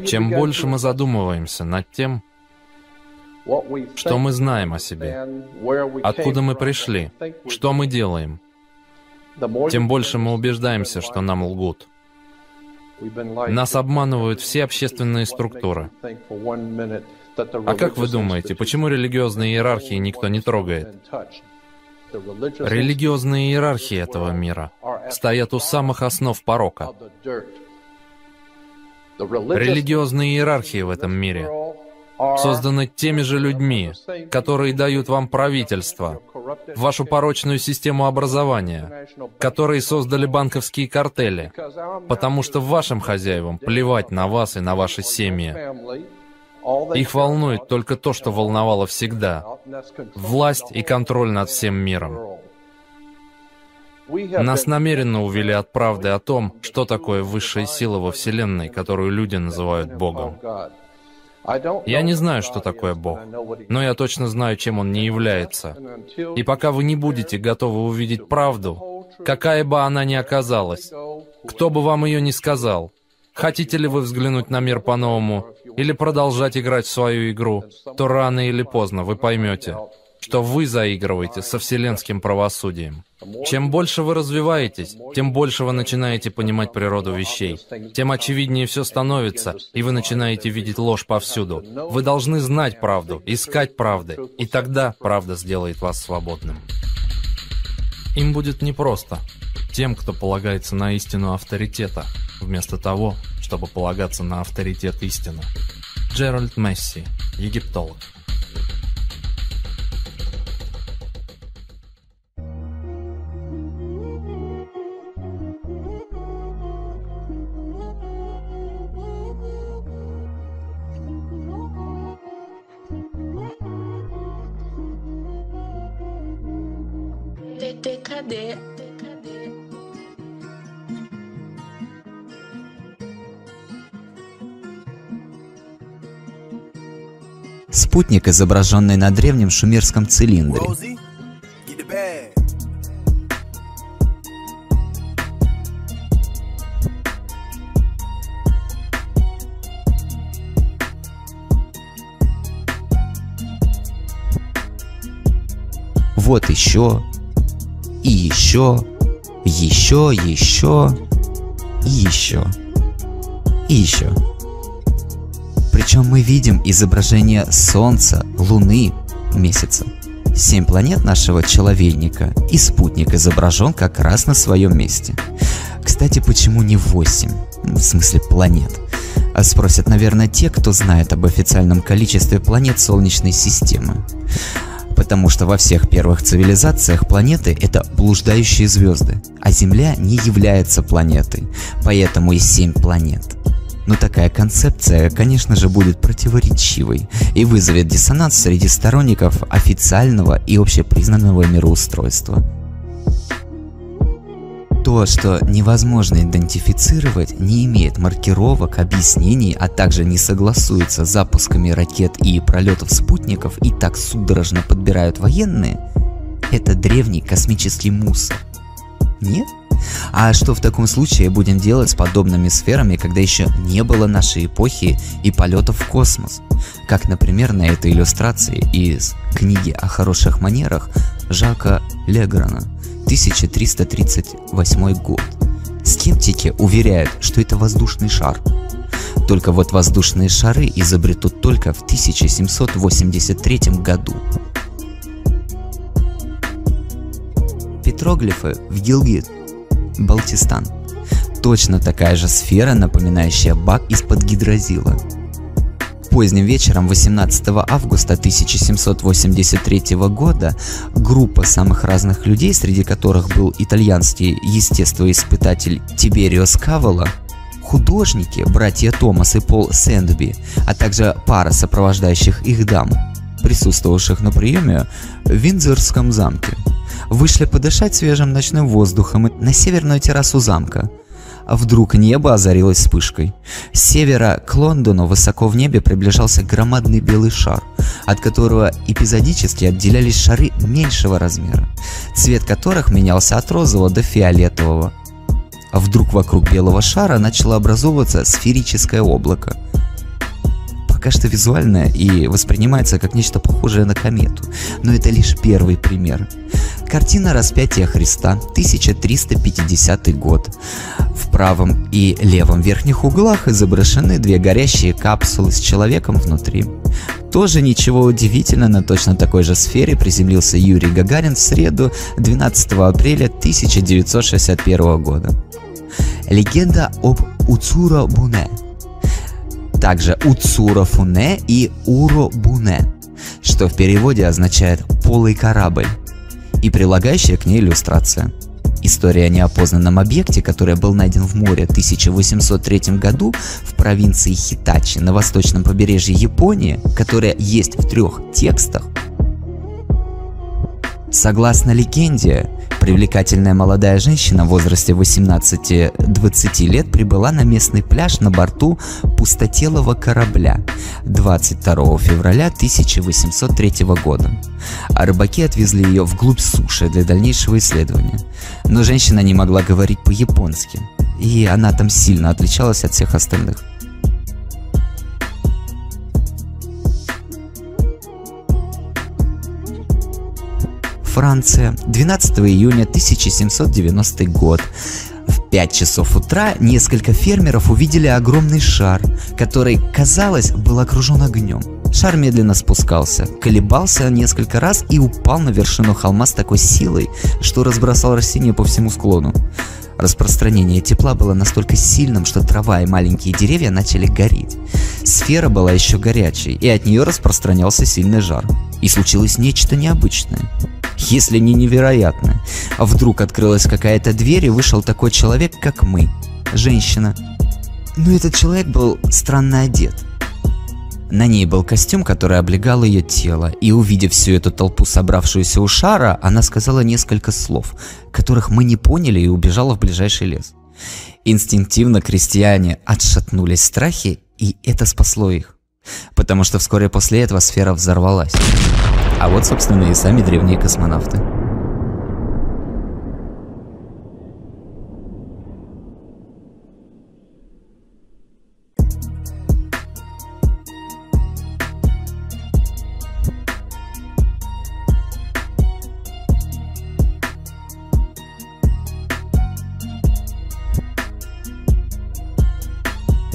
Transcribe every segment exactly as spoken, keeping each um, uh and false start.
Чем больше мы задумываемся над тем, что мы знаем о себе, откуда мы пришли, что мы делаем, тем больше мы убеждаемся, что нам лгут. Нас обманывают все общественные структуры. А как вы думаете, почему религиозные иерархии никто не трогает? Религиозные иерархии этого мира стоят у самых основ порока. Религиозные иерархии в этом мире созданы теми же людьми, которые дают вам правительство, вашу порочную систему образования, которые создали банковские картели, потому что вашим хозяевам плевать на вас и на ваши семьи. Их волнует только то, что волновало всегда: власть и контроль над всем миром. Нас намеренно увели от правды о том, что такое высшая сила во Вселенной, которую люди называют Богом. Я не знаю, что такое Бог, но я точно знаю, чем Он не является. И пока вы не будете готовы увидеть правду, какая бы она ни оказалась, кто бы вам ее ни сказал, хотите ли вы взглянуть на мир по-новому или продолжать играть в свою игру, то рано или поздно вы поймете, что вы заигрываете со вселенским правосудием. Чем больше вы развиваетесь, тем больше вы начинаете понимать природу вещей, тем очевиднее все становится, и вы начинаете видеть ложь повсюду. Вы должны знать правду, искать правды, и тогда правда сделает вас свободным. Им будет непросто, тем, кто полагается на истину авторитета, вместо того, чтобы полагаться на авторитет истины. Джеральд Месси, египтолог. Спутник, изображенный на древнем шумерском цилиндре. Вот еще. И еще. Еще, еще. И еще. И еще. Причем мы видим изображение Солнца, Луны, Месяца. Семь планет нашего человейника, и спутник изображен как раз на своем месте. Кстати, почему не восемь? В смысле планет. А спросят, наверное, те, кто знает об официальном количестве планет Солнечной системы. Потому что во всех первых цивилизациях планеты — это блуждающие звезды, а Земля не является планетой, поэтому и семь планет. Но такая концепция, конечно же, будет противоречивой и вызовет диссонанс среди сторонников официального и общепризнанного мироустройства. То, что невозможно идентифицировать, не имеет маркировок, объяснений, а также не согласуется с запусками ракет и пролетов спутников и так судорожно подбирают военные, это древний космический мусор. Нет? А что в таком случае будем делать с подобными сферами, когда еще не было нашей эпохи и полетов в космос? Как, например, на этой иллюстрации из книги о хороших манерах Жака Леграна, тысяча триста тридцать восьмой год. Скептики уверяют, что это воздушный шар. Только вот воздушные шары изобретут только в тысяча семьсот восемьдесят третьем году. Петроглифы в Гилгит, Балтистан. Точно такая же сфера, напоминающая бак из-под гидрозила. Поздним вечером восемнадцатого августа тысяча семьсот восемьдесят третьего года группа самых разных людей, среди которых был итальянский естествоиспытатель Тиберио Скавола, художники, братья Томас и Пол Сэндби, а также пара сопровождающих их дам, присутствовавших на приеме в Виндзорском замке, вышли подышать свежим ночным воздухом на северную террасу замка. А вдруг небо озарилось вспышкой. С севера к Лондону высоко в небе приближался громадный белый шар, от которого эпизодически отделялись шары меньшего размера, цвет которых менялся от розового до фиолетового. А вдруг вокруг белого шара начало образовываться сферическое облако? Пока что визуально и воспринимается как нечто похожее на комету, но это лишь первый пример. Картина распятия Христа, тысяча триста пятидесятый год. В правом и левом верхних углах изображены две горящие капсулы с человеком внутри. Тоже ничего удивительного, на точно такой же сфере приземлился Юрий Гагарин в среду, двенадцатого апреля тысяча девятьсот шестьдесят первого года. Легенда об Уцуро Буне. Также Уцуро Фуне и Уро Буне, что в переводе означает «полый корабль», и прилагающая к ней иллюстрация. История о неопознанном объекте, который был найден в море в тысяча восемьсот третьем году в провинции Хитачи на восточном побережье Японии, которая есть в трех текстах. Согласно легенде, привлекательная молодая женщина в возрасте восемнадцати-двадцати лет прибыла на местный пляж на борту пустотелого корабля двадцать второго февраля тысяча восемьсот третьего года. А рыбаки отвезли ее вглубь суши для дальнейшего исследования. Но женщина не могла говорить по-японски, и она там сильно отличалась от всех остальных. Франция, двенадцатого июня тысяча семьсот девяностый год. В пять часов утра несколько фермеров увидели огромный шар, который, казалось, был окружен огнем. Шар медленно спускался, колебался несколько раз и упал на вершину холма с такой силой, что разбросал растения по всему склону. Распространение тепла было настолько сильным, что трава и маленькие деревья начали гореть. Сфера была еще горячей, и от нее распространялся сильный жар. И случилось нечто необычное, если не невероятное. А вдруг открылась какая-то дверь, и вышел такой человек, как мы. Женщина. Но этот человек был странно одет. На ней был костюм, который облегал ее тело, и, увидев всю эту толпу, собравшуюся у шара, она сказала несколько слов, которых мы не поняли, и убежала в ближайший лес. Инстинктивно крестьяне отшатнулись в страхе, и это спасло их. Потому что вскоре после этого сфера взорвалась. А вот, собственно, и сами древние космонавты.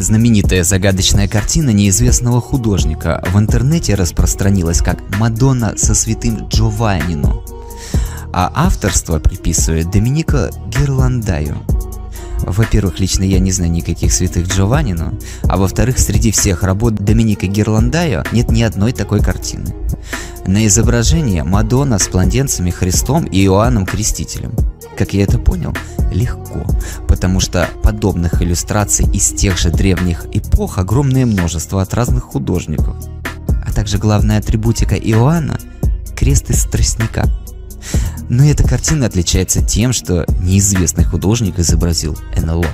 Знаменитая загадочная картина неизвестного художника в интернете распространилась как «Мадонна со святым Джованнино», а авторство приписывает Доминико Гирландаю. Во-первых, лично я не знаю никаких святых Джованнино, а во-вторых, среди всех работ Доминика Гирландайо нет ни одной такой картины. На изображении Мадонна с младенцами Христом и Иоанном Крестителем. Как я это понял? Легко, потому что подобных иллюстраций из тех же древних эпох огромное множество от разных художников. А также главная атрибутика Иоанна — крест из тростника. Но эта картина отличается тем, что неизвестный художник изобразил НЛО.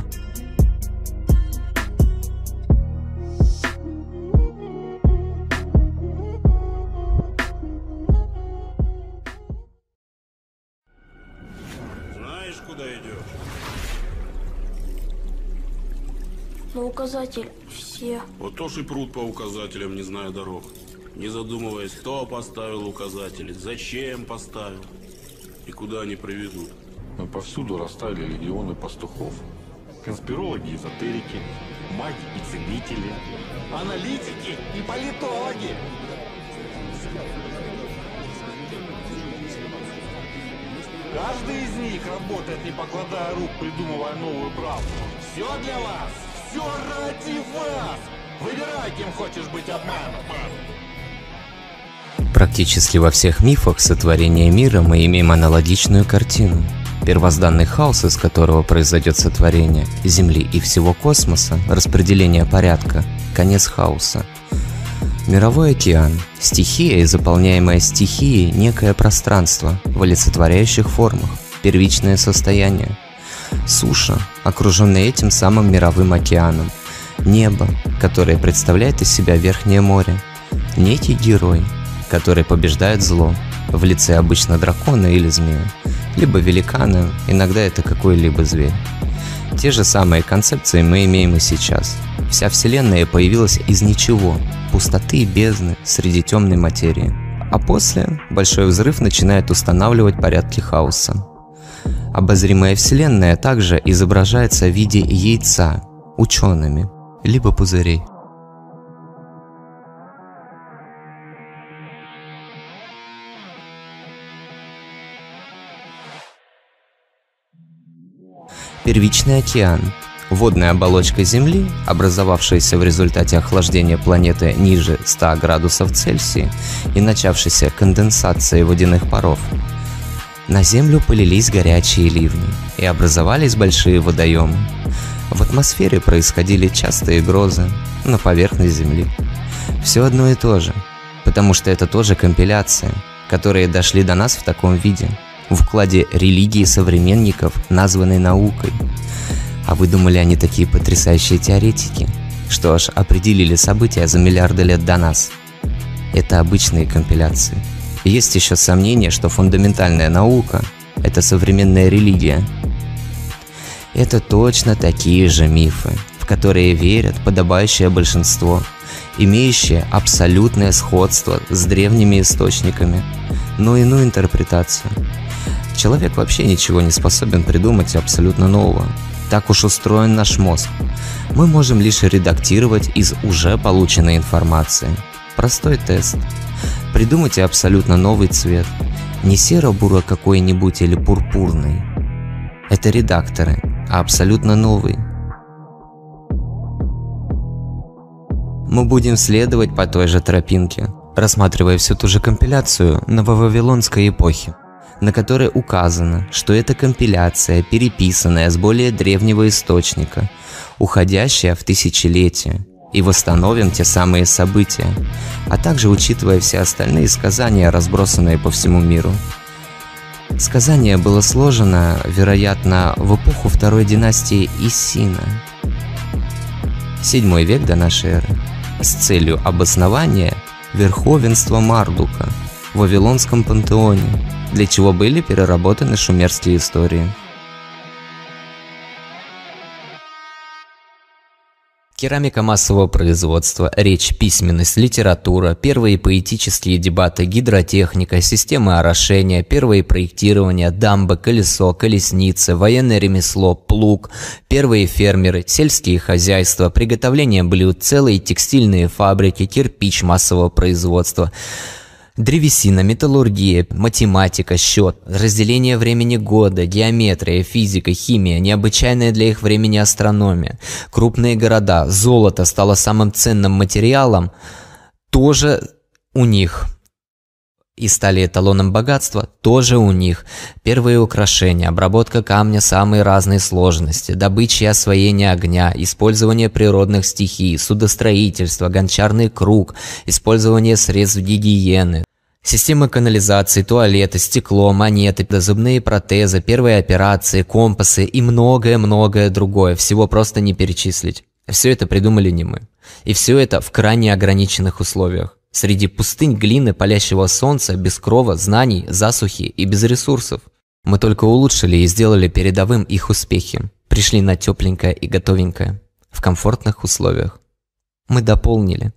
Знаешь, куда идешь? На указатель все. Вот то ж и прут по указателям, не зная дорог. Не задумываясь, кто поставил указатели, зачем поставил и куда они приведут. Мы повсюду расставили легионы пастухов. Конспирологи, эзотерики, маги и целители, аналитики и политологи. Каждый из них работает, не покладая рук, придумывая новую правду. Все для вас, все ради вас. Выбирай, кем хочешь быть обманут. Практически во всех мифах сотворения мира мы имеем аналогичную картину. Первозданный хаос, из которого произойдет сотворение Земли и всего космоса, распределение порядка, конец хаоса. Мировой океан, стихия и заполняемое стихией некое пространство в олицетворяющих формах, первичное состояние. Суша, окруженная этим самым мировым океаном. Небо, которое представляет из себя Верхнее море. Некий герой, который побеждает зло в лице обычно дракона или змея, либо великана, иногда это какой-либо зверь. Те же самые концепции мы имеем и сейчас. Вся Вселенная появилась из ничего, пустоты и бездны среди темной материи. А после большой взрыв начинает устанавливать порядки хаоса. Обозримая Вселенная также изображается в виде яйца учеными, либо пузырей. Первичный океан. Водная оболочка Земли, образовавшаяся в результате охлаждения планеты ниже ста градусов Цельсия и начавшейся конденсации водяных паров. На Землю полились горячие ливни, и образовались большие водоемы. В атмосфере происходили частые грозы, на поверхность Земли. Все одно и то же, потому что это тоже компиляция, которые дошли до нас в таком виде, в укладе религии современников, названной наукой. А вы думали, они такие потрясающие теоретики, что аж определили события за миллиарды лет до нас? Это обычные компиляции. Есть еще сомнение, что фундаментальная наука — это современная религия. Это точно такие же мифы, в которые верят подобающее большинство, имеющие абсолютное сходство с древними источниками, но иную интерпретацию. Человек вообще ничего не способен придумать абсолютно нового. Так уж устроен наш мозг. Мы можем лишь редактировать из уже полученной информации. Простой тест. Придумайте абсолютно новый цвет. Не серо-буро какой-нибудь или пурпурный. Это редакторы, а абсолютно новый. Мы будем следовать по той же тропинке, рассматривая всю ту же компиляцию нововавилонской эпохи, на которой указано, что это компиляция, переписанная с более древнего источника, уходящая в тысячелетия, и восстановим те самые события, а также учитывая все остальные сказания, разбросанные по всему миру. Сказание было сложено, вероятно, в эпоху второй династии Иссина, седьмой век до нашей эры, с целью обоснования верховенства Мардука в Вавилонском пантеоне, для чего были переработаны шумерские истории. Керамика массового производства, речь, письменность, литература, первые поэтические дебаты, гидротехника, системы орошения, первые проектирования, дамбы, колесо, колесницы, военное ремесло, плуг, первые фермеры, сельские хозяйства, приготовление блюд, целые текстильные фабрики, кирпич массового производства, древесина, металлургия, математика, счет, разделение времени года, геометрия, физика, химия, необычайная для их времени астрономия, крупные города, золото стало самым ценным материалом, тоже у них. И стали эталоном богатства, тоже у них. Первые украшения, обработка камня самой разной сложности, добыча и освоение огня, использование природных стихий, судостроительство, гончарный круг, использование средств гигиены, системы канализации, туалеты, стекло, монеты, зубные протезы, первые операции, компасы и многое-многое другое. Всего просто не перечислить. Все это придумали не мы. И все это в крайне ограниченных условиях. Среди пустынь, глины, палящего солнца, без крова, знаний, засухи и без ресурсов. Мы только улучшили и сделали передовым их успехи. Пришли на тепленькое и готовенькое, в комфортных условиях. Мы дополнили.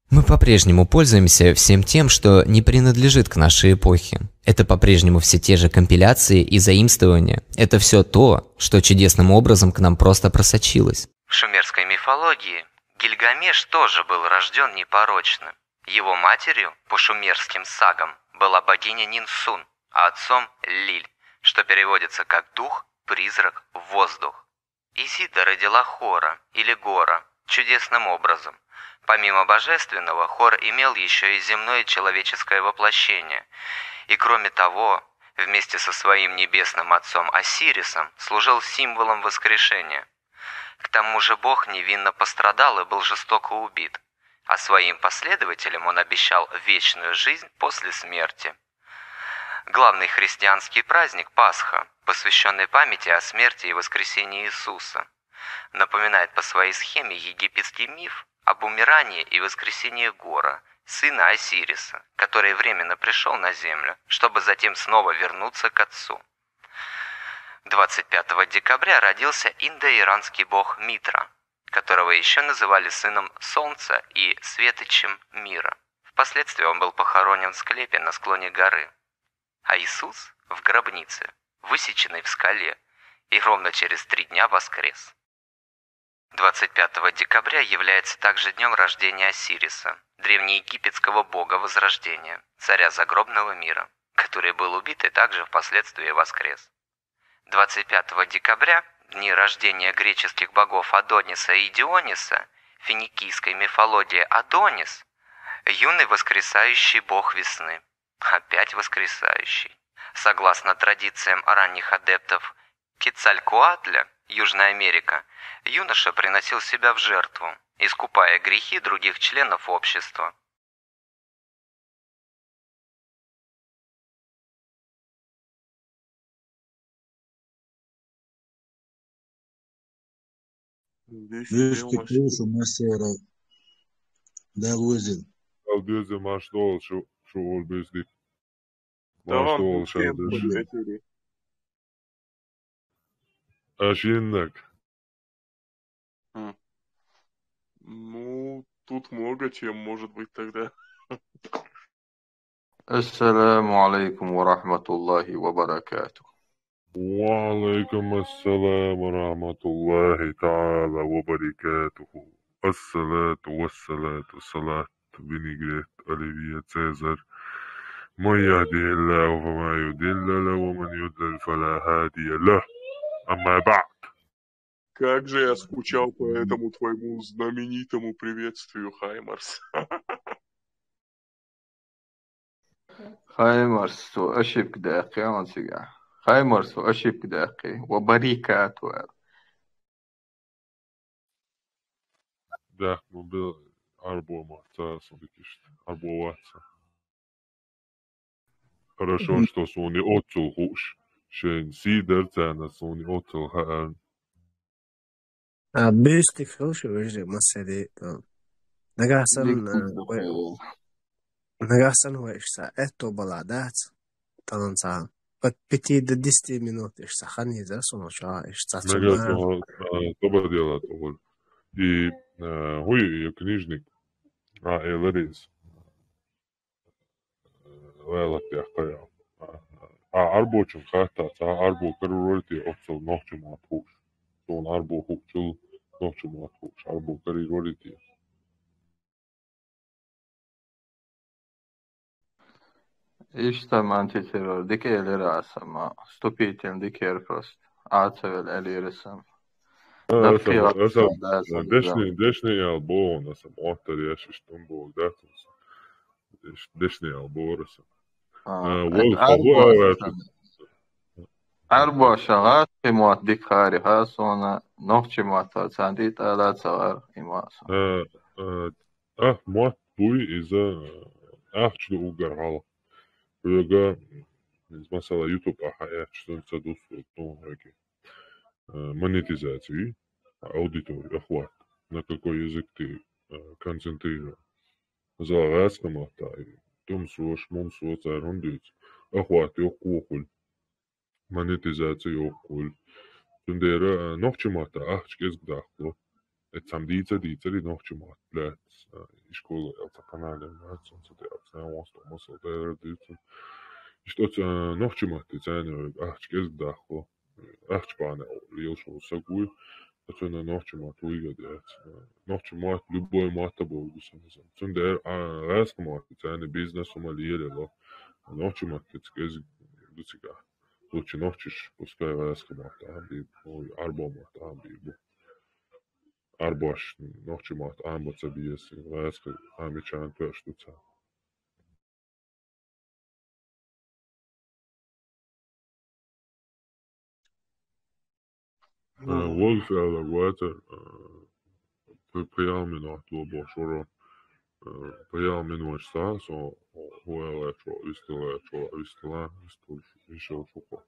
Мы по-прежнему пользуемся всем тем, что не принадлежит к нашей эпохе. Это по-прежнему все те же компиляции и заимствования. Это все то, что чудесным образом к нам просто просочилось. В шумерской мифологии Гильгамеш тоже был рожден непорочным. Его матерью, по шумерским сагам, была богиня Нинсун, а отцом — Лиль, что переводится как дух, призрак, воздух. Изида родила Хора, или Гора, чудесным образом. Помимо божественного, Хор имел еще и земное человеческое воплощение. И кроме того, вместе со своим небесным отцом Осирисом служил символом воскрешения. К тому же бог невинно пострадал и был жестоко убит, а своим последователям он обещал вечную жизнь после смерти. Главный христианский праздник — Пасха, посвященный памяти о смерти и воскресении Иисуса, напоминает по своей схеме египетский миф об умирании и воскресении Гора, сына Осириса, который временно пришел на землю, чтобы затем снова вернуться к отцу. Двадцать пятого декабря родился индоиранский бог Митра, которого еще называли сыном солнца и светочем мира. Впоследствии он был похоронен в склепе на склоне горы, а Иисус в гробнице, высеченной в скале, и ровно через три дня воскрес. Двадцать пятого декабря является также днем рождения Осириса, древнеегипетского бога Возрождения, царя загробного мира, который был убит и также впоследствии воскрес. Двадцать пятого декабря — дни рождения греческих богов Адониса и Диониса, финикийской мифологии Адонис — юный воскресающий бог весны. Опять воскресающий. Согласно традициям ранних адептов Кецалькоатля, Южная Америка, юноша приносил себя в жертву, искупая грехи других членов общества. Десять Вешти днём кушу масера. Да, Луизин. Алдуэзэ маш дол шу, шу ол бездик. Маш Давам дол шу шалдыш. Ашиннак. М. Ну, тут много чем может быть тогда. السلام عليكم ورحمة الله وبركاته. وعليكم السلام ورحمة الله تعالى وبركاته. الصلاة والصلاة والصلاة بنيجريت أليفيا تسيزر. من يهده الله فما يضل له ومن يضلل فلا هادي له. أما بعد. Как же я скучал по этому твоему знаменитому приветствию, Хаймарс. Хаймарс, цо ошибка даьккхе, ма цига. Хаймарс, цо ошибка даьккхе. Ва барикату. Да, ну, был арбо ма, ца, субикишт, арбо ваца. Хорошо, что суни оцул хуш. Шен сидер цена суни оцул хаан. А, бюстик хилши вежри масери, а. Нагасан, а, вай-, нагасан вай ишса, это была, да, ц-, таланца. От пяти до десяти минут ишса, хани за сумача ишса. Нагасан, а, тоба делать, уволь. И, а, хуй, и книжник. А, Эларис. Вайлаттяхъял. А, арбочун хаттац, а, арбо карирваритий оццул нохчамат хуш. Цун арбо хучул нохчамат хуш, арбо карирваритий. Иштта ман тетирор, дика элира асама. Вступительный дикер просто. Ацавел элирисам. Э, Даккхи асам, асам, да, асам, дешни, да. Дешни ял бон, асам, оттар яш иштун бон, да, тус. Деш-, дешни ял бон, асам. А, э, вол, арбо хабу асам. Арбо шагар, имат дикари, ха, сона, нохчи мата, цанди тала цагар, имаса. Э, э, а, мат буй иза, э, ахчу угар хал. Бюга, из масала YouTube аха, э, чтун цадус, ну, окей. Э, монетизацию, аудиторию, охват, на какой язык ты, э, концентрируешь. Зала гӀяскаматта, тум сош, мум сош, цар гьундуц, охват йоккхухуль, монетизация йоккхуль. Цундера, э, нохчаматта ахча кӀезиг дахлу. Эцам дийца, дийцари нохчамат, блядь, э, ишкола, элца канале, блядь, сонца де, абсна, восту, масал, дайра, дийцу. Ишта оц, э, нохчаматта, цайна, ахча кӀезиг дахлу. Ахча бана лел шо сагуй, а цуна нохчамат уйга дец. Нохчамат любой мата болгу саназам. Цундер, а, гӀяскамат, цайна бизнес ума лиеле ло. Нохчамат кец кез гуцига. Лучше нохчиш, пускай гӀяскамат, а, би, ой, арбомат, а, би, бу. Арбаш, нохчамат, а, баца биеси, гӀяска, а, мечан, то, что ца. Э, вол фиала гуатар, э, п-, паял минут ло бошоро, э, паял минут са, со, о, хуяла чо, вистала чо, вистала, вистал, вишел шуко.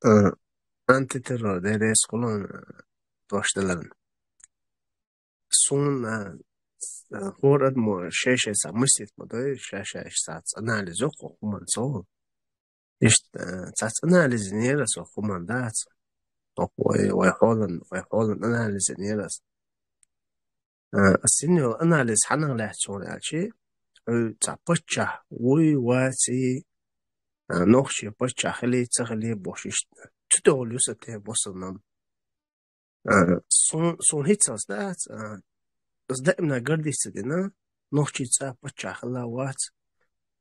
Э, антитеррор, дерес кулон, э, тошталан. Сун, э, э, хор адмо, шеше са, мыслит мо, да, шеше са, анализ ок, хуман со. Иштта, э, цац анализ йинера со хӀуман дац. Вай, вай хьолан, вай хьолан анализ йинера со. Э, синел анализ хьанах лаьцна аьлчи, хьо ца паччахь вуй, ваци, э, нохчи паччахь хили, ца хили, бош иштта. Цу тӀехула юса те босанам. Э, сун, сун хӀицалц дац, э, аз даимна гордиться дина, нохчи цӀа паччахь хилла вац,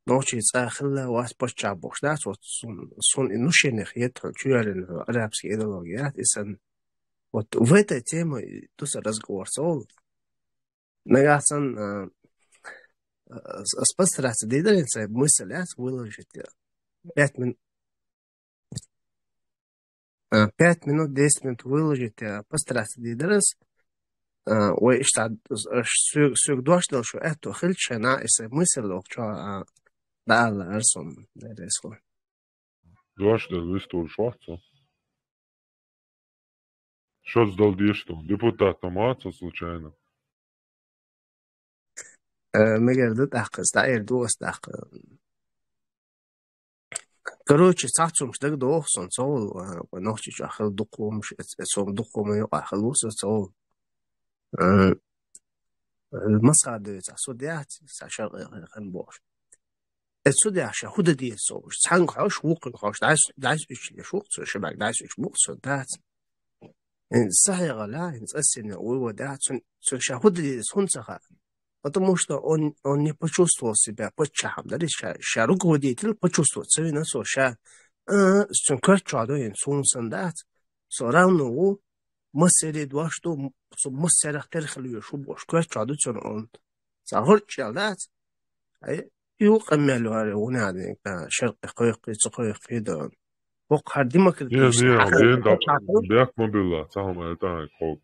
нохчи цӀа хилла вац паччахь бохуш дац, вот сун, сун и нушенех ет хьо, чуялин хьо, арабский идеология ят, и сан. Вот в этой теме и туса разговор сол. Нагахь сан, э, э, с-, с-, постараться дидалин цай мысль яц выложить, э, пять мин-, э, пять минут, десять минут выложить, э, постараться дидалас. Э, вай иштта, э, су-, суг дош дал шу эту хилчана, если мысль лох чё, э, да Алла арсон, да ресхо. Дош дал вистур швахца. Шоц дал деш ту, депутатом вац со случайно? Э, мегар да тӀаккха, стаир ду ас тӀаккха. Короче, цхьацца хӀумнаш дагадогӀу сон, цо, э, нохчи чохь хила дукха хӀумнаш, э, э, цо дукха хӀума юкъахь хила ву со, цо. Э, э, масхадуьйцахь, со дехьа, ца шаркъе хан бохуш. Э, цу дехьа ша хӀу дан деза со уж? Цхьанга хьош, вукхунга хьош, дӀайс-, дӀайс уьчу леш вукх цо, шабаьг дӀайс уьчу букх цо, дац. Э, сахьегӀала, э, цӀа сина, уй, ва, дац, цун, цун ша хӀу дан деза, хӀунда ца хаьа? Потому что он, он не почувствовал себя паччахьом, да, ша, ша руководитель почувствовать ца вина со, ша, э, цун коьрта чохь ду, хӀинца суна санна дац, со равно ву, массерий дош ду, м-, со массерах тера хила везаш ву бохуш, коьрта чохь ду цунна он. Сан хӀорчӀел дац. Ай, юкъа мел варе, вуна дин, а, шаркъе кхойкхий, ца кхойкхий дан. Боккха хӀара демократичный Не, не, хьакъ-, бен да, хьакъ-, бехк ма билла, ца хьо ма тӀаьхьа кхок.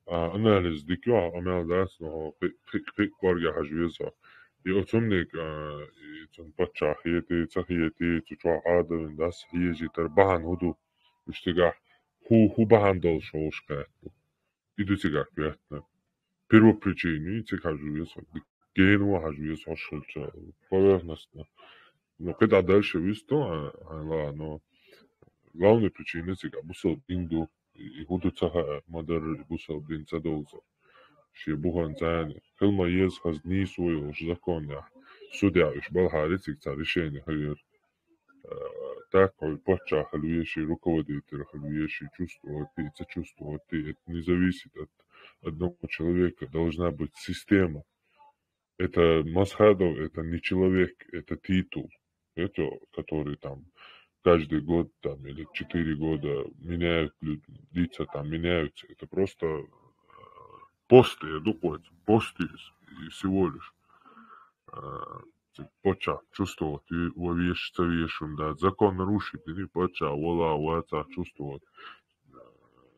А, анализ дика ю, а мел дац, но хьо пхи-, пхи-, пхи-, кхоьга хьажа веза. И оцунниг, а, и цун паччахь хети, ца хети, цу чохь Ӏадавин дас хьежийтар бахьана хӀу ду? Уьш цигахь хӀу, хӀу бахьана долуш волуш кхетта? И ду цигахь коьртана. Первопричина, и цига хьажа веза, генава хьажа веза хьо шуьлча, поверхностно. Ну, кхидӀа дальше висту, а, а, ла, но главная причина цига бусалба дин ду, и хӀу ду ца хаьа, ма-дарра и бусалба дин ца довза. Шен буханца царна. Хила ма еза хаза нийсо йолуш законехь. Судья уьш балхьара цига цхьа решение хилира. Э, так, хьо паччахь хила веза, руководитель хила веза, чувствовать, ца чувствовать, это не зависит от одного человека, должна быть система. Это Масхадов, это не человек, это титул. Это, который там каждый год там или четыре года меняют люди, лица там меняются. Это просто, э, пост, я думаю, пост и, и всего лишь. Э, цу паччахь чувствовать и ва веш, ца вешун дац. Закон нарушить, и паччахь вала, вацахь чувствовать.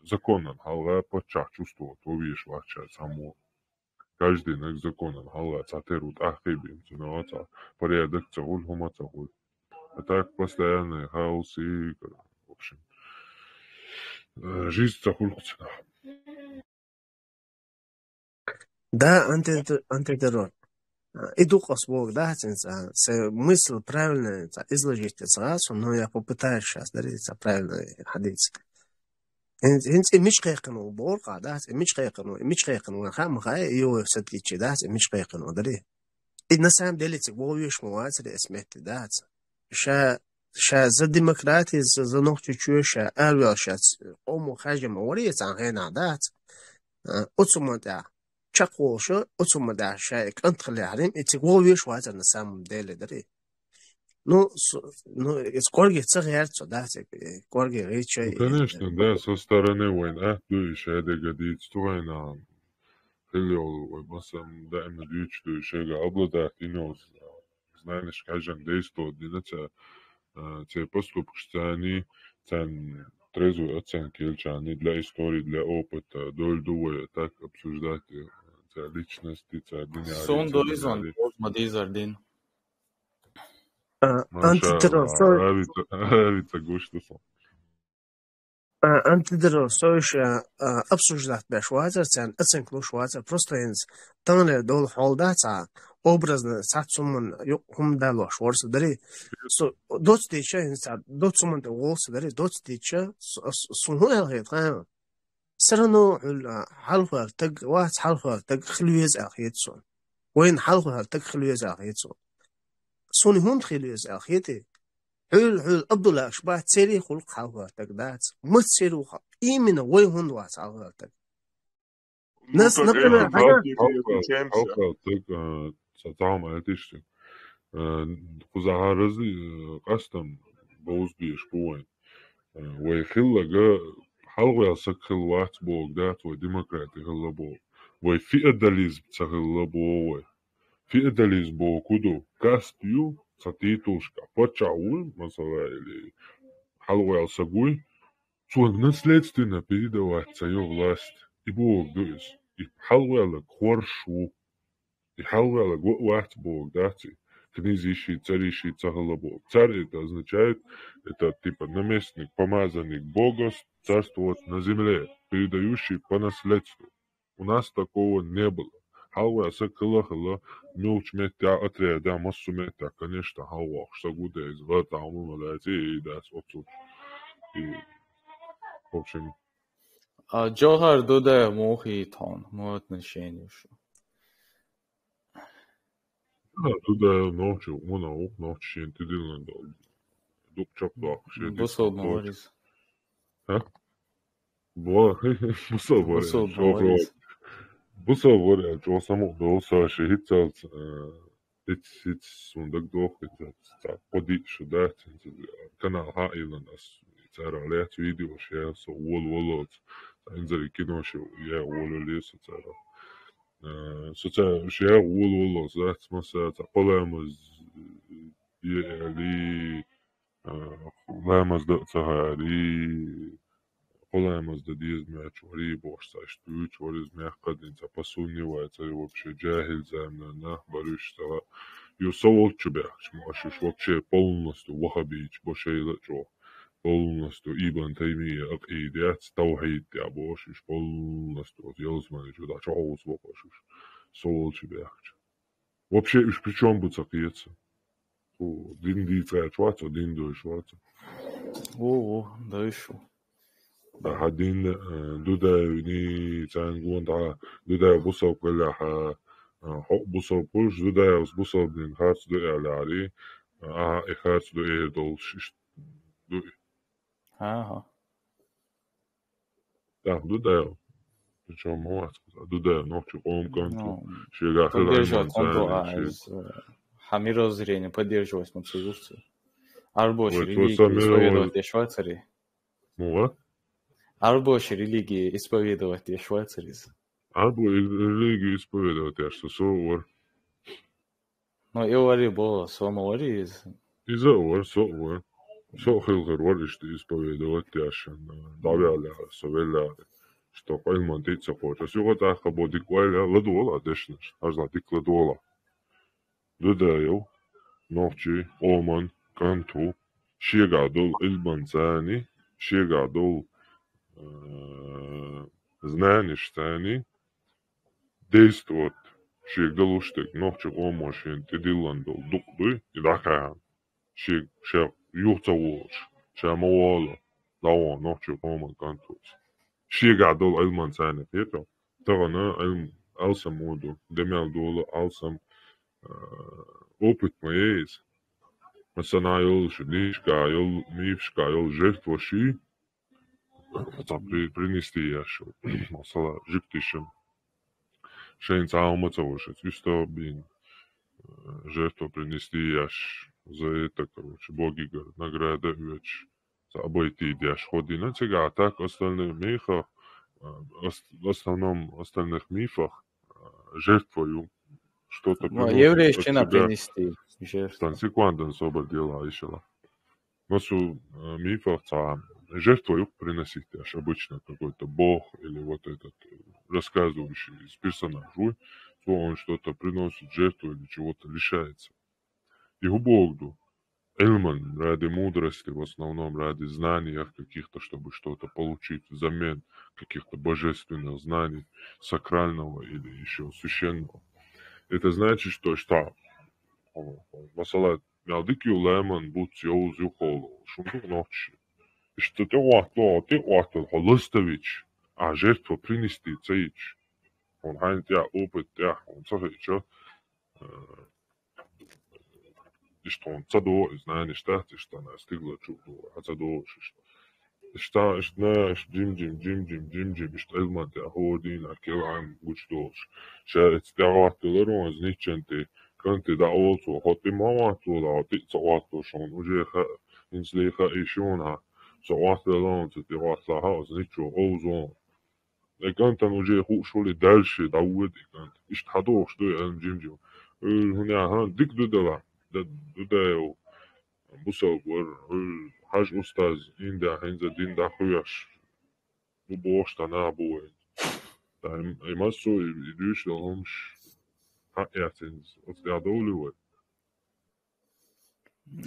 Законан хьалха паччахь чувствовать ва веш вац ша само. Каждый наг законан хьалха цхьатерра ву тӀаккха бен, цуьнан цхьа порядок ца хуьлу, хӀума ца хуьлу. А так постоянный хаос и, в общем, э, жизнь ца хуьлу цуьнан. Да, анти-, антитеррор. И ду къас боху, да, цӀен цӀа. Се мысль правильно цӀа изложить ца гӀа, со, но я попытаюсь сейчас, да, цӀа правильно хьадийца. ХӀинца, хӀинца и мича кхайкхина ву бохург, да, и мича кхайкхина ву, и мича кхайкхина ву, ха, ма хай, и йо, в отличие, да, и мича кхайкхина ву, да, и. И на самом деле цига вовеш ма вацаре эс метте, да, цӀа. Ша, ша за демократию, за, за нохчийчоь ша, арвел ша, ц-, къомо хаьжжа ма варе цхьана хенахь дац. А, оцу ма тӀехь чекхволуш, оцу ма тӀехь ша и кӀант хилла хьарим, и цига вовеш вацар на самом деле дари. Ну, с-, ну, из кӀорге ца гӀерта цо, да, цига, и кӀорге гӀийча, Ну, и конечно, да, со стороны вайн ахь ду, и шайде гадийца ту вайна. Хилла йолу вай масам даимна дуьйцуш ду, и шайга обладать йина йолу знаний, хьаьжжина дейсто дина ца, а, церан поступкаш царний, царна трезвая оценка елчарний для истории, для опыта, доль ду вай так обсуждать, э, церан личности, церан дуьнен Сон доизон, динарий. Ма дизар дин. А, Маша антитеррор, Аллах, со- авица, авица гуш ду сон. А, антидеров со уж, а, а, обсуждать беш вацар, цен оценка луш вацар, просто хӀинца таханлера долу хьол дац, а, образно цхьацца хӀуманна юкъ хӀума далош вара со дарий. Со доцу дийча, хӀинца цхьа доцу хӀуманна тӀе гӀолса дарий, доцу дийча, с-, с-, суна хӀун аьлла хета, хаьий? Все равно хьуьлла, а, хьалхаваьлла таг вац, хьалхаваьлла таг хила веза аьлла хета суна. Вайна хьалхаваьлла таг хила веза аьлла хета суна. Суна хӀунда хила веза аьлла хетий? Хьуьлла, хьуьлла Абдуллаш бац, церий гӀуллакх хьалхаваьлла таг дац. Маца церий ву хьо? Именно вай хӀунда вац хьалхаваьлла таг? Ну, Нас, так например, это хьага- Балтийский Хьалхаваьлла, отличаемся. Хьалхаваьлла таг, а, ца-, цхьа хӀума аьлла иштта. Э, кхузахьа рази, э, къастам бовза дезаш бу вайн. Э, вай хилларг хьалхаваьлла саг хилла вац бохург дац, вай демократи хилла боху. Вай феодализм ца хилла боху вай. Феодализм боху хӀун ду? Каста ю, цхьа титулашкахь паччахь вуй, масала, или хьалхаваьлла саг вуй, цунга наследственно передавать ца йо власть. И бохург ду иза. И хьалхаваьлларг хоржуш ву. И хьалхаваьлларг ваъ вац бохург дац и. Князьший, царьший ца хилла бохург. Царь это означает, это типа наместник, помазанник Бога, царствовать на земле, передающий по наследству. У нас такого не было. Хьалхаваьлла саг хилла а хилла, муьлхачу меттехь а, отрядехь а, массо а меттехь, конечно, хьалхавоккхуш саг ву деза, лар тӀехь хӀума ма лаьций, и дац оццул. И, в общем, А Джохар Дудаев муха хета хьуна, муха отношение ю шун? А, Дудаев нохчи, вон а ву, нохчи шена тӀедиллина долу. Дукха чекхдоккхуш, шен Бусалба ма вара иза. А? Бо-, бусалба вара, Бусалба ма вара иза. Бусалба вара, чӀогӀа самукъа долу со шен хӀинццалц, а, ХӀинца, хӀинца суна дагадоху, хӀинца цхьа кхо-диъ шо дац, хӀинца канал хьаийна ас, цара лаьцна видеош яьхна со волаваллалц, цхьа инзаре кинош яьхна волавелла со цара. Э, со цара уьш яьхна волаваллалц дац, масала, цхьа кхо ламаз е аьлла, а, ламаз дан а ца хаьара, кхо ламаз дан деза моьттуш вара бохуш, цхьа иштта вуьйцуш вара иза, мехкадин цхьа посудни вай цхьа вообще джахил заманан нах бара уьш цхьа. Ю со волчу баьхча ма аша уьш вообще полностью ваххабиташ бо шайла а чӀогӀа. Полностью Ибн Таймия акъида яц, тавхьид тӀехь бохуш уьш полностью оцу ялсамани чу дӀа чохьовса бо аша уьш. Со волчу баьхча. Вообще уьш при чём бу ца кхета. Кху дин дийца гӀерташ вац, дин дойуш вац. Во, во, дойуш ву. Ахьа дин, э, Дудаевни, царна гонахьа, Дудаев бусалба хилахьа, э, хьо бусалба хуьлуш, Дудаевс бусалба дин харц ду аьлла ари, э, ахьа и харц ду эр долуш, иштта ду и. Аха. Да, Дудаев. Причём ма вац, Дудаев нохчи къоман кӀант ву. Ну, шегахь хила поддерживать Ӏилман цӀа а, а, шен. Из, э, хьан мирозрение поддерживать ма ца юрца. Арбош религию исповедовать деш вацари. Муха? Арбош религию исповедовать деш вацари иза. Арбо ил-, религию исповедовать деш со, со вар. Ну, и вари бо, со ма вари иза. Иза а вара, со а вара. Со а хилхар вара иштта исповедовать деш, дӀаваьлла, со велла. Что Ӏилман тӀе а ца кхочу. Ас юха тӀаккха бо дика вайла, ладогӀал а дешнаш. Хьажал дика ладогӀал. Дудаев, нохчи, къоман кӀант ву, шегахь долу Ӏилман цӀа а, шегахь долу, э, знанеш цӀа а, действовать шега далуш дерг, нохчи къомо шена тӀедиллина долу дукъ дуй, и дӀакхаьхьна. Шега, ша юха ца волуш, ша ма волу, дӀавон нохчи къоман кӀант ву иза. Шегахь долу Ӏилман цӀа а хета. Тахана Ӏилма алсам а ду, де мел долу алсам, а, опыт ма е иза. Масала йолуш, динашкахь йолу, мифашкахь йолу жертваш, цхьа при-, принести еш, масала, жуьгташа. Шайна цхьа а хӀума ца вуьш, уьстагӀ бина, э, жертва принести еш, за это, короче, богигара награда оьцуш, цхьа обойти деш хӀо дина. Цигахь так остальных мифах, э, ос-, в основном остальных мифах, э, жертва ю, что-то приносит от себя. Еврейшкина принести жертву. Стан секундан собар дела ишала. Массо, э, мифах цхьа жертва юкъа приносить деш, обычно какой-то бог или вот этот, э, рассказывающий из персонаж вуй, то он что-то приносит, жертву или чего-то лишается. И хӀун бохург ду? Ильман ради мудрости, в основном ради знаний каких-то, чтобы что-то получить взамен каких-то божественных знаний, сакрального или еще священного. Это значит, что, что масала, мел дика ю лайман буц йовз ю холу, шун ду нохчи. Иштта тӀе вахту, тӀе вахту, хо лоставич, а жертва принести цаич. Он хайн тӀя опыт тӀя, он цахича. Иштта он ца до, знани штат, иштта на стигла чу до, а ца до, иштта. Иштта, иштта, на, иштта, джим, джим, джим, джим, джим, джим, иштта, элман тӀя, хо дина, кел ам, гуч долш. Ша, эц тӀя вахту ларон, зничен ти, кан ти да олцу, хо тӀи ма вахту, да, хо тӀи ца вахту, шон, уже ха, инсли ха, и шон, ха. Ца вахту ларон, ца тӀи вахту, ха, зничу, олзон. Экантан уже хушули дальше, да увед экант. Иштта хадохш ду, элм джим, джим. Э, хуня, ха, дик ду дала, да, ду да, бусал вар, э, хаж устаз, инда, хинза дин да хуяш. Бу бохш тана бу. Та им, имасу, и, и душ да хомш. Ха, я цинз, оц я доули вай.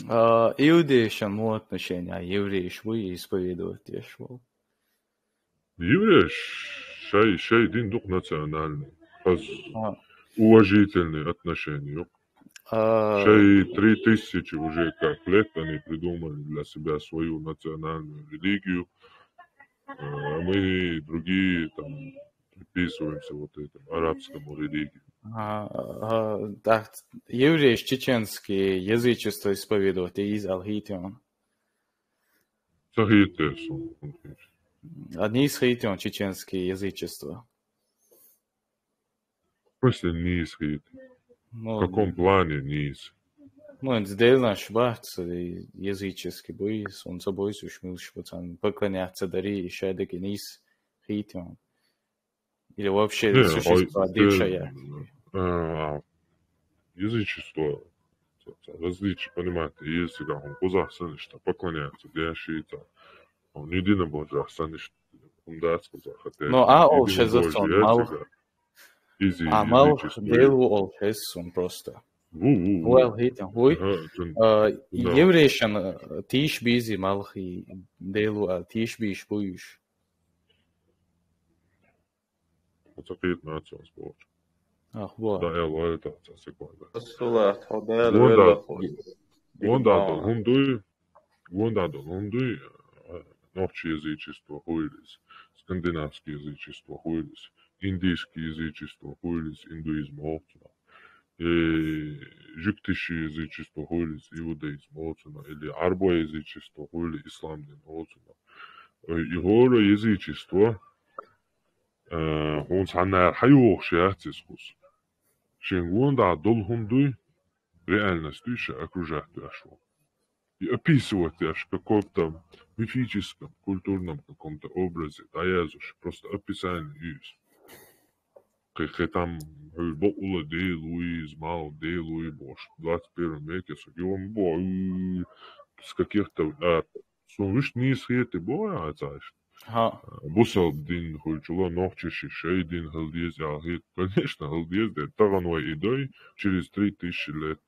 А, иудейшан му отношения, еврейш ву исповедовать еш ву. Еврейш, шай, шай дин дух национальный. Хаз А. Уважительные отношения, ёк. А, Шай три тысячи уже как лет они придумали для себя свою национальную религию. А мы другие там приписываемся вот этим арабскому религии. А, а, так, еврейш чеченский язычество исповедовать из алхитион. Сахитес. Одни из хитион чеченские язычества. В смысле, низ хит? В Ну, каком плане низ? Ну, ин сделано шбац, языческий буйс, он собой сушмил шбацан, поклоняться дари, и шайдек и низ хитион. Или вообще Не, существо ой, дившая. э, а, язычество, различия, понимаете, есть, как он кузах саништа, поклоняется, дящий там. Он единобожие саништа, он дац кузах, хотя Ну, а ол единобожие шеза сон, я мал. Всегда. Изи А мал язычество. Делу ол шез сон просто. Ву, ву, ву. Уэл хитен, хуй. Ага, тун- А, да. Еврейшан, э, тиш бизи мал хи делу, а тиш биш буйш. Оцакит национ спорт. Ах, вот. Да, я ловлю это, секунда. Асулат, хо да, Вон да, вон да, да, хун дуй, вон да, да, хун дуй, э, нохчи язычество хуйлис, скандинавский язычество хуйлис, индийский язычество хуйлис, индуизм охтуна. И жуктиши язычество хуйлис, иудаизм охтуна, или арбо язычество хуйли, ислам дин охтуна. Э, и гора язычество, э, он санар хайох шахтис хус. Шенгуон да дол хун дуй, реальность дуй, ша окружать дуй ашо. И описывать аж в каком-то мифическом, культурном каком-то образе, да, я зуш, просто описание есть. Кхе там бо ула делуи, змал делуи, бош, двадцать первом веке, сагион бо, с каких-то, а, сун виш низ хети бо, а, цааш. Ха. Бусал дин хуйчула нохчиши шай дин халдиез, я хет, конечно, халдиез, де таган вай идой, через три тысячи лет,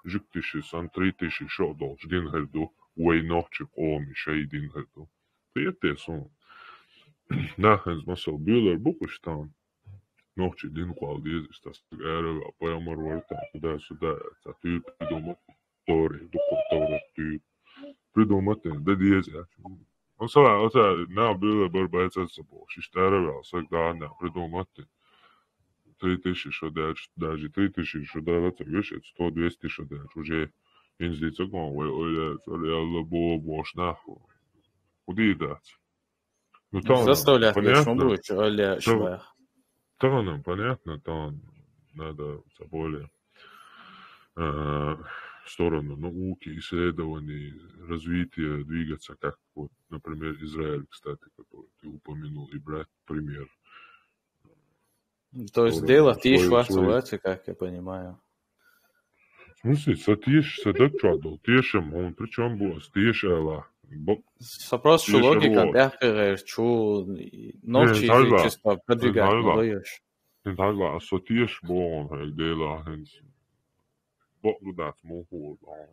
жук тысячи сан, три тысячи шо долш дин халду, вай нохчи коми шай дин халду. Приятно сон. Нахенз масал бюлер букуштан. Нохчи дин квал диез, что с эра, а поэмор варта, туда-сюда, это ты придумал, Тори, дукур Тори, ты придумал, ты, да диез, я. Он сала, он сала, на бюлер бар байца собо, шиштара вал, сак да, на придумал, ты. Три тысячи шо дальше, даже три тысячи шо дальше, это вещь, это сто двести шо дальше, уже инзлица гон, ой, ой, ой, ой, ой, бо, бо, шнаху. Куди дать? Ну, там Заставлять понятно. Лишь будет, аля Там, швах. Там нам понятно, там надо за более, э, в сторону науки, исследований, развития двигаться, как вот, например, Израиль, кстати, который ты упомянул, и брать пример. То есть Вроде дело свой, ты шла свой. Как я понимаю. В смысле, са тиеш, са дакчадал, тиешем, он причем был, тиеш эла. Бо-, Вопрос, что тиеш логика, эла. Бяхкер, чу, Не, ночи тажла. Чисто Не, продвигать тажла. Не даешь. Не, тажла, а са тиеш бо он, хай дела, хэнс. Бо, ну да, смол хул, он.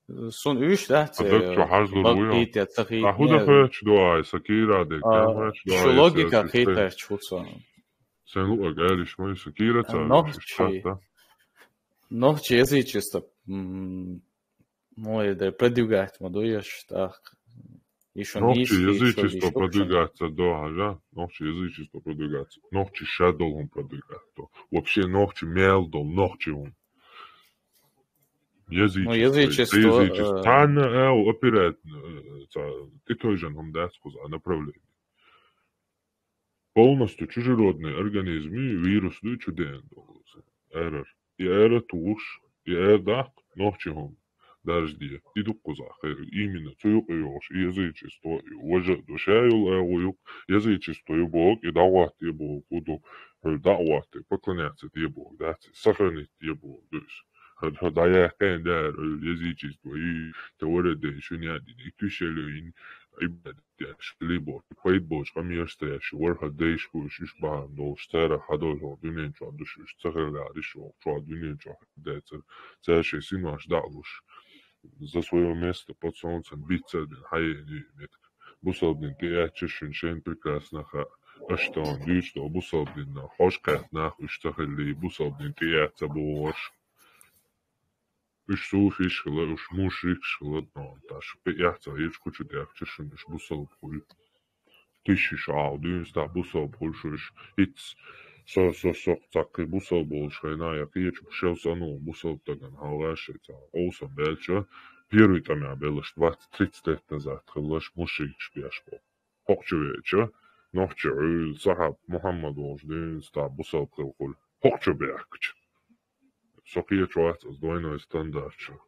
Сун уьш дац, А даг чу хьажлур ву йо? Хийтя, ца хийтя. А худа пача дуай, са кира дек, А, пача шу логика хийтарч ху сон. Сен луъа галиш май, са кира ца Нохчи. Нохчи язычество. Мой да продвигать ма дуеш, так. И шу Нохчи язычество продвигаться до, хьажа? Нохчи язычество продвигаться. Нохчи шадол хум продвигаться. Вообще нохчи мел дол, нохчи хум. Язычество. Ну, язычество, Язычество. э, Тана, э, опирать, э, ца, ты той же хум дац куза направление. Полностью чужеродный организм, вирус, ну, чуден дол. Эрер. И эра туш, и эр дак, нохчи хум. Даже ди. И дук куза, именно. Цу юк и йош, и язычество, и вожа душа юл, э, юк. Язычество ю бог, и дават ю бог, уду. Дават, поклоняться ю бог, да, сохранить ю бог, то есть. Хо даяхкан дар язычество и теория дей шуня дин и тушелин и бадяш либо пайд боч камерстаяш варха дейш куш уш бан долш цара хадо дуьнен чу душ уш цахар дар иш чу дуьнен чу децер цаша синаш далуш за свое место под солнцем бицер дин хайни мет бусалбин тияча шин шин прекрасно ха аштон дюч до бусалбин на хош катнах уш цахали бусалбин тияча бош Уж суфиш хила, уж мушрикш хила, но таш пе яхца еш кучу дяхча шун уж бусал пуль. Тиши шал дюнс та бусал пуль шуш. Иц со со со цакы бусал болш хайна я киеч шел сану бусал таган халаш та. Олсан белча. Первый там я белаш двадцать тридцать лет назад хилаш мушрикш бяшко. Покчу веча. Нохчу сахаб Мухаммад олш дюнс та бусал пуль. Покчу бяхч. Со киеч вац аз двойной стандарт шу.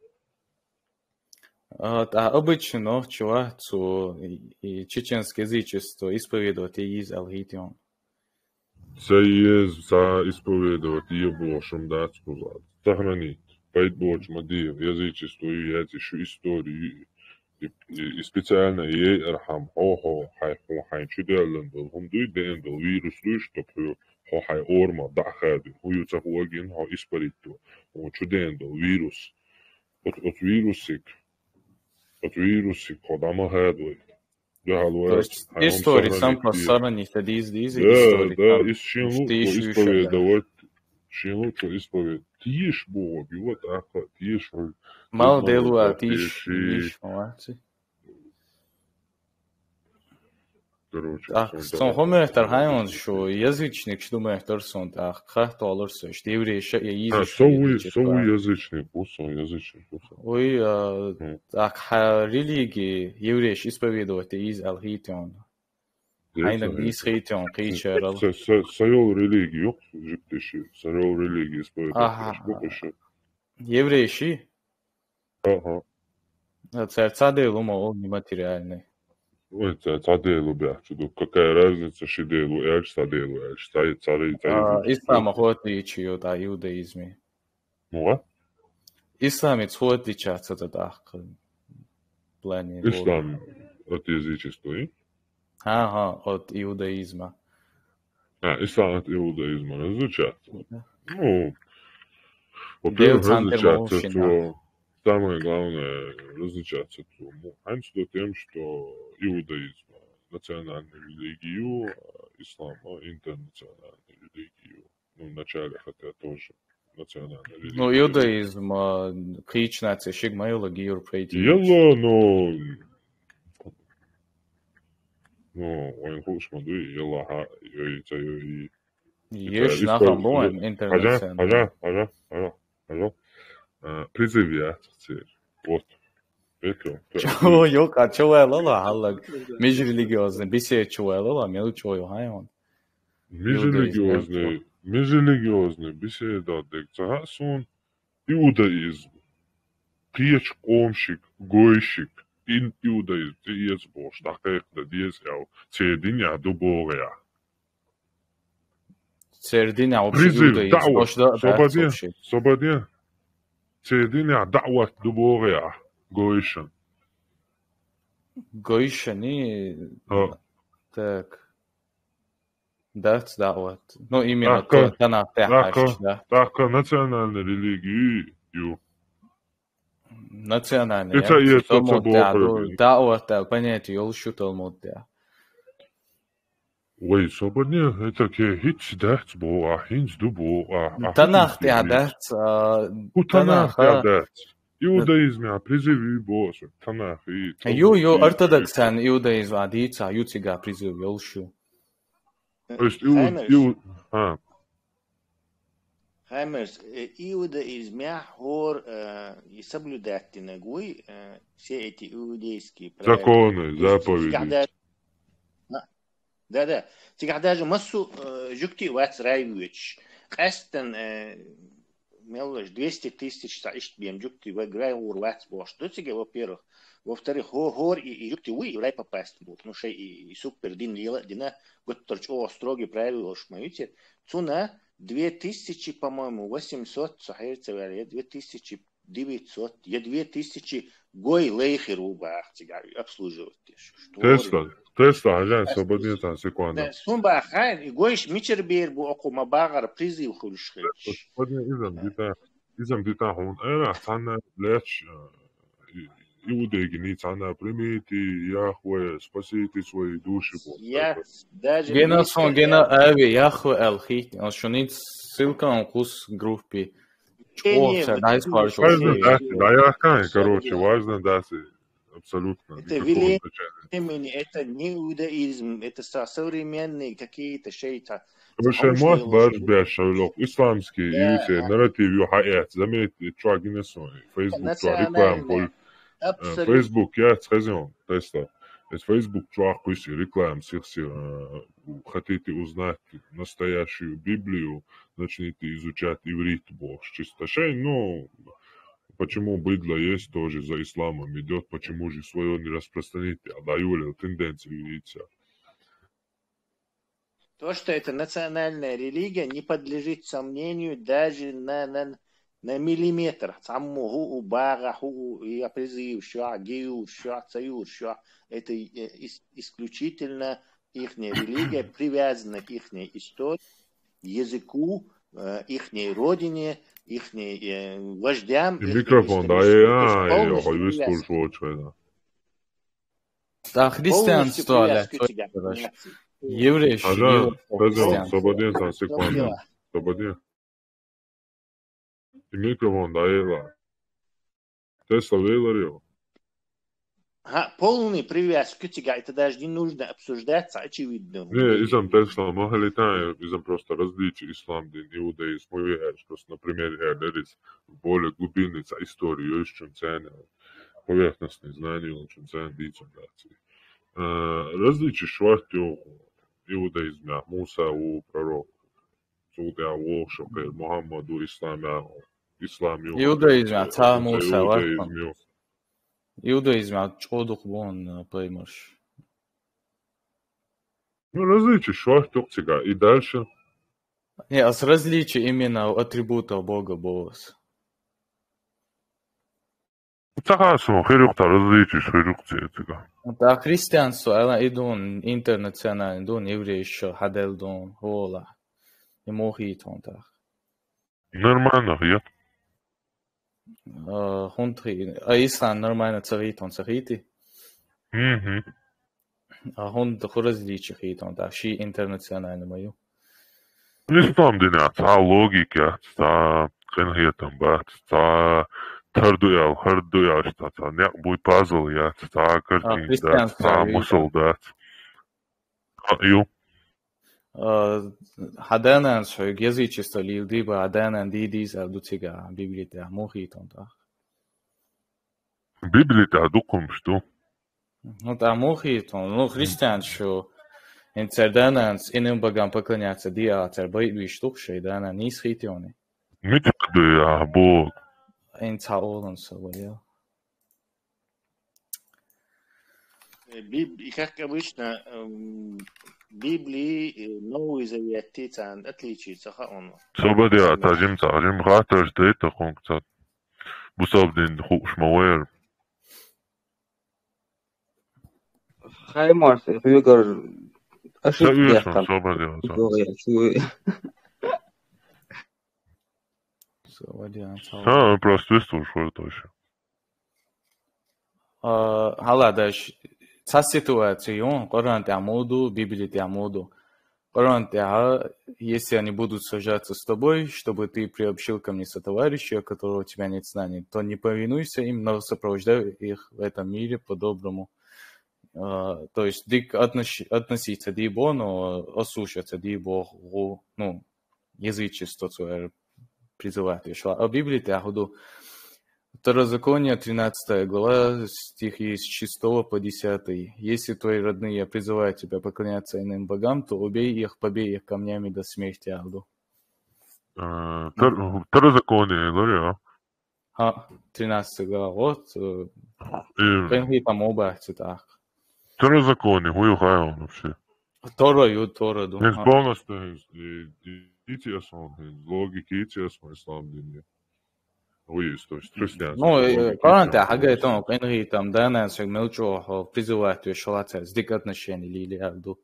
А, та обычно нохчу вац цу и, и чеченское язычество исповедовать из алгитион. Са ез, са исповедовать е бошум дац кузад. Сохранить. Пайд боч ма ди язычество и яц шу историю и, и, и специально ей архам хо хо хай хо хай чу деллен дол хум дуй ден дол вирус дуй чтоб хо хо хай орма да хай дуй ху ю ца хуагин хо испарить ту. Хо чу ден дол вирус. От от вирусик. От вирусик хо дама хай дуй. Да, То есть история сам по сохранить, это из из Да, истории. Да, из шин лучше исповедовать. Шин лучше исповедовать. Тиеш бо бива таха, тиеш. Мало делуа тиеш, тиеш, молодцы. Короче, Так, сон хомертар хайон шу язычник шу мертар сон так хат олар со шу еврей ша я из. Сову сову язычник, бу сон язычник, бу сон. Ой, а, так ха религии еврей ш исповедовать из алгитион. Айна из хейтион кийчерал. Сайол религию жиптеши, сайол религии исповедовать. Еврей ши? Ага. Цар цаделу ма ол нематериальный. Ой, цар цаделу бяхчу ду. Какая разница, ши делу эльш, цаделу эльш. Цари, цари, цари. Ислама хватит чио да иудаизме. Ну а? Исламец хватит чаца да дах. Плане. Ислам от язычества, и? Ага, от иудаизма. А, ислам от иудаизма различается. Ну, во-первых, различается, что самое главное, различается, что, ну, ханчто тем, что иудаизм национальную религию, а ислам а интернациональную религию. Ну, вначале хотя тоже национальную религию. Ну, иудаизм, а, кичнация шигмайологию пройти. Ело, но Ну, ойнхуш ма дуй, елла ха, йой, ца йой. Еш нахам боем интернет. Пожа, пожа, пожа, пожа. Призыв я, цир. Вот. Это. Чего, йок, а чего я лала, халлаг? Межрелигиозный, беседа чего я лала, мелу чего я хайон. Межрелигиозный, межрелигиозный беседа, дек, ца сон, иудаизм. Киеч комшик, гойшик, ин иудаизм, ти ез бош, дакъекъда диез ял, цедин я ду богъя. Цердин я вообще иудаизм, бош да, собадин, собадин. Цедин я даъват ду богъя, гойшан. Гойшани, так. Дац даъват. Ну, именно то, тана тяхаш, да. Така национальная религия, ю. Национальный, и ца я, еш, ца Талмуд тӀа, бохур ду, ду. ДаӀват аьлла понятие йолуш ю Талмуд тӀа. Вай, собар не, это ке хӀинца дац боху, а хӀинца ду боху, а, а Танах хӀинца тӀа ду. Дац, а, хӀу Танах тӀа Танаха дац. Иудаизм а призыв ю боху, Танах и Ю, ю, Талмуд и ортодоксальный иудаизм а дийца, ю цига призыв йолуш ю. То есть иу-, Хаймерс. Иу-, а. Хаймерс, э, иудаизмехь хӀора, э, и соблюдать динарг вуй, э, все эти иудейские правила. Законы, то есть заповеди. Цигахь да-, а, да, да. Цигахь даже массо, э, жуьгти а вац рай воьдуш. Къаьстина, э, меллаш двести тысяч цхьа иштта бен жуьгти вай рай гӀур вац бохуш ду цига, во-первых. Во-вторых, хӀо-, хӀора и, и жуьгти вуй и рай попасть бу. Ну, шай и, и супер дин лела а дина, гуттар чӀогӀа строгий правилаш ма ю церан. Цунна две тысячи, по-моему, восемьсот, со хьерца ваьлла, я две тысячи девятьсот, я две тысячи гой лайхир ву баха цига обслуживать деш. Тесла, Тесла, хьажа, Тесла, свободен цхьа секунда. Да, сун баха, и гойш мичара бер бу окху ма бахара призыв хуьлуш хилча. Свободен изам дита, изам дита хьуна. Ара, цхьанна леча, э, и-, иудейгини цхьанна примите Яхве, спасите свои души бу. Я даже Гена сон, гена ави, Яхве аьлла хит, он шуниц ссылка он кус группе. Не, не, чӀогӀа ца вот дайс это парчо Важно шея. Дац, да, я кай, короче, важно дац, абсолютно. Это никакого значения. Времени, это не иудаизм, это со-, современные какие-то шей-то. Короче, мос барж беш шойлох, исламский, да, и все, да, нарратив ю хьаэц, заметь, чуа гинесон, Facebook чуа реклама боль. Абсолютно. Э, Facebook яц хезон, Тесла. Эс Facebook чуа кхуьси реклама сихси, э, хотите узнать настоящую Библию, начните изучать иврит бохуш. Чисто шайн, ну, почему быдло есть, тоже за исламом идёт, почему же своё не распространить? А даю ли тенденцию видите? То, что это национальная религия, не подлежит сомнению даже на, на, на миллиметр. Цхьаммо хӀу у, багӀа хӀу у, я призыв шо, гиюр шо, цаюр шо. Это, э, ис-, исключительно ихняя религия привязана к ихней истории, языку, э, ихней родине, ихней, э, вождям, И ихней микрофон, да, исторической, то есть я, я, полностью я, привязана. Слушаю, что это. Да, христианство, полностью привязка к тебе. Еврей, Ага, еврей, христианство. Свободен, там, секунду. Свободен. И микрофон, да, Эйла. Тесла вейлар йо. Ха, полный привязка к тебе, это даже не нужно обсуждать, очевидно. Не, изам Тесла, махалитан, изам просто различие ислам дин, иудаизм, мы вегаешь, просто, например, я, there is более глубинный ца историю, есть чем цена, поверхностные знания, он чем цена, дицом нации. Э, различие швартё, иудаизм, я, Муса, у пророк. Цул тӀаьхьа вокху шо кхайра Мухьаммад ву, ислам а, ислам ю. Иудаизм а, ца Муса вац. Иудаизм ю. Иудаизм а чӀогӀа дукха бу хьуна, э, пайхамарш. Ну, различие шортта юкъ цигахь. И дальше? Не, ас различие именно атрибутов Бога боху ас. Ца хаа суна, хир юкъ ца различие, хир юкъ ца цигахь. ТӀаккха христианство, аьлла, и дуна интернациональный дуна, еврейш хьаделла дуна, хӀола. И муха хийта хьуна тӀаккха? Нормально хета. А, хӀунда хи-, а ислам нормально ца хийта хьуна, ца хийти? Мгм. А хӀунда хӀу различие хийта хьуна тӀаккха, ши интернациональный ма ю? Ислам динехь цхьа логика яц, цхьа къинхетам бац, цхьа тар ду аьлла, хӀара ду аьлла, цхьа, цхьа некъ буй пазл яц, цхьа картина дац, цхьа мусал дац. А, ю. А, хьан да-нанас хьоьга язычество лийла дийба, хьан да-нана дийдийза аьлла ду цигахь, Библи тӀехь муха хийта хьуна тӀаккха? Библи тӀехь дукха хӀумнаш ду. Ну, тӀаккха муха хийта хьуна? Ну, христианаш шу, хӀинца церан да-нанас иним богам поклоняться де а, цара байъа вийш ду-кх шайн да-нана, нийса хийти хьуна? Мичахь дуй ахь боху? ХӀинца хьан оланца вай. Э, Биб-, и как обычно, эм, Библии, э, Новый Завет, царна отличие ца хаьа хьуна. Собар де, ца жимма, ца жимма хаттарш дайта хьуна ца. Бусалба дин хууш ма вайра. Хаймарс, хьоьгара ошибка яхкам. Собар де, ца. Собар де, ца. Ха, просто вистуш вара точно. А, хьала даш, цхьа ситуаци ю, Къуръан тӀа мо ду, Библи тӀа мо ду. Къуръан тӀа, если они будут сражаться с тобой, чтобы ты приобщил ко мне сотоварища, у которого у тебя нет знаний, то не повинуйся им, но сопровождай их в этом мире по-доброму. А, то есть дика отнош-, относиться дибо, но ослушаться дибо, ну, язычество своё призывать ещё. А Библи тӀа хьо ду. Второзаконие, тринадцатая глава, стихи с шестого по десятый. Если твои родные призывают тебя поклоняться иным богам, то убей их, побей их камнями до смерти, аьлла ду. А, втор-, Второзаконие, говорю, а? Хьа, тринадцатая глава, вот, э, И къинхетам мо бац тӀаккха. Второзаконие, хӀу ю хьайна вообще? Тора ю, Тора ду. ХӀинца Хьа. Полностью, хӀинца, и, и, и, исламский, логика и исламский. ХӀу ю, то есть христианство. Ну, э, Логика Къуръан и тӀа исламский. хьагайтам, къинхетам, да, нан саг мел чӀоагӀа призывать веш хьалаца, дика отношение лелае аьлла ду.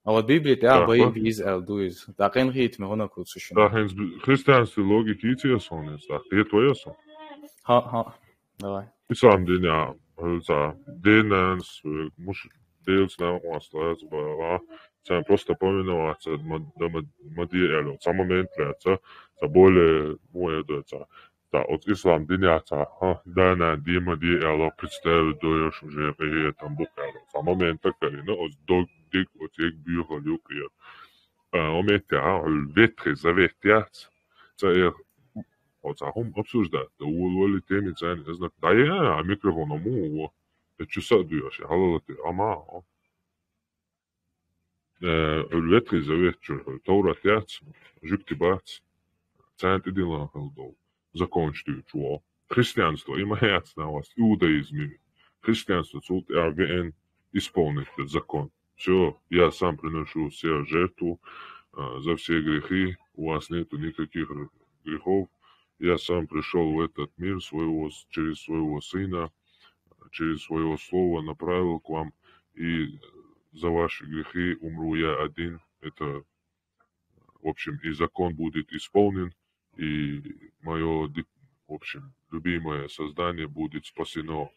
А вот Библи тӀа Да, бай хо. биз аьлла ду из. ТӀаккха къинхетам хӀана кхувсаш? Да, хӀинца христианский логика и исламский, да, и твоя сон. Хьа, хьа. Давай. Ислам дин, а, хӀу ца, динанс, э, муш, делс на ослаз, ба, а, ца просто повиноваться, ма, да, ма, ма де аьлла, ца момент ца, ца более, мо я да, ца, ца, от ислам дин я, ца, а, да, на, де, ма де аьлла, представить даешь уже, э, там, бух аьлла, ца момент так, ну, от дог, дик, от як бюхал, юк, я. А, момент, а, Ветхий Завет яц, ца, э, Оцу хӀума обсуждать да, вол-, воли теми царна, я знаю, да, я, а микрофон а му, во. Э, чу са дуешь, я, хьалалати, ама, о. Э, Ветхий Завет чу, Товрат яц, жугти бац, царна тӀедиллина хила долу. Закон чу дуьйцу, во. Христианство, и ма яц на вас, иудаизм. Христианство, цул тӀаьхьа веан, исполнить этот закон. Всё, я сам приношу все жертву, а, за все грехи, у вас нету никаких р-, грехов. Я сам пришёл в этот мир своего с-, через своего сына, через своё слово направил к вам, и за ваши грехи умру я один. Это, в общем, и закон будет исполнен, и моё, ди-, в общем, любимое создание будет спасено,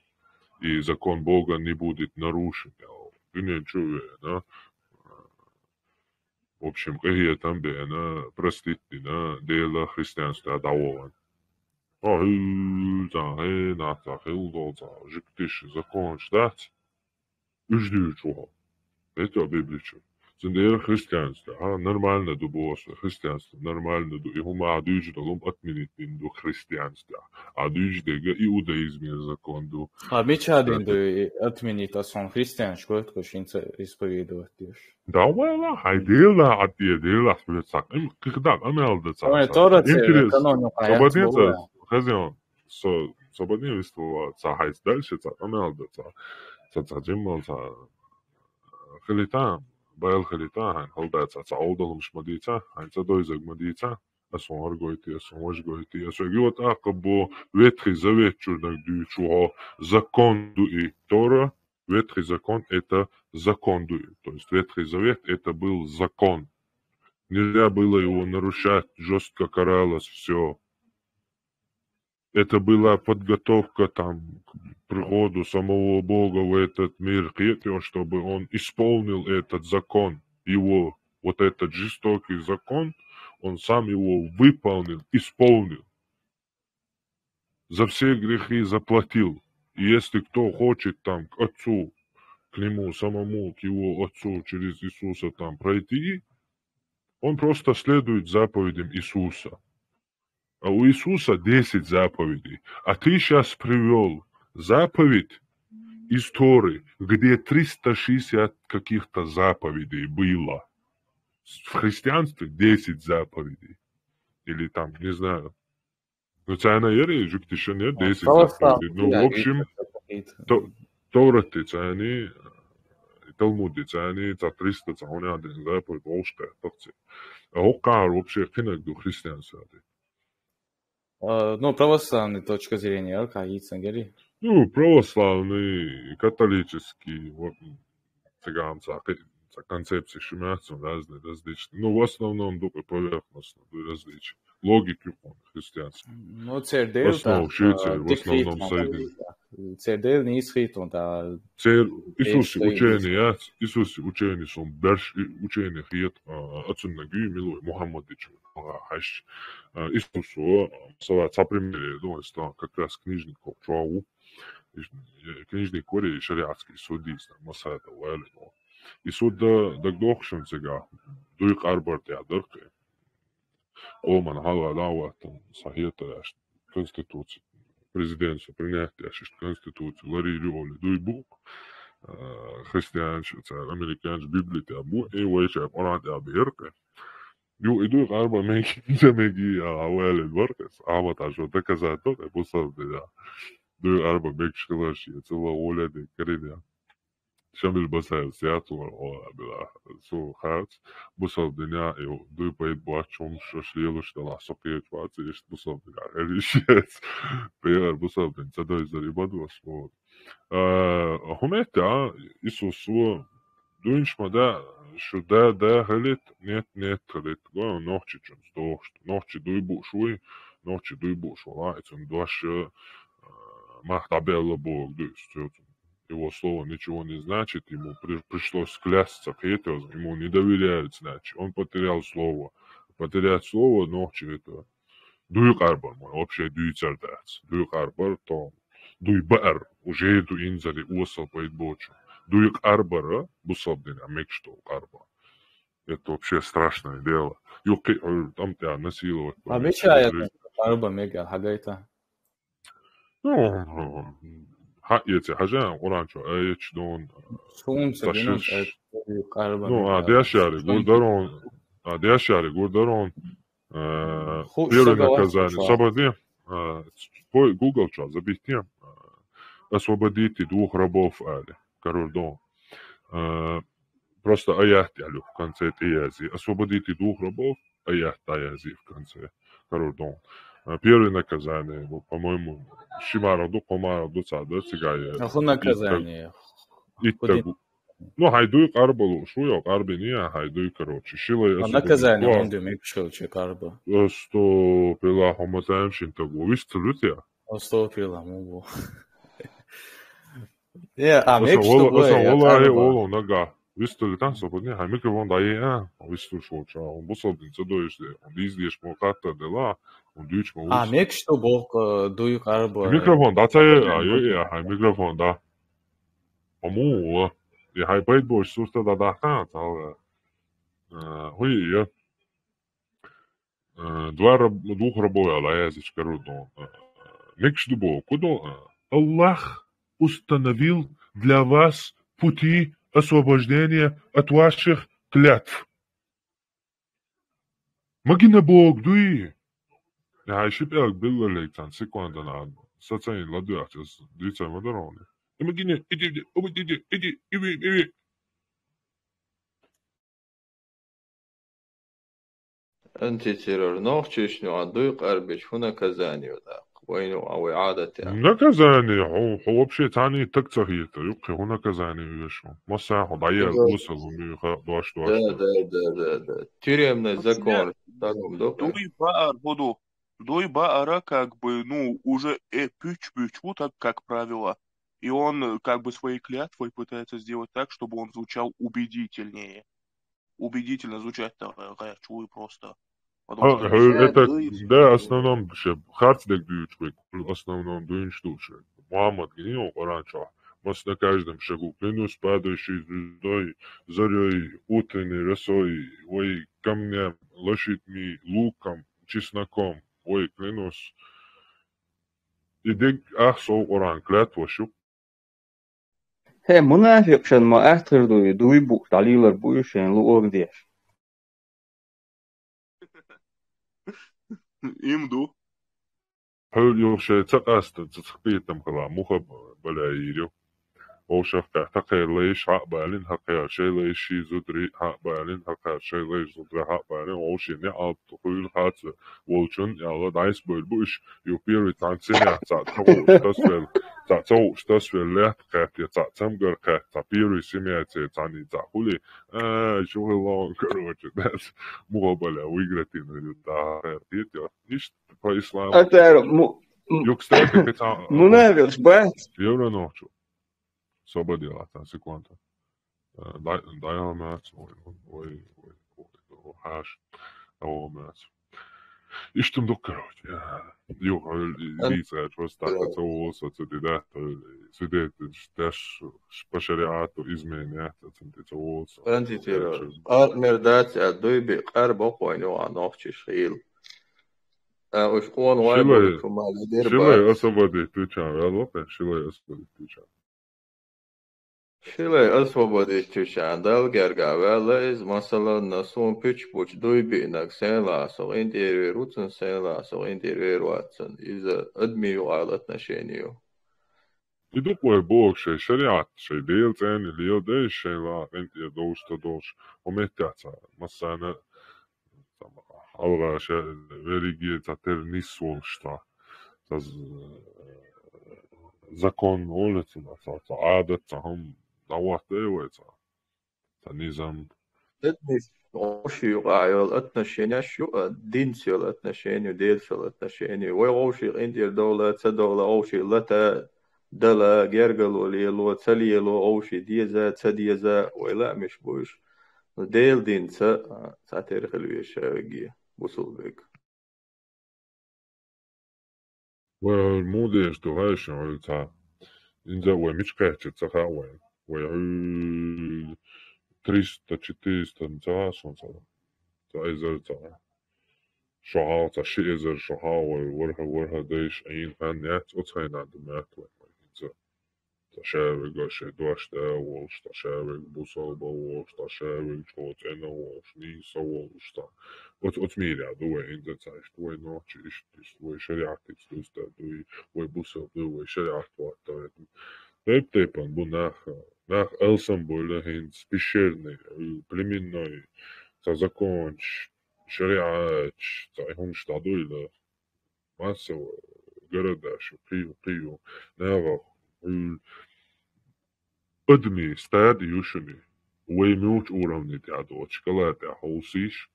и закон Бога не будет нарушен. Дуьнен чу веана, в общем, къинхетам беана, простить дина, Дела христианство дӀаволлан. О, хӀу, ца, хӀе, нах, ца, хӀу, дол, ца, жугтиш, законаш дац. Уьш дуьйцу хьо. Это Библия чу. Цундела христианство, а, нормально ду боху, христианство нормально ду. И хӀума а дуьйцу долу, отменить дина ду христианство. А дуьйцу дега иудаизме закон ду. А мича дин ду и отменить, а сон христианаш гойту, ко шинца исповедовать деш? Да, вала, хай дела, а те дела, хьуьца. Им, кхидак, амел да ца. Ой, ца. Тора Интерес. Канон, Сободин ца, хазин, со, сободин виствовал, ца, хай дальше, ца, амел да ца. Ца, ца, джиммал, ца. Хилита, байл хилита, хай, халда ца, ца, олдалумш ма дица, хай, ца, дойзаг ма дица. Ас вон гӀар гойтий, ас вон вож гойтий, ас вегиот акъабо Ветхий Завет чуьрнаг дуьйцу хьо, закон ду и Тора, Ветхий закон это закон ду и. То есть Ветхий Завет это был закон. Нельзя было его нарушать, жестко каралось все. Это была подготовка там к приходу самого Бога в этот мир, к этому, чтобы он исполнил этот закон, его, вот этот жестокий закон, он сам его выполнил, исполнил. За все грехи заплатил. И если кто хочет там к Отцу, к Нему самому, к Его Отцу через Иисуса там пройти, он просто следует заповедям Иисуса. А у Иисуса десять заповедей. А ты сейчас привёл заповедь из Торы, где триста шестьдесят каких-то заповедей было. В христианстве десять заповедей. Или там, не знаю. Ну, царна яра, жугтишан яра, десять заповедей. Ну, в общем, то-, Торати царни, Талмуди царни, ца триста, ца хьуна дин заповедь, волшка, тохци. А хӀокхар вообще кхинаг ду христианство. А, ну, православная точка зрения, а, как яйцан гери? Ну, православный, католический, вот, цыганца, ка-, ца концепция шимятся, разные, различные. Ну, в основном, только поверхностно, да, различия. Логика, он, христианство. Ну, церковь, В основном да, швейцария, а, в основном декретная сайдин. политика. цердел нийсхитун та. Цер Иисуси учени яц, Иисуси учени сум берш учени хет, а, ацунна гуй милуй Мухаммадичу. Хаш. А, Иисусо, сала ца примере, думаю, что как раз книжник чуаву. Книжник вари шариатский судист, масада вали. И суд да дагдохшун цега, дуй къарбар тя дыркъи. Къоман хьалгӀа дӀаваттан са хетараш конституци, президентсо принять яшиш конституци, ларили оли дуй бу, а, христианча, цар американча Библи тя бу, и вайча Къуран тя биркъи. Ю, и дуй къарба меги, за меги, а, а вали баркъис, а вот а жо доказательство, и бусал да. Дуй къарба мег шкалаш, и цела оля де, каридя. Шамил Басаев сияту о абила су хац, бусал дыня, и дуй пайд бачун, шош лелуш дала сокет вац, ишт бусал дыня, эришец. Пейгар бусал дын, цадой зари бадвас, вот. А, хумета, Иисус, дуйнш ма да, шу да, да, халит, нет, нет, халит, го, нохчи чун, сдохшт, нохчи дуй бу шуй, нохчи дуй бу шула, и цун дуаша, а, мах табелла Бог, дуй, сцёцун. Его слово ничего не значит, ему при-, пришлось клясться, хетез, ему не доверяют, значит, он потерял слово. Потерять слово, нохчи это, дуй къарбар, мой, вообще дуй цардац, дуй къарбар, то, дуй баар, уже ду инзари уасал пайд бочу. Дуй къарбара, бусал дыня, мег што къарба. Это вообще страшное дело. Юхи, э, там тебя насиловать. А будут, меча я или там, къарба мега, хагайта. Ну, хьа, эти хьажа, Къуран чу, аят дон, Сунца гинон, ташиш. Аят, къарба Ну, мега, а, дяшари, сунца. Гурдарон, а, дяшари, гурдарон, э, Ху первое шага наказание. Вахтуша. Собади, э, пой Google чу, забитие, э, освободите двух рабов, али, карурдон. Э, просто аят я лю в конце тиязи. Освободите двух рабов, аят таязи в конце. Карурдон. Э, первое наказание, вот, по-моему, шимараду, комараду, цада, цигая. А ху наказание? Итта гу-, ну, хай дуй къарбалу, шу я къарбини, а хай дуй, короче, шилай А освободить наказание, куа. Он дым, ик шил че къарба. Сто пила хоматаем шин тагу. Вистулю тя? Сто пила, мугу. Е, а, Оса мег што вола, бу, оса я вола, е, къарба. Оло, нага. Вистулю тан, сободни, хай микрофон да, е, а, вистулю шо, ча, он бусал дин, цадоеш де, он издеш, мо катта дела, он дюч, мо А, вистулю. Мег што бу, э, дуй къарба, э, Микрофон да, ца, е, а, е, е, хай микрофон да. Ому, о. Е, хай пайд бош, сурта да, да, ха, ца, э, хуй, е. Э, два раб-, двух рабов я лаязыч, короче, э, микш дубо, кудо, э, Аллах установил для вас пути освобождения от ваших клятв. Магина Бог дуй. Я, ай шипелк билла лейк тан секунда на. Сацайн ладуях, час дицай мадароны. И магина, иди, иди, иди, иди, иди, иди, иди. Антитеррор. Нохчишну а дуй къарбич, ху наказание да. Вайну а вай адате. Наказание, ху, ху вообще тани так цахита, юк, ху наказание вешо. Маса ху дая Да. Усал, ми ха, дош, дош. Да, да, да, да, да. Тюремный закон. Таком докай. Дуй баар, буду. Дуй баара как бы, ну, уже, э, пюч-пюч, вот так, как правило. И он, э, как бы своей клятвой пытается сделать так, чтобы он звучал убедительнее. Убедительно звучать-то, э, э, чуй просто. Потому А, что ху, это, Дуй да, основном, ше, харц дег дуй, чуй, основном дуй, что, ше. Мухаммад гинил, Къуран ча. Мас на каждом шагу, клянусь падающей звездой, зарей, утренней росой, ой, камнем, лошадьми, луком, чесноком, ой, клянусь. И дег, ах, сол Къуран, клятва шук. Хе, мунафикъшан ма ахтыр дуй, дуй бу, далилар буй, шен лу ог деш. Им ду. Ху юхше цакъаста, цацхпитам хала, муха баля ирю. Ошах ка, та хер лейш ха балин, ха хер шей лейш ши зудри ха балин, ха хер шей лейш зудра ха балин, оши не алт хуйр хаца, волчун, яла дайс бой буш, ю первый танцин, я, ца, ца, уш, тас вел, ца, ца, уш, тас вел, лят, кат, я, ца, цамгар, кат, ца, первый семья, ца, ца, ни, ца, хули, а, чугы лон, короче, да, муха баля, выиграть, ну, да, хер, я, ишт, по исламу. А тар му-, Юкстати кицӀа Ну, наверное, бац. Евро нохчу. Собади латан секунда. Э, дай, дай алмац, ой, ой, ой, ой, ой, хаш. Алмац. Иштум дук, короче. Ю, Ан- дийца, просто так, это волосы, это да, то свидетель, даш, по шариату изменять, это, это волосы. Антитера. Ар мердац, а дуйби, къар бокъойн, ю, а нохчиш хил. А уж он вай Шилай, бокъойн, мали дер шилай бац. Освободить тучан, вяло, шилай освободить тучан. Шилай освободить тучан, Дала герга вяла из, масалан, на сун пич буч дуйби наг сен ласо, интервьюер уцун сен ласо, интервьюер ватсун. Из адми югал отношению. И дук вай бог шей шариат, шей дел цен, лил дей шей ла, интервьюер долш, то долш. О меттяца, масана, там, алга ше, вериги, ца тер нис волшта. Ца з-, закон улицы, ца, ца адат, ца хам, дават дей вай, ца. Ца низам. Этнис, овши юкъа йол отношения шу, а, динцел отношению, делцел отношению. Вай овши къинтир дола, ца дола, овши лата, дала, гергало лело, ца лело, овши деза, ца деза, вай ла миш буш. Ну, дел динца, а, ца терхил вешавги, бусулбек. Вай мудеш ду гайшин, вай ца. Инза вай мичкача ца ха вай. Вай, э, триста, четыреста ца ха шон ца. Ца эзер ца. Шо ха ца ши эзер шо ха вай варха, варха дайш айн хан яц оцайна ду мят вай. Инза. Ца шавега шей дошта волш, ца шавег бусалба волш, ца шавег чоцена волш, ниса волш, ца. Оц, оц миря ду вай инза ца ишт вай нохчи ишт, ишт вай шариатиц дуста дуй, вай бусал дуй, вай шариат ватта. Тайп-тайпан бу нах, нах элсам буйла хинц, пещерный, э, племенной, ца законч, шариач, ца ихун шта дуйла. Масса города шу, кию, кию, нава, ул, адми, стад юшуни, вай муч уровни тя доч, калатя хосиш.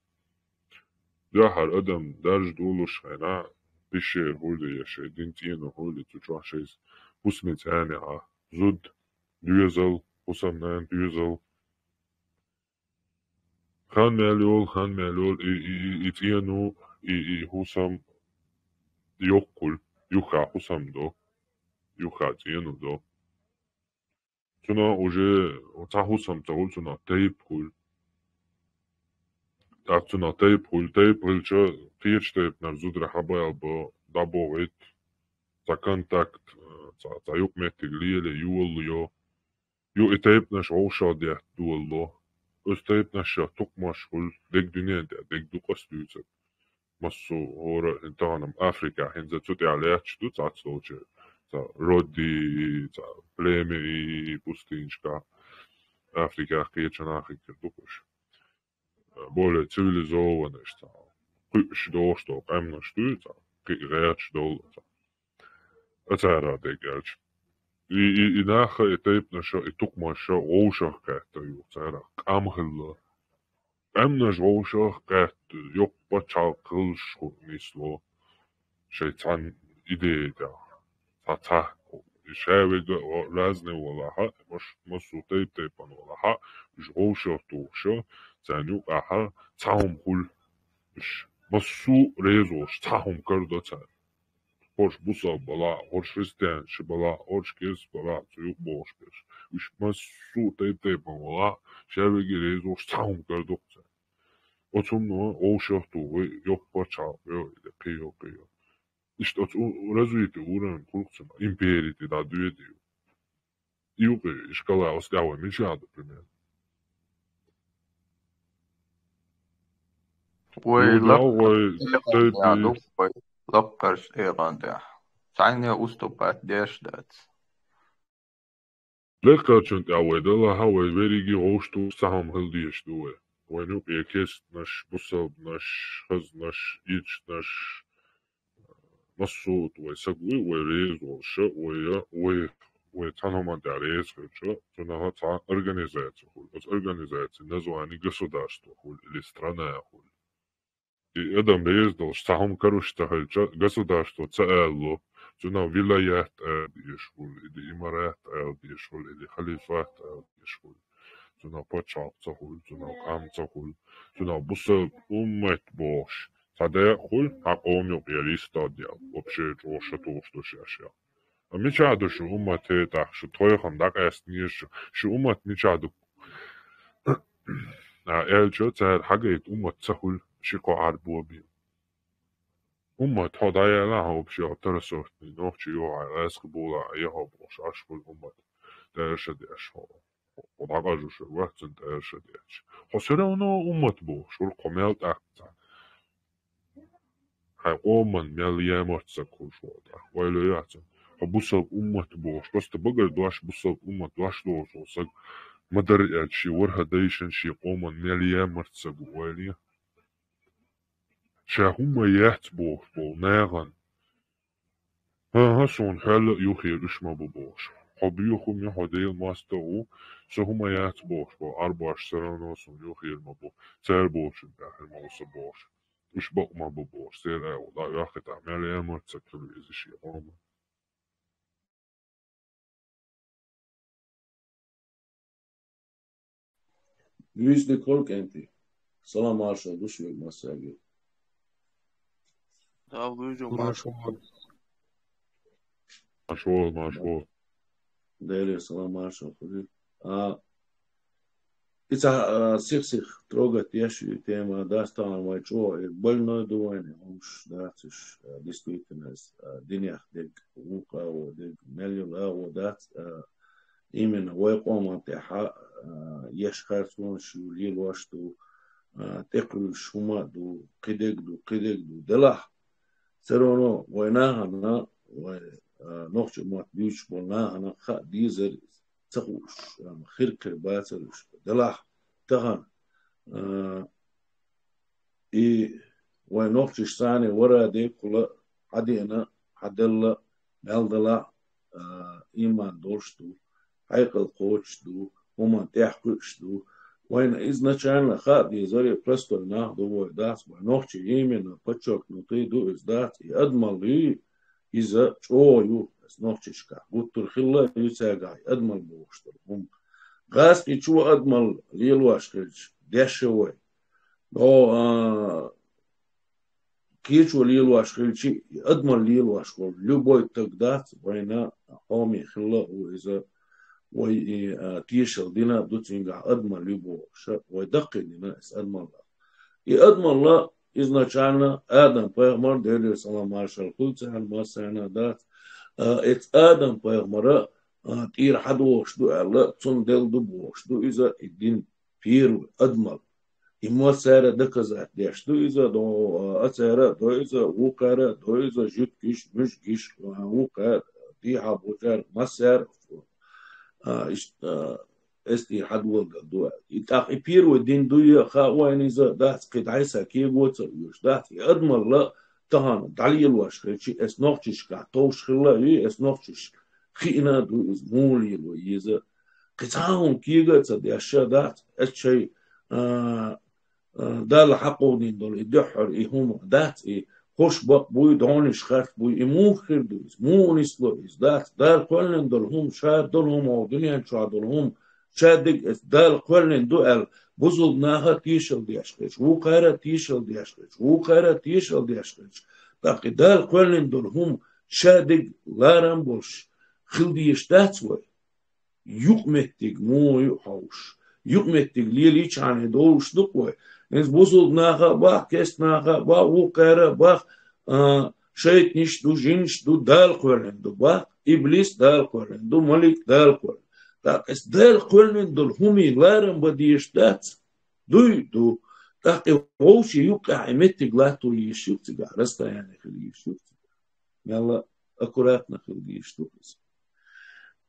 Дахар адам дарж дулуш хайна, пише хули яше, дин тину хули, цу чуашес, пусмец ане а, зуд, дюзел, пусамнан дюзел. Хан мялёл, хан мялёл, и, и, и, и тину, и, и хусам, йоккул, юха хусам до, юха тину до. Цуна уже, ца хусам ца ул цуна тейп хул. Так цуна тейп хул, тейп хулча, кирч тейп нар зудра хабаял бо, дабо вит, ца контакт, ца, ца юк меттиг лиеле юоллу йо. Ю и тайпнаш гъовшал дехт дуалло. Оз тайпнаша тукъмаш хул, дег дуьнен тӀа, дег дукъас дуьйцад. Массо гӀора хӀин таханам Африка, хӀинца цу тӀехьа лаьтташ ду, цац долча, ца Роди, ца племя и пустыньшка. Африка кхеча нахикар дукъуш. Более цивилизованный, ца кхуьуш долуш долу къаьмнаш дуй, ца кхин гӀерташ долу, ца а цара дегӀерча. И, и, и наха, и тайпнаша, и тукъмаша вовшах кхетта ю цара къам хилла. Къаьмнаш вовшах кхетта, йоккха пачхьалкх хилш хӀу нисло шайн цхьана идея тӀехь. Ца, ца, и шавега разный валахьа, маш-, массо тайп-тайпана валахьа, уьш вовшах тухуша, царна юкъахьа цхьа хӀума хуьлу. Уьш массо а реза волуш цхьа хӀума карадо царна. ХӀорш бусалба балахь, хӀорш христианаш балахь, хӀорш керст балахь, цу юкъа бохуш берш. Уьш массо а тайп-тайпана валахь, шавега реза волуш цхьа хӀума карадо царна. Оцу хӀумано вовшах туху вай йоккха пачхьалкх йо, или кхин йо, кхин йо. Иштта оцу у-, развитый уровень кхуллугцун импери тӀе дӀадоьду ю. Юкъе школа оцу тӀехь вай мича яду, пример? Вай Ну, лаккхарчу вай тайпе ду, вай лаккхарчу тӀегӀан тӀехь. Цхьанне уступать деш дац. Лекхарчун тӀехь вай далахьа, вай верриге гӀовш тухуш цхьа хӀума хила дезаш ду вай. Вайн юкъе кестнаш, бусалбанаш, хазнаш, ирчнаш, массо а вай саг вуй, вай реза волуша, вай, вай, вай цхьана хӀуманна тӀехь реза хилча, цунах цхьа организация хуьлу. Оцу организацин название государство хуьлу или страна хуьлу. И адам реза долуш цхьа хӀума каруш ца хилча, государство ца аьлло, Цунах вилаят аьлла деш хуьлу, или имарат аьлла деш хуьлу, или халифат аьлла деш хуьлу. Цунах пачхьалкх ца хуьлу, цунах къам ца хуьлу, цунах бусалба уммат бохуш. Цхьа дакъа хуьлу, хьан къоман юкъа ял йистал дел, вообще чӀогӀа ша тухуш ду шаьш ял. А мичахь ду шу уммат хӀетахь, шу тхойхан дӀакъаьстинера шу, шу уммат мичахь ду? А, аьлча, цара хьагайта уммат ца хуьлу, ши-кхо Ӏарбо бен. Уммат хьо дӀаяьлла, хьо вообще хьо тарасортный нохчи йохьа, аьсхи бола, а яхьо бохуш, аш хуьлу уммат. ТӀаьрша деш хьо. Хьо дӀакъажуш вац цунна тӀаьрша деш. Хьо все равно уммат бохуш, хуьлу кхо мел тӀаккха. Хьайн къоман мел ямарт саг хуьлуш ву тӀаккха. Ойла яц. Хьо бусалба уммат бохуш, просто багара дош бусалба уммат дош долуш волу саг ма-дарра аьлча, шен ворхӀа дайшан, шен къоман мел ямарт саг ву, ойла е. Ша хӀумма яц бохуш болу нахана. ХӀан-хӀа, суна хьоьлла а юххера уьш ма бу бохуш. Хьо боьху хӀума я, хьо Делан мостагӀа ву, со хӀумма яц бохуш болу Ӏарбош все равно суна юххера ма бу, цара бохучун тӀаьхьа ма ву со бохуш. Уьш бакъ ма бу бохуш, церан агӀо дӀа а йоккхуьйтахь, мел ямарт саг хуьлу иза шен къоман. Вуьйцу дика хуьлда, кӀентий. Салам маршалла ду шуьга массаьрга. Дала вуьйцу. Маршалла. Маршалла, маршалла. Делера салам маршалла хуьлда. А, и ца, а, сих-сих трогать деш ю тема, дац тахана вай чӀогӀа, и больной ду вайна, хӀумаш дац уьш, а, действительно, а, динех дерг, вукху агӀо дерг, мел йолу агӀо дац, а, именно вай къоман тӀехь, а, еш харцонаш ю, лелош ду, а, тӀекхуьлуш хӀума а ду, кхидерг ду, кхидерг ду, делахь. Все равно вай нахана, вай, а, нохчийн мотт дуьйцуш болу нахана хаа дезара, ца хууш, а, хир-хир бацара уьш. Делахь тахана, а, и вай нохчаш царна вара декхула хьан деана, хьан делла, мел дала, а, иман долуш ду, хьекъал кхочуш ду, хӀуманна тӀехь кхуьуш ду. Вайна изначально хаа дезара, простой нах ду вай, дац вай нохчий, именно подчеркнутый ду иза, дац и адамаллий, иза чӀогӀа ю, аса нохчашкахь гуттар хилла а ю цаьргахь и адамалла бохуш долу хӀума. ГӀазкхичо адамалла лелош хилча, деш а вай. О, а, кхечо лелош хилчи, и адамалла лелош волу любой стаг дац, вайна хьоме хилла а ву иза, вай и, а, тешал дина а ду цуьнгахь адамалла ю бохуша, вай даккхийдина иза адамалла. И адамалла изначально Адам-пайхамар, Делера салам маршалла хуьлда царна, массарна дац, а, эца Адам-пайхамара, а, тӀера хьадогӀуш ду аьлла, цунна делла ду бохуш ду иза, и дин первый адамалла. И массара доказать деш ду иза, до, а, ацара а до иза, вукхара а до иза, жуьгтиш, муьжгиш, а, вукхара, дехьа бучара, массара, а, иштта, а, эс тӀера хьадоладар ду аьлла. И тӀаккха и первый дин дуй а хаа вайна иза, дац кхин дӀайса кего ца оьшу, дац и адамалла тахана дӀалелош хилчи, эс нохчашкахь товш хилла а вий, эс нохчаш хиъна а ду иза, муха лело иза. Кхин цхьа а хӀума кега а ца деш ша дац, эс шай, а, а, Далла хьакховдийна долу и дуьххьара и хӀума дац, и хӀорш бакъ буй, догӀанаш харц буй, и муха хир ду иза, муха нисло иза, дац. Дала кхоьллина долу хӀума, ша долу хӀума, хьо дуьнен чохь долу хӀума, ша дерг эца Дала кхоьллина ду аьлла, бусалба наха а тешал деш хилча, вукхара а тешал деш хилча, вукхара а тешал деш хилча, тӀаккха и Дала кхоьллина долу хӀума ша дерг ларам болуш хила дезаш дац вай. Юкъаметтиг муха ю хьовш? Юкъаметтиг лелийчхьана довлуш ду-кх вай. Иза бусалба наха а бах, кест наха а бах, вукхара а бах, а, шайтӀанаш ду, жинаш ду, Дала кхоьллина ду бах, иблис Дала кхоьллина ду, малик Дала кхоьллина. ТӀаккха эс Дала кхоьллина долу хӀумий ларам бан дезаш дац? Дуй, ду. ТӀаккха и вовшийн юккъехь и меттиг латто йиш ю-кх цигахь, расстояние хила йиш ю-кх цигахь. Мелла аккуратно хила дезаш ду иза.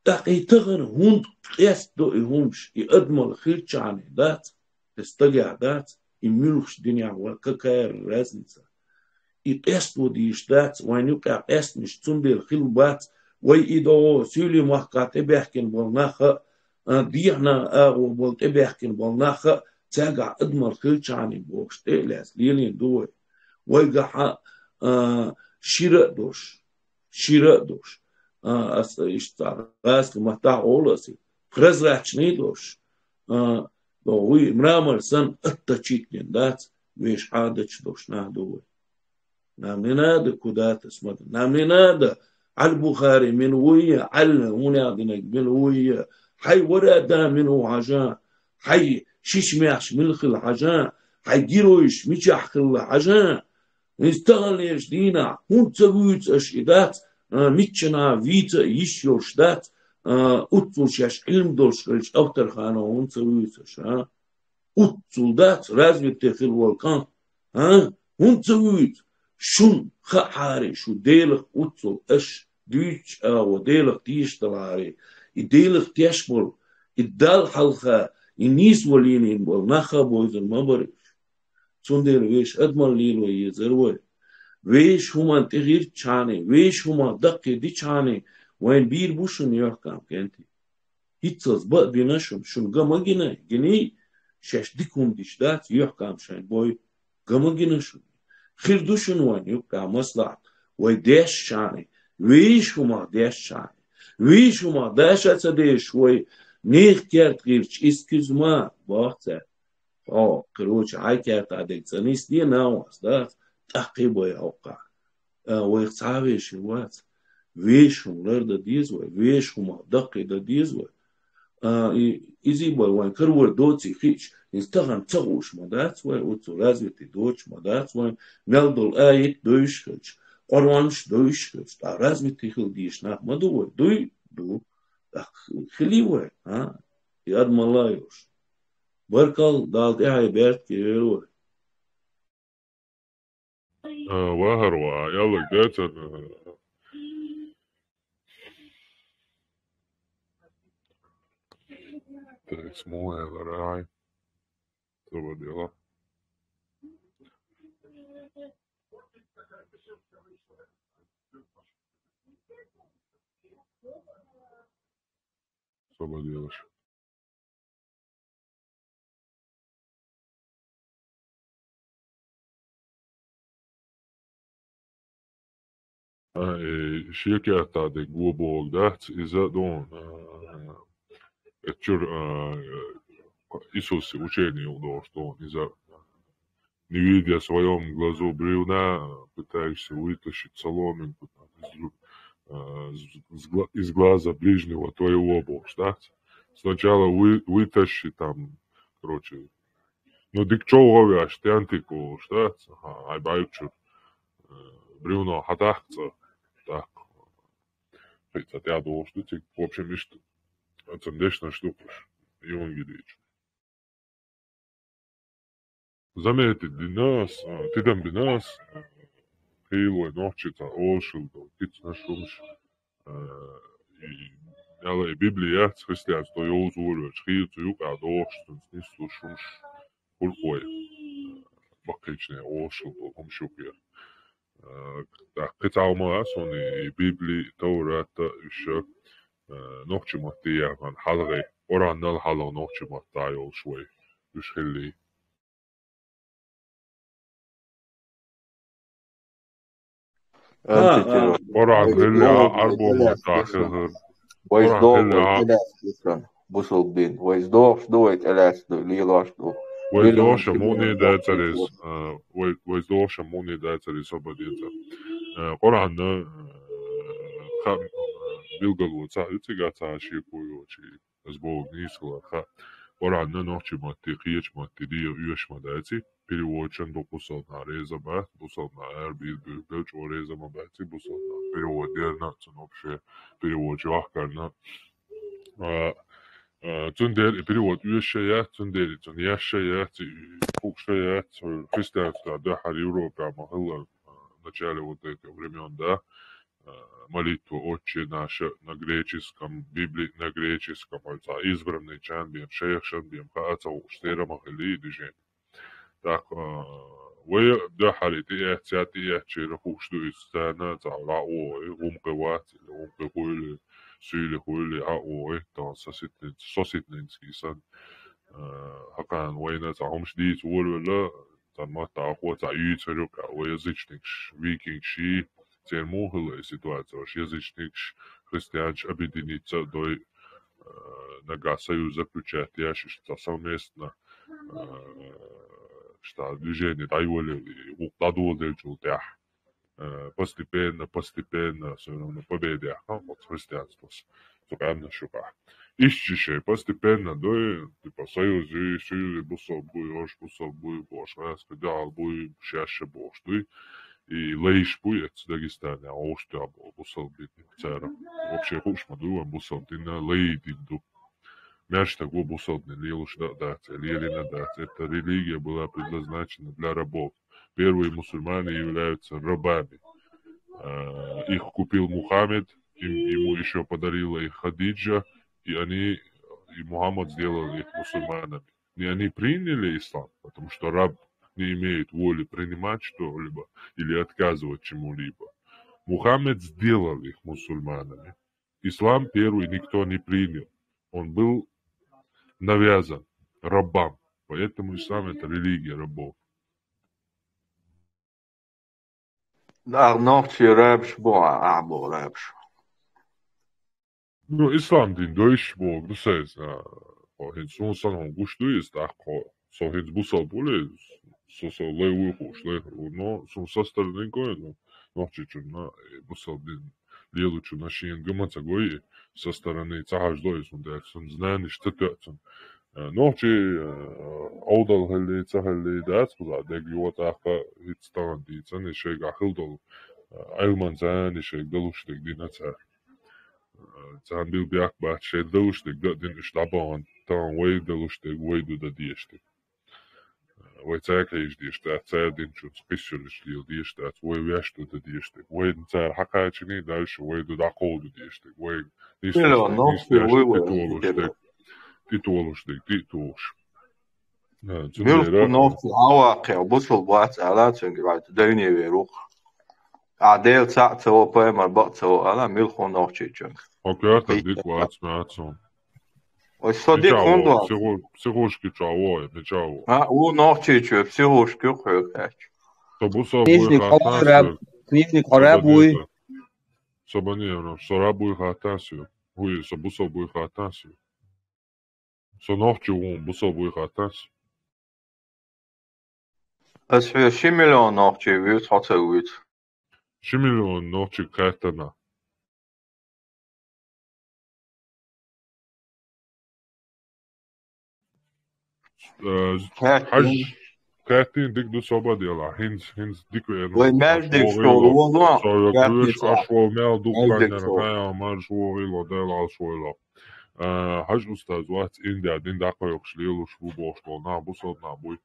ТӀаккха и тахана хӀунда къестадо и хӀумаш, и адамалла хилчхьана дац, и стагехь дац, и муьлххачу динехь ван, какая разница? И къестадо дезаш дац, вайн юкъахь къестнаш цундела хилла бац, вай и догӀо суьйлий махкахь тӀебаьхкина болу нах а, а, дехьа агӀо болу тӀебаьхкина болу нах а, цаьргахь адамалла хилчхьана бохуш тӀе а лаьцна лелийна ду вай. Вайгахь а, а, шира а долуш, шира а долуш. А, ас иштта гӀазкхийн маттахь олу аса, прозрачный долуш. А, догӀу вуй, мрамор санна отточить дина дац, вешан Ӏадаташ долуш нах ду вай. Нам не надо куда-то смотреть. Нам не надо Аль-Бухари мила вуй, Аль хӀунах динарг мила вуй, хьайн вара а да мила ву хьажа, хьайн шиша-маьхьаш мила хила хьажа, хьайн геройш мичахь хилла хьажа. Иза таханлерчу дийнахь хӀунда ца вуьйцу аша и дац, а, миччанхьа вийца а йиш йолуш дац, а, уццул шаьш Ӏилма долуш хилча авторхана хӀунда ца вуьйцу аша, а? Уццул дац, развитый хила волу кӀант, а? ХӀунда ца вуьйцу? Шуна хаахьара, шу Делах уццул аша дуьйцучу агӀо Делах тешаш далахьара, и Делах теш болу, и Далла хьалха, и нийсо лелийна болу нах а бевзар ма бара уьш. Цундела вешан адамалла лело езара вай. Вешан хӀуманна тӀе гӀиртичхьана, вешан хӀуманах даккхийдичхьана, вайна бийр бу шуна юьхькӀам, кӀентий. ХӀинццалц бан а бина шуна, шуна ган ма гина, гиний, шаьш дика хӀума дича дац, юьхькӀам шайна бой, ган ма гина шуна. Хир ду шуна вайна юккъехь маслахьат, вай дешчхьана, вешан хӀуманах дешчхьана. Вешан хӀуманах даш а ца дешаш вай, нехан керта гӀиртича, искуьз ма боху цаьрга. Хьо, короче, хьайн кертахь дерг цӀа нисде, нанас дац, тӀаккха бай хьокхахь. А, вайх цхьа а вешин вац. Вешан хӀума лардан деза вай, вешан хӀуманах даккхийдан деза вай. А, и, изий бай вайн карор доций хиъча, иза тахана ца хууш ма дац вай, оццул развитый доцуш ма дац вай, мел долу аят девзаш хилча, Къуръанаш девзаш хилча, тӀаккха развитый хила дезаш нах ма ду вай, дуй? Ду. ТӀаккха хилий вай, а? И адамалла а йолуш. Баркалла, Дала тӀаьхье беркате йойла вай. А, вахар ва, яллаг децар, а, так, смугӀа яларай. Тобадела. Тобадела. А, э, шен кертахь дерг го бохург дац, иза дон, а, э, чуьра, а, э, Иисусан учени юкъа дохуш дон, иза, не видя в своём глазу бревна, пытаешься вытащить соломинку, там, из, э, из, из гла-, из глаза ближнего твоего, бохуш дац. Сначала вы-, вытащи там, короче, ну, дика чӀогӀа веш, тентик волуш дац, ха, хьайн бӀаьрг чуьра, э, бревно хьатаккха цӀа, тӀаккха кхин цӀа тӀаьхьа дохуш ду цига. В общем, иштта, оцун дешнаш ду кхуш, Евангелие чу. Заметить дина ас, а, тидам бина ас, а, хийла вай нохчийн цхьа олуш хилла долу кицнаш хӀумаш, а, и, аьлла, и Библи яц, христианство йовза вур верчу, хийла цу юкъахь дохуш, цуьнца нислуш хӀумаш хӀуркъой, а, баккхийчане олуш хилла долу хӀумаш юкъера. А, тӀаккха кхин цхьа хӀума а суна и Библи, Товрат а, уьш, а, нохчийн матте яхана хьалхе, Къуръанал хьалха нохчийн матта йолуш вай, уьш хилли. Къуръан хилли а, Ӏарбо матта хилла. Вайс догӀу вай тӀелаьцна ду сан, бусалба дин. Вайс догӀуш ду, вай тӀелаьцна ду, лелош ду. Вайс догӀуш а муъне дацар иза, а, вай, вайс догӀуш а муъне дацар иза, со бан деза. А, Къуръанна, а, хан, а, билгало ца, цигахь ца шеко йоций. Ас бохург нийса хилар хаьа. Къуръанна нохчийн матте, кхечу матте дегӀан оьшуш ма дац и. Переводчун дукха бусалба нах реза бац, бусалба нах аьрби бу-, бу-, чӀогӀа реза ма бац и, бусалба нах перевод дерна а, цунна вообще перевод йохкарна а. А, а, цундела и перевод оьшуш а яц, цундела и цунна еш а яц, и хууш а яц, христианство дуьххьара Европехь ма хиллара, а, в начале вот этих времён, да, а, молитва Отче наша на греческом, Библи на греческом, хьо цхьа избранныйчарна бен, шайхашна бен хаа ца хууш, церан ма хиллий и движение. ТӀаккха, а, вай дуьххьара тӀеэццехь, тӀеэццачеран хууш ду иза, царна цхьа дӀа а вогӀий, гӀум кхин вац, или гӀум кхин хуьлий, суьйлий хуьлий, дӀа а вогӀий, тахана соситненца, соситненца санна, а, хӀокхарна вайна цхьа хӀумаш дийца волавелла, цхьа маттахь хьо цхьа юьйцур ю, вай язычникаш, викингаш, церан муха хилла и ситуация, ош язычникаш, христианаш объединиться а дой, э, нагахь союз заключать еш, иштта совместно, э, иштта движение дӀайолийла, гӀуллакх дӀадоладелчул тӀехьа, э, постепенно, постепенно, всё равно победа яьккхина оцу христианствос цу къаьмнаш юкъахь. Иштта шайн постепенно дуй, типа, союз юй, союз юй, бусалба буй, ош бусалба буй, бохуш, гӀаскхи дуьхьал буй, шаьш а бохуш дуй. И лайш буй эцу Дагестане, ош дуьхьал бу-, бусалба дин цара. Вообще хууш ма дуй вайн бусалба дин лай дин ду. Маьрша стаг ву бусалба дин лелош дан а дац, лелийна а дац. Эта религия была предназначена для рабов. Первые мусульмане являются рабами. А, их купил Мухаммед, им, ему ещё подарила их Хадиджа, и они, и Мухаммад сделал их мусульманами. Не они приняли ислам, потому что раб не имеет воли принимать что-либо или отказывать чему-либо. Мухаммед сделал их мусульманами. Ислам первый никто не принял. Он был навязан рабам. Поэтому ислам — это религия рабов. Да, нохчий рабаш бу, а, а, бу рабаш. Ну, ислам дин дойш бу, ну, сайз, а, хо, хин сун сан хун гуш ду из, так, хо, со хин бусал були, со, со лай уй хуш, лай, но сун со стороны гой, ну, нохчичунна, э, бусал дин лелучунна шен гамаца гой, со стороны ца хаждой, сун дер, сун знаниш ца тёцун. Э, нохчи, э, овдал хилли, ца хилли, дац, куза, дег йотаха, хит стаган дийцан, и шайга хилдол, э, айлман зан, и шайг далуш дег дина ца. Э, цан бил бяк бац, шайг далуш дег да дин иш дабан, тан вай далуш дег, вай ду да деш дег. Вай цаьрга хьийжа дезаш дац, цаьрга динчунца кхиссаллаш лела дезаш дац, вай ваьш ду дан дезаш дерг. Вайна цара хьакхачиний дальше, вай ду дӀакховду дезаш дерг. Вай нисдеш Миллион дерг, нохчий нисдеш вуй вай тӀе толуш дерг, тӀе толуш дерг, тӀе толуш. А, цундела Милху нохчий Ӏаваккхехь бусул бац ала, цуьнга ваьлла дайне вер ву-кх. А Дела цхьаъ ца во, пайхамар бакъ ца во ала, милху нохчийчуьнга. Хьо коьртах дика вац, мацун. Ой, со дика хӀунда вац? Психо-, психушки чохь ву, мича ву? А, ву нохчийчу, психушки кхуьйга аьлча. Со бусал буй книжник хаттар хьо раб, соьга. Книжник хьо раб буй. Со бани, со раб буй хаттар соьга. ХӀуй, со бусал буй хаттар соьга. Со нохчи ву, бусал буй хаттар соьга. Ас хьоьга ши миллион нохчи вуьйцу, хьо ца вуьйцу. Ши миллион нохчи кхаьттина. Э, кхаьттина. Хьаж, кхаьттина дика ду, собар дела. ХӀинца, хӀинца дика веана. Вай маьждиг шо вогӀийла, шо вогӀийла, со кхоьш, аш вогӀу мел дукха маьждиг шо. Хьайн марш вогӀийла, Дела Ӏалаш войла. Э, хьаж устаз вац Индия дин дӀакхойкхуш лелуш ву бохуш долу нах бусалба нах буй.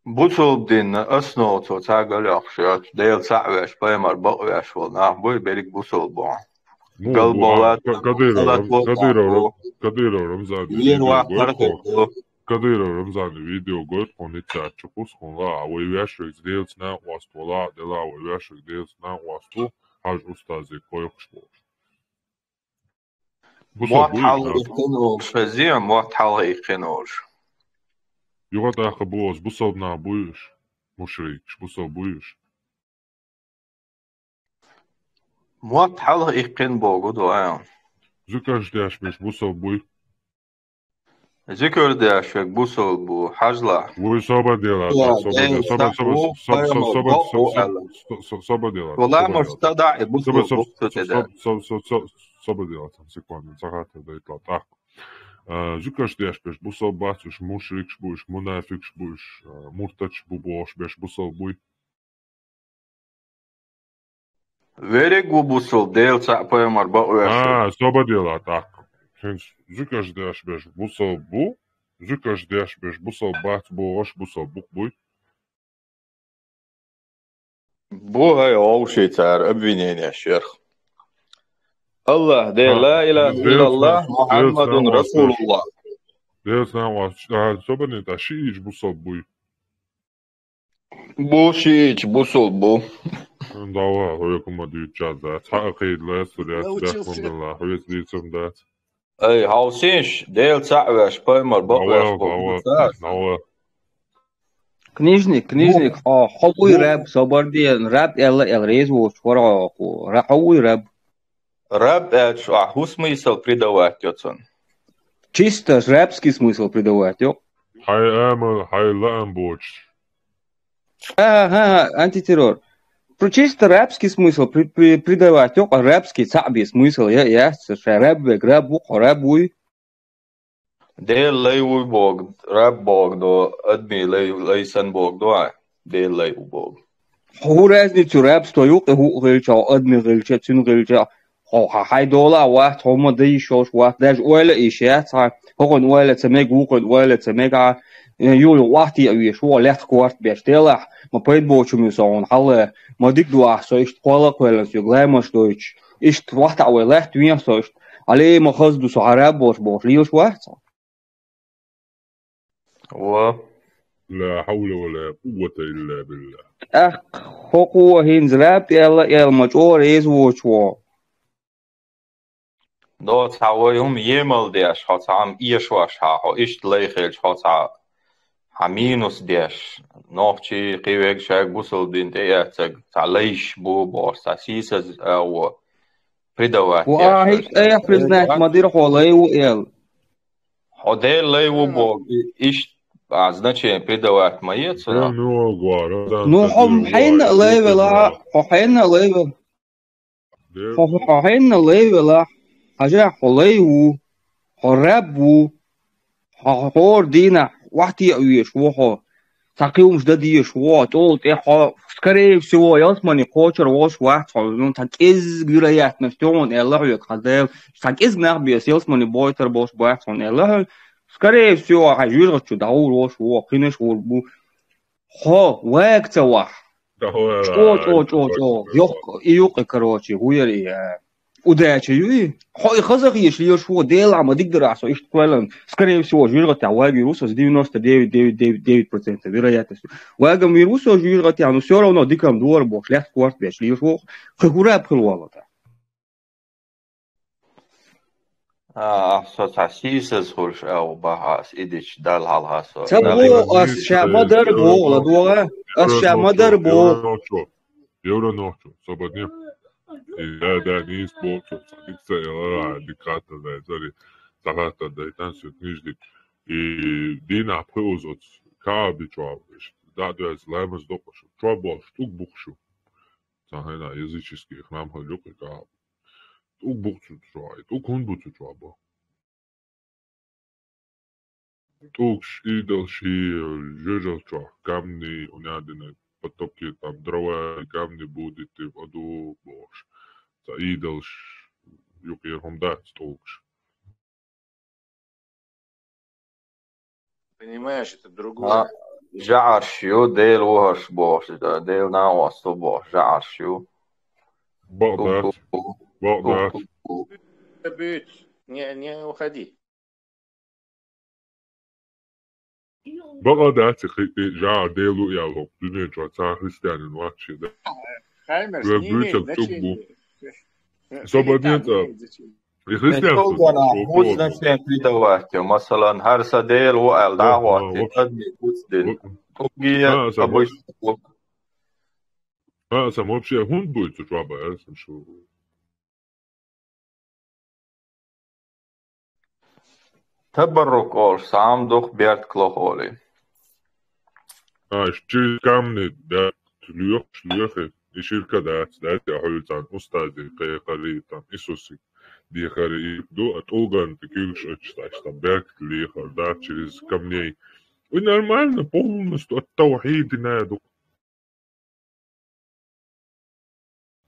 Бусалба динна основа цо цхьа галъяккхуш йоцу, Дела цхьаъ веш, пайхамар бакъ веш волу нах буй, берриг бусалба бу. Ну, Галбовла, Ка-, Кадыров, халат Рам-, вовшахь Кадыров, бу. Кадыров Рамзан Вер видео ваккхар гойту хӀетто. Кадыров Рамзан видео гойту, хьуна ниццачу кхус, хьуна ла, а вай веш вайца Делаца накъост вала, дела вай веш вайца Делаца накъост ву, хьаж устазе койкхуш болуш. Бусалба буй, мотт хьалха иккхина олуш хезий, мотт хьалха иккхина олуш. Юха тӀаккха бу оцу бусалба нах буй уьш, мушрикаш, бусалба буй уьш. Мотт хьалха иккхина богу ду, а? Зуькаш деш берш бусалба буй. Зуькаш деш берш бусалба бу, хьажла. Вуй собар дела, собар дела, собар, собар, собар, собар, собар дела. Вала муш ца даъ, и бусалба бу ца даъ. Собар дела, там секунду, ца хаттар дайтла, тӀаккха. А, зуькаш деш берш бусалба бац уьш, мушрикаш бу уьш, мунафикаш бу уьш, а, муртаташ бу бохуш берш бусалба буй. Верриг ву бусалба, Дела цхьаъ, пайхамар бакъ веш ву. А, собар дела тӀаккха. ХӀинца зуькаш деш берш бусалба бу, зуькаш деш берш бусалба бац бохуш бусалба бу-кх буй. Бу хӀай вовший цара обвиненеш ярх. Аллах Дела, ла илаха иллаллах, Мухаммадун расулуллах. Делаца накъост, а, собарни тӀа шиъича бусалба буй. Бу шиъича бусалба бу. Дала хьоьга ма дуьйцу чӀагӀ дац. Хьан а кхийда лаьцна, лаьцна, лаьцна, хьоьца дийцам дац. Ай, хьовсийша, Дела цхьаъ веш, пайхамар бакъ веш боху. Книжник, книжник, хьо, хьо вуй раб, собар де, раб аьлла, аьлла, реза воцуш вара хьо, ра-, хьо вуй раб. Раб аьлча, ахь хӀун смысл придавать йо цунна? Чисто рабский смысл придавать йо. Хьайн амал, хьайн лаам боцуш. Ага, ага, антитеррор. Про чисто рабский смысл при-, при-, придавать йо, рабский цхьаъ бен смысл я, яц, ша раб вег, раб ву, хьо раб вуй. Дела лай ву боху, раб боху до, адамийн лай, лай санна боху до, а? Дела лай ву боху. Хьо хӀун разница ю, рабство юкъе хӀуъа хилча, хьо адамийн хилча, цуьнан хилча, хьо хьа-, хьайн долахь вац, хьо ма дан йиш йолуш вац, даже ойла а йиш яц хьан, хӀокхуьнан ойла ца мега, вукхуьнан ойла ца мега, э, юха охьатаьӀа везаш ву хьо лаьтта корта беш, делахь, ма пайда боцу хӀума ю со хьуна хьалха, ма дика ду ахь со иштта кхолла а кхоьллина соьга лаймаш дойтуш, иштта охьатаьӀа вай лаьтта вехьа со иштта, Ӏалий, ма хаза ду со хьан раб волуш бохуш лелаш вац хьо? Ва. Ла хьавла ва ла къуввата илла биллахӀ. ТӀаккха хӀокхо хӀинца раб аьлла, аьлла ма чӀогӀа реза воцуш ву хьо. Доцу хьан вай хӀума емал деш, хьо цхьа хӀума эшош хьан, хьо иштта лай хилча, хьо цхьа хьан минус деш, нохчий кхин вегаш шаьш бусалба дин тӀеэцнарг, цхьа лайш бу бохуш, цхьа сийсаз а ву, придавать Ва деш ахьа хӀинца тӀех признать ма дира хьо лай ву аьлла. Хьо Дела лай ву боху, и-, иштта а значение придавать ма ецу, а? Ну, хьо хьенна а лай велахь, хьо хьенна а лай велахь. Хьо, хьо хьенна а лай велахь, хьажахь, хьо лай ву, хьо раб ву, хьо хӀора дийнахь охьатаьӀа везаш ву хьо, цхьа кхин хӀумаш дан дезаш ву хьо, тӀулга тӀе хьо, скорее всего, ялсамане кхочур волуш вац хьо, ну, цхьа кӀеззиг вероятность ю хьуна аьлла хьоьга, хьан Дела, цхьа кӀеззиг нах бен ялсамане бойтур болуш бац хьуна аьлла хьоьга, скорее всего, хьайн жоьжахати чу дӀагӀур волуш ву хьо, кхинаш а гӀур бу. Хьо вага ца вахь. ЧӀо, чӀо, чӀо, чӀо. Йоккха, и юкъа, короче, хӀун яра и, а, удача ю и. Хьо и хаза хеташ лелаш ву, Делахь ма дика дара ахь со иштта кхоьллина. Скорее всего, жоьжахатехь вагийр ву со, девяносто девять, девять, девять, девять процентов вероятность. Вагам вийр ву со жоьжахатехь, но всё равно дика-м дора бохуш, лаьтта корта беш лелаш ву. Кхин хӀун раб хила валла тӀаккха? А, ахь со цхьа сийсаз хуьлуш а ву бахьа ас, и дича Далла хьалха со. Ца боху ас, ша ма дара боху, ладогӀа? Ас ша ма дара боху. Евро нохчо, евро нохчо, собар де. И да, да, нийса боху, цо цхьа дика ца элира, дика хаттар дай, цари, цхьа хаттар дай, тан со книжник. И дийнахь пхи узоц, каба чохь, да, да, ламаз доккхуш, чохь болуш, тӀуг бухуш. Цхьа хьайна языческий храм хьал юкъе каба. ТӀуг бу цу чохь, тӀуг хӀунда бу цу чохь бо? ТӀулгаш, идолаш, жоьжал чохь, камни, у меня дина потоки, там, дрова, камни будете в аду, бохуш. Цхьа идолаш, юкъера хӀума дац тӀулгаш. Понимаешь, это другое. А, жӀарш ю, Дела ву хӀорш бохуш, Дела накъост ву бохуш, жӀарш ю. Бакъ дац. Бакъ дац. Забудь. Не, не уходи. Бакъ дац, и хи-, и жӀар Дела ву аьлла, хӀокху дуьнен чохь цхьа а христианин вац шен, да? Хаймерс, не имеет значения. Собар де. И христианство. Долгана, вот значение придавать, масалан, хӀара сан Дела ву аьлла, дӀахӀотти, адамийн куц дина. ТӀугге обычно. А, сан вообще хӀунда буй цу чохь бо, аьлла сан шу. Табаррук олуш, цхьа хӀума ду-кх беркат ло олий. А, через камни беркат лоьхуш лоьхи, и ширк дац, дац, я хьуьлцан устази кхайкхари, там, Иисуси дехари и ду, а тӀулган тӀе куьйгаш ачча, там, беркат лехар, да, через камней. И нормально, полностью от тавхьидина ду.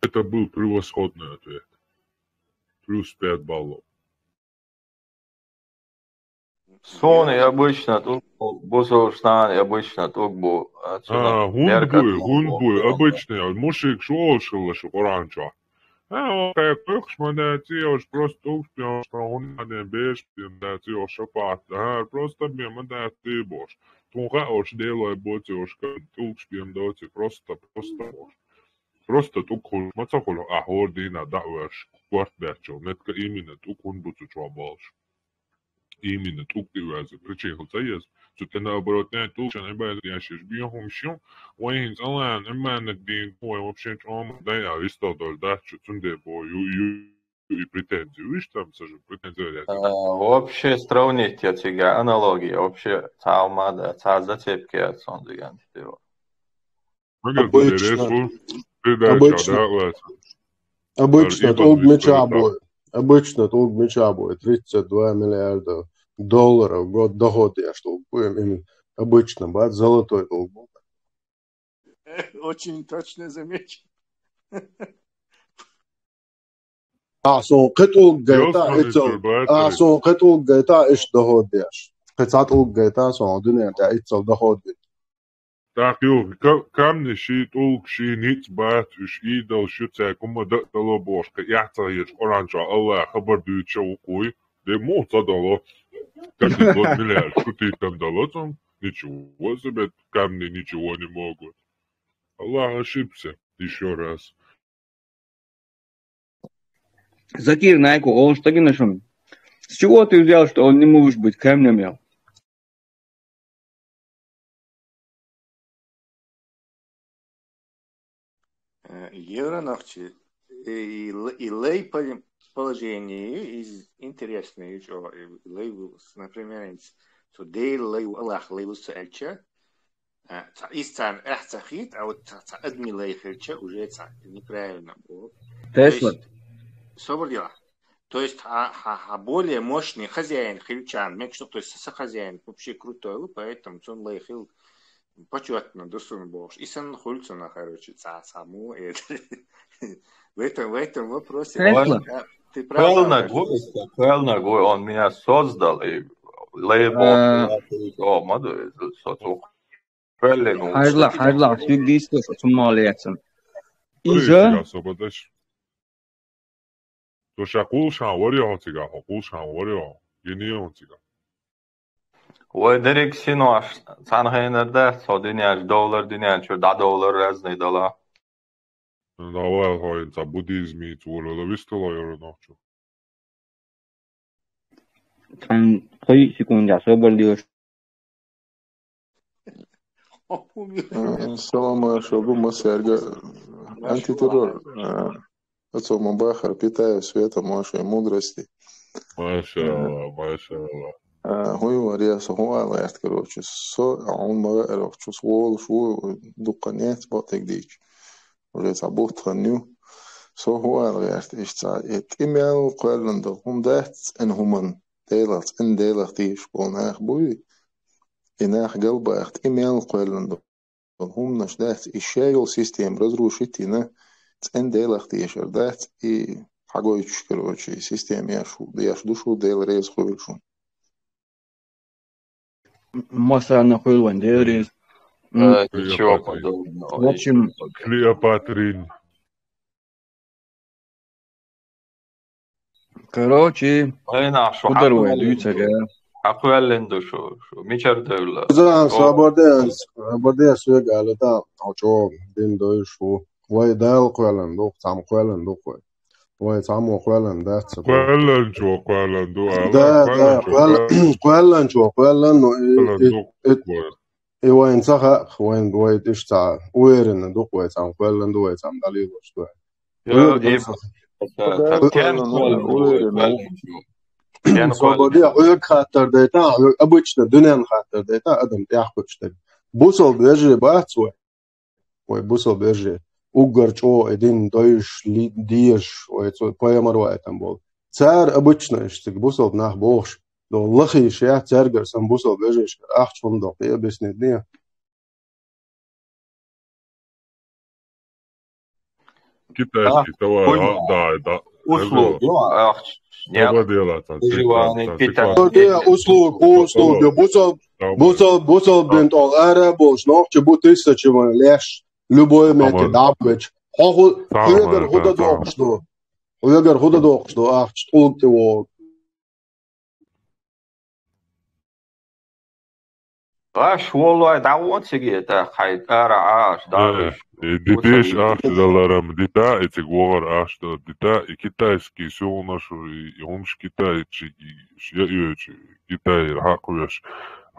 Это был превосходный ответ. Плюс пять баллов. Суна и обычно тӀулг бу, бусалбанашна и обычно тӀулг бу, а, цуьнан беркат бу, хӀунда бу, обычный, мушрик шу олуш хилла шу Къуръан чохь. А, кхайкхаш ма дац, и уж просто тӀулгаш бен, уж тхан хӀунда бен, бераш бен дац, и уж шапаат, а, просто бен ма дац, и бохуш. Тхуна хаьа, уж Делой боций, уж тӀулгаш бен доций, просто, просто бохуш. Просто тӀулг хуьлуш ма ца хуьлу, ахь хӀора дийнахь дӀа а воьрзуш, корта баьчча, метка имина тӀулг хӀунда бу цу чохь болуш. именно тӀулг тӀе ваьза, причина хӀу ца еза. Цу тӀе наоборот, не тӀулг шен именно яшеш бен хӀума шин, вай хӀинца алан именно дин, вай вообще чӀома дай а вистал доль дач, цунде бо, ю, ю, и претензии, видишь, там, сажу, претензии валяют. А, вообще сравнить я цига аналогия, вообще цалма да, ца зацепки от сон диганти тиво. Обычно, обычно, обычно тӀулг мича бой, обычно тӀулг мича бой тридцать два миллиарда долларов год доход я, что будем им обычно, бат, золотой тӀулг бу. Очень точно замечено. А сон кхе тӀулг гайта, иццал, а сон кхе тӀулг гайта, иш доход деш. Кхе ца тӀулг гайта, сон дуьнен тӀа иццал доход деш. Так, ю, ка-, камни ши, тӀулг ши, ниц бац, уж идол шу цаь кума да-, дало бошка, яхца еш, Къуран чу Аллах хабар дуьйцу ша вукхуй, де мух ца дало, как и тот миллиард, шу ты там дало, там, ничего себе, камни ничего не могут. Аллах ошибся, ещё раз. Закир Найку, он что гинашон? С чего ты взял, что он не может быть камнем? Э, евро нахчи, и, и л-, и лей поли-, положение, и интересное, и чё, и лей вулс, например, то дей лей, Аллах лей вулс эльча, а, ца, из цан эх ца хит, а вот ца, ца адми лей хилча, уже ца неправильно было. То есть, собор дела. То есть, а, а, а более мощный хозяин хилчан, мекшно, то есть, со хозяин вообще крутой, поэтому он лей хил почётно, досун богш. И сан хульцана, короче, ца, саму, это. В этом, в этом вопросе, конечно, ты прав. Правильно говоришь, правильно говоришь, он меня создал, и лей бо, о, маду, со, со, правильно говоришь. Хажла, хажла, сюгдис, со, сумалияцан. Иза? Со ша кхул ша вари хьо цига, хьо кхул ша вари хьо. Гини хьо цига. Вай дерриг синош цхьана хенар дац, со дуьнен чу доллар, дуьнен чу дӀа доллар разный дала. Давай хьо ин ца буддизмица волала вистала яра нохчо. Тхан кхуй секунда собар диош. Э, салам алейкум, бу масерга. Антитеррор. Э, Отцом Бахар, питаю светом вашей мудрости. Машалла, машалла. А, хӀун вари, со хӀун ала гӀерт, короче, со, а, хӀун ма веара, чус волуш ву, дукха нец бакъдерг дийча. Уже цхьа бутт хан ю. Со хӀун ала гӀерт, иштта, э, тӀе мел кхоьллина долу хӀума дац, цӀена хӀуманна, Делах, цӀена Делах тешаш болу нах буй, и нах галбаха тӀе мел кхоьллина долу хӀуманаш дац, и шайгал система разрушить йина, цӀена Делах тешар дац, и хьагойтуш, короче, и система еш, еш ду шу, Дела реза хуьлу шуна. Массарна хуьлу вайн Дела реза. Э, ничего подобного. В общем, Клеопатрин. Короче, айна, шу хӀун дар вай дуьйцург? Хьакхоьллина ду шу, шу мичара девлла? Зан, о, сабар де, сабар де, соьга ала, да, а чо, дин дой шу. Вай Дала кхоьллина ду, цхьамма кхоьллина ду вай. Вай цхьаммо кхоьллина дац ца ду. Кхоьллинчо кхоьллина ду, ала, да, да, кхоьллинчо кхоьллина, кхоьллинчо кхоьллина, ну, и, и, и, и вайн ца хаьа, вайн, вай иштта ца уверенно ду, вай цхьамма кхоьллина ду, вай цхьамма далилаш ду. Хьоьга ду со. Хьоьга ду со. Хьоьга ду со. Хьоьга хаттар дайта, хьоьга обычно дуьненна хаттар дайта, адам тӀехь кхуьуш дерг. Бусалба вежарий бац вай? Вай бусалба вежарий. Уггар чӀогӀа и дин дойуш, ли-, дезаш, вай цу пайхамар вайтам болу. Цара обычно иштта цига бусалба нах бохуш, долу лахийша яц цаьргара санна бусалба вежаршкара ахча хӀума доккху, объяснить де. Китайский товар, а, да, да. Услуги, а, ахча. Нет. Выживание, питание. Услуг, услуги. Бусал, бусал, бусал бен тӀол ара болуш, нохча бу тысяча ван леш, любой метте дӀабоьлча. Хьо ху-, хьоьгара хӀу дан доккхуш ду? Хьоьгара хӀу дан доккхуш ду, ахча тӀулг тӀе вогӀу? Аш волой дӀавон циге тӀаккха хьай ара Ӏаш, да. Э, уж. И дитеш ахча даларам дита, и цига вогӀар ахча дала дита, и китайский сюгӀнаш, и, и хӀумаш китайчи, и, я, и, Китай хьакхвеш,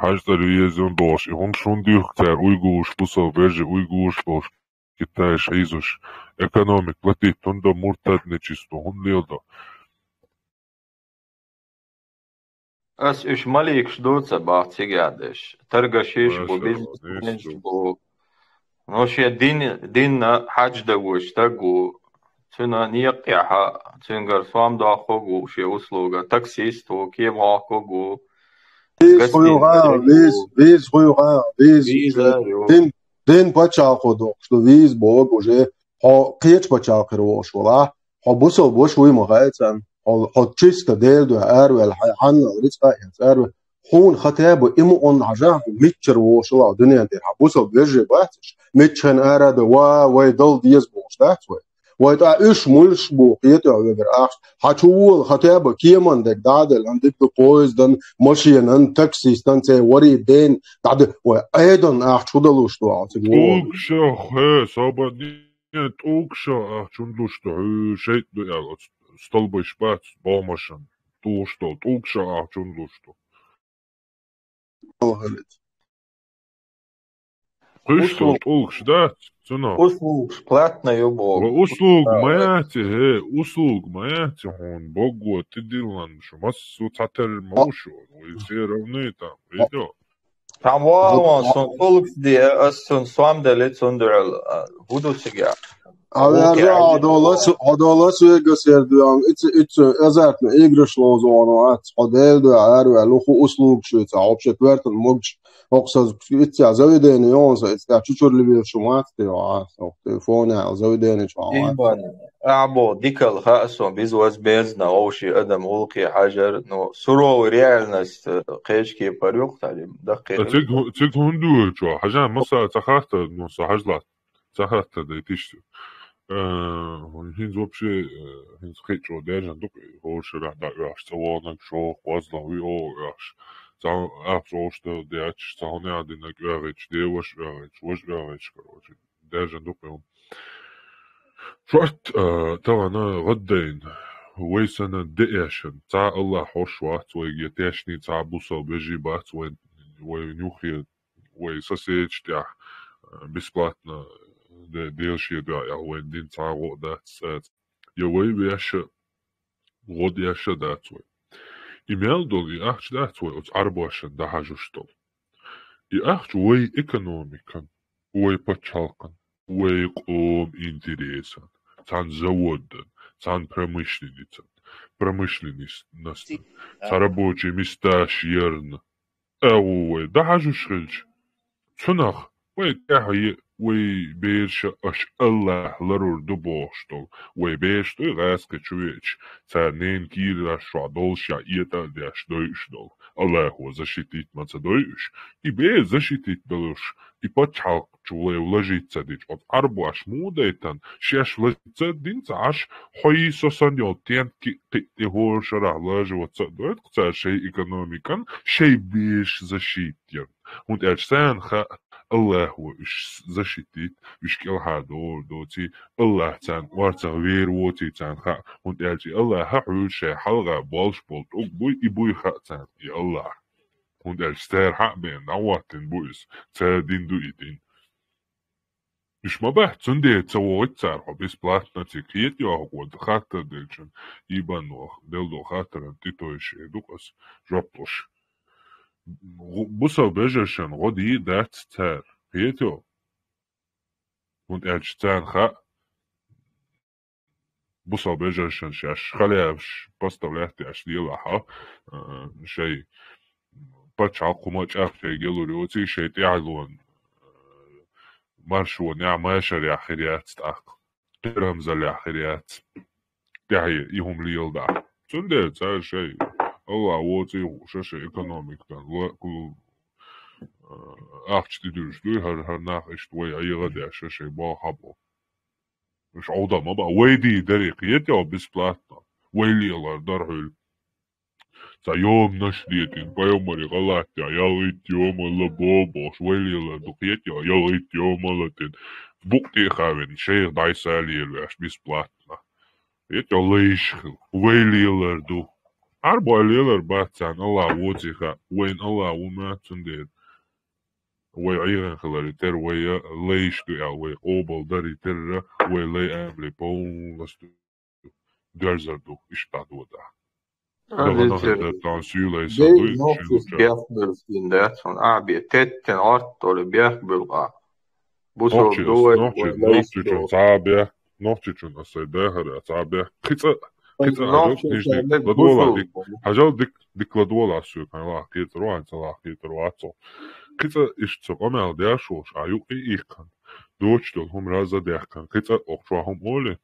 хьаж цӀар везун долаш, и хӀумаш хӀун дуьйх цар уйгуш, бусал бержи уйгуш болаш, китайш хьийзуш, экономик латит, хӀунда муртадни чисто, хӀун лелдо. Ас уж маликаш ду ца бах цига деш. Таргашиш бу, бизнесменш бу. Но шен дин, динна хьаж дагуш стаг ву. Цуьнан некъ тӀехьа, цуьнгара сом дохуг ву, шен услуга, таксист ву, кема вохкуг ву. Виз хуьйгӀа, виз, виз хуьйгӀа, виз. Виза, ё. Дин, дин пачхьалкхо дохуш ду, виз боху уже. Хьо кхечу пачхьалкхера волуш валахь, хьо бусал бош вуй ма хаьа царна. Хьо, хьо чисто Дела дуьхьа араваьлла, хьан, хьанна рицкъа а эца араваьлла. Хьуна хатаба и мукъан хьажахь, хьо миччара волуш валахь дуьнен тӀера, хьан бусал вежарий бац уьш? Миччахьана ара а дан, ва, вай дала деза бохуш дац вай? Вай тӀа уьш муьлш бу, кхетӀо вегар ахча. Хьан чу вола, хатаба кеман дег дӀа а делла, хьан дитта поездан, машенан, таксистан, церан вари бен, дӀа де, вай Ӏедан ахча хӀу далуш ду, хьан цига вола? ТӀулгашах, хе, собар дин, тӀулгашах ахча хӀун луш ду, хьуьйра шайтӀа ду аьлла, оцу столбаш бац, бохмашан, тӀулгаш долу, тӀулгашах ахча хӀун луш ду. Кхуьш ду, услуг, тӀулгаш дац, цунах. Услугаш платна ю боху. Ва услуг ма яци, хе, услуг ма яци хьуна, богго тӀедиллан шу, массо цхьатарра ма ву шу, вай все равны там, видео. Там вон, сон тӀулгаш де, ас цун сом дали, цун дуьхьал, а, хӀу ду цига? Хьо вежа, хьо долу Лас-, хьо долу Лас-Вегас яр дуьхьал, ица, ица азартный играш лозу оно ац, хьо Дела дуьхьа араваьлла, хӀу услугаш ю ца, вообще коьртан могуш, хӀокху саза, ица заведение йогӀун сан, ица тӀехь чучур либеш шу мац те, а, хӀокху телефоне заведение чу ван вац. Ахьа боху, дикал хаьа сон, биза ваза безна, вовшийн адам гӀуллакхе хьажар, ну, суровая реальность, э, кхечу кепара юкъа тахьа, даккхий. Цига хӀу-, цига хӀунда дуьйр чохь? Хьажа, масала, ца хаттар, ну, сан хьажлат. Ца хаттар дайтиш ду. Э, хӀинца вообще, э, хӀинца кхин а чӀогӀа даьржина ду-кх, хӀора шарахь дӀа оьхуш, цӀа вогӀнарг шолгӀа, кхозлагӀа виъ оха оьхуш. Цхьа ахча олуш дан детташ, цхьа хӀун яхь динарг оьхуьйтуш, деваш оьхуьйтуш, важа оьхуьйтуш, короче. Даьржина ду-кх хӀума. Шорт, а, тахана гӀаддайна, вай санна де эшна, цхьа Аллахь хьош вац вайга, я тешний цхьа бусал бежий бац вайн, вайн юххе, вай соседаш тӀехь, а, бесплатно де-, Дела шен дуьхьа, я вайн дин цхьа гӀо а дац цӀаца. Я вай веша, гӀо деша дац вай. И мел долу, и ахча дац вай оцу Ӏарбошна дӀахьажуш долу. И ахча вай экономикан, вай пачхьалкхан, вай къоман интересан, цхьана заводан, цхьана промышленницан, промышленностан, цхьа рабочий месташ ярна, агӀо вай дӀахьажуш хилча, цунах вай тӀаьхье, вай бераша аша Аллахь ларур ду бохуш долу, вай бераш дуй гӀазкхи чу веача, цара ненан кийрарш чохь долуш я этӀа а деш дойуш долу. Аллахьо защитить ма ца дойуш. И бер защитить долуш, и пачхьалкх чу вай вложить ца дича, оцу Ӏарбош муха дайтан, шаьш вложить ца дина ца Ӏаш, хьо йий со санна йолу тентки кхин а тӀе хӀора шарахь вложить ца а дойту-кх цара шайн экономикан, шайн бераш защитить ян. ХӀунда аьлча царна хаьа, Аллахьо уьш защитить, уьш кӀелхьардохур доций, Аллахь царна орцах вер воций царна хаьа, хӀунда аьлча и Аллахь хьуьйра шайн хьалха болуш болу тӀулг буй, и буй хаьа царна и Аллахь. ХӀунда аьлча цара хьа а беана, дӀахӀоттийна бу иза, цара дина ду и дин. Уьш ма бац, цундела ца вогӀийта цара хьо бесплатно цига. ХӀета йоху хаттар делчун, ийбан ваха, делдо хаттаран тӀетойша ду-кх ас жоп луш. Бусал бежаршан гӀо дийр дац цара. ХӀета йо? ХӀунда аьлча царна хаьа, бусал бежаршан шаьш халяваш поставлять деш лелахь, а, шайн пачхьалкх хӀума чӀагӀ шайга ялур йоций, шайн тӀаьхьалонан, а, маршонехь, машарехь хир яц тӀаккха, кхерамзаллехь хир яц. ТӀаьхье и хӀума леладахь. Цундела цара шайн, Аллахь воций, ша шайн экономикан, ла-, ку-, а, ахча тӀедуьллуш дуй, хӀара, хӀара нах иштта вай Ӏеха а деш, ша шайн болх хьабо. Уьш Ӏовда ма бан. Вай дийр дарий, кхета йо, бесплатно. Вай лелар дар хьуьлла. Цхьа йоманаш летийна, пайхамара гӀалатта, ялхитта йома лабо бохуш, вай лелар ду кхетий, ялхитта йома латийна. Букъ тӀе а хавина, шайх дӀай-схьай лелавеш, бесплатно. Кхетий, лайш хила, вай лелар ду. Арбой лелар бац царна, Аллах воций хаьа, вайна Аллах ву ма, цундела. Вай ӀийгӀан хиларе терра, вай лайш ду аьлла, вай къобалдаре терра, вай лай амале полностью доьрзар ду, иштта дӀадода. Дагана хӀета тан сийлай са дуй, шин бехбуьлхин дац, хьуна ахьа бе, теттина Ӏоттале бехбуьлхьа. Бусалба ду вай, нохчи, вай лайш нохчичун ду. Цхьа бех, нохчичун аса дахара, цхьа бех. Кхин цкъа, кхин цкъа хьажал, нохчичун нижник, ладола бусалба дик, хьажал дик, дик ладола ас соьга, хьайла кхетар вац, хьайла кхетар вац. Кхин цкъа иштта со къамел деш волуш, а юкъе иккхина. Доцуш долу хӀума раза дехкина. Кхин цкъа окху чохь хӀума олий?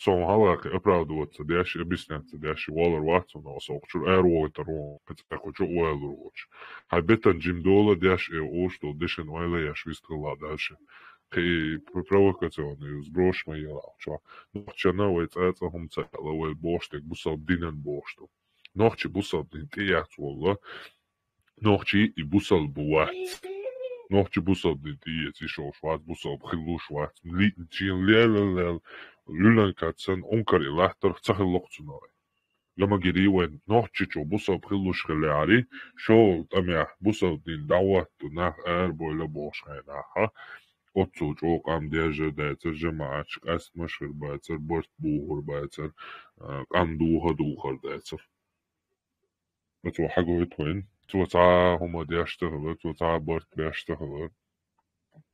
Со хьалхахь оправдываться деш, объясняться деш, валар вац, но со охчура аравогӀуьйтур ву, кхин цкъа кху чу а валур воцуш. Хьайн бетан жим дола деш, э, ош долу дешан ойла еш вистхилла дальше. Кхин и провокационный сброш ма ела чохь. Нохчана вай цӀа-цӀа хӀума ца аьлла, вай бохуш дерг бусалба динан бохуш ду. Нохчи бусалба дин тӀеэц волла. Нохчи и бусалба вац. Нохчи бусалба дин тӀеэца йиш йолуш вац, бусалба хилалуш вац. Ли-, шен лелалел, луьлан кад санна, ункар и латтарх ца хилла-кх цунах. Ламагири вайн нохчичо бусалба хилалуш хилари, шолгӀа тӀамехь бусалба дин дӀахӀотту нах арабойла бохуш хенахьа. Оццул чӀогӀа къам дежар дацар, жамаӀаташ къаьстамаш хир бацар, барт бухур бацар, а, къам духа духар дацар. Цо хьагойту вайн. Цо цхьа хӀума деш ца хилар, цо цхьа барт беш ца хилар.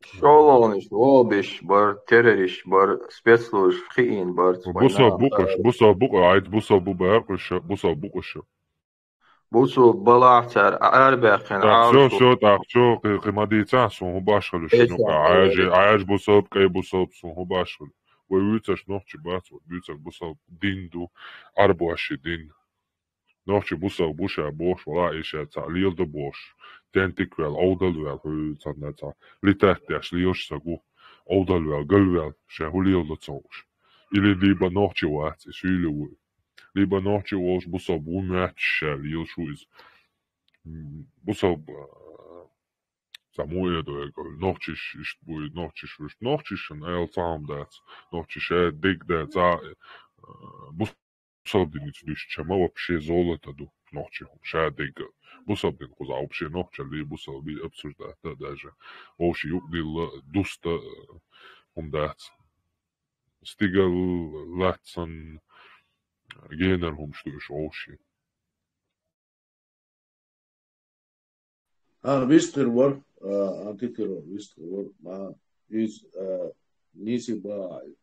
ШолгӀанаш вогӀу беш бар, террорист бар, спецслужбаш хиъна бар, бусалба букъаш, бусалба букъа, айд бусалба бу бакъуша, бусалба букъуша. Бусалба балахь цара арабаьккхина. Так, всё, всё, так, всё, кхи, кхи ма дийцахь, суна хӀун баш хилуш, ну, Ӏаьржа, Ӏаьржа бусалба, кӀай бусалба, суна хӀун баш хилуш. Вай вуьйцаш нохчи бац, вай вуьйцар бусалба дин ду, арабоши дин. Нохчи бусалба бу ша бохуш, вала и ша цхьаъ леладо бохуш, тентик ваьлла, Ӏовдал ваьлла, хӀу цхьанна цхьа литат деш лелаш ца гу, Ӏовдал ваьлла, гал ваьлла, ша хӀу леладо ца хууш. Или либо нохчи вац, и суьйли вуй. Либо нохчи волуш бусалба ву моьттуш ша лелаш ву иза. М, бусалба, а, цхьа муха эр ду, нохчиш иштта буй, нохчиш вуьш. Нохчишна аьлла цхьа хӀума дац. Нохчи ша дегда цхьа, а, бус- бусалба диница дуьсуча ма вообще золото ду нохчи хӀума, ша дегга. Бусалба дин кхузахь вообще нохчалли, бусалби обсуждать даже. Вовши юкъ дилла, дуста, э, хӀума дац. Стигал лацсан генар хӀумаш ду уьш вовши. А, вистхир вар, а, антихирург вистхир вар, ма, из, а, ниси баай,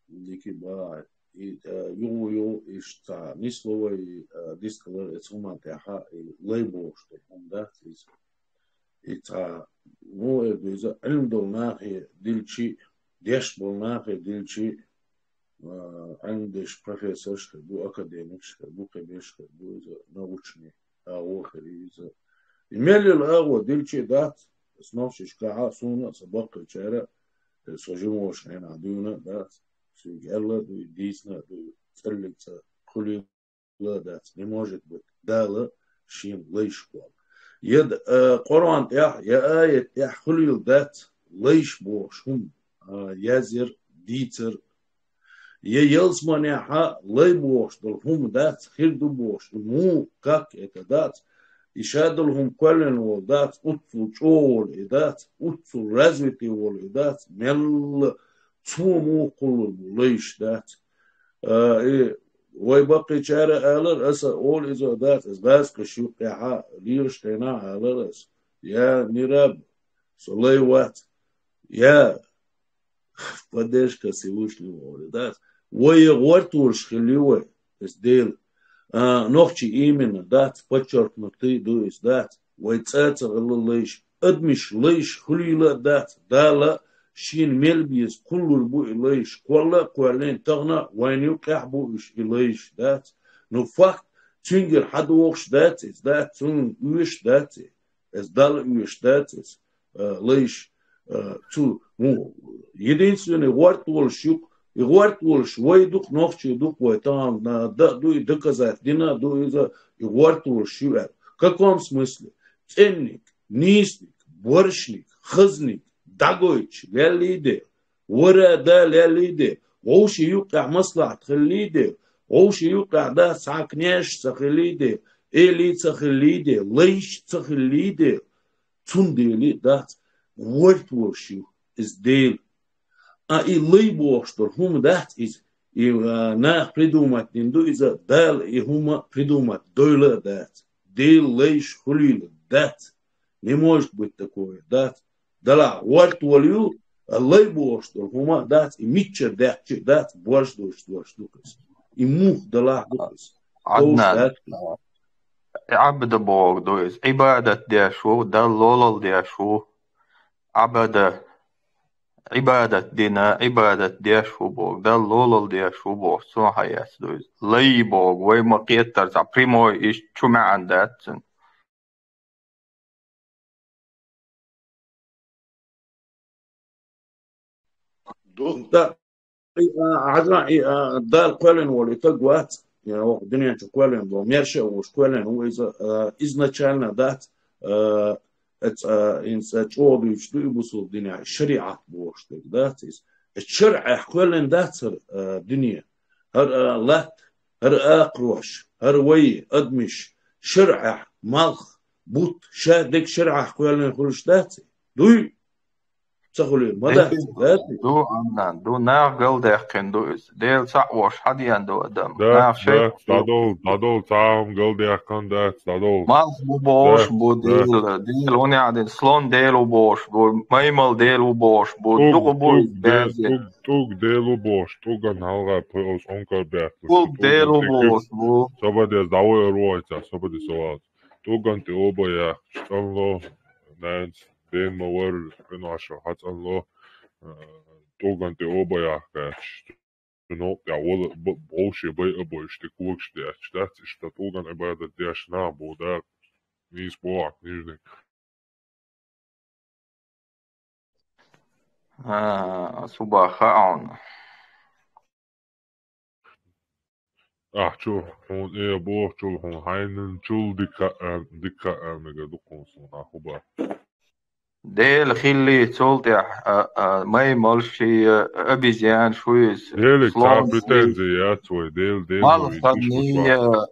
ники баай, и, а, югу ю, иш ца, нисловой, а, дискалар, эцуман тяха, и лай бошта, хум да, из, и ца, ну, э, беза, илм дол нахи, дилчи, деш бол нахи, дилчи, а, Ӏилмдеш, профессорш хир бу, академикш хир бу, кхебеш хир бу, иза научный агӀо хир иза. И мел йолу агӀо дилчи дац, ас нохчашкахьа, суна а, сан баккхийчара а, со жимош хьенахь дуьйна а дац, соьга аьлла а дуй, дийцина а дуй, цӀаллиг ца хуьлийла а дац, не может быть, Дала шен лайш кхолла. Я д-, а, Къуръан тӀехь, я аят тӀехь хуьлийла дац, лайш бохуш хӀума, а, язъяр, дийцар, я ялсаманехьа лай бохуш долу хӀума дац, хир ду бохуш, и муха, как это дац, и ша долу хӀума кхоьллина волу дац, уццул чӀогӀа волу и дац, уццул развитый волу и дац, мелла цо муха кхуллур бу лайш дац. А, и вай баккхийчара алар, аса олу иза дац, аса дас кхиш юккъехьа лелаш хенахь алар аса. Я нираб, со лай вац. Я поддержка Всевышнего, да. Вай гӀортолуш хилли вай, эс Дела. А, нохчи именно, дац, подчеркнутый ду эс, дац. Вай цӀа ца хилла лайш, адамаш лайш хуьлийла а дац, Дала шена мел беза кхуллур бу и лайш, кхолла а кхоьллина, тахана а вайна юккъехь бу уьш и лайш, дац. Ну, факт, цуьнгара хьадогӀуш дац эс, дац, цунна оьшуш дац эс. Эс Далла оьшуш дац эс, а, лайш, а, цу, ну, единственный гӀорта волуш юкъа И гӀорта волуш вай ду-кх, нохчий ду-кх вай, тахана да а ду, и доказать дина а ду иза, и гӀорта волуш ю аьлла. В каком смысле? ЦӀенниг, нийсаниг, боршаниг, хазаниг, дӀагойтуш леллий де, вара а да леллий де, вовшийн юккъехь маслаӀат хиллий де, вовшийн юккъехь дац цхьа кнеш а ца хиллий де, элий а ца хиллий де, лайш а ца хиллий де, цундела дац, гӀорта волуш ю иза Дела. А и лай бохуш долу хӀума дац иза, и, а, наха придумать дина ду иза, Дала и хӀума придумать дойла а дац. Дела лайш хуьлийла дац. Не может быть такое, дац. Далахь гӀорта волу ю, а лай бохуш долу хӀума а дац, и миччара даьккхича а дац, борш долуш, борш ду-кх иза. И муха далахь ду-кх иза. Ховш Ӏаднан, дац. Ӏабда боху ду иза. Ӏибадат деш ву, Далла лолал деш ву. Ӏабада, Ӏибадат дина, Ӏибадат деш ву боху, Далла лолал деш ву боху, цунах яц ду иза. Лай боху, вай ма кхетара цхьа прямой, иштта чу маьӀна дац цуьнан. Ду. Да, и, а, хьажа, и, а, Дала кхоьллина волу и стаг вац, я, оха дуьнен чу кхоьллина боху, мерша а вуш кхоьллина ву иза, а, изначально дац, а, эц, а, инца чӀогӀа дуьйцуш ду и бусулба динехь, шариӀат бохуш дерг дац иза. Эц шарӀехь кхоьллина дац хӀара, а, дуьне. ХӀара, а, латта, хӀара акхарош, хӀара вай, адамаш, шарӀехь, малх, бутт, ша дерг шарӀехь кхоьллина хуьлуш дац? Дуй? Ца хуьлий, ма дац, дац? Ду, Ӏаднан, ду, наха галдаьккхина ду иза. Дела цхьаъ волуш хьан деана ду адам? Дац, наха шайх дац, дӀадовла, дӀадовла, цхьа а хӀума галдаьккхина дац, дӀадовла. Малх ву бохуш бу Дела, Дела ву неӀ дина, слон Дела ву бохуш бу, маймал Дела ву бохуш бу, ТӀуг, дукха бу ТӀуг иза Де-, баьззина. ТӀуг, ТӀуг Дела ву бохуш, ТӀуган хьалха пхи оцу онкар баьхкаш, ТӀуг Дела ву бохуш бу. Собадес дӀавайар ву айца, собаде со валц. ТӀуган тӀе оба яхкаш, цӀанло, нанца, ден ма вар, къиноша хьацӀанло, а, ТӀуган тӀе оба яхкаш. Цу новкъа тӀехь вала, б-, вовше бай а бойуш, тӀе когаш детташ дац, иштта ТӀуган Ӏибадат деш нах бу, да, нийса боху, нижник. А, субаха хьуна. Ахь чу хьуна э бохучул, хьуна хьайнанчул дика а, дика а мега ду хьуна суна, ахь хӀуба. Дела хиллий цул тӀехь, а, а, маймалш и, а, обезьянаш ву иза, Делик цхьа слон ву иза. Претензи яц вай, Дела, Дела ву иза, иш ву Малханний, цхьа. а,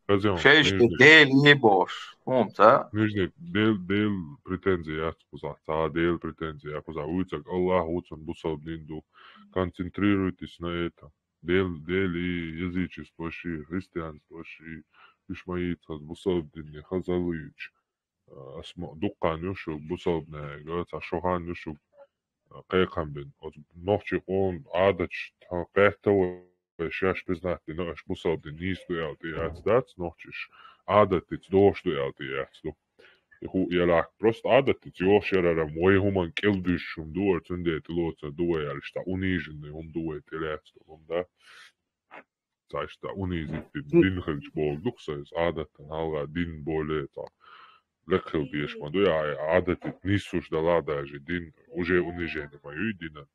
Хаза хьуна, шайшка нижник. Дела и бохуш, хӀума ца? Нижник, Дел-, Дела претензи яц кхузахь, цхьа Дела претензи яц кхузахь. Вуьйцург Аллах ву, цунна бусалба дин ду. Концентрируйтесь на этом. Дел-, Дела и язычество ши, христианство ши, уьш ма йийца хаза бусалба дин, хаза луьйчу. Ас ма-, дуккха хан ю шуьга бусалба нахе, цхьа шо хан ю шуьга кхайкхам бина. Оцу нохчийн къоман Ӏадаташ тхан кхетта вай, шаьш признать дина, аша бусалба дин нийса ду аьлла тӀеяц дац нохчаш, Ӏадатица догӀуш ду аьлла тӀеяц ду. И хӀу елахь, просто Ӏадатица йогӀуш ярарам вай хӀуманна кӀел дуьйш хӀума ду, вара цундела тӀелоцур ду вай аьлла, иштта униженный хӀума ду вай тӀелаьцна хӀума, да. Цхьа иштта унизить дина дин хилча боху ду-кх сан иза, Ӏадатан хьалха дин более цхьа лекха хила дезаш ма ду, я Ӏадатица нийсуш далахь даже дин, уже унижение ма ю и динан,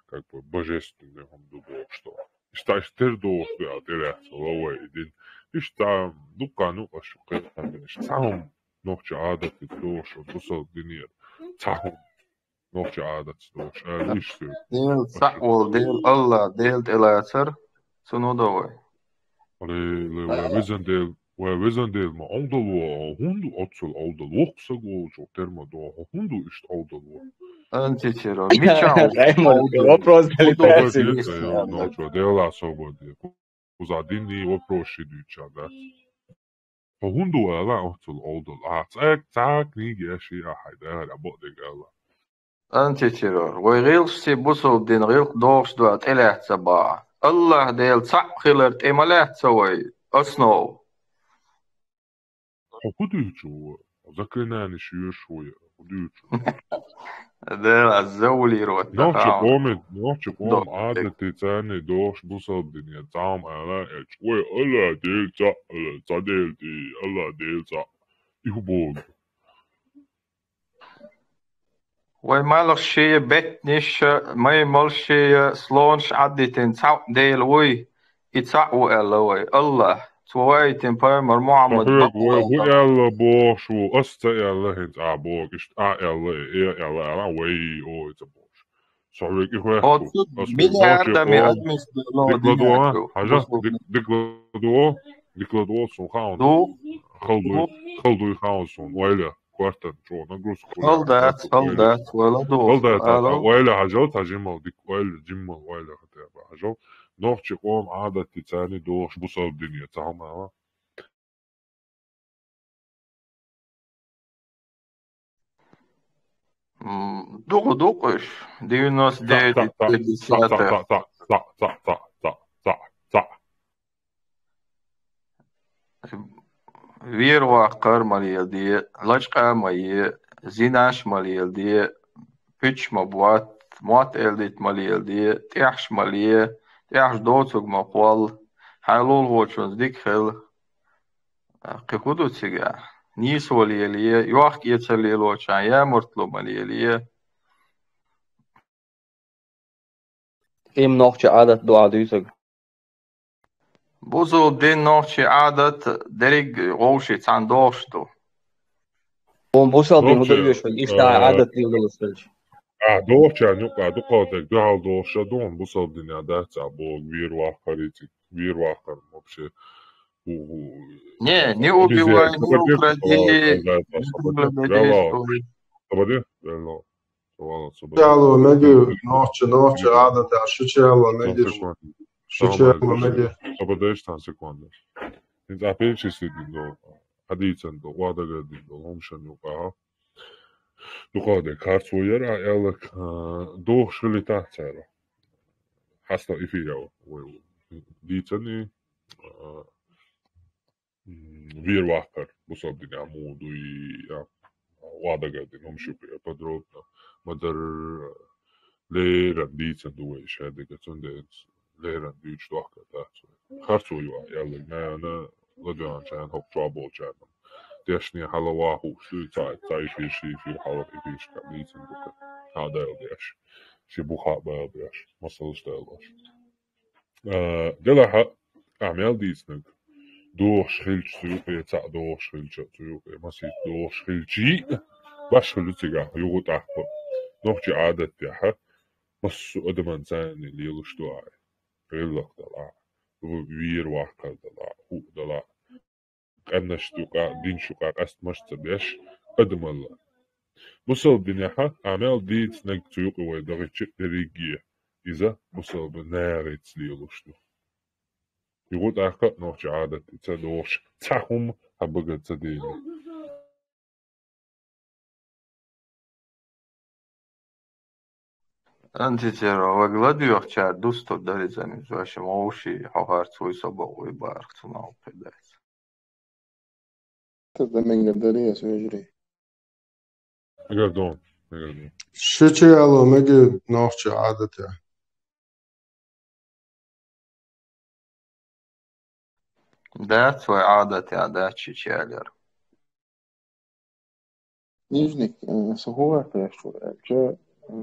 как бы божественный хӀума ду бохуш ду. Иштта иштта тера догӀуш ду аьлла тӀелаьцна ло вай и дин. Иштта дуккха хан ю аша кхайкхам бина, иштта цхьа хӀума нохчийн Ӏадатица догӀуш бусалба динера. Цхьа хӀума. Нохчийн Ӏадатца долуш, аьлла, иштта. Дела цхьаъ волу, Дела Аллах, Дела тӀелацар, цунах до вай. Ле, ле, вай везан Дела, вай везан Дела ма Ӏовдал ву, хӀунда оццул Ӏовдал ву-кх саг волчу тера ма до, хӀунда иштта Ӏовдал ву? Античера, мичахь Ӏовдал ву? Вопрос далитаьрсиг. Нохчо, Дела собар де. Кхузахь динний вопрос ши дуьйцуш дац. Хьо хӀунда ву аьлла, оццул Ӏовдал? Ахьа цхьа, цхьа книга еш йий ахьа, хьайн дагахь а бакъдерг аьлла. Античерор, вай гӀиллакхаш, бусалба дин гӀиллакх догӀуш ду аьлла тӀелаьцна бахьа. Аллах Дела цхьаъ хилар тӀе ма лаьцна вай, основа. Хьо хӀун дуьйцу ву? Заклинаниеш йоьшу ву я? ХӀун дуьйцу? Дела завулировать. Нохчийн къоман, нохчийн къоман Ӏадатица догӀуш бусалба динера цхьа хӀума ала аьлча, вай Аллах Дела цхьаъ ала, цхьа Дела тӀе, Аллах Дела цхьаъ. И хӀун боху? Вай малхаш шея, беттанаш а, маймалш шея, слонаш Ӏадитина цхьаъ Дела вуй, и цхьаъ ву аьлла вай, АллахӀ. Цо вайтина пайхамар Мухьаммад Хьоьга вай бакъ хӀу аьлла бохуш ву, ас ца аьлла хӀинца а боху, иштта а аьлла, э, э аьлла, аьлла, вай, о, и ца бохуш. Со хьоьга и хоьтту. Оцу бу, ас бу миллиардами боху, адамаш дика ладугӀу, хьажа, дик-, дика ладугӀу, дика ладугӀу, суна хаун. Ду? Хала дуй, ду? Хала дуй хаун суна, ойла, квартан, чӀо, нагрузка хуй, хала дац, квартан, хала ойла. Дац, ойла ду. Хала дац, ала. Ойла хьажал, та жимал, дика ойла, жимал ойла хата, хьажал. Нохчи къом Ӏадатти царни дохуш бусалба дине, ца хьалма, а? М, дукха ду-кх уьш, девяносто девять и пять десятых. Вер-ваккхар ма леладе, лачкъа ма е, зинаш ма леладе, пуьчаш ма ботта, мотт-элдит ма леладе, тӀехьаш ма ле, тӀехьаш доцург ма кхолла, хьайн лулахочунца дика хила. Кхин хӀун ду цигахь? Нийсо лелае, йохк-эцар лелочарна ямуртло ма лелае. Им нохчи Ӏадат ду ахь дуьйцург? Бусалба дин, нохчи Ӏадат дерриг вовши цхьаьна дохуш ду. Хьуна бусалба дин хӀун ду оьшург, иштта а, Ӏадат лелалуш хилча? А, дохучарна юкъа дукхах дерг дуьхьал дохуш а ду, хьуна бусалба дин а дац а боху, вер-ваккхар и цига, вер-ваккхар вообще. Не, не убивай, не укради, не предлагай. Сабаде? Валлахь. Шича яло мегий, нохчи, нохчи Ӏадатехь, шича яло мегий, шича яло мегий. Сабадеш, цхьана секунда. ХӀинца ахь перечислить дина долу, хьан дийцина долу, охьадагардина долу хӀуманаш юкъахь. Дукхах дерг харц ву яра, аьлларг, а, дохуш хилийтахь цара. Хьастагъа эфир яла вай дийцина, а, м, вер-ваккхар, бусалба динехь муха дуй, а, охьадагардина хӀуманаш юкъе подробно. Ма-дарра леррина дийцина ду вай шадерг, цундела леррина дуьйцуш дохка дац вай. Харц ву ю ахь аьлларг, наверное, ладоьгӀначарна, хӀокху чохь болчарна. Дешне хьала ван хууш дуй, цхьа, цхьа эфир, ши эфир, хьалха эфирашкахь дийцина ду-кх. Хьан дайла деш. Ши буха а байла деш. Масалш дайлош. А, делахь а, ахь мел дийцинарг, дохуш хилча цу юкъе, цхьаъ дохуш хилча цу юкъе, масийтта дохуш хилчий а, баш хилла цигахь, юха тӀаккха. Нохчи Ӏадатехь, массо а адаман царна лелаш ду ахь. ГӀиллакх далахь, вер-ваккхар далахь, хӀуъ далахь. Къаьмнашна юкъа, динна юкъа къастамаш ца беш, адамалла. Бусалба динехь, ахь мел дийцинарг цу юкъе вай дахча дерриге, иза бусалба нахаца лелаш ду. Юха тӀаккха а нохчи Ӏадат ца дохуш, цхьа хӀума хьан бага ца дийна. Антитела, вай ладоьгӀучара дустур дара иза, иза ваша вовший, хьо харц вуй, со бакъ вуй, барх цунах кхидайца. Тата мегар дарий ас вежарий? Мегар ду, мегар ду. Шича яло мегий нохчи Ӏадатехь? Дац вай Ӏадатехь, дац шича ялор. Нижник, э, со хӀун ваьккхина ву аьлча, э,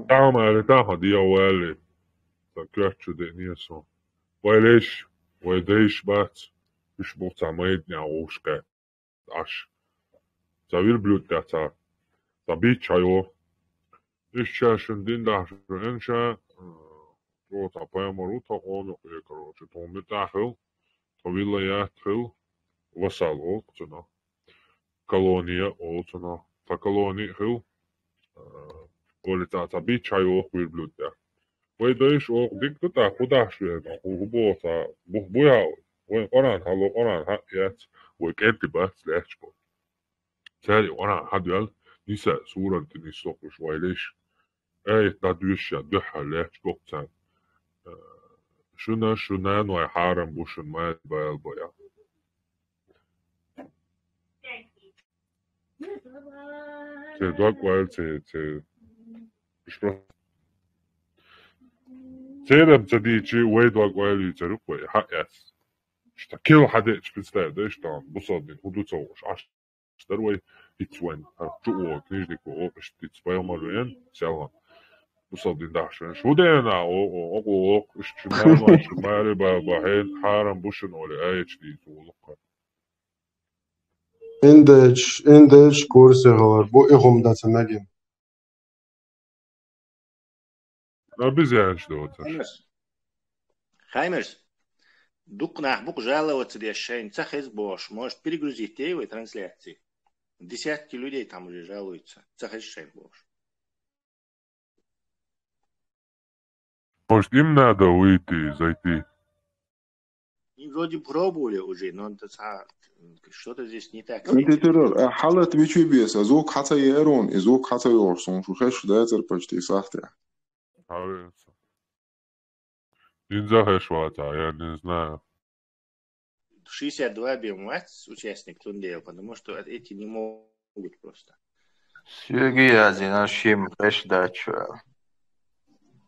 Тамара, тахана диа ваьлли. Сан коьрта чу деъне со. Вай леш, вай дайш бац, уьш бу цхьа майданехь вовшахкхетта Ӏаш. Цхьа верблюд тӀехь цхьа, цхьа бичча хьайо. Иштта шун дин дахьаш ву аьлча, э, тхо цхьа пайхамар ву, тхо къоман юкъе, короче, тхо муьтӀахь хила, тхо вилаят хила, вассал олу цунах. Колония олу цунах. Цхьа колони а хила, э, олий цхьа, цхьа бичча хьайо верблюд тӀехь. Вай дайша оха дика ду тӀаккха, хӀун дахьаш ву аьлла, хӀун, хӀун боху цхьа, бух буй хьан вай? Вайн Къуръан хьалха, Къуръан хьаъ яц, вай кӀентий бац лаьтташ бу. Цара и Къуръан хьадоьлла, Ниса суран тӀе нисдоккхуш вай леш. Аят дӀадоьшуш дуьххьара лаьтташ боккху царна. Э, шуна, шун наной хьарам бу, шун мала бала бу аьлла. Церан дог ойла, церан, церан. Уьш просто. Церан ца дийчи, вай дог ойла йийцар ю-кх вай, хьаъ яц. Иштта кил хьадеъча, представь, да, иштта бусалба дин хӀун ду ца хууш, Ӏаш дара вай, Иц вайн, хӀара чу вогӀу, книжник вогӀу, иштта иц пайхамар вен, селхан. Бусалба дин дахьаш вен. Шу дена, о, о, о, о, о, иштта шу мама, шу мари баба, хӀен, хьарам бу шун, оле, аеча дийца вулукха. Индеш, индеш курсе хилар бу, и хӀума даца мегин. А без янч доцаш. Хаймерс. Хаймерс. Дукха нах букъ жаловаться деш шайн ца хез бохуш. Может, перегрузить те вай трансляции? Десятки людей там уже жалуются. Ца хез шайн бохуш. Может, им надо выйти, зайти? Они вроде пробовали уже, но это ца-, что-то здесь не так с этим. Антитеррор, а, халат вичи бес, а звук хаца ерон, и звук хаца йорсон, шу хеш да цар почти сахте. Нравится. Инза хеш ваца, я не знаю. Шестьдесят два бем вац участник тундел, потому что эти не могут просто. Сергей Азина шим хеш дача.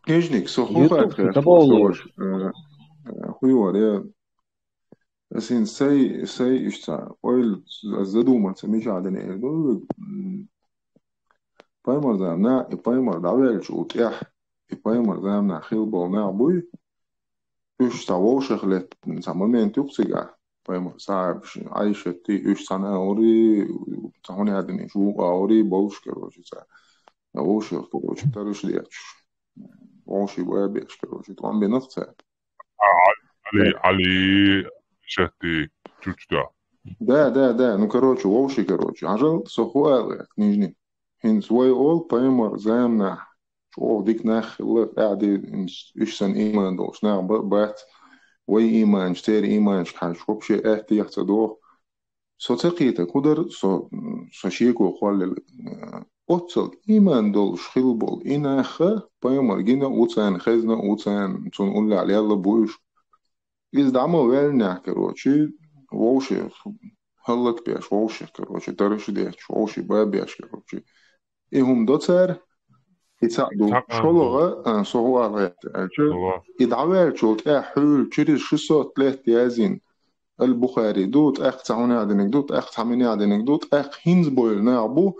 Книжник, со хухат хеш, э, э, хуйвар, я. Син сай, сай ишца, ойл задуматься, мича дане, м, пайхамар замна, и пайхамар дӀавелча у тӀехь, и пайхамар замна хил бол нах буй, уьш ца вовшах лет, ца момент юкъ цига, пайхамар сахьабаш, Айшатти, уьш ца наури, ца хӀуни хӀадини, шу аури, болуш, короче, ца. Вовшах, короче, тараш дечуш. Вовши бабеш, короче, тӀом бинах ца. А, Али, Али, шатти, чучда. Да, да, да. Ну, короче, вовши, короче. Ажал, со хуала, книжник. ХӀинца вай ол пайхамар замнахь чӀогӀа дика нах хилла, къаьхьа де, иш сан иман долуш нах ба-, бац. Вай иманаш, церан иманаш хьаьжча, вообще аьттех ца доху. Со ца кхета, кху дара со, со шеко кхоллал. Оццал иман долуш хилла болу и нах пайхамар гина а ву царна, хезна а ву царна, цунна уллехь лелла а бу уьш. Иза дӀа ма ваьллинехь, короче, вовшех хӀаллакбеш, вовшех, короче, тараш а детташ, вовши бабеш, короче. И хӀума до цара, и цхьаъ ду. Цхьаъ шолгӀа, а, со хӀу ала гӀерта аьлча, и дӀаваьллачул тӀаьхьа хьуьлла через шестьсот лет яздина. Ал-Бухари ду, тӀаккха цхьа хӀунех диниг ду, тӀаккха цхьа минех диниг ду, тӀаккха хӀинца бойла нах бу,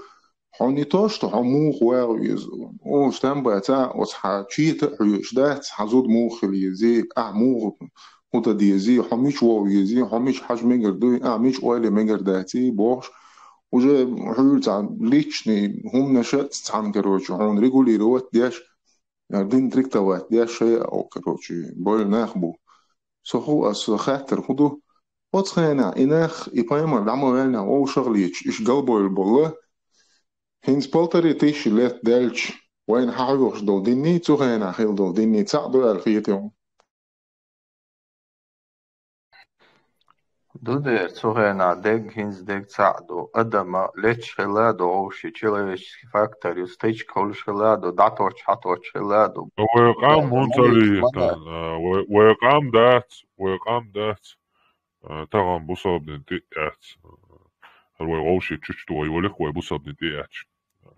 хьо не то, что хьо муха вагӀа веза. О, стам баца, оцу хьан чета а хьоьжуш дац, хьан зуда муха хила езий, ахь муха хӀута дезий, хьо мича вогӀа везий, хьо мича хьажа мегар дуй, ахь мича ойла мегар даций, бохуш, уже хьуьлла цхьа личный хӀуманаш а цхьаьна, короче, хьуна регулировать деш, дин диктовать деш шай а, короче, бойла нах бу. Со хӀу, аса хаттар хӀу ду? Оцу хенахь и нах, и пайхамар дӀа ма ваьллинехь вовшах леташ, иш галбойла болла. ХӀинца полторы тысячи лет даьлча, вайна хьан хьоьхуш долу динний, цу хенахь хилла долу динний цхьаъ ду аьлла хетий хьуна? Ду дера, цу хенахь дерг, хӀинца дерг цхьаъ ду. Адама леташ хилла а ду вовши, человеческий фактор ю, стычка хуьлуш хилла а ду, дӀаточ, хьаточ хилла а ду. Вай къам хӀунца лийтан, а, вай, вай къам дац, вай къам дац. А, тахана бусалба дин тӀе а яц. ХӀара вай вовши чучу вай йолих, вай бусалба дин тӀе а яц.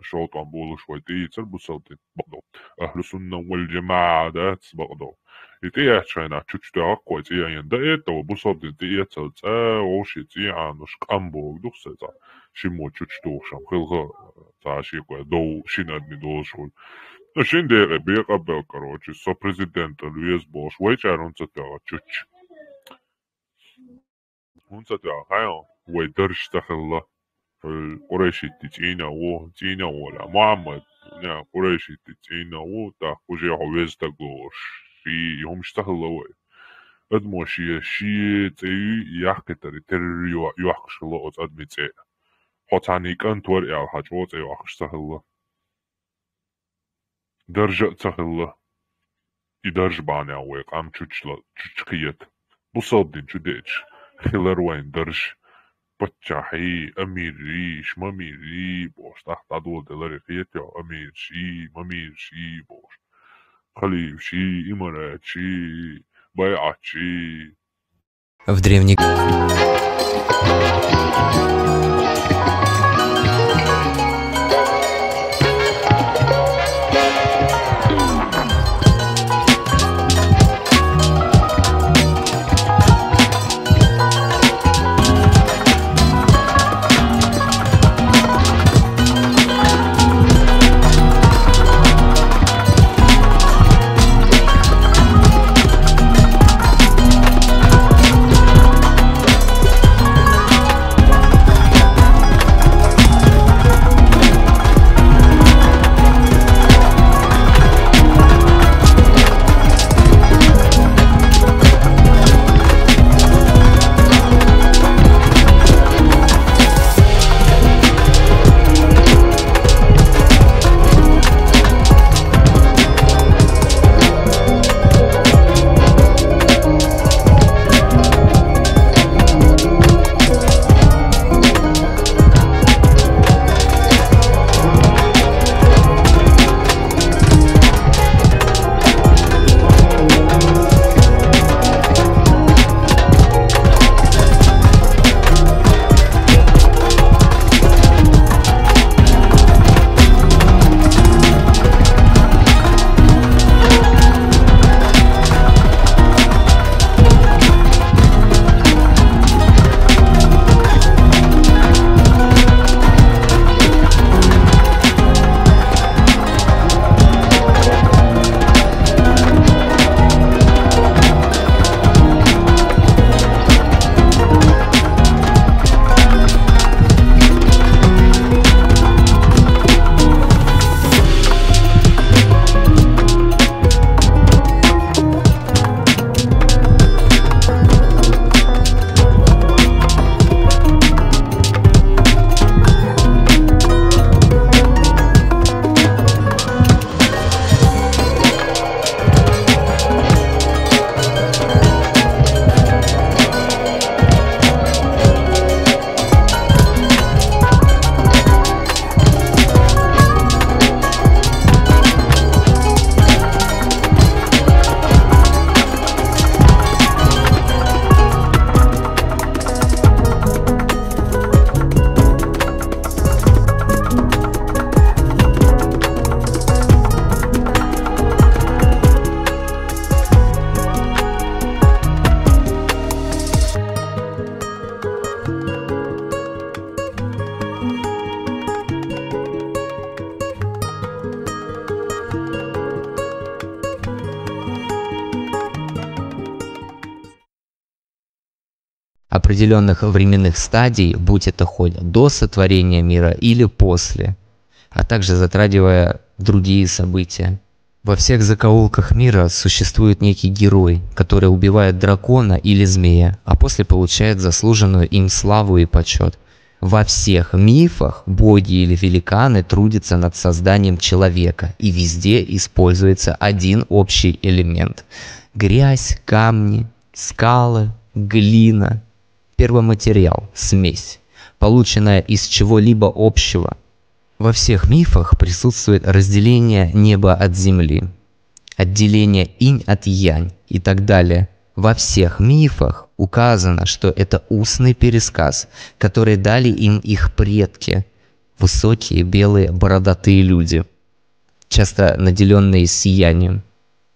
ШолтӀом болуш вай тӀеийцар бусалба дин бакъдо. Ахьлу сунна вал джамаӀа дац бакъдо. И тӀеэцча хьайна чучу тӀехь вай цӀе ян дан этта, вай бусалба дин тӀеэцал цӀа вовши цӀе Ӏануш къам богу дух сан цӀа. Шиммо чучу тухуш ам хилха цӀа ши кхой дов шина адми долуш хуьлу. Ну, шин декъе бекъа бел, короче, со президентал веза бохуш, вай чӀарун ца тӀехь чучу. ХӀунца тӀехь хьайна вай дарж ца хилла? Хьуьлла къурайшитти цӀийна ву, цӀийна волу. Мухьаммад, ня, къурайшитти цӀийна ву, тӀаккха уже хьо веза стаг лоруш. Ши, и хӀумаш ца хилла вай. Адамо шен, шен цӀе юй, яккхийтаре терра йо-, йохкуш хилла оцу адамийн цӀе. Хьо цхьаьна и кӀант вара аьлла, хьан чӀогӀа цӀе йохкуш ца хилла. Даржа а ца хилла. И дарж бахьанехь вай къам чучла-, чучу кхета. Бусалба дин чу деъча, хилар вайн дарж. Паччахьий, амирий, шмамирий бохуш, тӀаккха дӀадоладелар и кхетайо, амирший, мамирший бохуш. Халифший, имаратший, байӀатший. В древних определенных временных стадий, будь это хоть до сотворения мира или после, а также затрагивая другие события. Во всех закоулках мира существует некий герой, который убивает дракона или змея, а после получает заслуженную им славу и почет. Во всех мифах боги или великаны трудятся над созданием человека, и везде используется один общий элемент. Грязь, камни, скалы, глина, первоматериал, смесь, полученная из чего-либо общего. Во всех мифах присутствует разделение неба от земли, отделение инь от янь и так далее. Во всех мифах указано, что это устный пересказ, который дали им их предки, высокие белые бородатые люди, часто наделенные сиянием,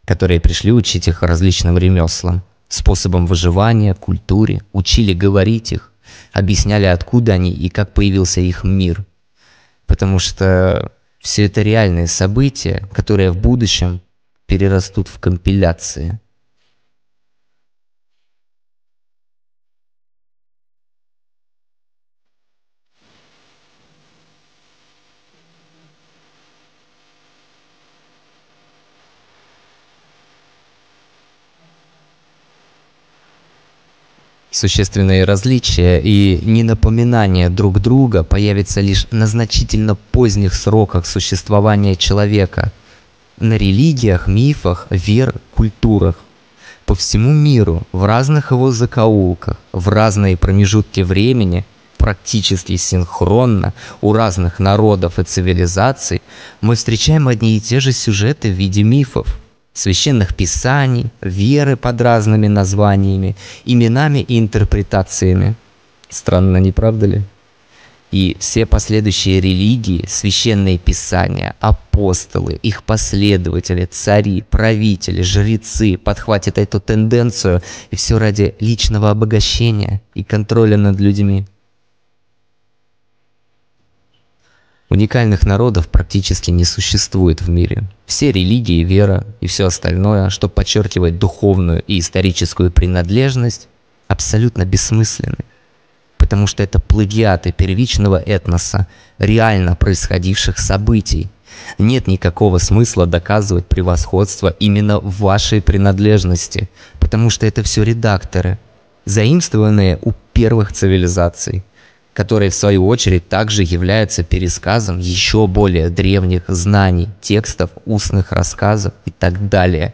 которые пришли учить их различным ремеслам, способам выживания, культуре, учили говорить их, объясняли, откуда они и как появился их мир. Потому что все это реальные события, которые в будущем перерастут в компиляции. Существенные различия и ненапоминание друг друга появятся лишь на значительно поздних сроках существования человека, на религиях, мифах, вер, культурах. По всему миру, в разных его закоулках, в разные промежутки времени, практически синхронно у разных народов и цивилизаций, мы встречаем одни и те же сюжеты в виде мифов, священных писаний, веры под разными названиями, именами и интерпретациями. Странно, не правда ли? И все последующие религии, священные писания, апостолы, их последователи, цари, правители, жрецы подхватят эту тенденцию, и все ради личного обогащения и контроля над людьми. Уникальных народов практически не существует в мире. Все религии, вера и все остальное, что подчеркивает духовную и историческую принадлежность, абсолютно бессмысленны, потому что это плагиаты первичного этноса, реально происходивших событий. Нет никакого смысла доказывать превосходство именно в вашей принадлежности, потому что это все редакторы, заимствованные у первых цивилизаций, которые в свою очередь также являются пересказом еще более древних знаний, текстов, устных рассказов и так далее.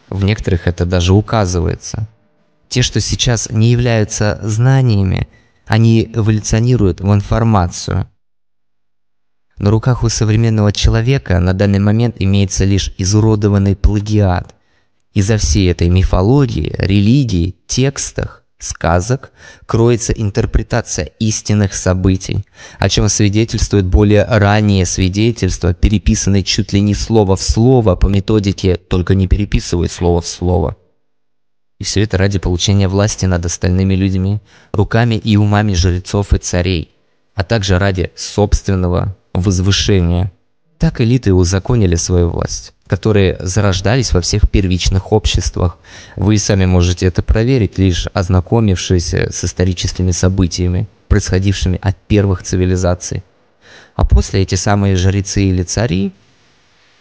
В некоторых это даже указывается. Те, что сейчас не являются знаниями, они эволюционируют в информацию. На руках у современного человека на данный момент имеется лишь изуродованный плагиат. Из-за всей этой мифологии, религии, текстах, сказок кроется интерпретация истинных событий, о чем свидетельствуют более ранние свидетельства, переписанные чуть ли не слово в слово по методике «только не переписывай слово в слово». И все это ради получения власти над остальными людьми, руками и умами жрецов и царей, а также ради собственного возвышения. Так элиты узаконили свою власть, которые зарождались во всех первичных обществах. Вы и сами можете это проверить, лишь ознакомившись с историческими событиями, происходившими от первых цивилизаций. А после эти самые жрецы или цари,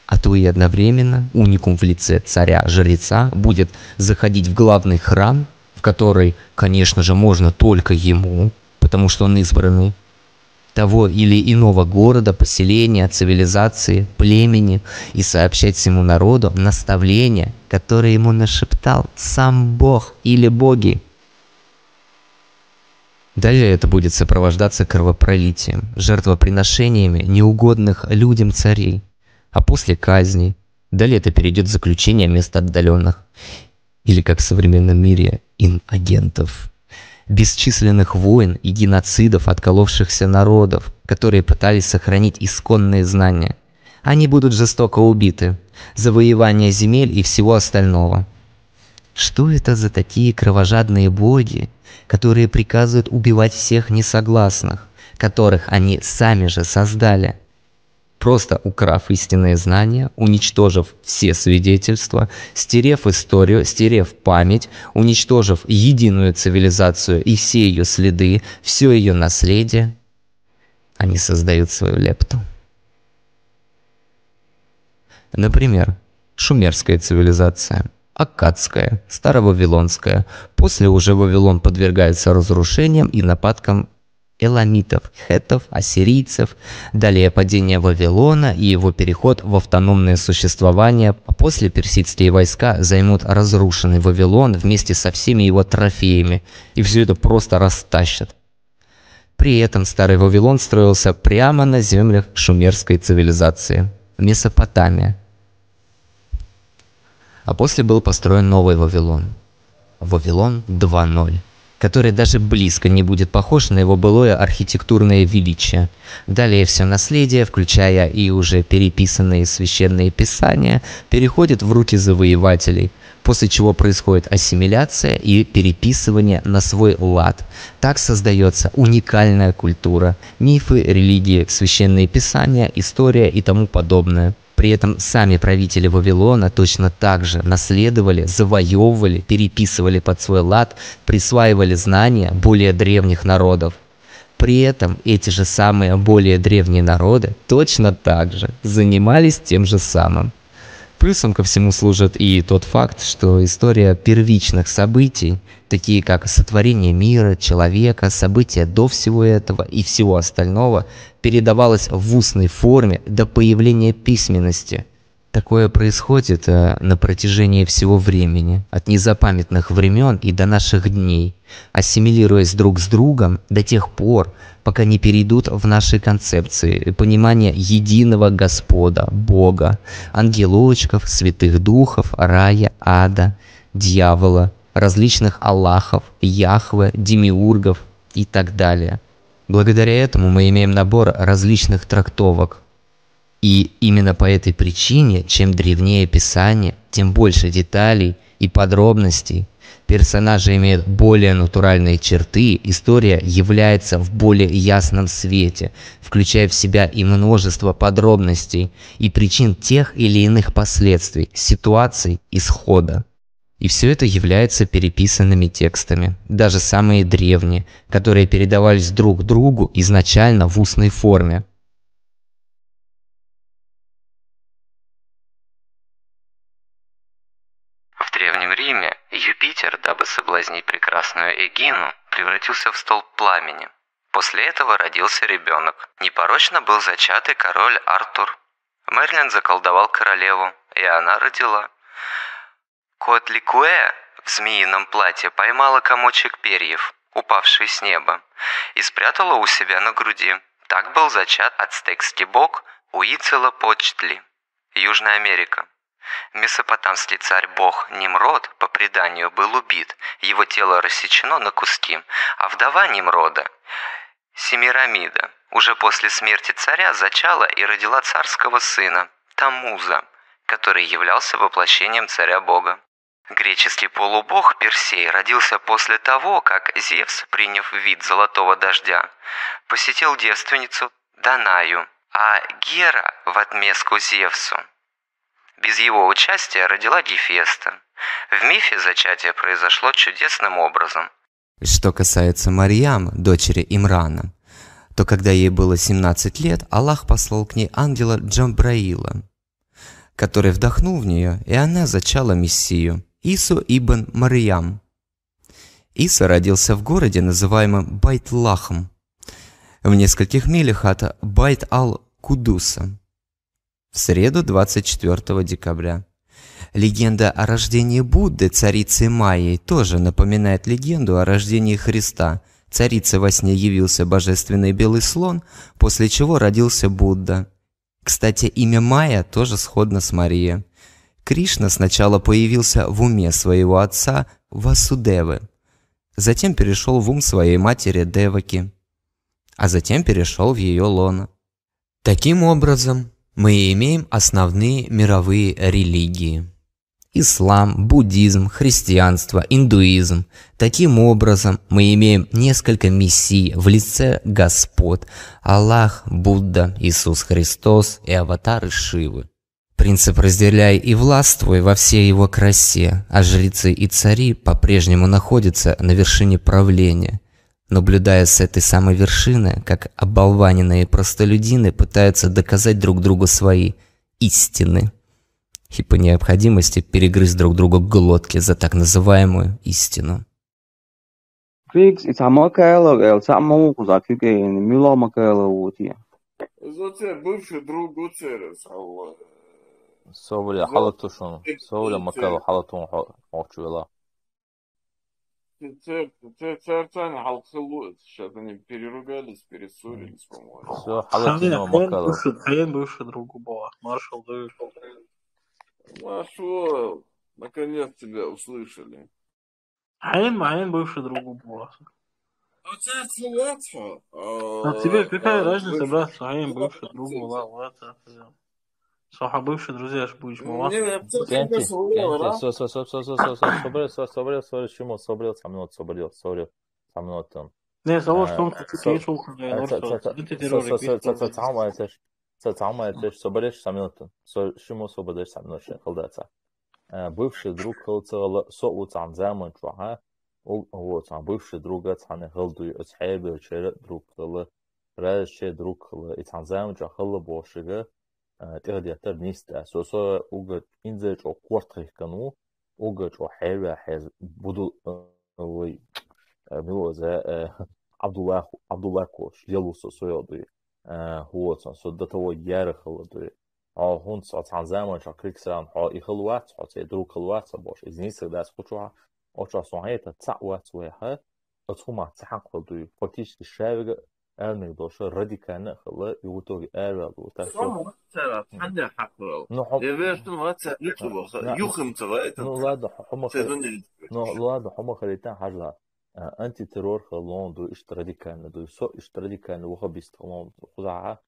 а то и одновременно уникум в лице царя-жреца будет заходить в главный храм, в который, конечно же, можно только ему, потому что он избранный, того или иного города, поселения, цивилизации, племени, и сообщать всему народу наставления, которые ему нашептал сам Бог или боги. Далее это будет сопровождаться кровопролитием, жертвоприношениями неугодных людям царей, а после казней. Далее это перейдет в заключение мест отдаленных, или, как в современном мире, инагентов, бесчисленных войн и геноцидов отколовшихся народов, которые пытались сохранить исконные знания. Они будут жестоко убиты, завоевание земель и всего остального. Что это за такие кровожадные боги, которые приказывают убивать всех несогласных, которых они сами же создали? Просто украв истинные знания, уничтожив все свидетельства, стерев историю, стерев память, уничтожив единую цивилизацию и все ее следы, все ее наследие, они создают свою лепту. Например, шумерская цивилизация, аккадская, старовавилонская. После уже Вавилон подвергается разрушениям и нападкам эламитов, хеттов, ассирийцев. Далее падение Вавилона и его переход в автономное существование. А после персидские войска займут разрушенный Вавилон вместе со всеми его трофеями. И все это просто растащат. При этом Старый Вавилон строился прямо на землях шумерской цивилизации. Месопотамия. А после был построен Новый Вавилон. Вавилон два ноль, который даже близко не будет похож на его былое архитектурное величие. Далее все наследие, включая и уже переписанные священные писания, переходит в руки завоевателей, после чего происходит ассимиляция и переписывание на свой лад. Так создается уникальная культура, мифы, религии, священные писания, история и тому подобное. При этом сами правители Вавилона точно так же наследовали, завоевывали, переписывали под свой лад, присваивали знания более древних народов. При этом эти же самые более древние народы точно так же занимались тем же самым. Плюсом ко всему служит и тот факт, что история первичных событий, такие как сотворение мира, человека, события до всего этого и всего остального, передавалась в устной форме до появления письменности. Такое происходит э, на протяжении всего времени, от незапамятных времен и до наших дней, ассимилируясь друг с другом до тех пор, пока не перейдут в наши концепции понимание единого Господа, Бога, ангелочков, святых духов, рая, ада, дьявола, различных Аллахов, Яхве, демиургов и так далее. Благодаря этому мы имеем набор различных трактовок. И именно по этой причине, чем древнее Писание, тем больше деталей и подробностей. Персонажи имеют более натуральные черты, история является в более ясном свете, включая в себя и множество подробностей и причин тех или иных последствий, ситуаций, исхода. И все это является переписанными текстами, даже самые древние, которые передавались друг другу изначально в устной форме. В Древнем Риме Юпитер, дабы соблазнить прекрасную Эгину, превратился в столб пламени. После этого родился ребенок. Непорочно был зачатый король Артур. Мерлин заколдовал королеву, и она родила. Коатликуэ в змеином платье поймала комочек перьев, упавший с неба, и спрятала у себя на груди. Так был зачат ацтекский бог Уицелопочтли. Южная Америка. Месопотамский царь-бог Нимрод, по преданию, был убит, его тело рассечено на куски, а вдова Нимрода, Семирамида, уже после смерти царя зачала и родила царского сына, Тамуза, который являлся воплощением царя-бога. Греческий полубог Персей родился после того, как Зевс, приняв вид золотого дождя, посетил девственницу Данаю, а Гера в отместку Зевсу без его участия родила Гефеста. В мифе зачатие произошло чудесным образом. Что касается Марьям, дочери Имрана, то когда ей было семнадцать лет, Аллах послал к ней ангела Джабраила, который вдохнул в нее, и она зачала Мессию, Ису ибн Марьям. Иса родился в городе, называемом Байт-Лахм, в нескольких милях от Байт-ал-Кудуса, в среду, двадцать четвёртого декабря. Легенда о рождении Будды, царицы Майи, тоже напоминает легенду о рождении Христа. Царице во сне явился божественный белый слон, после чего родился Будда. Кстати, имя Майя тоже сходно с Марией. Кришна сначала появился в уме своего отца Васудевы, затем перешел в ум своей матери Деваки, а затем перешел в ее лоно. Таким образом, мы имеем основные мировые религии. Ислам, буддизм, христианство, индуизм. Таким образом, мы имеем несколько мессий в лице господ: Аллах, Будда, Иисус Христос и аватары Шивы. Принцип «разделяй и властвуй» во всей его красе, а жрецы и цари по-прежнему находятся на вершине правления, наблюдая с этой самой вершины, как оболваненные простолюдины пытаются доказать друг другу свои истины и по необходимости перегрызть друг другу глотки за так называемую истину. Фикс, и цхьа Макайло, эл цхьа мовху за кюкейни, мила Макайло вути. Зоце бывший друг Гуцерес, Аллах. Соболя, хьалатушун. Соболя, Макайло, хьалатун хо-, хо-, чула. Цер-, цер-, церцани халкъ хилу, сейчас они переругались, перессорились, по-моему. Всё, хьалатун Макайло. Хьен бывший другу была, маршал даю. Нашел, наконец тебя услышали. Хьен, хьен бывший другу была. А церцу вацхо? А тебе какая разница, брат, хьен бывший другу была, вот это. Со хьа бывший друзья ж будешь мала. Не, я Кенти, Кенти, со, со, со, со, со, со, со, собрел, со, собрел, собрел, чему, собрел, со мной, собрел, собрел, со мной там. Не, со уж А, том, со- что ты чул, когда А, я ца- нарушил. ца- ца- Это ца- террор, ца- ца- это ца- цхьаъ ма айцеш, ца- цхьаъ ма айцеш, собереш, со мной там. Со, чему, собереш, со мной, шен, халда ца. А, бывший друг хилла цхьа гӀала, со у цхьан заман чу, хьа? У, у цхьан бывший друга цхьана хилла дуй, оцу хьербелчера друг хилла, разче друг хилла, и цхьан заман чу хилла бохушига, а, тӀехьа деттар нийса да. Со, со уга инза чӀо корта хихкан ву, уга чӀо хьерваь хьез буду, а, вай, а, мила ваза, а, Абдуллах, Абдуллах кош, ялу со, со йо дуй. А, хӀу оцан, со до того яра хилла дуй. Хьо хӀунца цхьан заман чу криксран, хьо и хилла вац, хьо цей друг хилла вац, а бош, из нийса дац кху чу, хьа, о чу сон хьета, цхьаъ вац вай, хьа, оцу хӀума цхьаъ хилла дуй. Фактически шавига армиг доша радикально хилла, и в итоге арвал ду. Так что, Цара, цхьанне хьакъал. Ну, хьо- Я вижу, что вацхо, На- юху, юхим цава, это ну ладно, хӀума Це хар-, дунен. ну ладно, хӀума харитан хьажла. А, антитеррор хилла лон ду, ишта радикально ду, со ишта радикально вахабист хилла лон ду. Хуза,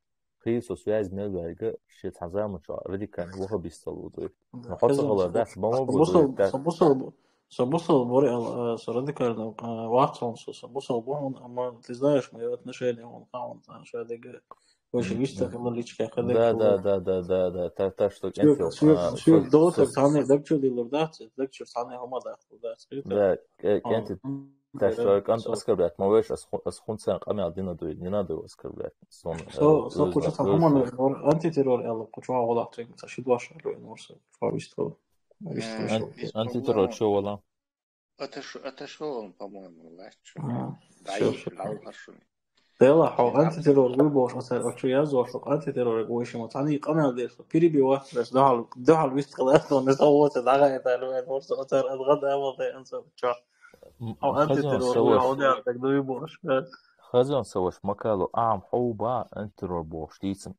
хи со связь мел вайга, ши цхьан заман чу радикально вахабист хилла ду. Ну, хьо ца хилла дац, бама бу Бусал, ду, так. со бусал, со бусал бори, а, со радикально, а, вахтон, со, со бусал бон, а, ты знаешь, мои отношения, он, а, он, а, шадега, очень виста, личка, Да, да, да, да, да, да. Так, так что, Сюр, Кенти, сюр, а, сюр, со- дота, со- цхьанне, дак чу дилур дац, дак чу цхьанне хӀума дахту дац. Да, э, Кенти, так что, кан оскорблять, ма веш, ас ху-, ас хунцан къамял дина дуй, не надо его оскорблять. Сон, Со, э, со э, куча э, хӀума нор, антитеррор, ала куча гӀолахь цуьнга ца ши дош а дуй, нор со, фа вист хила. Вист Э, хила. анти-, антитеррор чё вала? Аташ, аташ вон, по-моему, лач. А, Дай, всё, всё. лал хашуни. Дела, хьо антитеррор вуй бохуш, аса, а чу язош, антитеррор гойшима, цхьанне къамял деш, перебивать деш, дахьал, дахьал вист хила, аса, не со, вот, дагӀа это, луэн, вот, со, оцар, адгӀа, да, вот, аса, чо. Хьо антитеррор вуй, хьо дяхтаг дуй бохуш, да. Хазон саваш макало, ам хьо ба антитеррор бохуш дийцам.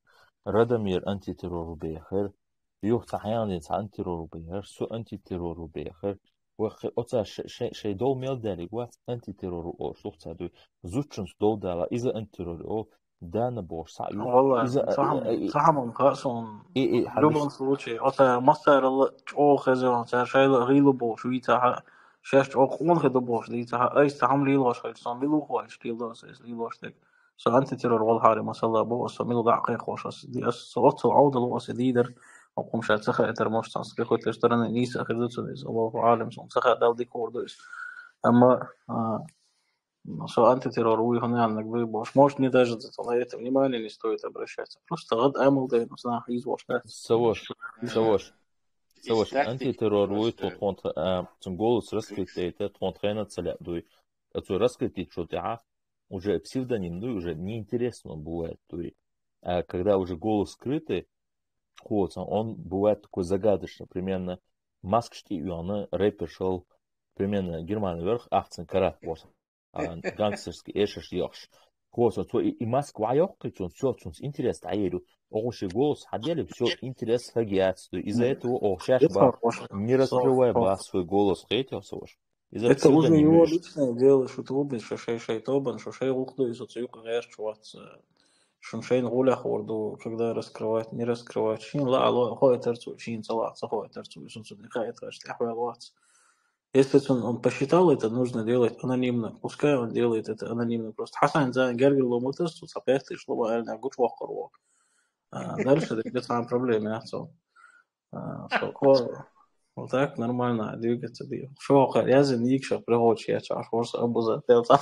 Радомир антитеррор бехер. Юх ца хьян дин ца антитеррор бехер. Су антитеррор бехер. Ва хе-, оца ше-, ше-, шей дол мел дали, ва антитеррор о, шлух ца дуй. Зучунс дол дала, иза антитеррор о, дана бохуш, са ю. Валлахи, Иза, цхьа хӀама, э, э, цхьа хӀама хасон. И, и, В любом случае, оца массарал чӀогӀа хезон, ца шайла гӀийла бохуш, вий ца хьа, шаьш чӀогӀа къон хеда бохуш, дий ца хьа, айс ца хӀама лилош хилча, сон билух вайш лилош, айс лилош дек. Со антитеррор валхьари масала бо, со мила дӀа кхайхош, ас ди-, ас со оццал Ӏовдал ас дийдар, окхум ша ца хаэтар, может, сан с какой-то стороны нийса хир ду цун из, Аллаху Ӏалам, сон ца хаьдал дика хӀор ду из. Амма, а, ну, со антитеррор вуй хьуна аьллаг дуй бохуш. Может, мне даже на это внимание не стоит обращаться. Просто гӀад амал дай, ну, сан хьиз вошка. Савош, савош, савош, антитеррор вуй, тхо тхонт, а, цун голос раскрыть дайта, тхонт хайна ца леа дуй. А цу раскрыть чу тӀехьа, уже псевдоним, ну, уже неинтересно бывает дуй. А когда уже голос скрытый, хо цан, он бывает такой загадочный, примерно, маск шти юана рэпер шел, примерно, Германия вверх, ахцен карат бос. А, гангстерский эшаш яхш. Хо цан, цо и, и маск ва яхкы цун, всё, цун интерес таерю. Охуши голос хадели, всё, интерес хагиац. Из-за этого ох шаш ба, не раскрывай ба свой голос, хейтя савош. Из-за Это уже псевдоним его видишь. Личное дело, что ты убишь, что шей, шей тобан, что шей ухду, и соцу юка гайш чуват, э, шун шайна гӀулехь хӀор ду, когда раскрывать, не раскрывать, шийна лаахь хоуьйтур цо, шийна ца лаахь ца хоуьйтур цо, шун цунна кхаьчча тӀехваьлла вац. Если он, он посчитал это нужно делать анонимно, пускай он делает это анонимно. Просто Хьасана зама гергарло ма тасса, цхьа пехтиш ло ма аьлла, гучувоккхур ву. А дальше дерг цхьа проблема яц. А, со, о, вот так нормально двигаться дела. Шо кхар язин йикша пригочи я чаш ворса абуза тел цхьа.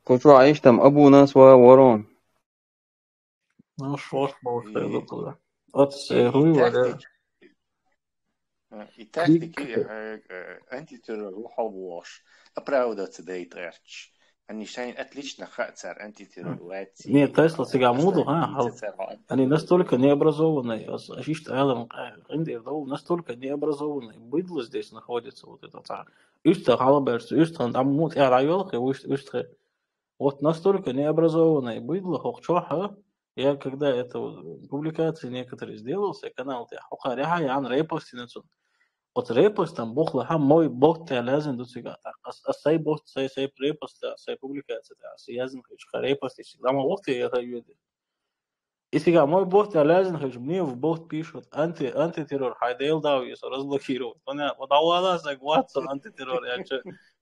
Кучу айштам абунас ва ворон. Ну, шо ж бовш И- дукла. От И, се и руй валя. тактик-, а, и тактики, Крик. э, э, антитеррор ву хьал бу ваш. Оправдываться дайт эрч. Они шайн отлично хацар антитеррор М. вайт. Не, Тесла цига муду, а, хал. Они настолько необразованные, ас-, ас ишта алам, э, къиндер дов, настолько необразованные быдло здесь находится, вот это, а. УьстагӀ хьалабаьлча, уьстагӀан тӀам муха тӀера йолхе, уьст-, уьстагӀе. Вот настолько необразованное быдло, хӀокху чохь, я когда это вот публикации некоторые сделал, се канал тӀехь, хӀокхара яхьа ян репостина цунна. Оцу репостан бух лаха мой бот тӀе лаьзна ду цигахь. ТӀаккха ас, ас сай бот, сай, сай репост, сай публикация тӀе, ас язна хилча, хьан репост иши, ламан вахте я хай йоьду. И цигахь мой бот тӀе лаьзна хилча, мне в бот пишут, анти-, антитеррор, хьайн Дела дов, я со разблокировать. Понятно. Вот Аллах саг вац со антитеррор, я чё,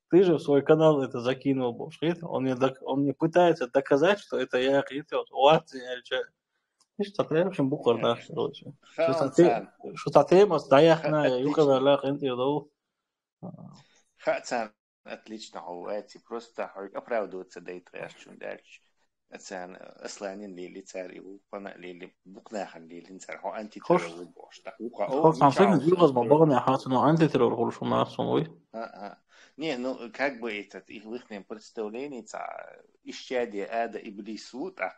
ты же в свой канал это закинул, бошхит. Он мне док-, он мне пытается доказать, что это я, хит, вот, вац, я чё. Ишта тема шин букъар даш, короче. Шу цхьа те-, шу цхьа тема ас дӀаяхна, я юха ваьлла, къинтӀера дов. Хаа царна отлично хьо вац, и просто хьоьга оправдываться дайт гӀертачун даьлча. Царна Асланин лели, цара и ву, пана лели, букнахан лели, цара хьо антитеррор ву бохуш. Так, ву ха, Хо о, сан ничего, секунд, юхаз ма богӀана хьацу, но антитеррор хуьлуш хӀума ас цунна вуй. А, а. Не, ну, как бы этот, их в ихнем представлении, цхьа, исчадие ада иблис ву, так,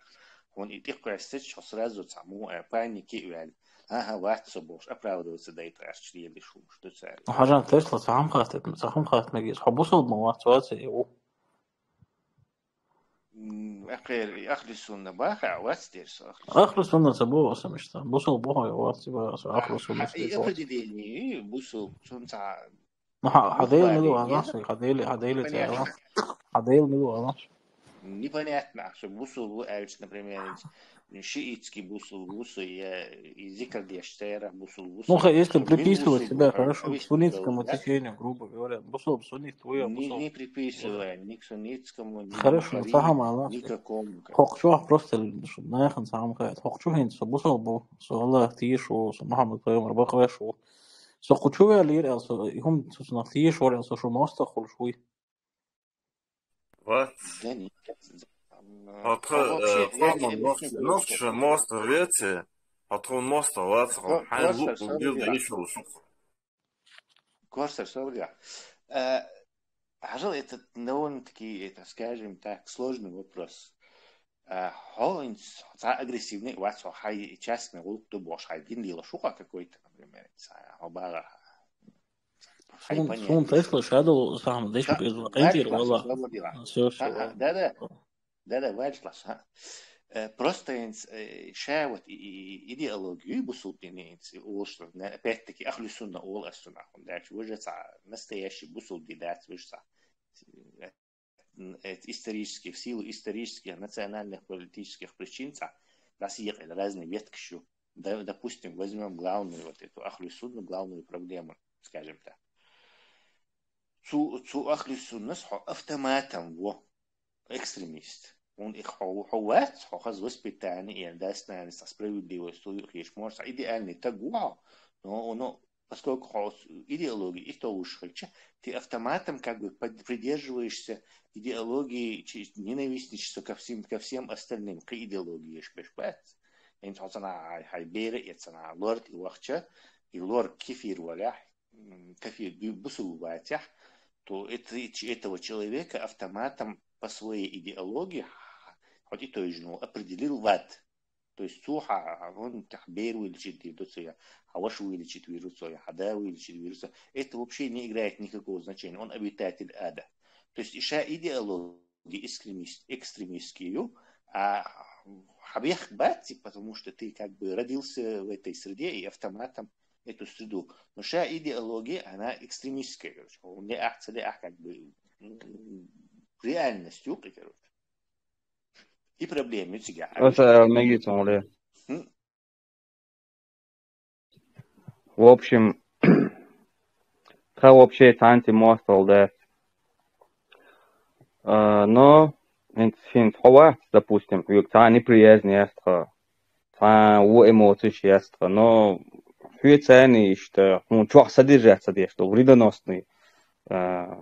хьуна и тӀекхоьссича, хьо сразу цхьа му, э, паники а ваьлла. Ага, вац со бохуш, оправдываться дайт гӀерташ лелаш хӀумаш ду цара. Ну, хьажан, Тесла, ца хьам хатта, ца хьам хатта мегаш, хьо бусалба ма вац, вац, э, ву. М, акхер, и ахли сунна баха, вац дер со ахли сунна. Ахли сунна ца бу аса мишта. Бусалба бу хьо, вац, ца бу аса ахли сунна. Ха, и определение, бусалба, цунца Ну, хьа-, хьан Дела мила ву алахь, хьан Дела, хьан Дела ца алахь. Хьан Дела мила ву алахь. Непонятно, что бусул ву аьлча, например, шиитский бусул ву со, я и зикр деш церах бусул ву со. Ну, ха, если приписывать себя, хорошо, к суннитскому течению, грубо говоря. Бусул, суннит, твоя Не, бусул. Не приписывая ни к суннитскому, ни к Хорошо, ну, бухари, ца хьам алахь. Никакому. ХӀокху чохь просто, шу нахана ца хьам хаьа. ХӀокху чу хӀинца со бусул бу, со Аллах теш ву, со Мухаммад пайхамар бакъвеш ву. Со кху чу ваьллера аьлла, со и хӀума цу нах теш вара аьлла, со шу мостагӀ хуьлуш вуй. Вац. Хьо тхо, э, хьо тхо мостагӀ веце, хьо тхо мостагӀ вац, хьо хьайн луъу гил да ишал шух. Корсар, сорга. Э, хьажал, это довольно-таки, это, скажем так, сложный вопрос. Э, хьо инц-, цхьа агрессивный вац, хьо хьайн частный гӀуллакх ду бохуш, хьайн дин лелаш ву-кх какой-то, например, цхьа, хьо багӀар. Хьайн Сун, понятие. Сун Тесла шадал сахьам деш Ха, безла, къинтӀера вац, вала. Всё, всё. Ха, ха, да, да. Да-да, ваьлла лаш, хӀа. Э, просто инц, э, ша вот и, и, и идеологию бусулба дин инц, и олуш, на, опять-таки, ахлу сунна олу ас цунах, хӀунда аьлча вуьжа цхьа настоящий бусулба дин дац, вуьжа цхьа, э, м, э, исторических, в силу исторических, национальных, политических причин цхьа дӀасаекъаелла разные веткаш ю. Да, допустим, возьмём главную вот эту ахлу сунну, главную проблему, скажем так. Цу, цу ахлу суннас хьо автоматом во экстремист. Он их хьо, хьо вац, хьо хаза воспитание, я дас-нанас цхьа справедливость, цу юххеш, может, цхьа идеальный таг ву хьо, но, но поскольку хьо с-, идеология и толуш хилча, ты автоматом как бы под-, придерживаешься идеологии чи-, ненавистничества ко всем, ко всем остальным, кхин идеологеш беш бац. Эн хьо цхьана хьай, хьай бера, я цхьана лор тӀе вахча, и лор кефир валехь, м, кафир бу-, бусул вацехь, то это, ч-, этого человека автоматом по своей идеологии х-, хоть и той же, ну, определил в ад. То есть цу хьа-, хьа-, вон тах бер вуйличит дир ду цо, я хьа ваша вуйличит вир ду цо, я хьа да вуйличит вир ду цо. Это вообще не играет никакого значения. Он обитатель ада. То есть и ша идеология экстремист-, экстремистский ю, а хьа бехк бац, потому что ты как бы родился в этой среде и автоматом эту среду. Но ша идеология, она экстремистская, короче. Он не ах, цели ах, как бы, м, Реальность юкъи, короче. И проблема ю цигахь. Аса мегицун ле. В общем, тха вообще цхьанти мостал дац. А, но хӀинца хӀинца хьо вац, допустим, хьоьга цхьа неприязнь яц тха, цхьа во эмоцеш яц тха, но хьоьца цхьана иштта хьуна чохь содержаться деш долу вредоносный, а,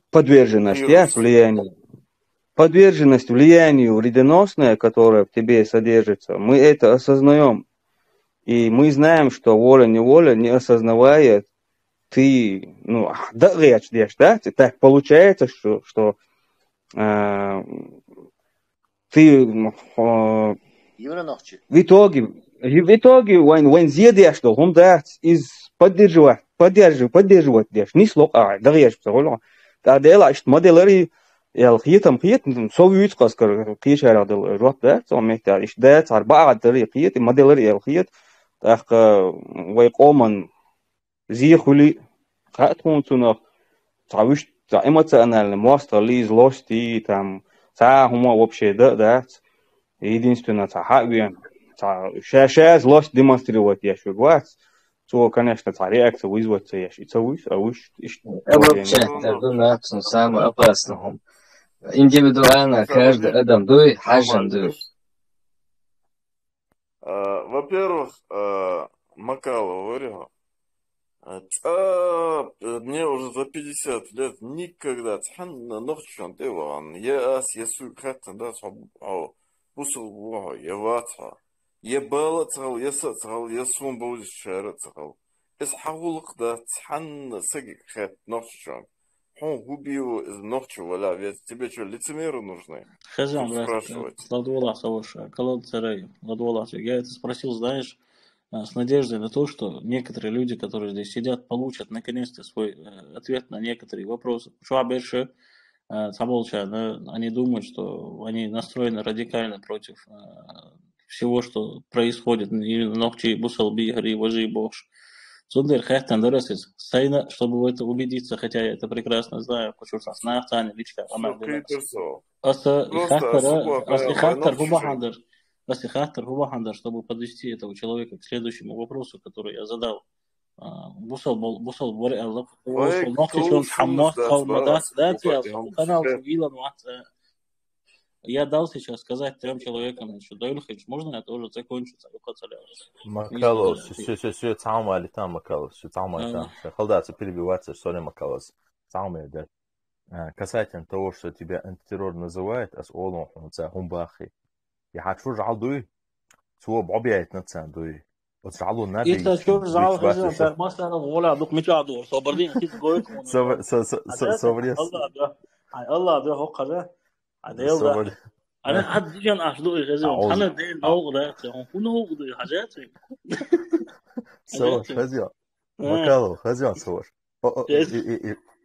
подверженность яц влиянию. Подверженность влиянию вредоносное, которое в тебе содержится, мы это осознаем. И мы знаем, что волей-неволей, не осознавая, ты, ну, дагъечу деш, да? Так получается, что, что а, ты, м, а, Евро нохчи. В итоге, в итоге вайн, вайн зедеш долу хӀума дац, из поддерживать, поддерживать, поддерживать деш, нисло а, дагъеш ца гӀоло. Та дела иштта моделари, ял хетам хет, со вуьйцу кхаскар, кхечарах дала жоп дац, цо метта, иштта дац, ар баъа дари хет, моделари ял хет, тӀаккха вай къоман зехули, хаьа тхуна цунах, цхьа вуьш-, цхьа эмоциональный мостагӀалли, злости, там, цхьа хӀума вообще да а дац. Единственное, цхьа хьа а вен, цхьа ша, ша злость демонстрировать еш вуьг вац. Цо, конечно, цхьа реакция вызвать ца еш, и ца вуьйш, а вуьш, иштта. Обобщать ду нахуй самое опасное. Индивидуально каждый адам дуй, хьажан дуй. А, во-первых, а, Макалов варио. А, цӀа, э, мне уже за пятьдесят лет никогда цхьанна нохчан тӀе ван. Я ас, я суй хаттан да, цхьа, а, бусул вохо, я вацхо. Я бала цхьал, я са цхьал, я сун бовзиш шара цхьал. Эс хьагулах да цхьанна сагик хатт нохчан. Хьун губио из нохчу валя вец. Тебе что, лицемеры нужны? Хозяин, брат, спрашивать. Ладволах, Саваш, колод царай, ладволах. Я это спросил, знаешь, а, с надеждой на то, что некоторые люди, которые здесь сидят, получат наконец-то свой э, ответ на некоторые вопросы. Шуаберши, э, Цаболча, да, они думают, что они настроены радикально против э, всего, что происходит, именно нохчи, бусалби, гьари, важи, бохш. Цундер хаттан дарасис. Сайна, чтобы в это убедиться, хотя я это прекрасно знаю, кучур сас нахтани личка, ама. Аса и хаттар, аса и хаттар хубахандар. Аса и хаттар хубахандар, чтобы подвести этого человека к следующему вопросу, который я задал. А, бусал бол, бусал боре алла. Нохчи чон хаммас, халмадас, да, канал Илон Маск. Я дал сейчас сказать трем человекам, что Дойлхич, можно я тоже закончу? Макалов, все, все, все, самое ли там, Макалов, все, самое там. Халдаться, перебиваться, что ли, Макалов. Самое, да. А, касательно того, что тебя антитеррор называет, ас олун хьунца хумбахи. Я хочу жалдуй, цо бобиет на цандуй. Оцу жӀалу наби. Иса чур жӀал хезна, тар масара гӀола дук мича дур, собрдин хит гой. Собр, со, со, со, собрдин. Алла да. Ай, Алла да, хоккара. Ай, Дел да. Ана хад диген аш ду хезна. Ана ден ногу да, хун ногу да, хажат. Собр, хазя. Макалов, хазя, собр.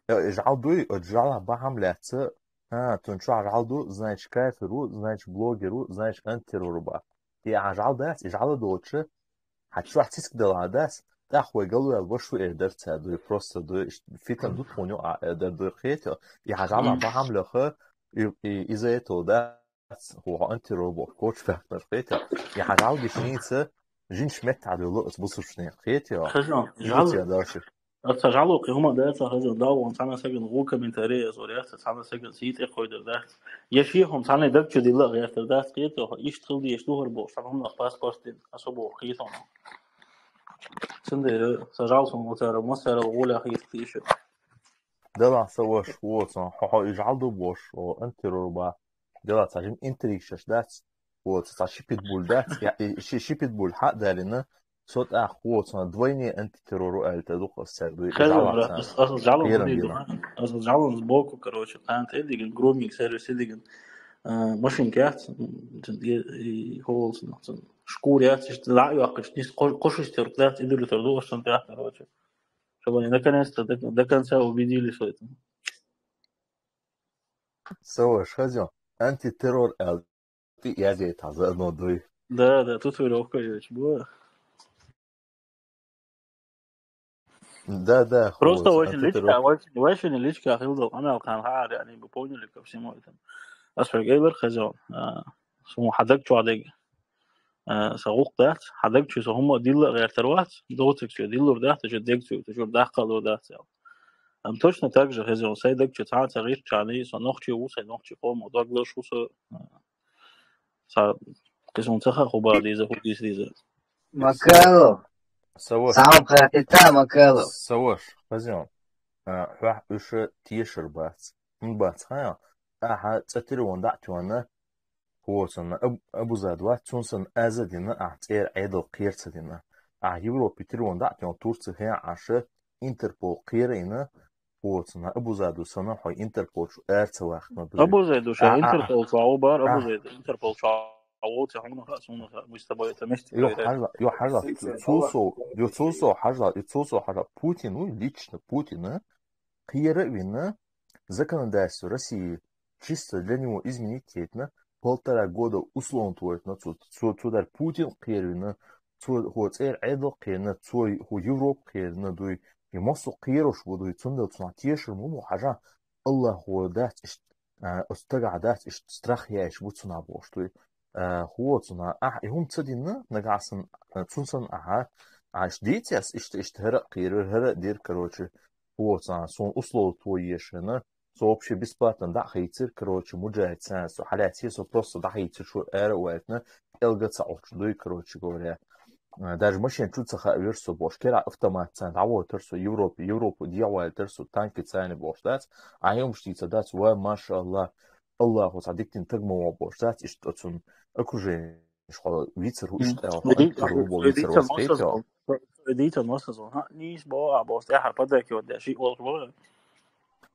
ЖӀал дуй, жӀала бахам лаца. А, тун чу жӀал ду, значит, кафиру, значит, блогеру, значит, антитеррору ба. Ти а жӀал дац, и жӀала долча, хьа чохь цицка дала дац, тӀаккха вай галвел вашу эр дар ца дуй, просто дуй, фитам ду тхуну а эр дар дуй хетё, и хьа жӀала бахам леха, и, и из-за этого дац, ху хьо антитеррор боху коч фахтар хетё, и хьа жӀал гишница, жинч меттахь дуй лоъас бусушне хетё. Хажо, жӀал. Аса жӀалу кхи хӀума даьца хаза дагӀун цхьана сагана гӀу комментарий эзор яц, цхьана сагана сий тӀе кхойдар дац. Я ши хӀума цхьана даг чу дилла гӀертар дац, кхету, иштта хила деш духар боху, цхьана хӀуманах паспорт дин, аса боху кхету. Цундела са жӀал сон вацара, массара гӀула хийта тийша. Дала са ваш, вацан, хьо, хьо и жӀал ду бош, о, антитеррор ба. Дела цхьа жин интриг шаш дац. Вот, цхьа ши питбуль дац. Я, и ши, ши питбуль хьа далина. Со тӀаккха вот, цхьа двойне антитеррору аьлта дукха саг дуй. Хаза, жала, брат, аса, аса жала Первым дидур, делом. Аса жала сбоку, короче, кхана тӀе дигин, груминг сервис дигин, а, машинка яц, м, и, и холсна, м, шкур яц, ишта ла йоаккхаш, нис кхо-, кхошуш тер дац, идулитар ду, ошсан тӀе, короче. Чтобы они наконец-то до, до конца убедились в этом. Саваш, хаза, антитеррор аьл. Ти язет хьан заодно дуй. Да, да, тут веревка есть была. Да, да, Просто хӀу вайшин цхьа тӀе личка, вайшин, вайшин личка хилдал къамел кхан хьаари, яъни, вы поняли, ко всему этому. Ас хьоьга элира, Хезон. А, суна хьа даг чохь дерг. А, сан гӀуллакх дац, хьа даг чу сан хӀумма а дилла а гӀертар вац, доцург соьга диллур дац, тӀаккха дег цу, тӀаккха даккха а лур дац аьлла. Амма точно так же, Хезон, сайн даг чу цхьа а ца гӀиртича, со нохчи ву, сайн нохчи къомах дог луш ву со. Цхьа кхин суна ца хаьа, хӀун бахьа деза, хӀун дийца деза. Макалов. Саваш. Сам хатита Макалов. Саваш, Хезон. А, хьох уьш тешар бац. ХӀун бац, хьан? Ахьа цӀа тира ван дӀа а тоьна, хӀоцанна Аб-, Абузад вац, цун санна аз а дина, ахьа цӀера Ӏедал кхера ца дина. Ахьа Европе тира ван дӀа а тоьна, Турци хьен Ӏаша, Интерпол кхера а йина, хӀоцанна Абузаду санна, хьо Интерпол чу ара ца вахна дуй. Абузайду ша А, а, Интерпол чу ву бара, а. Абузайду Интерпол чу ву, ца хьуна ха, суна ха, мы с тобой это вместе Йо, проверяем. хьажал, йо, хьажал, цу со, йо, цу со, хьажал, и цу со, хьажал. Путин, ну, лично Путин, а? Кхера а вина, законодательство России чисто для него изменить хетна, полтора года условно твойтна, цу, цу, цу дар Путин кхера вина, цу хӀо цӀера Ӏедал кхерна, цу хӀо Европа кхерна дуй, и массо кхерош бу дуй, цундел цунах тешар ма бу, хьажа, Аллахо дац иштта, а, оцу тагахь дац иштта страх яйш бу цунах бохуш дуй. А, хӀо цунах, ахь, и хӀума ца дина, нагахь сан, а, цун сан ахьа, а, иштта дийца ас, иштта, иштта хӀара а кхерар, хӀара а дир, короче, хӀо цунах, суна условно твоешина, со вообще бесплатно дӀа а хийцира, короче, муджахид санна, со хьалаьцций, со просто дӀа а хийцира, шу ара а вайтина, пӀелга ца Ӏучу дуй, короче говоря. А, даже машен чу ца хаавира со бохуш, кера автомат царна дӀавойтар со Европе, Европу дегӀвайтар со, танки царна бохуш дац, а хӀумаш дийца дац, ва, машалла, Аллахо цхьа дикдина таг ма ван бохуш дац, иштта оцун окружение хьо вицар хӀу иштта аьлла, хьо интервью бо вицар вац хӀейта. Дийца масазон, хьа, нийса бо а боху, тӀаьхьа подарки вот деш, и олуш бо.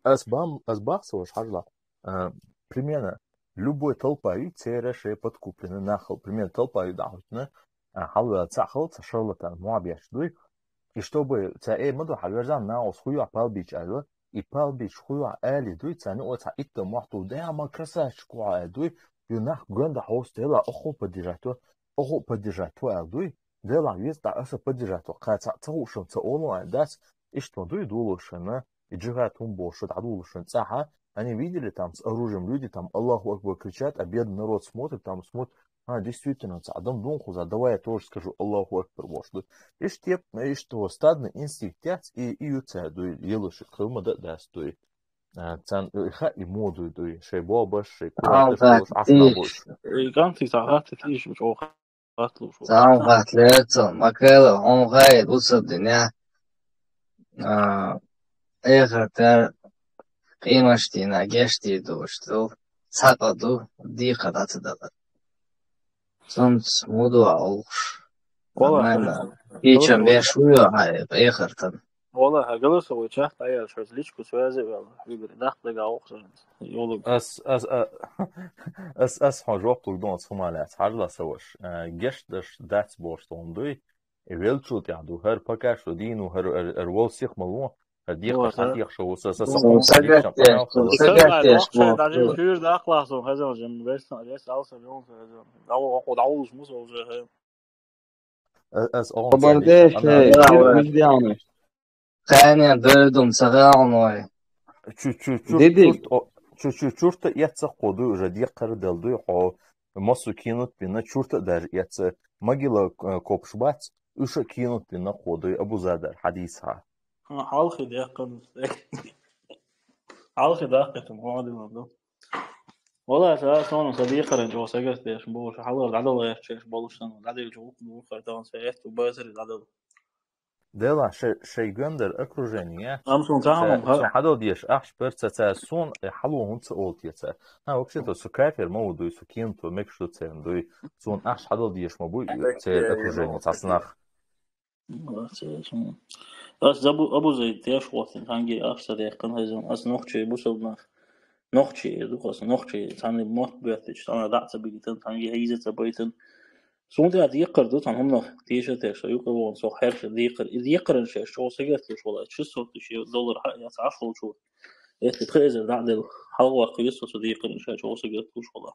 Ас бам, ас бах ца ваш хьажла. А, примерно, любой толпа ю, церан шей подкуплена, нахал, примерно, толпа ю дахьуйтна, а, хьалла ца хал, ца шарлатан, муабеш дуй. И чтобы ца э ма ду, хьаверзан, наус хуйо палбич айла, и палбич хуйо али дуй, ца ну, ца итта мохту, да, ма красавчик, ай дуй, ю нах гонда хьост, дела, оху поддержать, оху поддержать, ай дуй, дела, виз да аса поддержать, ка ца, ца ушам, ца олу, ай дац, иштта дуй, дулушана, и джихад хӀун бохуш, дӀадулушан цӀахьа, они видели, там с оружием люди, там, Аллаху Акбар кричат, а бедный народ смотрит, там смотрит, а, действительно, ца адам дун хуза, давай я тоже скажу Аллаху Акбар бохуш дуй. Иштта теп, иштта стадный инстинкт яц, и, и ю ца дуй, елуши, кхылма да дац дуй. А, цан, и ха, и моду дуй, шей бобаш, шей кураташ, аш ма буш. И канти ца хатти тиш, уч ох. Цхьаьна хатта лерцо, Макалов, хьуна хай, бусалба дине. А, эхар тар къемаш дийнахь гечдийр долуш ду, цхьаъ ду, дийхар дӀа ца далар. Цунца муха ду хьо гӀуллакхаш? Валлахьи, нормально. Кийчам беш ву хьо хьайн эхартан? Валлахьи, голосовой чат дӀаяьлла, шуьца личку связи а ваьлла, хьуьгара нах дагахь воккхуш. Ас, ас, а, ас, ас хьо жоп луг дон, хӀума лаьцна, хьажла ца ваш. А, геш даш дац бохуш тхуна дуй. И велчул тӀехь ду, хӀара пока что дийну, хӀара, хӀара, хӀара вол сих ма ву, хӀара декхар хьан дехаш ву, са, са, са, хӀума са, декхар хьан хала. Са, са, са, шуьйра даккхалахь сон, хезал, жим, вес, вес, алса, жон, хезал. Дагу, око, дагу, мус, уже, хе. Ас, он, Хабар деш, хе, миш дяна. Кхане дойдум ца гӀалной. Чу, чу, чу, Дидик. Чурт, о, чу, чу, чурта эцца кхо дуй, уже декхар дал дуй, хьо массо кинут бина, чурта даже эцца. Могила, э, копш бац, уьша кинут бина кхо дуй, Абузадар, хьадийца. Хьалхи декхар. Хьалхи даккхитам, хьо дилан ду. Валлахьи, ша, сон, сан декхаран чӀогӀа сагатдеш болуш, хьалар дӀадала гӀерташ болуш санна, дӀадевча гӀуллакх ду, хӀара тахана сан этту базаре дӀадала. Дела, шей, шей гондар окружение. Ам сон цхьа хӀума, ха? Сон хьадал деш, ахча перца ца сон, э, хьало хӀунца олтеца. Ха, вообще-то, со кафир ма ву дуй, со кем-то мекш ду церан дуй. Сон ахча хьадал деш ма буй, церан окружение, цхьа снах. Ас Абу-, Абузай теш хӀоттина, ханге ахча ца дехкан хезан. Ас нохчий бусалба нах. Нохчий ду, ас нохчий, цхьанна мотт боьттича, цхьанна дӀа ца бигитан, ханге хьийза ца байтан. Суна тӀехь декхар ду, цхьана хӀуманах теша теш, со юкъа вон, со хьерча декхар. И декхаран шеш чӀогӀа сагатдеш вала, шестьсот тысяч доллар хьа яц Ӏаш волчу. Эци тхаэзар дӀа а делла, хьалхаваккха веза со, со декхаран шеш чӀогӀа сагатдеш вала.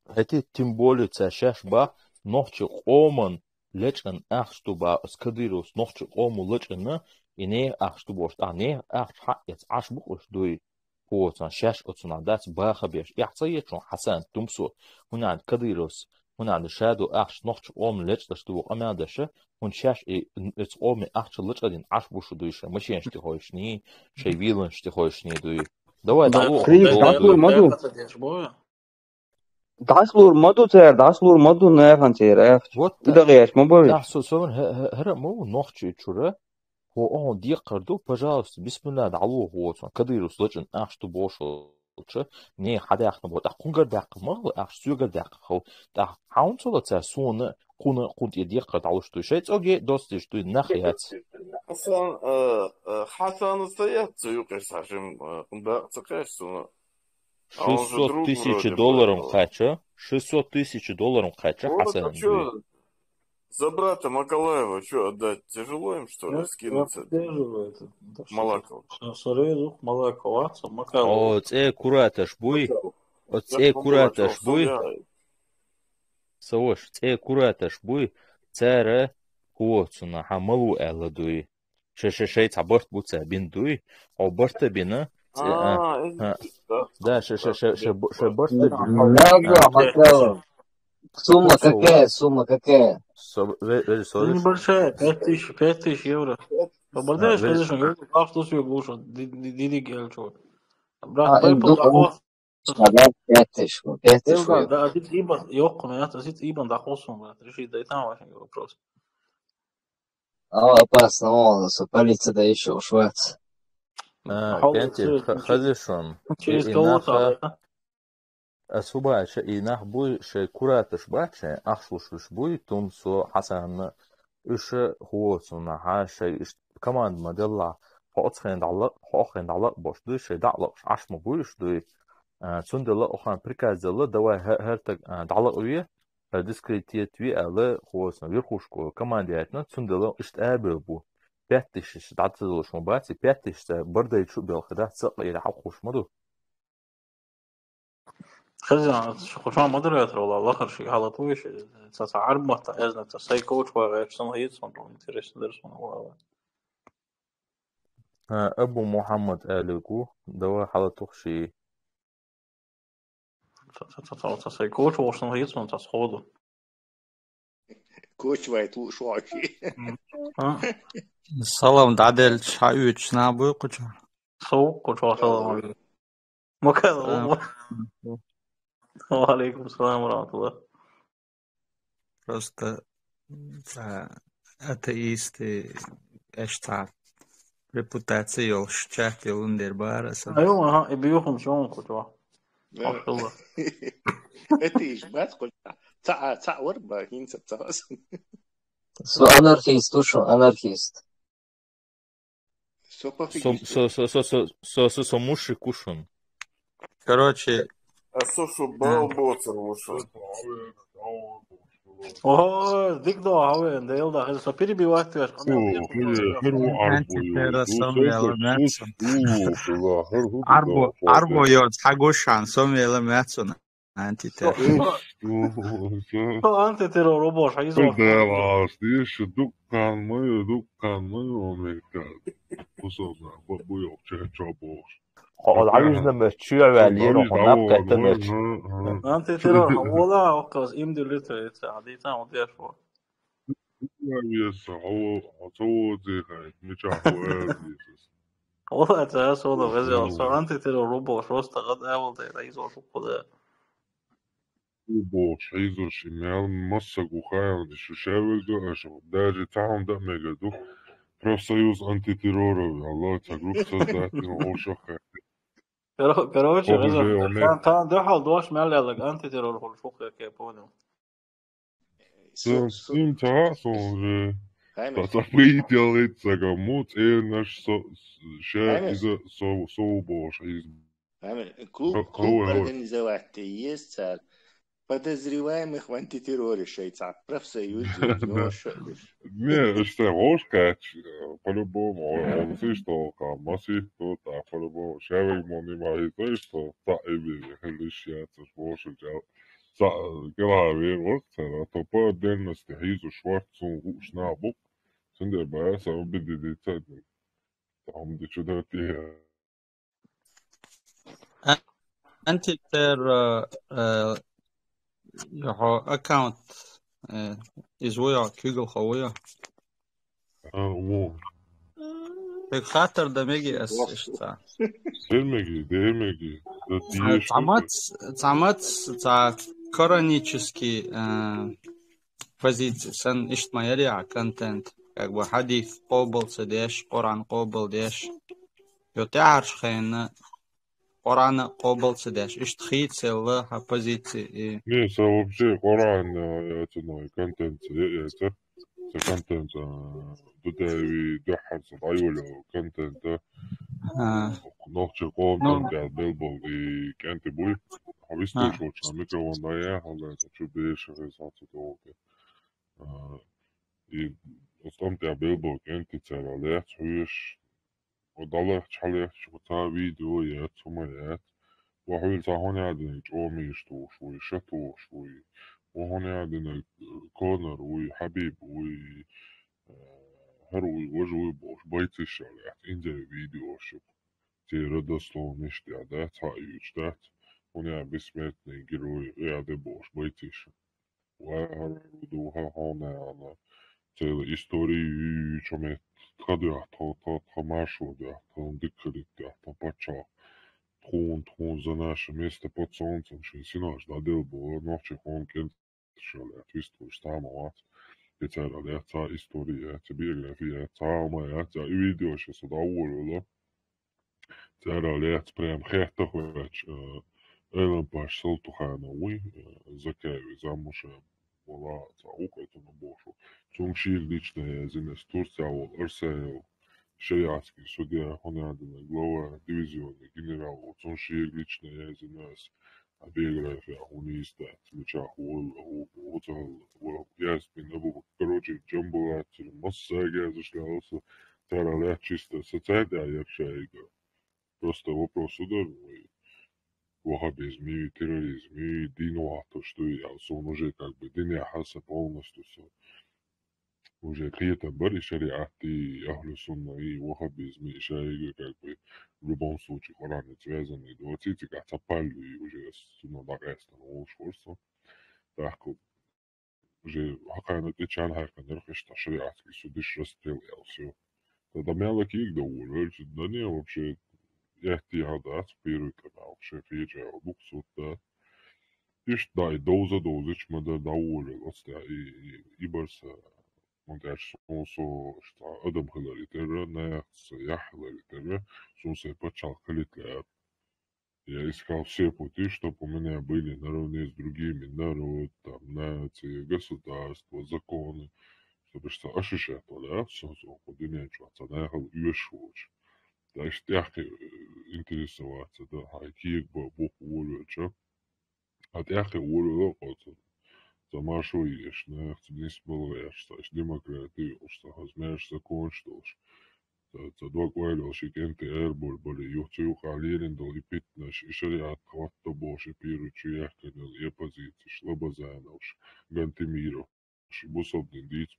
ХӀетте, тем более, ца шаьш бах, нохчи къоман лечкъан ахча ду бохуш, оцу Кадыровс нохчийн къомо лечкъанна, и нехан ахча ду бохуш, тӀаккха нехан ахча хьаэца Ӏаш бу-кх уьш, дуй? Хьо цхьана шаьш оцунах дац баха беш, эхь ца ечун Хьасан тумсо, хӀунда аьлча Кадыровс, хӀунда аьлча ша ду ахча нохчийн къоман лечкъаш ду боху къамел деш, хӀунда шаьш и, оцу къоме ахча лечкъадина Ӏаш бу шу, дуй, шайн машенаш тӀехуьйшуш, шайн виланаш тӀехуьйшуш, дуй. Давай, дӀалур ма ду. ДӀасалур ма ду цара, дӀасалур ма ду нахана церан ахча. Вот и дагӀеш ма бу веш. Со, со, хӀара а ма ву нохчий чура. Хьо, хьуна декхар ду, пожалуйста, бисмилла, дӀалур хьо цунна. Кадыровс лечкъан ахча ду бохуш волчу, нехан хьадаьккхина боху. ТӀаккха кхуьнгара даьккхина ма хилла ахча, соьгара даьккхина хилла. ТӀаккха хьуна ца ло цара суна, кхунна, кхунна тӀе декхар дӀалуш, дуй? Шайн цӀогий доццуш, дуй, нах яц. Хьасан, э, э, Хьасанас ца яц цу юкъе схьа жим, э, дакъа ца кхаьчна суна. Шестьсот тысяч долларов кхаьчна. Шестьсот тысяч долларов кхаьчна Хьасанас. За брата Макалаева чё, отдать тяжело им, что ли, скинуться? Малаков. Соревзух Малаков, а, Макалов. О, цӀе кураташ буй. О, цӀе кураташ буй. Саваш, цӀе кураташ буй. Цара хӀоцуна хьан малу аьлла, дуй. Ша, ша, шайн цхьа барт бу цара бина, дуй? Хьо барт а бина? А, да, ша, ша, ша, ша, ша барт а бина. Сумма какая, сумма какая? Небольшая, пять тысяч, пять тысяч евро. Побардаешь, конечно, как что все глушат, дидик элчу. Брат, а, Apple доход. Пять тысяч, пять тысяч. Да, а ты ибан, ёхку, ну, я, ты ибан, да, хосун, брат, реши, да и там вообще вопрос. А, опасно, он, полиция, да, ещё швец. А, пять тысяч, хазишун. Через кого-то, да? Ас хӀун боху, и нах буй, шайн кураташ бац шайн, ахча луш буй, тумсо, Хьасанна, уьш хӀоцунна хьан шайн иштта команда ма делла, хьо оцу хенахь дӀала-, хьо оха хенахь дӀалакъбош дуй, шайн дӀалакъаш Ӏаш ма буй уьш, дуй. А, цундела оха приказ делла, давай хӀа-, хӀара стаг, а, дӀалакъве, хӀара дискредитировать ве аьлла, хӀоцунна верхушка команда яйтина, цундела иштта а бевр бу. Пять тысяч дӀа ца далуш ма бац, и пять тысяч цхьа бардайчу а белхи дац, цакъа ира хьалкхуш ма ду. Хезна, шу хӀума модератор вала, лахара ши хьалат вуй ши, ца, ца Ӏарбматта хезна, ца сай коуч вай гӀерташ, сан хӀийца сан, интересно дерс сан вала. А, Абу Мухаммад Алику, давай хьалатух ши. Ца, ца, ца, ца, ца сай коуч вохуш сан хӀийца сан, ца сходу. Кочвайт лууш вахи. Салам дӀаделча хьан уьйцуш нах буй кхучу? Со ву кхучу, салам алейкум. Макала. Салам. Ва алейкум салам ва рахматуллах. Просто, а, атеисты, эшта репутация йолуш чат йолун дер бара аса. Айо, аха, и биюхун чон кхучу. Машалла. Это иш бац кхучу. Ца, ца вар ба, хин ца, ца. Со анархист ву шун, анархист. Со пофигист. Со, со, со, со, со, со, со мушрик ву шун. Короче, а со шу балбоцар ву шун. О, дик до хавен, да, елда, хаза, со перебивать веш. О, хаза, хаза, хаза, антитера со мела мацун. Арбо, арбо йод, хагушан, со мела мацун. Антитера. Со антитера робош, а изо. Да, ас, диш, дуккан мою, дуккан мою, омега. Усовна, бабуёв, че, чо бош. Хьо дӀавижна меш, чоь ваьлла, хьо наб кхеттамеш. Антитера, вала, окказ, им дилита, это, а дита, вот я шо. Я веса, хьо, хьо ца водзехай, мича хьо веса. Вала, ца, со да везел, со антитера робош, просто гад авал да, изо шо куда. Бохуш, хьийзарш, и мел массаг ву хаьа, шу ша веза аша, даже цхьа хӀума дан а мегар ду. Профсоюз антитерроров, Аллах, ца группа создать, ну, ошо хаьа. Коро-, короче, веза, тан, тан дуьхьал дош мел яллаг антитеррор хуьлуш ву хе, понял. Су-, су-, син ца, сон же. Ца, ца пхийтта ялгӀитта сага му, цӀернаш со, ша иза со, со ву бохуш, хьийза. Амин. Клуб, клуб организовать еза цара. Подозреваемых в антитерроре шайца. Профсоюз, Не, ишта гӀош кач, по-любому, он сиш толка, масих тут, а по-любому, шавей мон нима хӀита, что та эви, хилиш яцаш, гӀошил жал. Цхьа кӀелхьарвер вар цара, то по отдельности хьийзаш вац, цунна хууш нах бу-кх. Цундела баьса обидели ца дина. Цхьа хӀума де чу датӀе. Антитер, э, э, йохо аккаунт, э, из вуя, куьйгалхо вуя. А, во. Хьоьга хаттар дан меги ас иштта? Дер меги, дер меги. Да, а, диеш цхьа мац, цхьа мац, цхьа коранический, э, позици санна иштта ма яр яхь контент. Как бы хьадис къобал ца деш, Къуръан къобал деш. Йо тӀаьхьарчу хенна Къуръан къобал ца деш. Иштта хийцаелла хьан позици и. Не, са вообще Къуръан, э, яцунай контент ца, я, я, ца, ца контент, э, дудави дуьххьара ца дӀайолу контент, э. А. Нохчийн къоман, ну, тӀехь белбал и кӀентий буй. Хьан вистуш волчу микрофон дӀаяхьа, хьалла ца чу беша хеза ца догӀу. А, и оцу тӀам тӀехь белбал кӀентий цара лаьцна хьоьжуш, О, дӀалаьхча, хьалаьхча, цхьа видео яц, хӀума яц. Ва хьуьлла цхьа хӀун яа дина чӀогӀа мийша тухуш вуй, ша тухуш вуй. Ва хӀун яа дина, э, Конор вуй, Хьабиб вуй, э, хӀара вуй, важа вуй бохуш, бойцаш а яц, инзаре видеош ю. Церан родословнаш тӀехь дац, хьаоьцуш дац. ХӀун яа бессмертный герой, къеаде бохуш, бойцаш а. Ва хӀара ду хьан хьуна аьлла. Цела история ю-, ю-, чу мет тхан дуьхьа, тхан, тхан, тхан маршо дуьхьа, тхан дика хилийта дуьхьа, тхан паччахь, тхуна, тхуна за наше место под солнцем шайн синош дӀаделла боху, нохчийн къоман кӀентий шо лаьцна вистхуьлуш цхьа а ма вац. И цара лаьцна цхьа история яц, биография яц, цхьа а ма яц, и видео ша со дӀаволавелла. Цара лаьцна прям хеттах ваьлча, э, Айланпаш Салтуханов вуй, э, Закаеви замуша вала цхьа укхетана бохуш. Цунга шега лично яздина ас Турция волу Арсаев, шариатский судья, хӀун яа дина, глава дивизиона генерал ву, цунга шега лично яздина ас. А биография хӀун йистац, мичахь волу, хӀу-, хӀу ца хилла, ва Ясмин Абу-Бакр, короче, Джамбулат, массаьрга яздеш лаьлла со, цара лаьцна чисто со цаьрга яра шайга. Просто вопрос у дар, вай ваххабизм и, терроризм и, дин вахтуш ду, я сон уже как бы динехь хьаса полностью со. Уже кхетам бара и шариат и, ахлу сунна и, ваххабизм и, шайга как бы в любом случае Къуръанца связанный ду. Цицигахь цхьа паллуй уже сунна дӀакъаьстина волуш вара со. ТӀаккха уже хьакхана тӀе чан хьаькхинарх иштта шариатский судиш расстрел аьлла, всё. Ткъа дан мел кийга дан волавелча, дан не вообще яьттий хьал дац, первый къамел, шайн кхечу аьлла, дукха сурт дац. Иштта дан и довза довзича ма дан дӀаволавелла, оцу тӀехь и, и, и бар сан, хӀунда аьлча суна со, со иштта адам хиларе терра, нахаца яхь хиларе терра, суна сайн пачхьалкх хилийта лаьара. Я искал все пути, чтоб у меня были наравне с другими народ, там, нации, государства, законы, чтобы что ощущать валя, всё, всё, кху дуьнен чохь ца нахал оьшуш волчу. Дальше тӀаьхье, э, интересоваться, да, хьайн кега бан боккха волавелча. А тӀаьхье волавелла кхо ца, ца маршо еш, нахаца нисбала гӀерташ, цхьа демократи йолуш, цхьа хаза маьрша законаш долуш. Ца, ца дог ойла йолуш и кӀентий аьрбур бара, юха цу юкъахь лерина долу и питанаш, и шариат хӀотто бохуш, и пиру чу яьккхина йолу и оппозицеш, Лабазановш, Гантемировш, и бусалба дин дийца.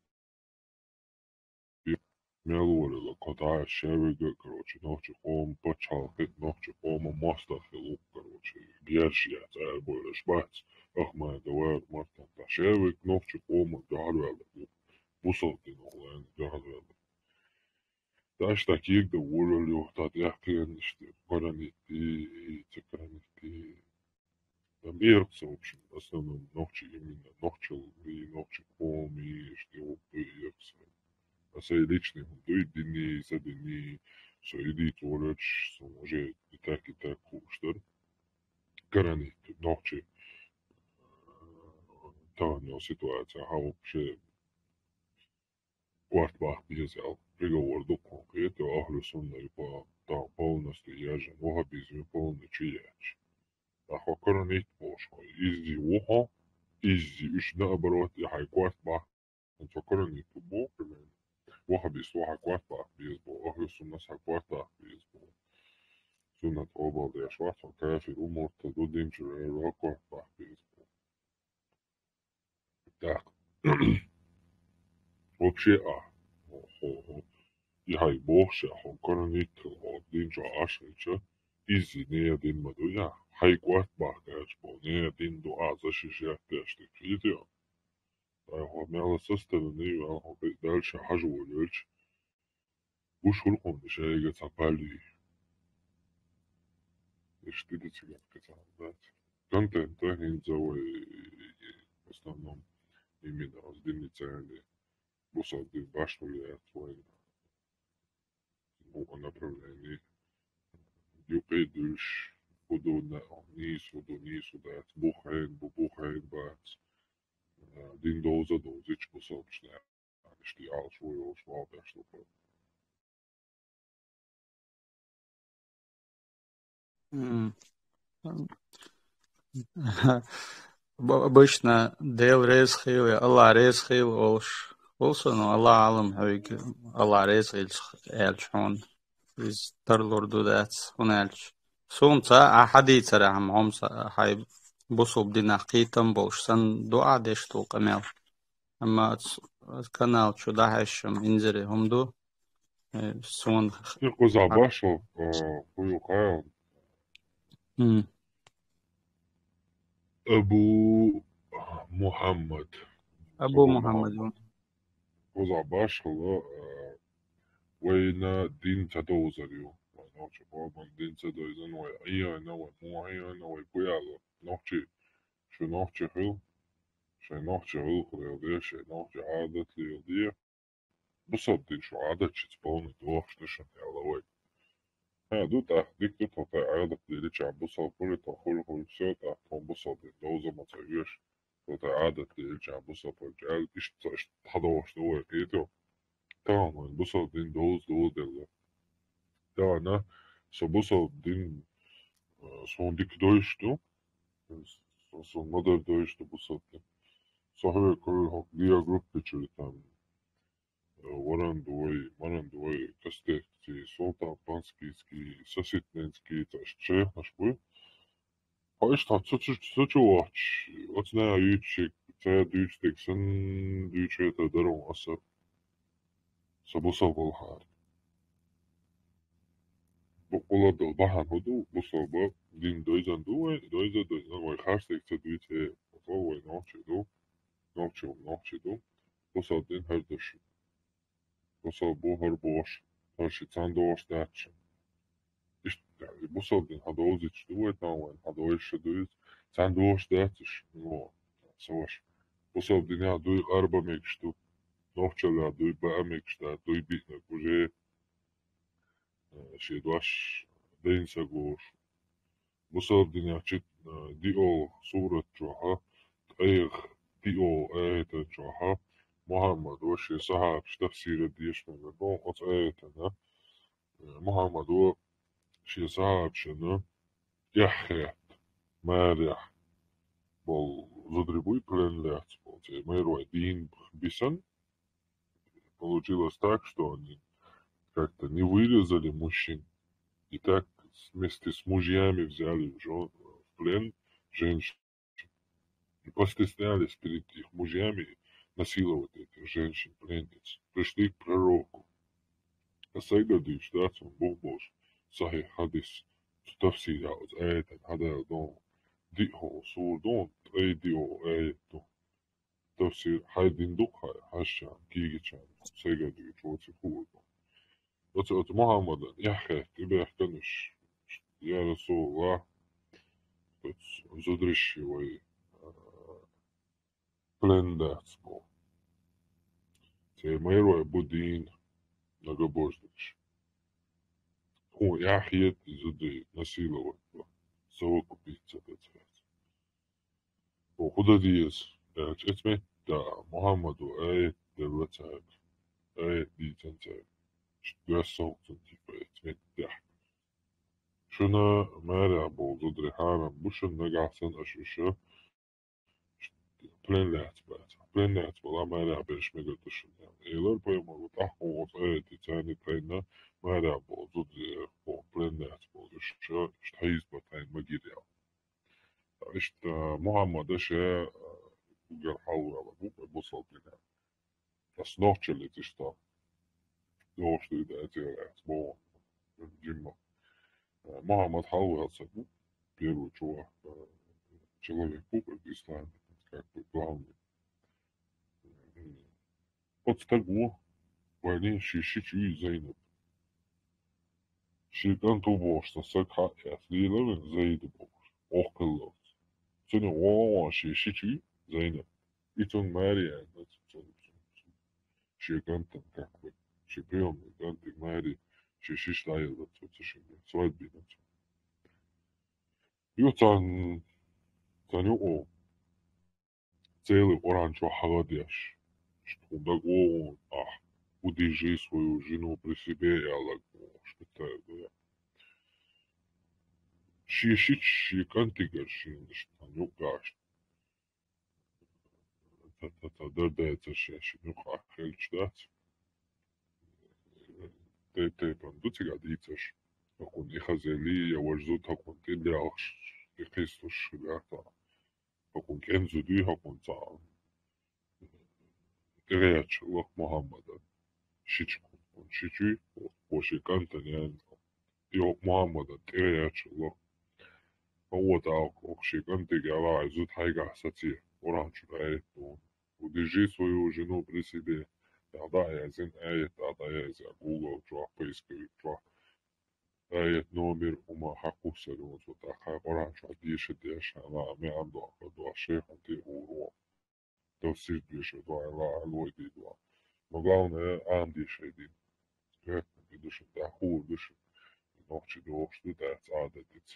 Мел вара ло кхо дӀа шаверг а, короче, нохчи къоман пачхьалкх, нохчи къоман мостагӀ хила ву, короче, герш яц, аьрбойраш бац, Ахмадова, Мартан, та шаверг нохчи къоман дуьхьалваьлла ву, бусалба динах лайна дуьхьалваьлла. Даш так кега дан волавелла, тӀаккха кхернаш тӀе, коронавирус, ца коронавирус. Там ирх ца, в общем, в основном нохчи, именно нохчалла, нохчи къоман, иштта, вот, ирх ца. А сайн личный хӀума дуй, дини, ца дини, со и дийца волавелча, со уже и так, и так хууш дара. Коронавирус, нохчи, тахана йолу ситуация, хьан вообще корта бахка беза аьлла, приговор ду кхунна кхета, ахлу сунна и по-, та-, полностью яжна, ваххабизм полный чу яьлча. Ахьа коронавирус бохуш хьо, иззи ву хьо, иззи, уьш наоборот, и хьайн корта бахка, хьуна цо коронавирус бу, примерно. Ваххабист ву хьайн корта бахка беза боху, ахлу суннас хьайн корта бахка беза боху. Суннат къобал деш вац хьо, кафир ву, муртад ву, дин чуьра аьлла корта бахка беза боху. Вообще а, хьо, хьо, и хьай бохуш а, хьо коронавирус, хьо дин чу Ӏаш хилча, изза не дин ма ду я, хьай кӀорт бахкаьрча бо, не дин ду а, за ши шех теш тӀе кхийти а. Ай хьо мела со стороны, а хьо бе-, дальше хьажа волавелча, гуш хуьлу хьуна шайга цхьа палий. Иштта ди цига кхетам дац. Контента хӀинца вай в основном именно аз динни царни бусалба дин башхалла яц вайн. Бу направление. Юкъе дуьлш, хӀу ду на-, нийса хӀу ду, нийса хӀу дац, бу хьайн бу, бу хьайн бац. Дин довза довзича бусалбачу наха. Иштта Ӏалаш ву йолуш валбеш ду. М. Б-, обычно Дела реза хила я, Аллах реза хила олуш. Ву со, ну, Аллах Ӏалам хьоьга, Аллах реза хилча аьлча хьуна. Иза тарлур ду дац, хӀунда аьлча. Суна ца а хьадийцарехь, хьо-м са хьай бусалба динах кхетам болуш санна, дуӀа деш ду къамел. Амма ц-, канал чу дӀахьаьшшам инзаре хӀума ду, э, суна х-, И кхузахь х-, башхо, а, хӀу ю кхайо? М. Абу Мухьаммад. Абу Абу Мухьаммад Мухьаммад. Ву. Кхузахь башхо, а, вайна дин ца довзар ю. Вай нохча бабан дин ца довзан, вай Ӏийна, вай мухьийна, вай буяла. Нохчи, шу нохчи хил, шайн нохчи гӀуллакх леладе, шайн нохчи Ӏадат леладе. Бусалба дин шу Ӏадатчица полный дохуш ду шуна аьлла вай. ХӀа, ду тӀаккха, дика ду тхо тай Ӏадат лелича бусалба хуьлу, тхо хуьлу, хуьлу, всё, тӀаккха тхо бусалба дин довза ма ца веш, тхо тай Ӏадат лелича бусалба хуьлу аьлла, иштта, иштта хьадохуш ду вай, кхетий? Тахана вайн бусалба дин довза, довза делла. Тахана со бусалба дин, а, суна дика дойуш ду, со, суна ма-дарра дойуш ду бусалба дин. Со хьоьга хуьлу хӀокху Геогруппе чуьра там, Варандой, Марандой, Костецкий, Султан-Панскийский, Соситненский, цхьа иштта шайханаш буй. Хьо иштта хьо цу, цу, цу чу вахча, оцу наха юьйцуш, ца дуьйцу дерг санна дуьйцуш хетар дара хьуна аса, со бусалба валахьара. Бу-, къуладал бахьана хӀу ду, бусалба дин дойзан ду вай, дойза, дойзан вай харц дерг ца дуьйцу, э, бусалба вай нохчий ду, нохчий, нохчий ду, бусалба дин хӀара ду шу. Бусалба бу хӀара бохуш, хӀара ши цхьаьна догӀуш дац шуна. Иштта, бусалба дин хьадовзуьйтуш ду вай, тахана вайна хьадовзуьйтуш ду иза, цхьаьна догӀуш дац уьш, ну, ца ваша. Бусалба динехь дуй къарба мегаш ду, нохчаллехь дуй баа мегаш дац, дуй биънарг уже, э, шен дош дайна саг лоруш. Бусалба динехь чу, э, диъолгӀа сурат чохьа, ткъайгӀа диъолгӀа аятан чохьа, Мухьаммад ва шен сахьабаш тафсира деш мегар ду оцу аятана. Э, Мухьаммад ва шен сахьабашна эхь хетта, марехь болу зударий буй плен лаьцна болу, церан майрой дийна бисана, получилось так, что они как-то не вырезали мужчин. И так вместе с мужьями взяли в жён-, в плен женщин. И постеснялись перед их мужьями насиловать этих женщин-пленниц. Пришли к пророку. Ткъа сайгара дуьйцуш дац хьуна бух болуш сахьихь хьадис, цу тафсирехь оцу аятан хьадаьлла ду хьуна, диъ хьо сура ду хьуна, ткъе диъ хьо аят ду. Тафсир хьайн дина ду-кх хьайн, хьаьжчарна, кегийчарна, сайгара дуьйцуш воцург хуур ду. Оцу, оцу Мухьаммадан эхь хетта тӀебаьхкина уьш: «Я Расулаллах, оцу зударий вай, а, плен дац боху. Церан майрой бу дийна, многобожники. Тхуна эхь хета и зударий насиловать бан, совокупиться дан цаьрца. Хьо хӀун дан деза?» аьлча, эцу метта Мухьаммада аят делла цаьрга, аят дийцина цаьрга. Иштта доьссина хӀокхунна типа эцу меттехь: «Шуна марехь болу зударий хьарам бу шуна, нагахь санна аша уьш плен лаьцна бацахь. Плен лаьцна балахь, марехь берш мегар ду шуна», аьлла. Элира пайхамара, тӀаккха оцу аятан царна тӀаьхьа марехь болу зударий, плен лаьцна болу уьш, иштта хьийзабан тӀаьхьа магийра аьлла. Иштта Мухьаммада ша, а, угар хьалваьлла бу, бусалба дин. Ас нохчалли тиштӀа. Дохуш дуй да, тӀера яц, боху. Жимма. Э, Мухьаммад хьалваьлла ца бу, первый чувак, э, человек бу, как ислам, как бы главный. Оцу стаго вайна ши шичуй Зайнаб. Ши кӀант ву бохуш, сан саг хьаъ яц, лела вайн Зайда бохуш. Охкаллалц. Цуьнан гӀо-гӀо ши шичуй Зайнаб. И цунна маре аьлла, цу-, цу-, цу-, цу-, шен кӀантана как бы, шен приёмный кӀантана маре, шен шиша дӀаелла цо, цу шинна, свадьба йина цо. Ю царна, царна юкъо целый Къуръан чохь хьагӀ деш, тхуна дагавогӀу ахь, удержи свою жену при себе, аьлла бохуш, бетта ду я. Шен шича, шен кӀантигара шена тхуна юкъ гаш. Та-, та-, та-, дар дайца шен, шен юкъахь хилча дац. Тайп-тайпана ду цигахь дийцаш. ХӀокхунна и хазелли, я важа зуда хӀокхунна тӀе лелхаш, и кхистуш хиларта. ХӀокхунна кӀен зуда юй, хӀокхунна цхьа тӀегӀерташ хилла Мухьаммадан. Шича, шичуй, вай шен кӀантана яьлла. И хӀокху Мухьаммадан тӀегӀерташ хилла. Ма ота алкха, хӀокху шен кӀантига аьлла, хьайн зуда хьайгахь саций, Къуръан чуьра аят ду. Удержи свою жену при себе. Ял дӀа а яздина, аят дӀа а дӀаяздина, Google чохь, поисковик чохь. Аят номер хӀума хьакхуссар ю, цо тӀаккха Къуръан чохь деша деш, хьайна меан дохка дош, шайхана тӀе а гӀур ву. Тафсир деша дуьхьал, Аллахь лойди дуьхьал. Но главное, Ӏама деша дин. Хьоьттина ду шуна, тӀаккха хуур ду шуна. Нохчий дохуш ду, дац Ӏадат диц.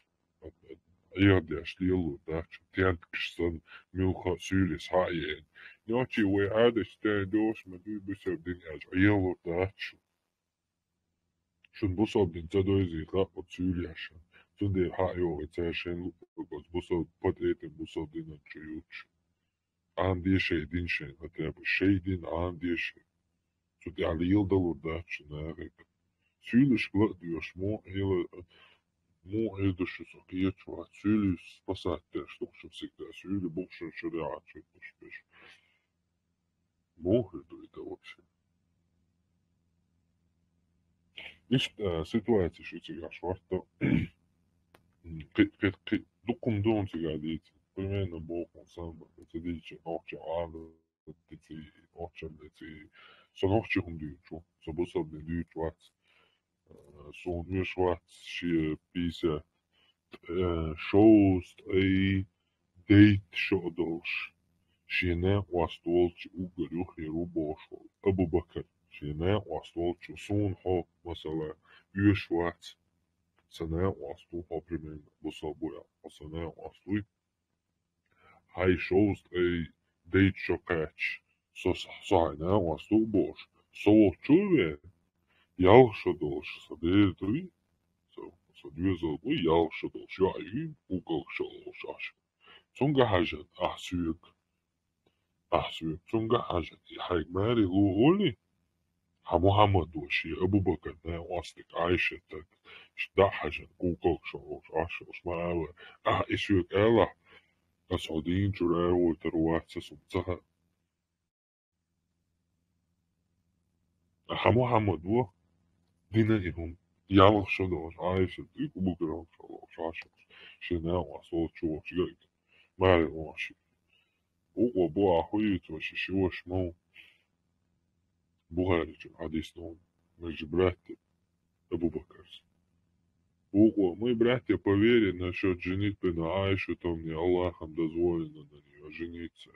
Ӏехадеш лелалур дац шуна, тенткаш санна, муьлхха а суьйлица хьа а еана. Нохчий вай Ӏадаташ тайна дохуш ма дуй, бусалба дин аьлча, Ӏехалур дац шуна. Шуна бусалба дин ца дойзий хаьа оцу суьйлешна. Цундела хьа а йогӀий цара шайна луъург оцу бусалба, патӀетан бусалба динан чу юттуш. Ӏама де шайн дин шайна, хотя бы шайн дин Ӏама де шайна. Цу тӀехь леладалур дац шуна нахе. Суьйлашка ла а доьшу, муха Ӏела, муха Ӏела ду шу, со кхеташ вац. Суьйлий спасать деш ду-кх шу всегда. Суьйлий бу-кх шун шариӀат чу гуш берш. Муха хир ду и тӀе вообще? Иштта, а, ситуацеш ю цигахь шортта. Кхин, кхин, кхин, дуккха хӀума ду хьуна цигахь дийца. Примерно боху хьуна сан, ца дийцича, нохчийн Ӏадат диций, нохчийн диций. Со нохчи хӀума дуьйцуш ву. Со бусалба дин дуьйцуш вац. Э, суна оьшуш вац шен пятьдесят, э, шовзткъе дейтта шо а долуш, шен накъост волчу уггар юххера ву бохуш волу Абу-Бакар. Шен накъост волчу, суна хьо, масала, оьшуш вац. Сан накъост ву хьо, примерно, бусалба ву аьлла, хьо сан накъост вуй. Хьайн шовзткъе дейтта шо кхаьчча, со, со хьайн накъост ву бохуш, со волчу а веана, ялх шо долуш сан бер дуй, сан, сан доьзал буй, ялх шо долуш йоӀ юй, кукалг шо долуш Ӏаш. Цуьнга хьаьжна, ахь соьга, ахь соьга, цуьнга хьаьжна, и хьайга маре луъур валий? Хьан Мухьаммад ву шен Абу-Бакар, накъостиг Ӏайшатаг, ш-, дӀа а хьаьжна, кукалг шо долуш Ӏаш, уьш ма ала, ахь и соьга алахь, аса хьо дийна чуьра аравайтар вац, аса хӀума ца хаьа. Хьан Мухьаммад ву, дина и хӀума, ялх шо долуш Ӏайшатаг, и Абу-Бакар шо долуш Ӏаш, шен накъост волчу волчу гайта, маре луъуш. Вукхо бу ахь хӀун йийцу, ваша ши ваша ма ву. Бухаричун хьадис ду, между братья Абу-Бакарс. Вукхо: «Мы братья по вере, насчёт женитьбы на Аишу, то мне Аллахом дозволено на неё жениться».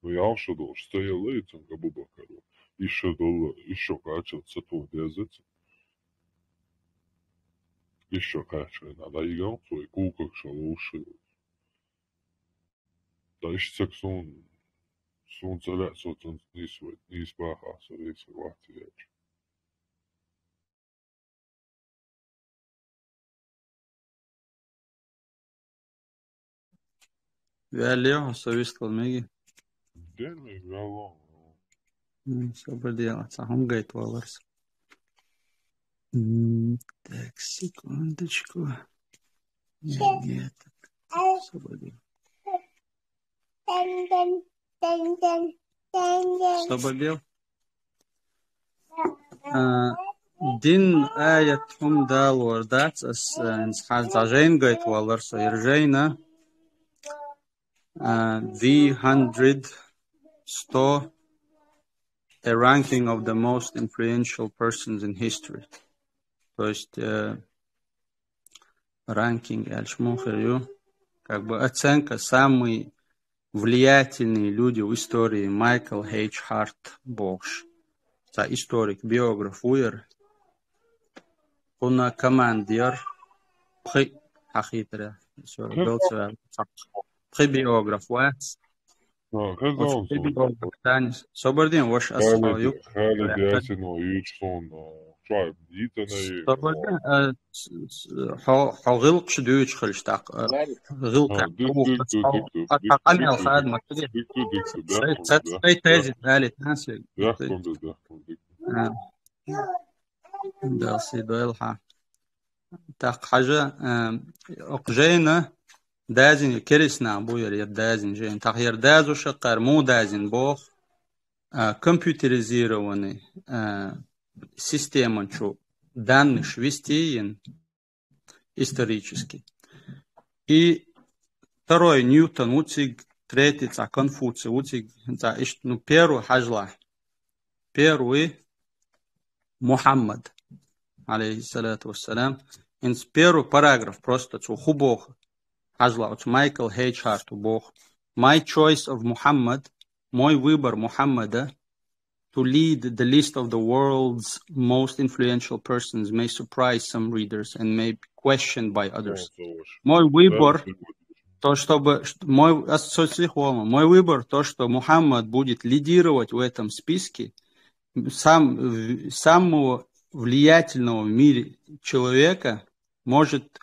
Ну, ялх шо долуш ца елла и цуьнга Абу-Бакару. Исс шо долу, исс шо кхаччалц ца тхо деза цуьнга. Исс шо кхаччалц дӀайигна цо, и кукалг шо ловш хилла. Ткъа иштта суна, суна ца лаьа, со цунца нийса вай, нийса баха, со рейсер вац яьлча. Ваьлла я, со вистхила меги? Ден меги, ваьлла. М, собар де, цхьа хӀума гайта валар со. М, так, секундочку. Нет, нет. Собар де. Что побил? А, дин аят хӀума далор дац, ас, а, хьа зажейн гайт валар со, ир жейна. А, V hundred, сто, a ranking of the most influential persons in history. То есть, э, ранкинг, аьлча муха ю, как бы оценка, самые влиятельные люди в истории, Майкл Хейч Харт бохуш. Цхьа историк, биограф ву яр. Кхуна команда яр. Пхи, хьахийтара. Всё, белца ваьлла. Пхи биограф вац. Оцу пхи биограф танис. Собардин, ваша ас хьо ю. Халид Ясин ва юьйцу суна. Чой, йитана йи. Собардин, э, с-, с-, хьо, хьо гӀилкхаш дуьйцуш хилча тӀаккха, э, гӀилкхаш. Хьа къамел хада ма цига. Сай, сай, сай тезис далит, а, сай. Дала сий дойла хьа. ТӀаккха хьажа, э, окху жайна дазина кериснах бу яр, яр дазина жайна. ТӀаккха яр дазуша кхар муха дазина боху, а, компьютеризированный, а, системан чу данныш вести йина исторически. И второй Ньютон ву цига, третий цхьа Конфуций ву цига, цхьа иштта, ну, первый хьажлахь. Первый Мухаммад, алейхиссалату вассалам. Инс первый параграф просто цу ху боху. Хьажлахь оцу Майкл Хейч Харту боху. My choice of Muhammad, мой выбор Мухаммада, to lead the list of the world's most influential persons may surprise some readers and may be questioned by others. Мой выбор, то, чтобы, ш-, мой, ас цо сих волу, мой выбор, то, что Мухаммад будет лидировать в этом списке, сам, в-, самого влиятельного в мире человека, может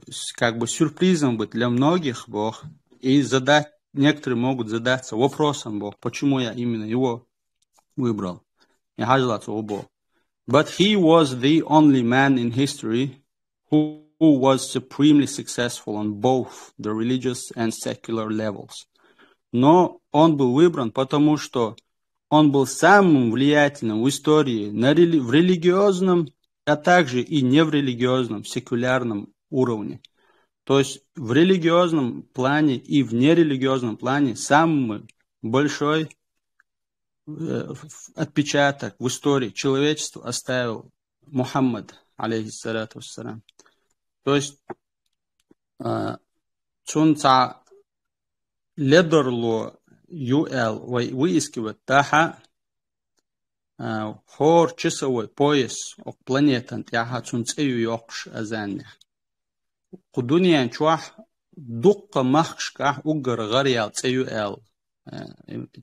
с-, как бы сюрпризом быть для многих, боху. И задать, некоторые могут задаться вопросом, боху, почему я именно его выбрал. И хьажлахь цу боху. But he was the only man in history who, who was supremely successful on both the religious and secular levels. Но он был выбран, потому что он был самым влиятельным в истории на рели-, в религиозном, а также и не в религиозном, секулярном уровне. То есть в религиозном плане и в нерелигиозном плане самый большой, э, ф-, отпечаток в истории человечества оставил Мухаммад, алейхиссалату вассалам. То есть, а, цунна цхьа ледарло ю аьлла вай выискивать дахьа, а, хӀора часовой пояс окху планетан тӀехь цунна цӀе ю йоккхуш азаннехь. Кху дуьнен чохь дуккха махкашкахь уггар гӀараяьлла цӀе ю аьлла, а,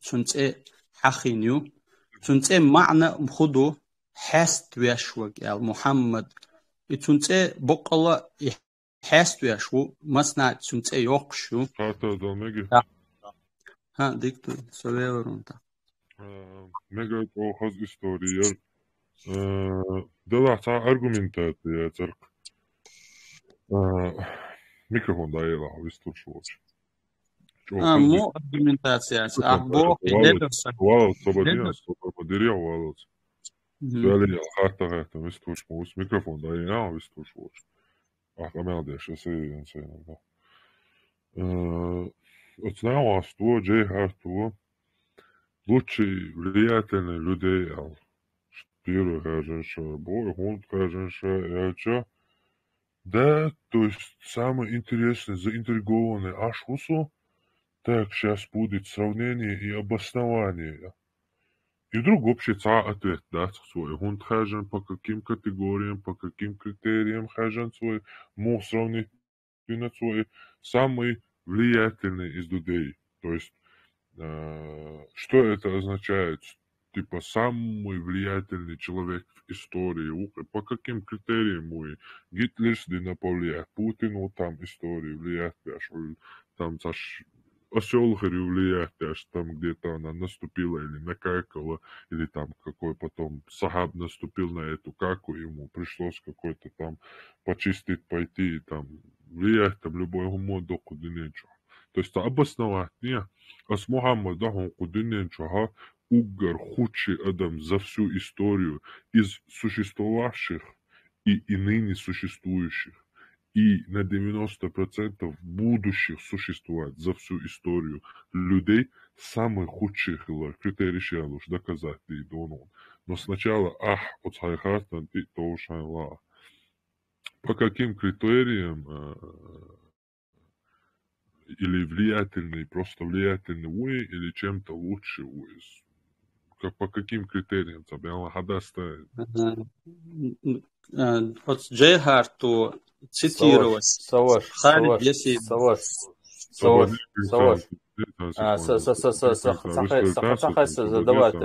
цунна цӀе хьахийна ю. Цунна цӀе маьӀна хӀун ду, хьеставеш ваг аьлла, Мухаммад. И цунна цӀе боккъала и хьеставеш ву, массанхьа цунна цӀе йоккхуш ю. Хаттар дан мега? Да. ХӀа, дика ду, со велар ву тӀаккха. А, мега чӀогӀа хаза истори яр. А, делахь цхьа аргументация яцара. А, микрофон дӀаелахь, вистуш волчу. ЧӀогӀа хаза ду. А, мо аргументация яц. Ахь боху, валлалц, ледоса. Валлалц, собар дина, собар ма дирехь, валлалц. Мгм. Цуьнан ял хатта-хатта вистуш ма ву, микрофон дӀаелахь, вистуш волчу. Ахь къамел деш, аса, аса, аса. Э, оцу нахьасто, Джей Харто, лучший влиятельный людей аьлла. Первый хаьржина ша, бой хӀунда хаьржина ша аьлча, да, то есть самый интересный, заинтригованный аш ву со, так, щас будет сравнение и обоснование. И вдруг вообще цхьа ответ дац цо, и хӀунда хаьржина, по каким категориям, по каким критериям хаьржина цо, муха сравнить вина цо, и самый влиятельный из людей. То есть, э, что это означает? Типа, самый влиятельный человек в истории. У-, по каким критериям ву и? Гитлерс дина повлиять, Путин ву там истории влиять беш, там цаш осёл хир ю влиять беш, там где-то она наступила или накаркала, или там какой потом сахаб наступил на эту каку, ему пришлось какой-то там почистить, пойти, и там влиять там любой хӀума доккху дуьнен чу. То есть обосновать, не? Ас Мухаммад да хьона кху дуьнен чухьа уггар худший адам за всю историю из существовавших и, и ныне существующих, и на девяносто процентов будущих существовать за всю историю людей самый худший хилар, критерий шалуш доказать дий дону. Но сначала ах, оцхьай хартан и товшайн ла. По каким критериям, э, или влиятельный, просто влиятельный вуй, или чем-то лучше вуй? Как, по каким критериям тебя хьадаста? Э, м, э, Вот Джейхарту цитировать. Саваш, Халид, Саваш, если Саваш, Саваш, Саваш. А, са- са- са- са- са- сахай- сахай- сахай- сахай- задавать.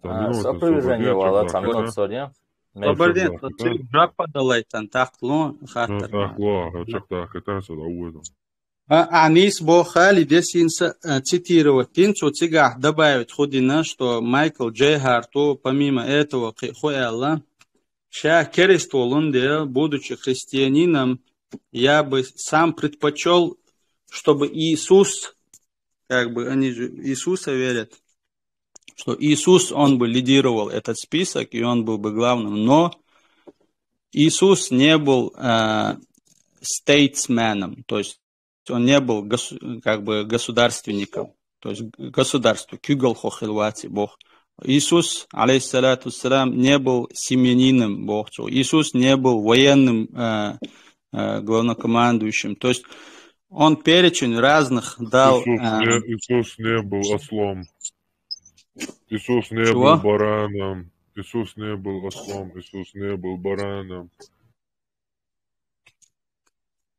А, с- опровержение вала, там минут сорья. Собарден, ты жаппа далайтан, тахло, хаттар. Тахло, чак тахло, тахло. А, Анис бо Халид, если инса, э, цитировать, тин цу цигах добавить худина, что Майкл Джейхарту, помимо этого, кхы-, хуэла, ша керест волун де, будучи христианином, я бы сам предпочел, чтобы Иисус, как бы они же Иисуса верят, что Иисус, он бы лидировал этот список, и он был бы главным, но Иисус не был э, стейтсменом, то есть он не был гос- как бы государственником, то есть государство, куьйгалхо хилла вац боху. Иисус, алейхиссалату вассалам, не был семьянином, боху цо. Иисус не был военным э, э, главнокомандующим. То есть он перечень разных дал. Иисус э, не, Иисус не был ослом. Иисус не Чего? был бараном. Иисус не был ослом, Иисус не был бараном.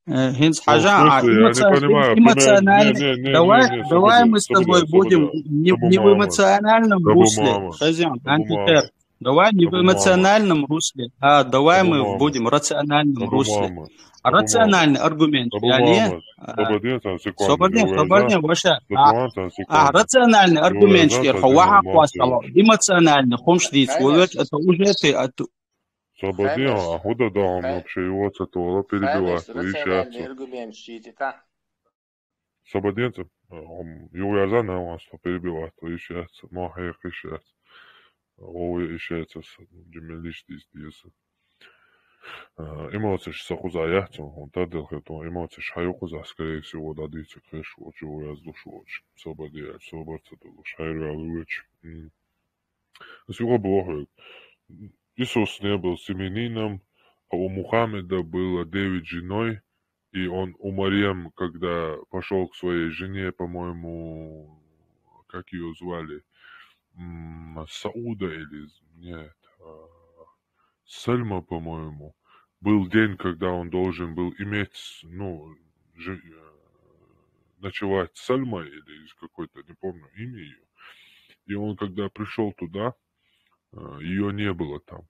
Э, Хинц Ну, в Хажа, а смысле, я не эмоци- понимаю, эмоционально. не, не, не, Давай, не, не, давай Сабадин, мы с тобой Сабадин, будем Сабадин. не, не Абу в Мухаммад. эмоциональном Абу русле. Мухаммад. Хазян, Абу Мухаммад. Антитер. Давай не в Абу Мухаммад. эмоциональном русле, а давай Абу мы Мухаммад. будем в рациональном Абу русле. Мухаммад. А рациональный аргумент, Абу я не, Мухаммад. а, Сабадин, сан секунду. Собарден, Йо, Собарден, я ваша. за- А, Сабадин, сан а, секунду. рациональный Йо, аргумент, я за- шкер, сан хаваха секунду, хвастало. Эмоциональный, хомш диц, Конечно. вот это уже ты, а ту- Сабадин, Конечно. А худа да он Кон- вообще его цатуала перебивать, Конечно, рациональный аргумент щитита. Сабадин, ца, ам, йо, я за на вас, что перебивать, то ищется, махе ищется. О, ищется, джимелиш дис, дис. Эмоцеш са хуза яхцун, он тадел хетон, эмоцеш хаю хуза, скорее всего, да дицек хеш, очи, о, я здуш, очи. Собади, я собар цатулуш, хайру алуч. Всего было. Иисус не был семьянином, а у Мухаммеда было девять женой, и он у Марьям, когда пошел к своей жене, по-моему, как ее звали, М, Сауда или, нет, а, Сальма, по-моему, был день, когда он должен был иметь, ну, же- э, ночевать с Сальмой или из какой-то, не помню, имя ее. И он, когда пришел туда, э, ее не было там.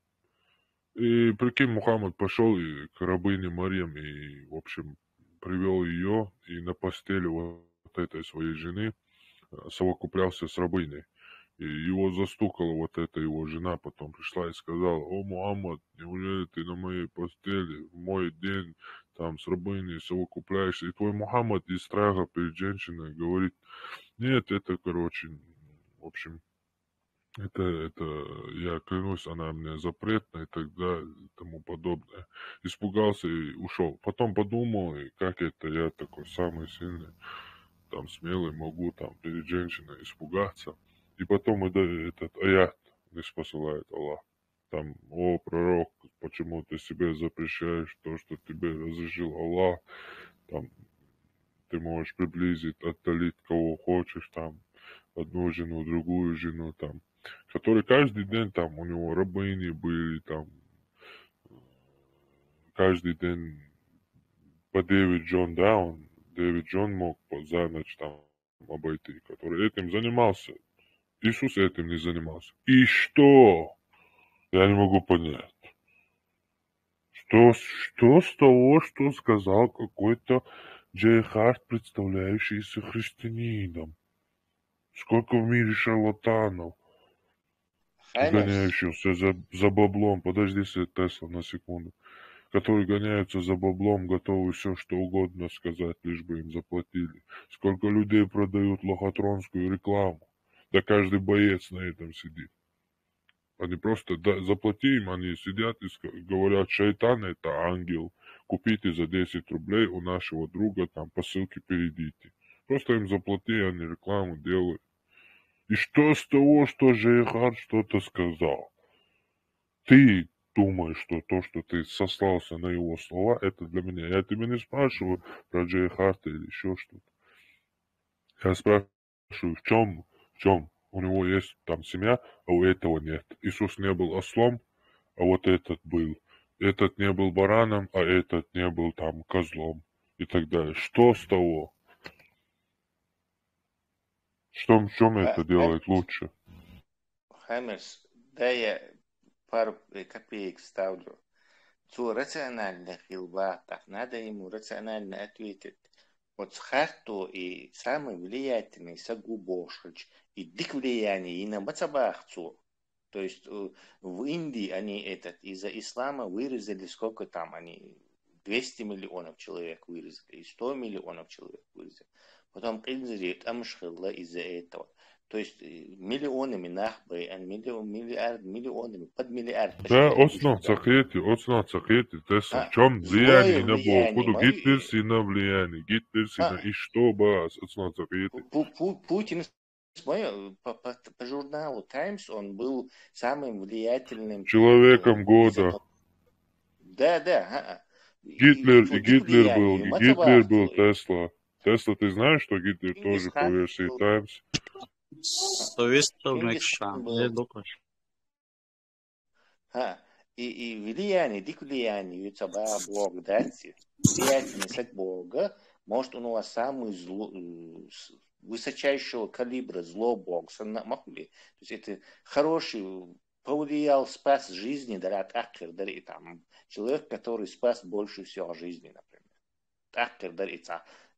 И прикинь, Мухаммад пошел и к рабыне Марьям и, в общем, привел ее и на постели вот этой своей жены э, совокуплялся с рабыней. И его застукала вот эта его жена, потом пришла и сказала: «О, Мухаммад, неужели ты на моей постели в мой день там с рабыней совокупляешься?» И твой Мухаммад из страха перед женщиной говорит: «Нет, это, короче, в общем, это, это, я клянусь, она мне запретна» и так далее и тому подобное. Испугался и ушел. Потом подумал, и как это я такой самый сильный, там, смелый, могу там перед женщиной испугаться. И потом это, этот аят не спосылает Аллах. Там: «О, пророк, почему ты себе запрещаешь то, что тебе разрешил Аллах?» Там ты можешь приблизить, отдалить кого хочешь, там, одну жену, другую жену, там, который каждый день там у него рабыни были, там, каждый день по девять жен, да, он девять жен мог по, за ночь там обойти, который этим занимался. Иисус этим не занимался. И что? Я не могу понять. Что, что с того, что сказал какой-то Джейхард, представляющийся христианином? Сколько в мире шарлатанов, гоняющихся за, за баблом. Подожди, Тесла, на секунду. которые гоняются за баблом, готовы все что угодно сказать, лишь бы им заплатили. Сколько людей продают лохотронскую рекламу. Да каждый боец на этом сидит. Они просто, да, заплати им, они сидят и говорят: «Шайтан — это ангел, купите за десять рублей у нашего друга, там по ссылке перейдите». Просто им заплати, они рекламу делают. И что с того, что Джейхар что-то сказал? Ты думаешь, что то, что ты сослался на его слова, это для меня. Я тебя не спрашиваю про Джейхарта или еще что-то. Я спрашиваю, в чем, в чем у него есть там семья, а у этого нет. Иисус не был ослом, а вот этот был. Этот не был бараном, а этот не был там козлом и так далее. Что с того? Что, в чем это делает лучше? Хамерс, да, я пару копеек ставлю. Цо рационально хилла, так надо ему рационально ответить. Вот Харту и самый влиятельный сагу бошхач, и дик влияние и на мацабах цо. То есть э, в Индии они этот из-за ислама вырезали сколько там они, двести миллионов человек вырезали, и сто миллионов человек вырезали. Потом Инзири тамшхилла из-за этого. То есть э, миллионами нахбай, а миллион, миллиард, миллионами, под миллиард. Да, оцнал цакъети, оцнал цакъети, Тесла. А, в чем влияние на Бога? Куда Гитлер сина влияние, Гитлер сина, а, и что, бас, оцнал цакъети. Путин по, по, по журналу Times он был самым влиятельным человеком года. Да, да. Гитлер, и Гитлер был, и Гитлер был Тесла. Тесла, ты знаешь, что Гитлер тоже по версии Times? Совестовный шам. Ха, и, и влияние, дик влияние, ю цаба Бог дати. Влиятельный саг Бога, может, он у вас самый зло, высочайшего калибра зло Бог, санна махули. То есть это хороший, повлиял, спас жизни, да, от ахир, да, и там человек, который спас больше всего жизни, например. Ахир, да, и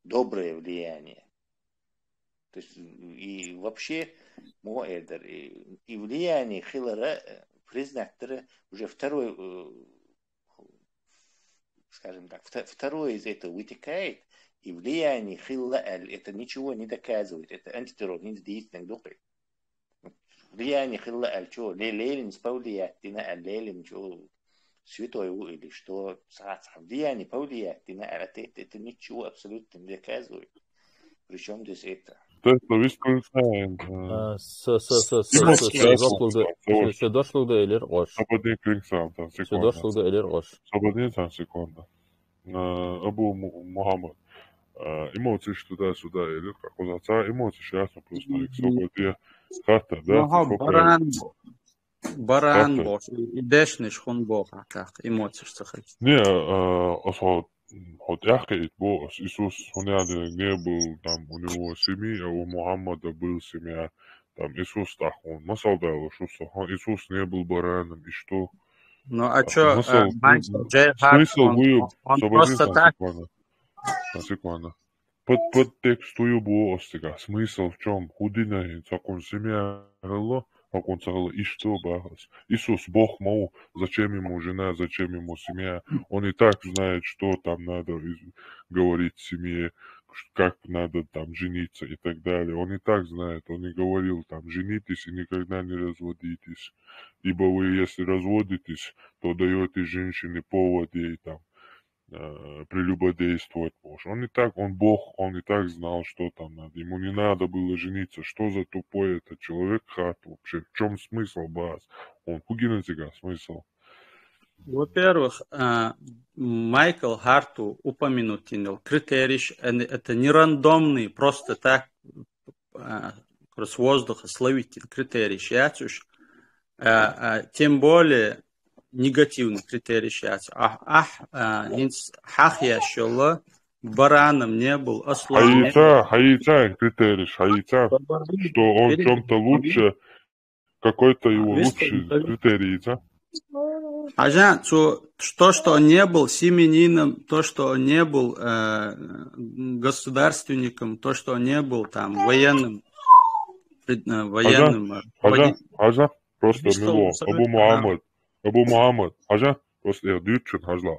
доброе влияние. То есть и вообще моэдер и влияние хилара признак уже второй, скажем так, второе из этого вытекает, и влияние хилла аль это ничего не доказывает, это антитеррор, не действительно духи. Влияние хилла аль чё, лелелин сповлиять, ты на аль лелин чё, святой или что, влияние повлиять, ты на аль это ничего абсолютно не доказывает. Причем здесь это? Тесла вискулсайн. Сюдошлугда элир къош. Сабадин кринксам, там секунда. Сюдошлугда элир къош. Сабадин, там секунда. Абу Мухаммад. Эмоциш туда-сюда элир, как узаца эмоциш ясно просто. Сабадин. Хата, да? Маха баран. Баран бо, и дешниш хун бо, как эмоциш цахай. Не, осо хот яхе ит бо, Иисус, он яде не был, там у него семьи, а у Мухаммада был семья. Там Иисус так он. Масал да, что Иисус не был бараном, и что? Ну а что, Смысл был, он просто так. Секунда. Под, под текстую бо остига. Смысл в чем? Худина, сакун семья, Акун цагала, и что бахас? Иисус Бог мау, зачем ему жена, зачем ему семья? Он и так знает, что там надо говорить в семье, как надо там жениться и так далее. Он и так знает, он и говорил там: «Женитесь и никогда не разводитесь. Ибо вы, если разводитесь, то даете женщине повод ей там прелюбодействовать можешь». Он и так, он Бог, он и так знал, что там надо. Ему не надо было жениться. Что за тупой этот человек, Хат, вообще? В чем смысл, бас? Он хугина тебя смысл? Во-первых, Майкл Харту упомянуть инил критериш, это не рандомный, просто так с воздуха словить критериш яцуш. Тем более негативный критерий сейчас. Ах, ах, а, инс хах яшола, бараном не был, ослом не был. Хаица, хаица критерий, хаица, что он в чем-то лучше, какой-то его лучший критерий, да? Хажа, то, что он не был семьянином, то, что он не был э, государственником, то, что он не был там военным, э, военным. Хажа, хажа, просто мило. Абу Мухаммад, Абу Мухаммад, хажа, просто я дючен хажла.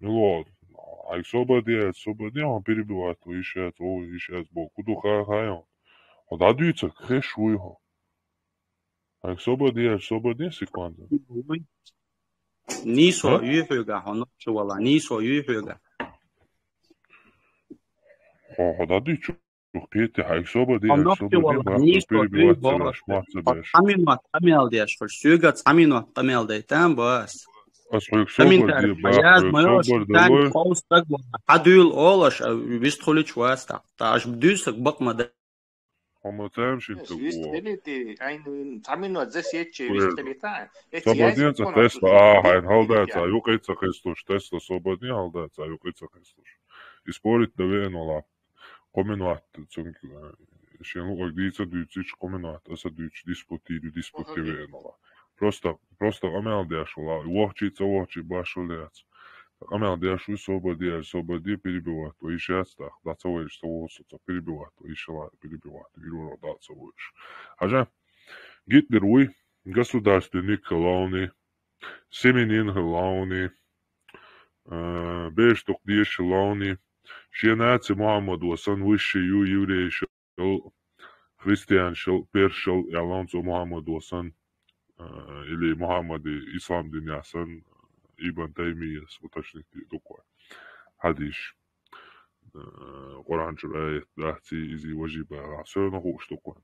мило, хьайга собар де, собар де, хьо перебивать вай йиш яц, о, йиш яц бо, куду ха-, хайон. Хьо дӀадуьйцург хеш вуй хьо. Хьайга собар де, собар де, секунда. Нийсо А? Юй хьоьга, хьо нохчо вала, нийсо юй хьоьга. Хьо, хьо дӀадуьйцу, Петя, хьайга собар де, Хьо нохчо собар де, вала, бах, нийсо юй перебивать бо. Цараш, мах ца беш. Цхьа минот къамел деш хьуш, соьга цхьа минот къамел дайтан, бас. Ас хьайга собар де, комментарий бах, яз хьайга ма йош, собар де, тан лой. Ховс таг вала. Хьа дуьйла олаш, а вист хулич васта. Та аш дуьйсаг бакъ ма да. Хьо ма цаьрмашин Эс таг вист во. Хилити, айну цхьа минот зас еччи вист Уж. Хилита. Эс Собар яз де, ца кона Тесла, сусу а, хьайн хилити хьалда, ца, я. Юкъе ца хестуш, Тесла, собар де, хьалда, ца, юкъе ца хестуш. И спорить да веъна вала. Кхо минот, цунг, э, шен луъаг дийца дуьйцич, кхо минот, аса дуьйцу, диспути ду, диспути веъна вала. Просто, просто къамел деш вала, вохчи, ца вохчи, башал яц. Къамел деш вуй, собар де, собар де, перебивать вай йиш яц, тах, да ца вайш, ца вохсу, ца перебивать вай йиш яла, перебивать, вирура да ца вайш. Хьажа, Гитлер вуй, государственник хилавни, семенин хилавни, э, беш тукъ деш хилавни, шен наци Мухаммад ва сан высший ю еврейшал, христианшал, персшал, ялан цо Мухаммад ва сан, э, или Мухаммад и ислам дин ясан, Ибн Таймияс уточнить ди дуква. Хьадиш. Э, Къуръан чура аят дахци, изи важиба, всё равно хуш дуква.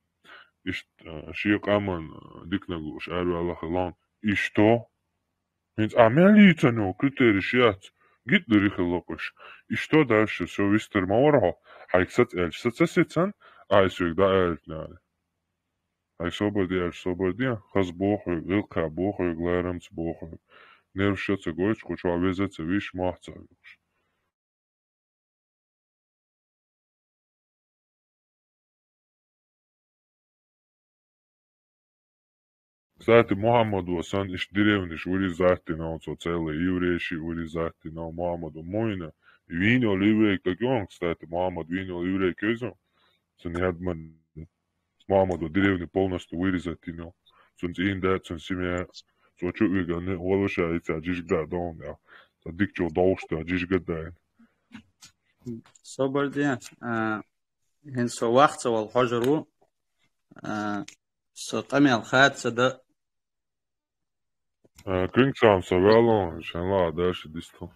Ишт, э, ши къаман, э, дикнаг луш, арвала хилан. И что? ХӀинца а мел йийцано критерий шиац, Гитлер и хилла къуш. И что дальше? Всё, вистер ма вархьо. Хьайг сац эльч, саца сецан, ай сюг да эльтнали. Хьайг собар де, эльч собар де, хаз бохуй, вилкха бохуй, глайрамц бохуй. Нервша ца гойч, кучва веза ца виш, мах ца виш. Кстати, Мухаммад ва сан иш деревниш вырезать динал, цо целый еврейши вырезать динал Мухаммад ва муйна. Винёл еврей так он, кстати, Мухаммад винёл еврей кёзо. Цун ядман Мухаммад ва деревню полностью вырезать динал. Цун цин да, цун семья, цо чу виганы, олуша ица жижг да дон, я. Ца дик чо долш да, жижг да. Собар де, а, хин со вахца вал хожару, а, со къамел хат са да. Э, Кингсам, со вялон, шенла дальше дисто.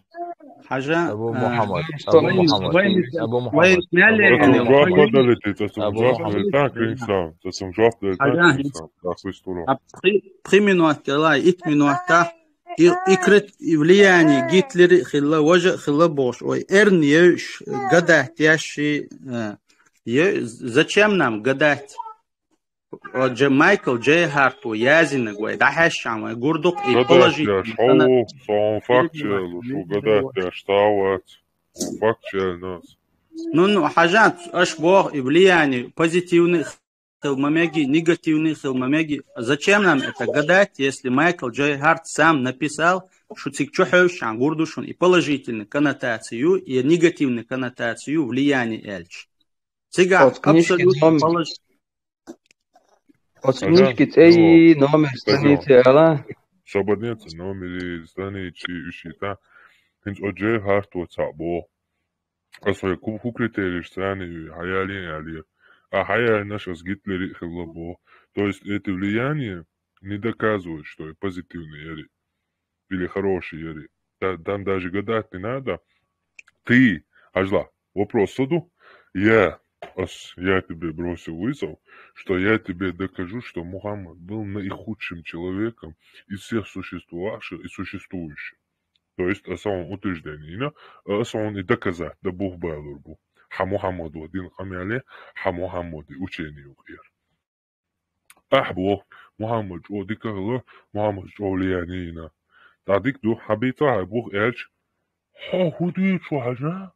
Хьажа, Абу э, Мухаммад, вай, Абу Мухаммад, вай, Абу вай, Мухаммад. Мяли, Абу Мухаммад. Жоп подалите, то сум Абу жоп Мухаммад. Далитан, Кингсам, то сум жоп далитан, Хьажа, Кингсам, да, хуй стуро. А пхи, пхи минут, ла, ит минут, та, и, и крит, и влияние Гитлери хилла, вожа хилла бош, ой, эрн еш, гадать яши, э, е-, зачем нам гадать? О, Дж-, Майкл Джей Харту язинаг вай, дахьашан вай, гурдук и Гадать положительный яш, хау, сон факт чел, шу гадать яш, тавац, факт чел нас. Ну, ну, хьажат, аш бог и влияние позитивный хил мамеги, негативный хил мамеги. Зачем нам это гадать, если Майкл Джей Харт сам написал, что цик чухающан гурдушун и положительный коннотацию, и негативный коннотацию влияние эльч. Цига От книжки абсолютно ном-, полож-, От Ага. Книжки цей Ага. Номер страницы ала. Сободнеца номери страницы ушита. Хинц о Джей Харт вот сабо. А свои ку-, ку критерии сцены хаяли али. А хаяли наш с Гитлери хилла бо. То есть эти влияния не доказывают, что и позитивные яри или хорошие яри. Да, там даже гадать не надо. Ты, Ажла, вопрос суду. Я, ас, я тебе бросил вызов, что я тебе докажу, что Мухаммад был наихудшим человеком из всех существовавших и существующих. То есть, а самом утверждении, но, а самом и доказать, да Бог балурбу. Ха Мухаммад один камяле, ха Мухаммад и учение укъер. Ахь бох, Мухаммад чӀо дика хила, Мухаммад чӀо влияние йина. ТӀадик ду, хьабийца хьай бух элч, хьо хӀу дуьйцу хьажа?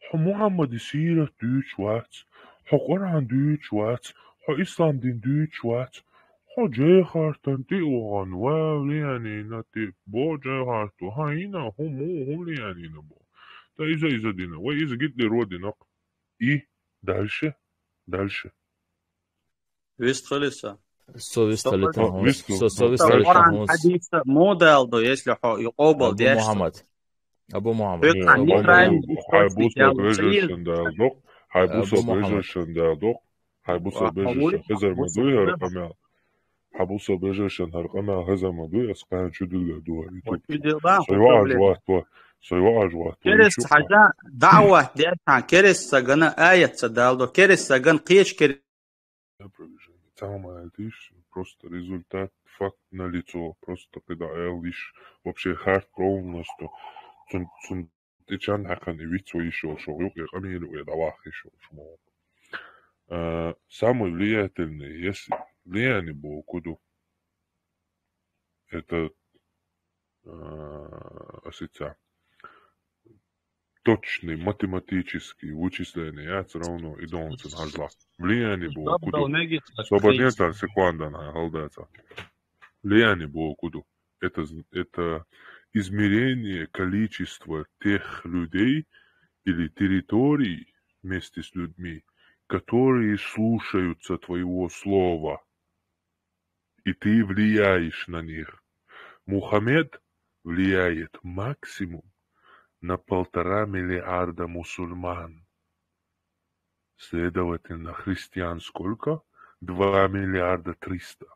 Хьо Мухаммади сират дуьйцу вац, хьо Къуръан дуьйцу вац, хьо ислам дин дуьйцу вац, Хьо жайхартан тӀе вахана, ва влиянина тӀе бо жайхарто, хьайна, хӀу му, хӀу влиянина бо. Та иза, иза дина, вай иза гитли родинах. И дальше, дальше. Вист хилиса. Со вист хилита. Вист. Со, со вист хилита. Коран хадиса модалдо, если хьо и къобал деш. Абу Мухаммад. Абу Мухаммад. Хай бусо бежешан далдох. Хай бусо бежешан далдох. Хай бусо бежешан хезар ма дуй хар къамел. Хай бусо бежешан хар къамел хезар ма дуй, ас къан чудулга дуа. Сой ваъаж вахтва. Сой ваъаж вахтва. Керес хажа даъват дерхан, керес сагана аят са далдо, керес саган кеш керес. Опровержение. Цама алтиш, просто результат, факт на лицо, просто когда алтиш, вообще хард полностью. Цун, цун течан хахан и вицо ишо шо, юк, я камилу, я давах ишо шо. А, самый влиятельный, если влияние было куда, это, а, осетя. Точный математический вычисление яц равно и донцин хажла. Влияние было куда. Сободнецар секундан халдаца. Влияние было куда. Это, з- это измерение количества тех людей или территорий вместе с людьми, которые слушаются твоего слова, и ты влияешь на них. Мухаммед влияет максимум на полтора миллиарда мусульман. Следовательно, христиан сколько? Два миллиарда триста.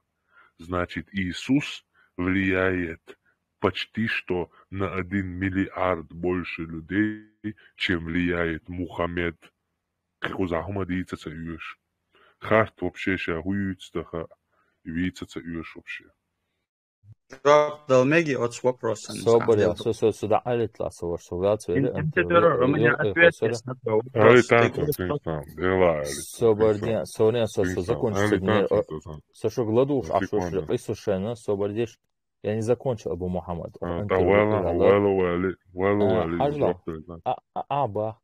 Значит, Иисус влияет почти что на один миллиард больше людей, чем влияет Мухаммед. Кхузахума дийца ца юш. Харт вообще ша хуюц таха, вица ца юш вообще. Жаваб дал меги оц вопросан. Собари, со, со, со да алитла, со вар, со вал, со вал. Ин, ин те дора, у меня ответ есть на твой вопрос. Али танца, тинсан, дела, али. Собарди, со не, со, со закончится. Со шо гладуш, а шо шо, и со шена, собардиш. Я не закончил, Абу Мухаммад. А, да, вала, вала, вала, вала, вала, хажла. А, а, а, ба,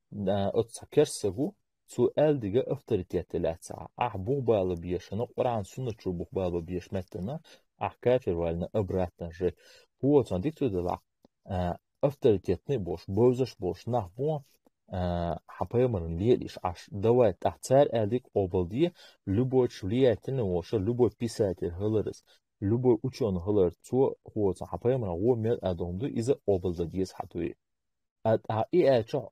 оц керсагу, цу элдига авторитет лаца. Ах, бухбала бешана, Къуран сунна чу бухбала беш меттана, ах, кафир вална обратно же. Хуоцан дикту дала, а, авторитетный бош, бовзаш бош, нах бу, а, ха пайгамбаран лелиш, аш, давай, тах цар элдик обалди, любой ч влиятельный воша, любой писатель халарас, любой учёный халар, цо хуоцан ха пайгамбаран го мел адон ду, иза обалда диес хатуи. А, а, и а, чо,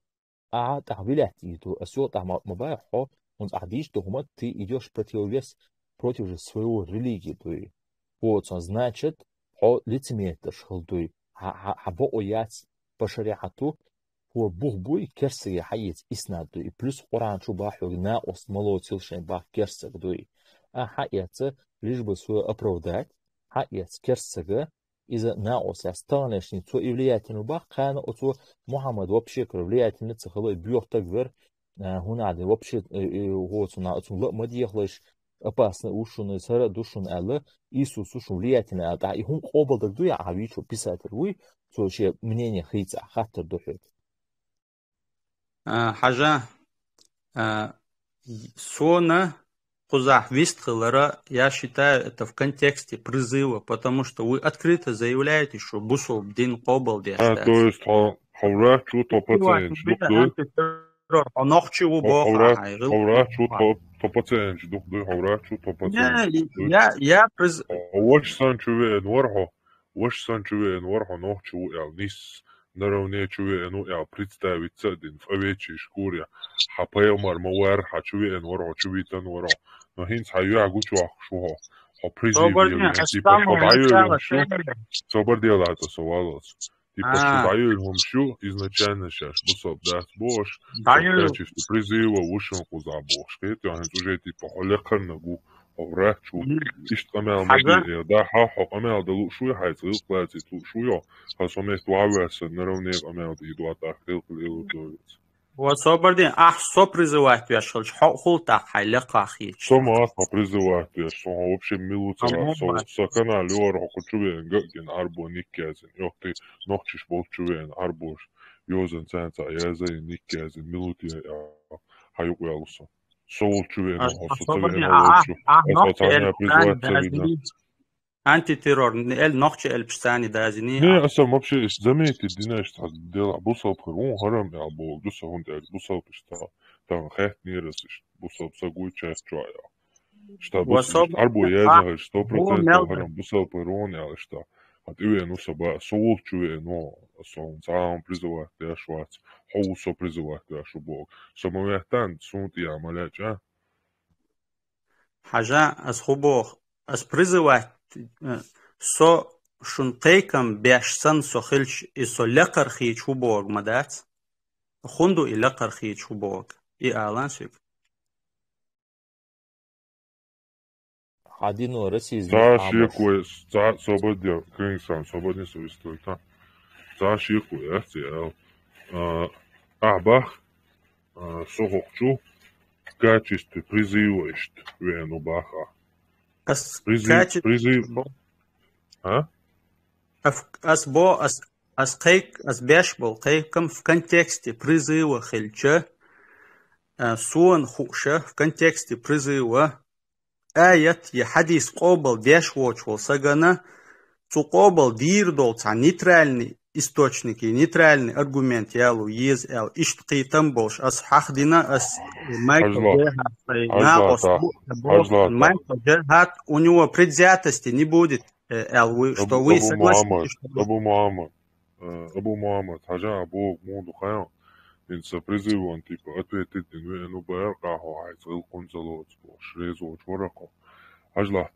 а, тах вилят иду, а сё тах ма, ма бай хо, он а диш дохумат, ты идёшь противовес, против же своего религии дуй. Хуоцан, значит, хо лицемерш хал дуй. Ха, ха, ха бо ояц по шариату, хо бух буй, керсаге ха ец иснад дуй. И плюс Къуран чу бахуг на ост мало цилшен бах керсаг дуй. А ха ец, лишь бы своё оправдать, ха ец керсага, иза наос яс таланешни цо и влиятельный бах, кана оцо Мухаммад вообще кор влиятельный ца халой бьёхтаг вер, а, хунады вообще, э, э, гоцуна оцун ла мадьехлыш, опасный ушуны, сара душун ала, Иисус ушун влиятельный ала, и хун къобалдаг дуя, а вичо писатель уй, цо че мнение хица, хаттар духет. А, хажа, а, сона кузах вист хилара, я считаю это в контексте призыва, потому что вы открыто заявляете, что бусул дин къобал деш. А, то есть, хо-, ховрах чу то пациент, дух дуй? Хо-, ховрах чу то, то пациент, дух дуй, ховрах чу то пациент, дух дуй? Я, я приз- Ваш сан чуве, норхо. Ваш сан чуве, норхо, нох чу эл нис. Наравне чуве, ну, эл представиться один в овечьей шкуре. Ха пайгамбар ма вар, ха чуве, норхо, чувитан варо. Но хинц ха юа гучуах шухо. Хо призыв. Собардин, типа, хо байюлюм шу. Собар делата со валос. Типа, шу байюлюм шу, изначально шаш бусал дас бош. Байюлюм. Чисто призыва, вушен куза бош. Хет, я хинц уже, типа, хо лекарна гу. Хо врач у. Ишт къамел мадиэ, да, ха, хо къамел да лу шуй, хай цил клаци ту шуй, ха сомех туавяса, наравне къамел да идуа тах, тел кыл илу довец. Ва собардин, ах, со призывать вяш хилч, хо хул тах, хай леках ич. Сома ах, ха призывать вяш, со вообще милуца, со, со канал юар, хо кучуве, гагин, арбо, никязин, ёхты, нохчиш болчуве, арбош, ёзан цанца, яза, никязин, милутия, я, ха юк вялуса. Со волчу веана, хьо со ца веана, волчу. Ас ца царна призывать ца вина. Антитеррор, эл нохча элпаш цани дазини. Не, аса вообще иш заметить дина, иштта дела бусалба хир вун харам я болу, дуса хун дел бусалба иштта. Там хет нерас иш, бусалба са гуй часть чуа я. Иштта бусалба, арбо яза хир, сто процентов харам бусалба хир вун я иштта. Хат и веана со ба, со волчу веана, со царна призывать деш вац, хьо со призывать деш бог. Со ма веттан, сунти я ма леча. Хьажа, ас хӀу боху, ас призывать, э, со шун кхайкам беш санна со хилча, и со лекхар хийча хӀу боху ма дац? ХӀунда и лекхар хийча хӀу боху? И алан суьга. Хьан дино Россияз Ца шекой, ца собадья, кынгсан собадья со вистойта. Ца шекой, я ца ял. А, а, бах, а, со хокчу в качестве призыва ишт вену баха. Ас призыв, каче- призыв. А? Ас бо, ас, ас кхайк, ас беш бол кхайкам в контексте призыва хилча, а, суна хууша в контексте призыва аят я хьадис къобал деш воцу волу сагана, цу къобал дийр долу цхьа нейтральный источник, нейтральный аргумент яло еза аьлла, иштта кхетам болуш, ас хьахдина, ас Майкл Джерхард, накъост бу, Майкл Джерхард, у него предвзятости не будет, э, аьлла, вы, что вы согласитесь, что Абу Мухаммад, Абу Мухаммад, хьажа а богу муха ду хайна, хӀинца призыван типа ответить дина веана баьр къахьо хьайца гӀилкхун ца лоцу бохуш, реза волчу варакхо. Хьажла,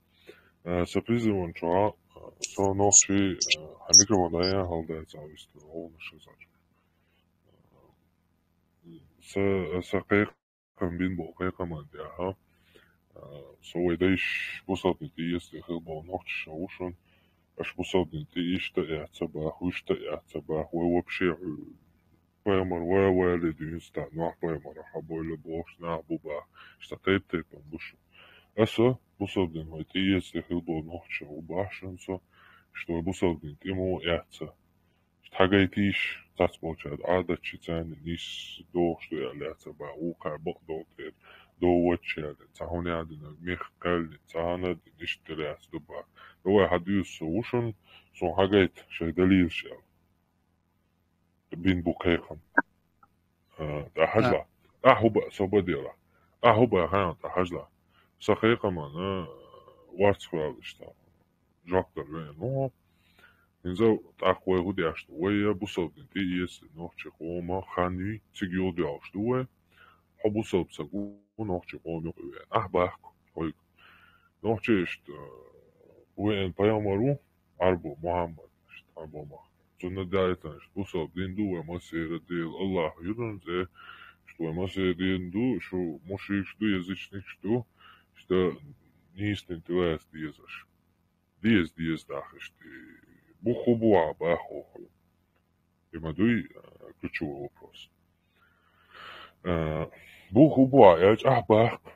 э, са призыван чугӀа, э, со нохчий, э, хьан микрофон дӀаян хьал дай ца вистина, гӀовнаш хазачу. Са, са кхайкхам бин бо кхайкхаман тӀехьа. Э, со вай дайш бусалбин тӀе эцде хила бо нохчаша ву шун. Аша бусалбин тӀе иштта а яц ца бах, вуьшта а яц ца бах, вай вообще, э, пайхамар вай вали дуьйна ста, нох пайхамар хьабойла бохуш нах бу бах, иштта тайп-тайпан бу шу. Аса бусалбин вай тӀе эцде хила бо нохча ву бах шун со, иштта вай бусалбин тӀе мо яц ца. Иштта хьагайтийш, цац болча Ӏадатчи царна нийс дохуш ду аьлла яц ца бах, вукхара бакъдолу тӀера доввачча аьлла, цхьа хӀуна яа дина, мех кхаьллина, цхьа хӀана дина, иштта тера яц ду бах. Давай хьан дуьйцу со ву шун, сон хьагайта шайн далилаш аьлла. Бин бу кхайкхам. А, тӀа хьажла. Ахьа хӀу ба, со бадела. Ахьа хӀу ба, хьан тӀа хьажла. Са кхайкхаман, а, варц хуьлуш та. Жоп дала веана ву хьо. ХӀинца тӀаккха вай хӀу деш ду? Вай я бусалбин тӀе эцна нохчи къома хан юй, цига юхадоьлхуш ду вай. Хьо бусалба ца гу нохчи къома юкъа веана. Ахьа бахку, хьоьга. Нохчи иштта, веана пайхамар ву, Ӏарбо Мухьаммад, иштта Ӏарбо мах. Цунна даийтанаш бусалба дин ду, вай масера Дела Аллахь юран цӀе, иштта вай масера дин ду, шу мушрикаш ду, язычникаш ду, иштта нийса дин тӀелаца дезаш. Деза, деза даха иштта. Бу хӀу бу а баху хьо. И ма дуй, а, ключевой вопрос. А, бу хӀу бу а аьлча, ахьа бахку.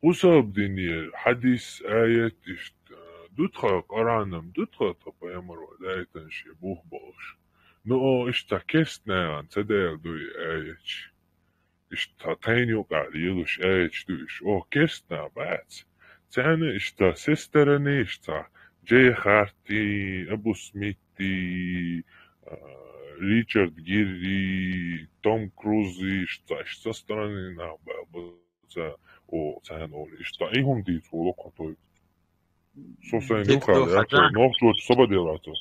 Бусалба дине хьадис, аят иштта, ду тха Къуранам, ду тха тха пайхамаро даийтанаш я бух болуш. Ну, о, иштта кестнагӀан ца даьлла ду и аяташ. Иштта тхайна юкъахь лелаш аяташ ду иш. О, кестнагӀ бац. Царна иштта сестерани иштта Джей Харти, Абу Смити, а, Ричард Гирри, Том Крузи, иштта, иштта со сторони нах баьлла. Ца, о, царна олу. Иштта и хӀума дийца волу кхо той. Со сайн юха лаьттачо нохчочу, со баделлачо.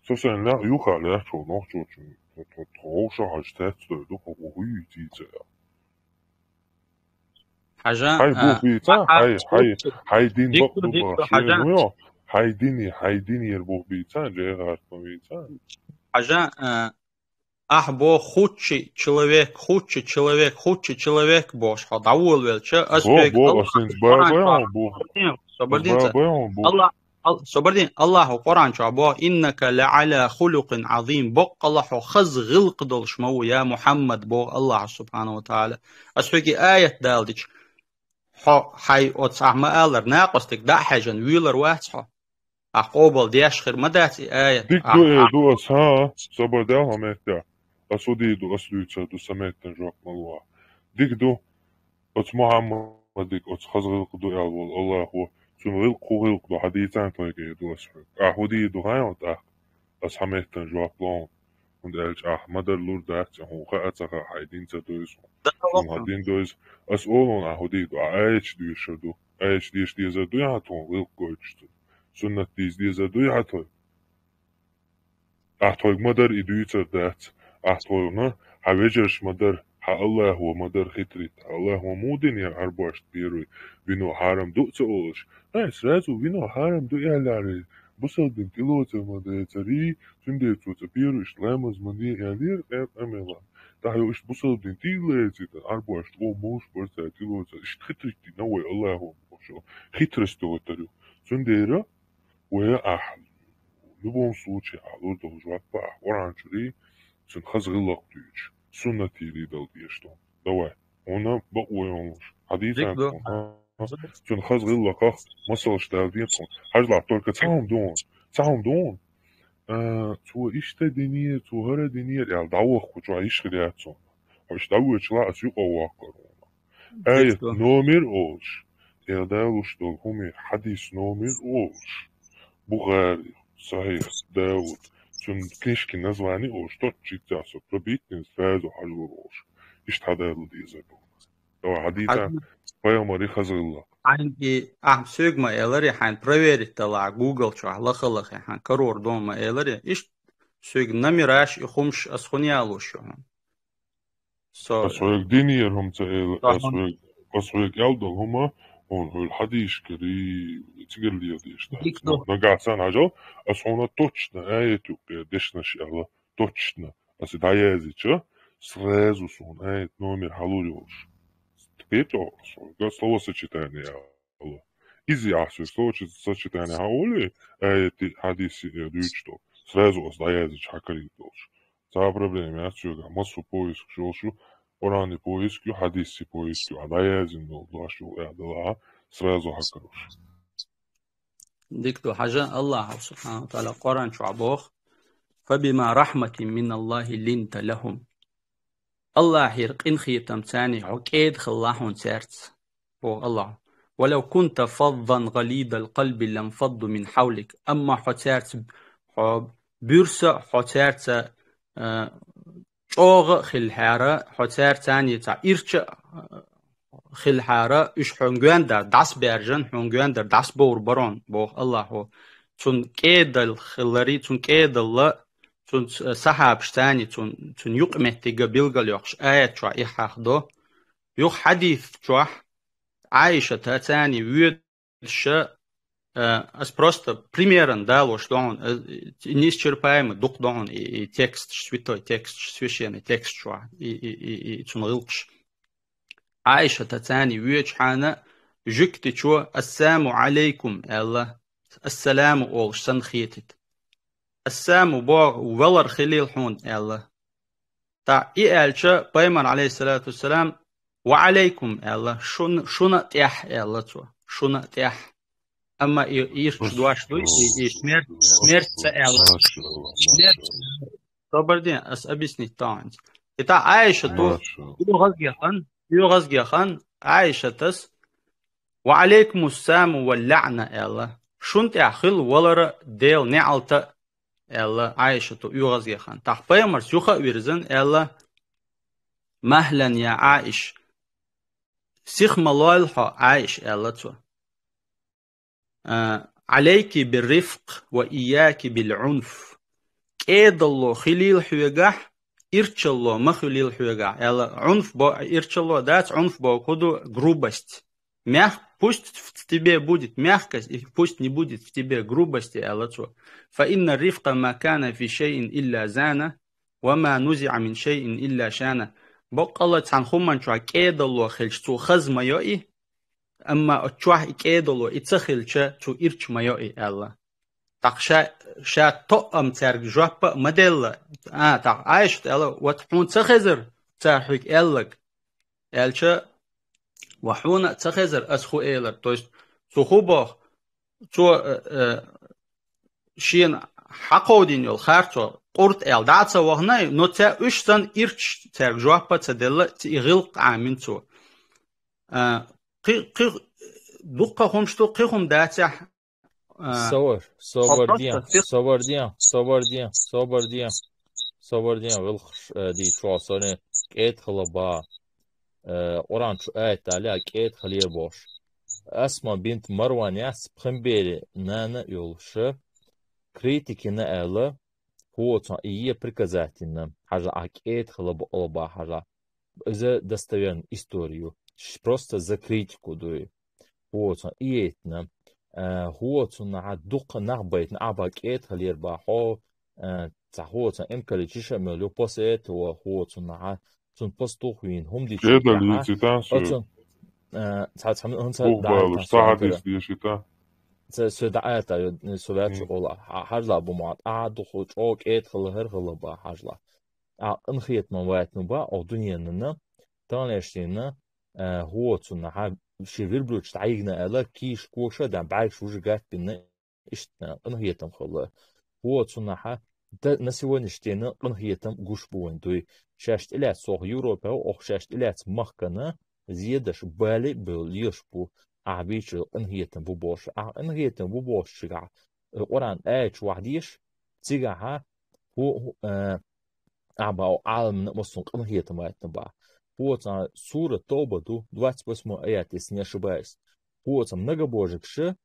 Со сайн ла-, юха лаьттачо нохчочу. Тхо, тхо, тхо, хӀуша хьажа тецдой ду, кхо, кхо, хӀуй, тийца я. Хьажа, хьай, а, бух бийца, а, хьай, хьай, хьай, дин бакъ ду бахаш, ну, йо, хьай дини, хьай дини ер бух бийца, Джей Харт ма бийца. Хьажа, а, Ахь бо хуччи человек, хуччи человек, хуччи человек бохуш хьо дӀаволавелча, ас хьоьга Аллахьа Къуръан чохь бо. Собардин, Аллахьа Къуръан чохь бо: «Иннака ла Ӏала хулукъин Ӏазим», боккъала хьо хаза гӀиллакх долуш ма ву, я Мухьаммад, боху Аллахьа субхьанаху ва тагӀала. Ас хьоьга аят далдича, хьо хьай оцу ахь ма аллара, накъостиг дӀа а хьаьжна, вуьйлар вац хьо. Ахь къобал деш хир ма дац и аят. Дика ду, э, ду ас, хӀа, собар даьлла хьо меттехь. Ас хӀу дийр ду, ас дуьйцур ду, сан меттан жоп ма ло. Дика ду. Оцу Мухьаммадиг оцу хаза гӀиллакх ду аьлла волу Аллахо, цуьнан гӀиллакх хӀун гӀиллакх ду, хьан дийцан тхоьга ду ас хьоьга. Ахь хӀун дийр ду хаьий тӀаккха? Ас хьан меттана жоп ло хьуна, хӀунда аьлча ахь ма-дарра лур дац, хьуна хаа а ца хаьа, хьайн дин ца дойзу хьуна. Суна хьан дин дойзу. Ас олу хьуна ахь хӀун дийр ду, ахь аяташ доьшур ду. Аяташ деша дезар дуй ахь тхуна гӀиллакх гойтуш цунна? Суннат дийца дезар дуй ахь тхоьга? Ахь тхоьга ма-дарра и дуьйцур дац. Ахь тхуна, хьан вежарша ма-дарра, хьан Аллахо ма-дарра хитрит. Хьан Аллахо муха динера Ӏарбошна первый вино хьарам ду а ца олуш? Ай, сразу вино хьарам ду аьлларий, бусалба дин тӀелоцур ма дацарий, цундела цо цкъа первый иштта ламаз ма де аьллера, къе-, къамела. ТӀаккха йо иштта бусалба дин тӀе а лецийта, Ӏарбошна тӀе а мовш бара цара тӀелоцур. Иштта хитрит дина вай Аллахо бохуш йолу. Хитрость йолу тара ю. Цундела вай ахь, в любом случае, ахь лур долу жоп ахь Къуръан чуьра, цуьнан хаза гӀиллакх дуьйцуш, суннатера дала дезаш ду. Давай, хьуна бакъо йолуш. Хьан дийцан тхуна, а? Цуьнан хаза гӀиллакхах масалш дала деза тхуна. Хьажал, только цхьа хӀума ду хьуна. Цхьа хӀума ду хьуна. А, цо иштта динера, цо хӀара динера аьлла, дӀаваххале чохь йиш хир яц хьуна. Хьо иштта дӀавоьдуш лаахь, ас юкъа воккхур ву хьуна. Аят номер олуш, я далуш долу хӀума, хьадис номер олуш, Бухари, Сахьих, Дауд, цуьнан книжки название олуш, точно цо пробить дина, сразу хьажалур олуш. Иштта хьадала дезар ду. Давай, хьан дийцан пайхамаран хаза гӀиллакх. Хьайна и ахь соьга ма эларий, хьайна проверить далахь, Google чохь лаха-лахе, хьан карор ду ма эларий, иштта соьга номераш, и хӀумаш ас хӀунда ялош ю хьуна? Со Ас хьоьга динера хӀума ца элира, ас хьоьга, ас хьоьга аьлла долу хӀума, хьуна хьуьлла хьадийшкарий, цигара лела дезаш дац. Дика ду. Нагахь санна хьажал, ас хьуна точно аят юккъера дешнаш аьлла, точно. Ас и дӀаяздича, сразу суна аят номер хьалур йолуш. Теперь ас хьоьга словосочетание аьлла. Иза ахь соьга словосочетание хьан олий, аят, хьадис дуьйцуш долу. Сразу ас дӀаяздича хьан карийта долуш. Цхьа проблема яц соьга, массо поиск йолуш ю, Къуръанан поиск ю, хьадисан поиск ю, ахь дӀаяздина долу дош ю, аьлла, сразу хьан каруш. Дика ду, хьажа, Аллахьа субхьанаху ва тагӀала Къуръан чохь боху: «Фабима рахьматин миналлахи линта лахум». Аллахьера къинхетамца хьо кӀеда хилла хьуна цаьрца, боху Аллахьа. «Валав кунта фаззан гӀалидал къалби ланфадду мин хьавлик». Амма хьо цаьрца, хьо буьрса, хьо цаьрца, а, чӀогӀа а хилахьара, хьо цаьрца цхьаьна ирча а хилахьара, уьш хьуна гоьндар дӀасабаьржина, хьуна гоьндар дӀасабовр бара хьуна, боху Аллахьа. Цунна кӀедал хилари, цунна кӀедалла, цунна ц-, сахьабаш цхьаьна цунна, цунна юкъаметтига билгалйоккхуш аят чохь и хьахдо. Юха хьадис чохь Ӏайшата цхьаьна воьдуш, а, ас просто примеран далош ду хьуна, а, неисчерпаемо дукха ду хьуна и, и тексташ, святой тексташ, священный текст чохь, и, и, и, и цунна гӀиллакхаш. Ӏайшата цхьаьна воьдучхьана жуьгтичо «Ассаму Ӏалайкум» аьлла, «Ассаламу» олуш санна хетийта. «Ассаму» боху, валар хилийла хьуна аьлла. ТӀаккха и аьлча, пайхамар, алейхиссалату вассалам, «Ва Ӏалайкум» аьлла, шуна, шуна а тӀехь аьлла цо, шуна а тӀехь. Амма и ирча дош дуй, и, и смерть, смерть ца аьлла. Машалла, смерть. Машалла. Собар де, ас объяснить тахьанца. И тӀаккха Ӏайшату, машалла, оьгӀазгехан, оьгӀазгехан Ӏайшатас «Ва Ӏалайкумуссаму ва лаӀна» аьлла. Шун тӀехь хила валара Дела неӀалта аьлла Ӏайшату оьгӀазгехан. ТӀаккха пайхамарс юха а вирзина аьлла: «Махлан, я Ӏаиш! Сиха ма лойла хьо, Ӏаиш», аьлла цо. А, «Ӏалайки бир-рифкъ ва ийяки бил-Ӏунф». КӀедалло хилийла хьоьгахь, ирчалло ма хилийла хьоьгахь аьлла. Ӏунф бо-, ирчалло дац, Ӏунф боху ду грубость. Мягк-, пусть в тебе будет мягкость, и пусть не будет в тебе грубости, аьлла цо. «Фа инна рифкъа ма кана фи шайин илля зана, ва ма нузиӀа мин шайин илля шана». Боккъала цхьана хӀуманчохь кӀедалло хилча, цо хаза ма йо и, амма оцу чохь и кӀедалло и ца хилча, цо ирча ма йо и, аьлла. ТӀаккха ша, ша тоъам цаьрга жоп а ма делла. А, тӀаккха Ӏайшата аьлла: «Вот хьуна ца хезар цара хьоьга аьлларг?» Аьлча, «Ва хьуна а ца хезар ас хӀун элар». То есть, цо хӀун боху, цо, э, э, шена хьакховдийна йолу харцо къурт аьлла дӀа а ца вахана, но ца уьш санна ирча цаьрга жоп а ца делла, ца и гӀиллакх Ӏамина цо. А, кхы, кхы, дукха хӀумаш ду, кхы хӀума дацахь, а, Собар, собар де, собар де, собар де, собар де, собар де, гӀулхаш, э, дийцо, соне кӀеда хила ба, э, Къуръан чу аят дале, кӀеда хила бохуш. Асма бинт Марван яц, пхи бери нана йолуша, критикина аьлла, хӀоцун и е приказательно, хьажа, а кӀеда хила ба, хьажа. Иза достоверно историю. Ш-, просто за критику дуй. ХӀоцун и ейтна. Э, хӀоцунна дукха нах байтна, а ба кӀеда хилера ба хьо, э, ца хӀоцун эмкали чиша мел ю, после этого хӀоцунна цун пастух вийна, хӀума дича кӀеда тӀехьа, лийци тан со. Оцун, э, ца, ца, хӀун ца Бух даьлла балуш, ца цхьа хӀадис кара. Деши та. Ца, со даьта, со ваьчу М. Ола, хьа-, хьажла бу ма, а духу чӀо кӀеда хила хӀара хила ба хьажла. А къинхетаман вайтина ба, о дуненана, таханлерчу дийнана, а, хӀоцунна хьа, ши вирблюдаш дӀайигна аьлла, кийш коша дан, бӀаьргаш вужа гатбина, иштта къинхетам хилла. ХӀоцунна хьа, да, на сегодняшний день къинхетам гуш бу вайн дуй. Шаьш тӀелаьцна сох Европа, ох шаьш тӀелаьцна махкана, зедаш бали бел леш бу, а бича къинхетам бу бохуш. А къинхетам бу бохуш чигахь, э, Къуръан аят чу вахьдеш, цигахьа, хӀу, хӀу, э, а ба, Ӏаламна массун къинхетам вайтина ба. ХӀоца сура Тоба ду, двадцать восьмой аят, если не ошибаюсь. ХӀоца многобожникаша,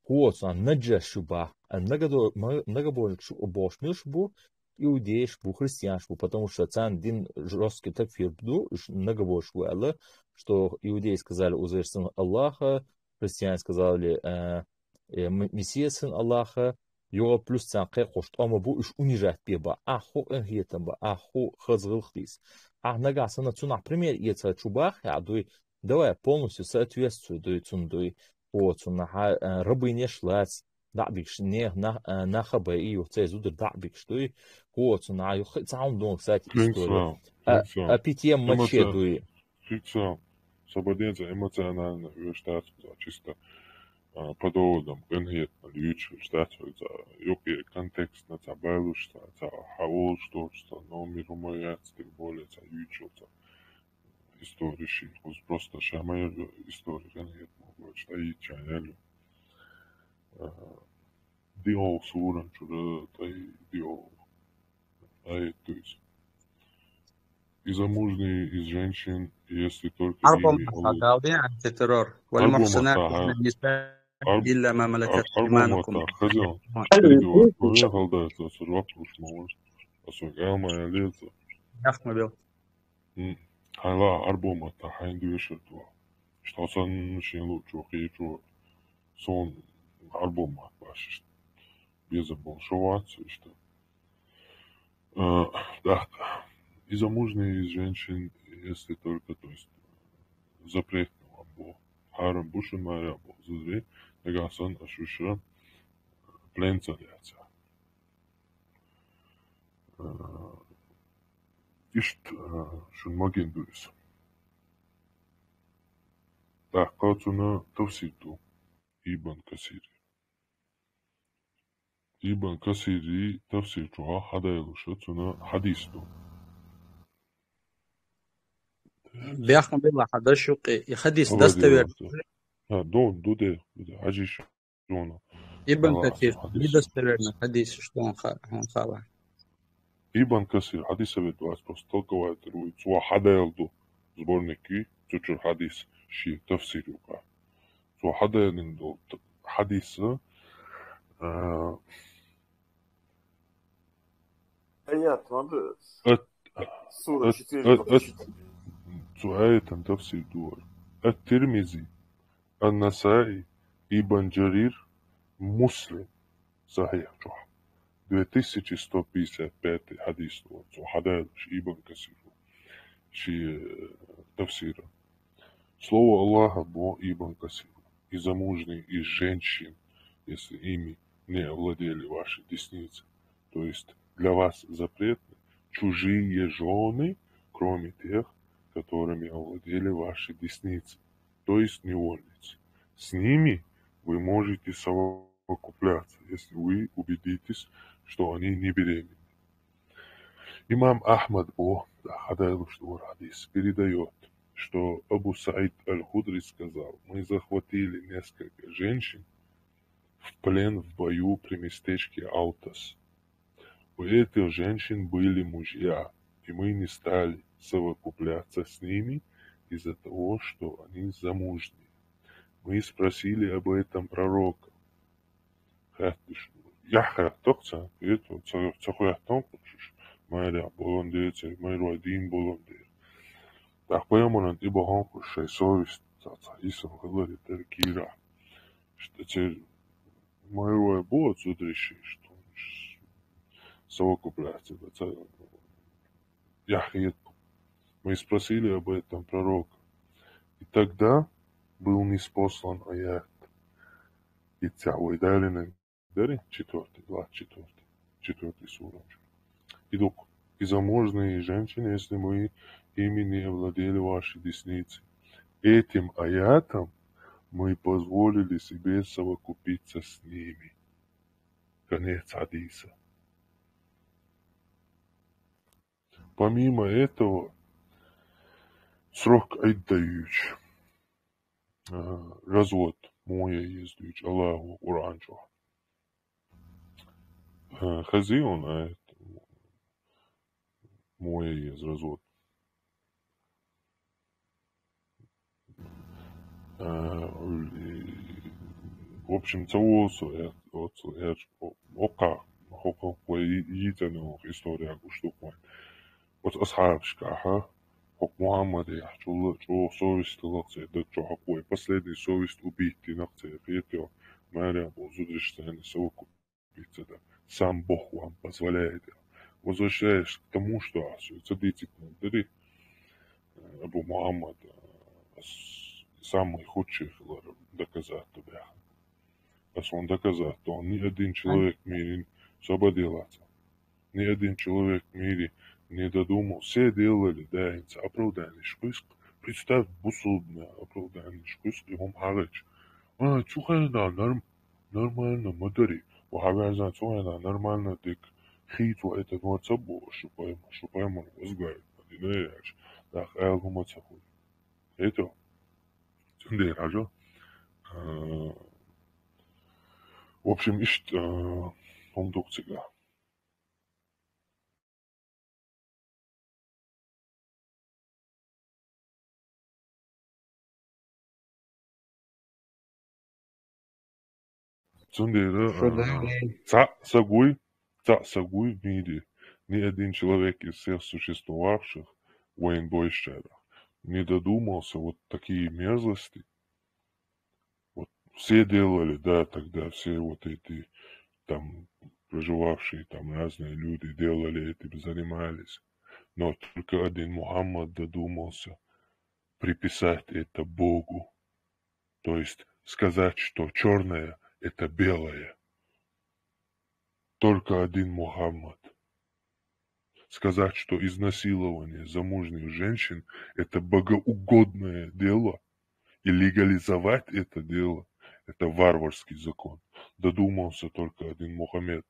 хӀоца наджаш шу ба. А многодо-, м-, многобожникаш бохуш милаш бу, иудейш бу, христианаш бу, потому что царна дин жёсткий такфир ду, уж многобожник ву аьлла, что иудеи сказали Узайр сын Аллаха, христиане сказали, э, э, м-, Мессия сын Аллаха, юха плюс царна кхайкхош тӀом бу, уж унижать бе ба. Ахь хӀу къинхетам ба, ахь хӀу хаза гӀуллакх дийца. Ахь нагахь санна цунах пример эца чу баххехь дуй, давай полностью соответствуй дуй, цунна дуй, хӀоцунна хьа, э, рабынеш лац, дӀа а бигаш, не, на, э, наха бай и юха цай зудар дӀа а бигаш дуй, хӀоцунна хьа, юха цхьа хӀума донга сати история. Финца, а, финца. А питье маче дуй. Финца. Собар де, эмоционально веш дац, чисто, а, по доводам, конкретно лючуш дац, юкъе контекстно ца байлуш, ца, ца хьаолуш доцуш, ца номер хӀума яц, тем более ца юьйцуш, ца история шин, просто ша ма яра история конкретно, вач, ца йича яьлла. А, диол суран чура, тай диол. Ай, то есть, и замужние, и женщин, если только Арбом ими Аллах. Галдин антитеррор. Арбом Валь мухсанат Атаха. Минан ниса Арб-, илля ма малакат Ар-, Арбом иманукум. Атаха, хозяин. Алло. Перебиваю. Алло. Хозяин халдается, сорвал, потому что может. А сон галма я лезу. Яхмабил. М, хьайла Арбом Атаха хьайн дуьйшур ду. Что сон шин лучу хи чу. Сон Арбом Атаха баш. Безам болуш вац, иштта. Э, да, и замужние, и женщин, если только, то есть, запретно вам было. Хьарам бу шуна ма яра бу зударий, нагахь санна аша уьш плен ца лаьца. Э, иштта, э, шуна магийна ду иза. ТӀаккха цунна тафсир ду, Ибн Касир. Ибн Касири тафсир чохь хьадайлуш цунна хьадис ду. Бехна белла хьадаш юкъе, и хьадис достоверно. Ха, ду, ду де, ду де, хьажиш дуна. Ибн Касир, хьадис. Недостоверно хьадис, что он ха-, он хала. Ибн Касир хьадис а ведь вас просто толковать руй, цо хьадайлу ду сборник, цу чуьра хьадис, ши тафсир юкъа. Цо хьадайлина долу т-, хьадис, а, Аят ма бу. Ат-, Сура ат-, четыре ат-, ат-, цу аятан тафсир ду вара. Ат-Тирмизи, Ан-Насаи, Ибн Джарир, Муслим, Сахьих чохь. Две тысячи сто пятьдесят пятый хьадис ду вара. Цо хьадайлуш Ибн Касир. Ши, э, тафсира. Слово Аллаха бо Ибн Касир. И замужние, и женщин, если ими не овладели ваши десницы. То есть для вас запретны чужие жены, кроме тех, которыми овладели ваши десницы, то есть невольницы. С ними вы можете совокупляться, если вы убедитесь, что они не беременны. Имам Ахмад бо, да, хьадайлуш ду вара хьадис, передаёт, что Абу Саид Аль-Худри сказал: «Мы захватили несколько женщин в плен в бою при местечке Аутас. У этих женщин были мужья, и мы не стали совокупляться с ними из-за того, что они замужние. Мы спросили об этом пророка». Хаьтташ, яхь хаьттар царна, кхетий, ца, ца хоьттанкъа уж, майрай болон дера церан, майрай дийна болон дера. ТӀаккха пайхамарна тӀебаханкъа уж шоай совесть, цхьа, цхьа хӀусам хиларе тӀера кийрахь. Иштта церан майрай бу оцу зударий, иштта совокупляться, ца, яхь хетар. Мы спросили об этом пророка. И тогда был ниспослан аят. Итт сагӀа вай далийна дерий, четвёртый, двадцать четвёртый, четвёртый сура. И дукха: «И замужние женщины, если мы ими не овладели ваши десницы. Этим аятом мы позволили себе совокупиться с ними». Конец хадиса. Помимо этого, срок Ӏидда юйча, а, развод муха я еза дуьйцу АллахӀа Къуръан чу. А, хезий хьуна аят, муха я еза развод? А, в общем, ца волу со, э, оцу, э, о-, оккха, хӀокху вай йи-, йийцина йолу история гуш ду-кх вайна. Оцу асхьабашкахь, хӀокху Мухьаммадехь чӀогӀа, чӀогӀа совесть хилла-кх церан даг чохь, хӀокху вай последний совесть убийца дина-кх церан, кхетий, майрай болу зударий царна совокупляться дан. Сам Бог вам позволяет. Возвращаясь к тому, что ас ца дийцина дерий, Абу Мухьаммад, а, с-, самый худший хилар доказательство баьхна. Ас хьуна доказательство, ни один человек в мире, со бан делаца. Ни один человек в мире не додумал, все делали, да, хӀинца оправданиеш кхуьйсу-кх. Представь, бусулбанна оправданиеш кхуьйсу-кх и хӀума хьагӀ. А, цу хенахь норм-, нормально ма дарий. Ва хьан ваьрзан цу хенахь нормально дерг хийца ву, это нор ца боху, шу пайхамар, шу пайхамар вазгар ма дина аьлча, нах аьлла хӀума ца хуьлу. Хетий? Цундела хьажа. А, в общем, иштта, а, хӀума ду-кх цигахь. Цундела, а, цхьаъ са гуй, цхьаъ са гуй в мире, ни один человек из всех существовавших, вайн бовзучарах, не додумался вот такие мерзости. Вот все делали, да, тогда все вот эти там проживавшие там разные люди делали этим, занимались. Но только один Мухаммад додумался приписать это Богу. То есть сказать, что чёрное — это белое. Только один Мухаммад. Сказать, что изнасилование замужних женщин — это богоугодное дело, и легализовать это дело — это варварский закон. Додумался только один Мухаммед.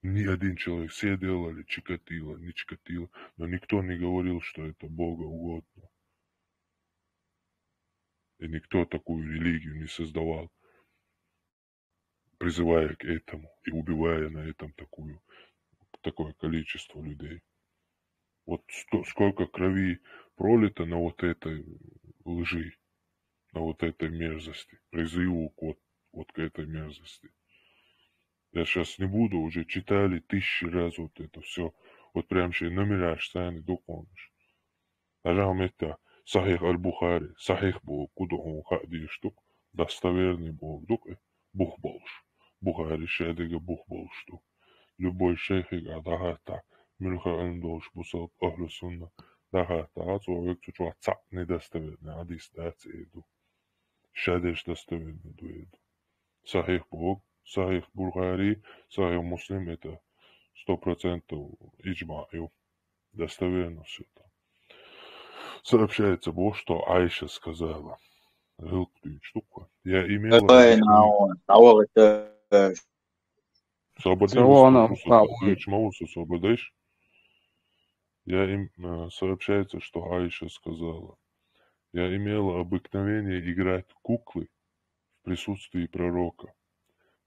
Ни один человек, все делали, Чикатило, не Чикатило, но никто не говорил, что это богоугодно. И никто такую религию не создавал, призывая к этому и убивая на этом такую, такое количество людей. Вот сто-, сколько крови пролито на вот этой лжи, на вот этой мерзости, призыву к вот, вот к этой мерзости. Я щас не буду, уже читали тысячи раз вот это всё. Вот прям ще номера аш царна дукха хьуна. Хьажахьа метта, Сахьихь аль-Бухари, сахьихь бохург ду хьуна хаа дезаш ду-кх, достоверный бохург ду-кх, э, бух болуш. Бухари шадерг бух болуш ду. Любой шайхига дӀахаттахь, муьлхха Ӏилма долуш бусалба ахьлу сунна, дӀахаттахь, цо вайга цу чохь цхьаъ недостоверный хьадис дац эр ду. Шадерш достоверный ду эр ду. Сахьихь бохург, Сахьихь Бухари, Сахьихь Муслим, это сто процентов иджмаъ ю. Достоверно всё там. Сообщается боху, что Айша сказала. ГӀиллакх дуьйцуш ду-кх. Я имела в виду. Ой, нахуй, а вот это, э, Собар де, ма ву со, собар дайша. Я им, э, сообщается, что Аиша сказала: «Я имела обыкновение играть в куклы в присутствии пророка,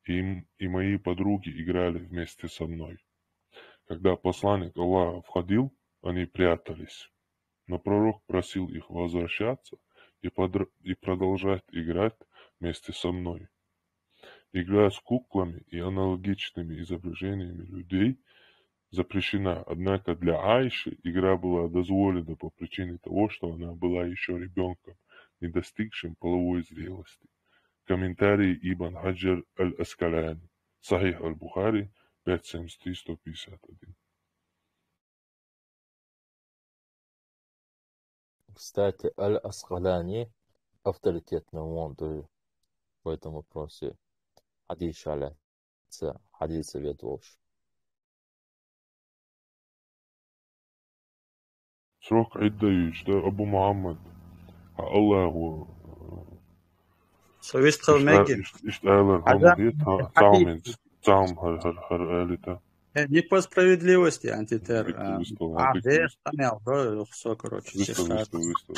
и, м- и мои подруги играли вместе со мной. Когда посланник Аллаха входил, они прятались, но пророк просил их возвращаться и, подр- и продолжать играть вместе со мной». Игра с куклами и аналогичными изображениями людей запрещена, однако для Аиши игра была дозволена по причине того, что она была еще ребенком, не достигшим половой зрелости. Комментарий Ибн Хаджар аль-Аскаляни. Сахих аль-Бухари, пять семьдесят три, сто пятьдесят один. Кстати, Аль-Аскаляни авторитетный вон в этом вопросе. Хадис шаля, хадис ведущий. Срок Ӏидда юч, да, Абу Мухаммад. Хьа Аллаху. Со вистхила мегги. Ишт Аллах, Хьажа, хьона хет, хьажа, цаумин, цаум хар, хар, хар алита. Э, не по справедливости, антитер. Вистхила, А, вистхила, деш, там я, да, сухо, короче, Вистхила, сиха. вистхила, вистхила.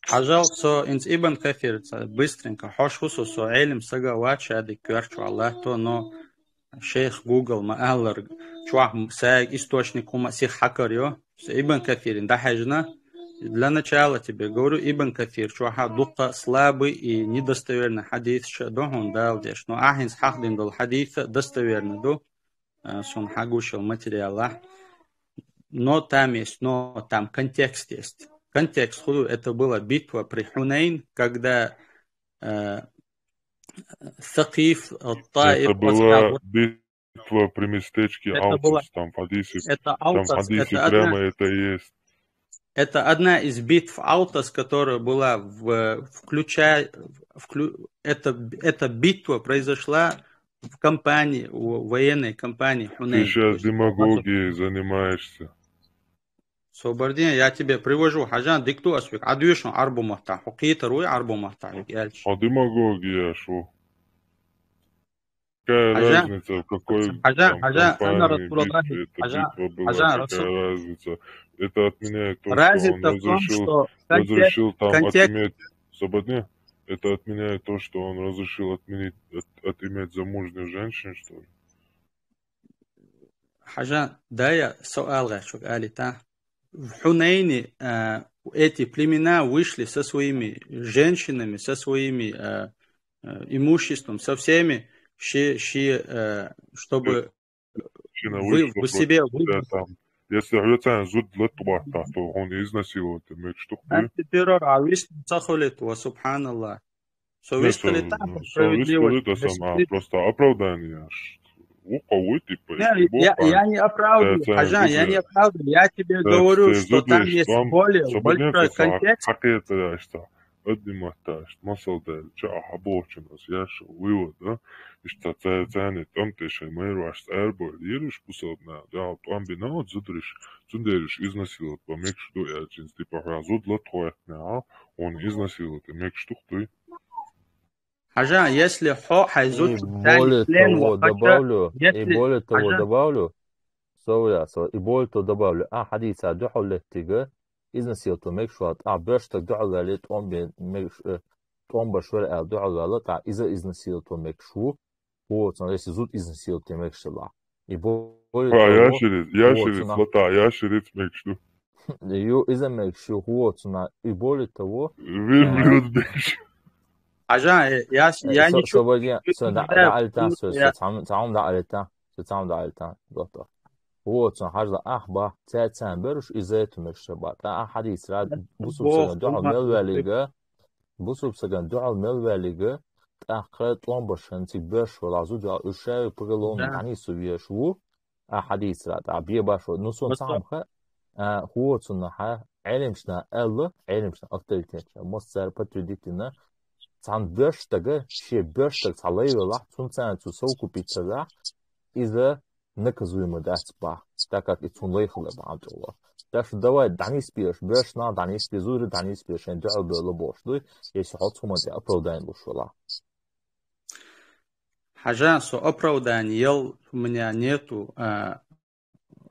Хьажал, со инц Ибн Касир, ца, быстренько, хьош хусу со, элим сага вача, ади кверчу Аллах, то, но шейх Google ма аллар, чуах саг источник хума сих хакар йо. С Ибн Касирин да хьежна. Для начала тебе говорю, Ибн Касир чуаха дукха слабый и недостоверный хадис ша дохун дал деш. Но ахинс хах дин дол хадис достоверный ду. А, сон хагушил материала. Но там есть, но там контекст есть. Контекст худу, это была битва при Хунейн, когда э, Сакиф, э, Таиф, Это была битва при местечке Аутас, там в хадисе, это там в Аутас, хадисе это прямо одна, это есть. Это одна из битв Аутас, которая была в, включая, вклю, это, эта битва произошла в кампании, в военной кампании Ты Хунейн. сейчас демагогией занимаешься. Собардин, я тебе привожу, хьажан, дикту асвик, адвишун арбу махта, хукитаруй арбу махта, хик яльч. А демагогия, шо? Какая разница, в какой там компании битве эта битва была, какая разница? Это отменяет то, что он разрешил, разрешил там отыметь, собардин? Это отменяет то, что он разрешил отменить, от- отыметь замужних женщин, что ли? Хьажан, да я суал гӀерчуг алита. В Хунейне, э, эти племена вышли со своими женщинами, со своими, э, э, имуществом, со всеми, ши, ши, э, чтобы Шина вы, вышла вы себе просто вы- там. Если хьоцан зуд латвахта, то он изнасиловать мег штук. Антитеррор, а вистхила ца хулит, ва субханаллах. Со Не, вистхила со- та со справедливо. вистхила та сама, просто оправдание. Укавы, типа, Не, я, я не оправдываю, Хажан, я не оправдываю. Я тебе говорю, что там есть более большой контекст. Хакета, что одни махташ, масал да, ча хабочен, я шо вывод, да? Ишта ца-, цани там те шай мэр ваш цар бо, лириш пусал на, да, там бинал зудриш, зундериш изнасиловать, по мекшу, я чин, типа, ха зуд латвахта, он изнасиловать мекшу, ты. Хажан, если хо хайзут И более того, добавлю, и если- более того, Хажан. Добавлю, Савля, со-, и более того, добавлю, а хадиса духьал леттига, изнасиловать мекшуа, а беш так духьал вали, томбе мекш-, э, томба швер ал духьал вали, та иза изнасиловать мекшу, вот, если зуд изнасиловать мекшила. И более А, я того, шерит, я вот, шерит, цена. Лата, я шерит мекшу. Ю иза мекшу, вот, цена. И более того, Верблюд мекшу. Хажан, э, я, э, я со-, ничего собаге, не со-, да, знаю, да, альтан, ну, со-, я- со-, цам, цам да альтан, со-, цам да альтан, доктор. Вот, цена, хажла, ах, ба, ца-, цам беруш, иза эту мекшу ба. Та, а хадис рад, Бог, бусуп саган духьал Бог, мел валига, бусуп саган духьал мел валига, тахка томба шан цик беш вала зуд вал ушай поголовно Да. танису веш ву, а хадис рад, а бе баш ву. Ну, сон Вот цамха, а, хуоцунаха, элемшна элла, элемшна авторитетша, мос цар подтвердительно, цан беш тага, ше беш таг цалай вала, цун цан цу сау купить тага, иза наказуемо дац ба, так как и цун лайхла ба амтула. Так что давай, данис пеш, беш на данис пеш, зури данис пеш, эн духьал бела бош, дуй, если хоц хуман оправдание луш вала. Хажан, со оправдание ел у меня нету, а,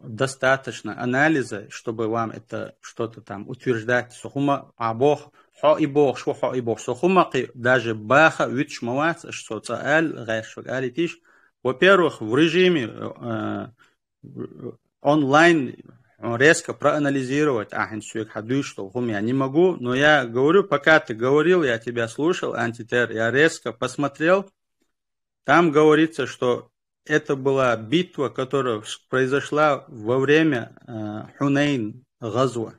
достаточно анализа, чтобы вам это что-то там утверждать. Со хӀума а боху, хьо и боху, шо хьо и боху. Со хӀума кхин даже баха виташ ма вац, аш со цӀа аьлла, гӀайшваг алитиш. Во-первых, в режиме э, онлайн резко проанализировать ахьин суьга хьан дуьйш долу хӀума я не могу, но я говорю, пока ты говорил, я тебя слушал, антитер, я резко посмотрел, там говорится, что это была битва, которая произошла во время э, Хунейн газва.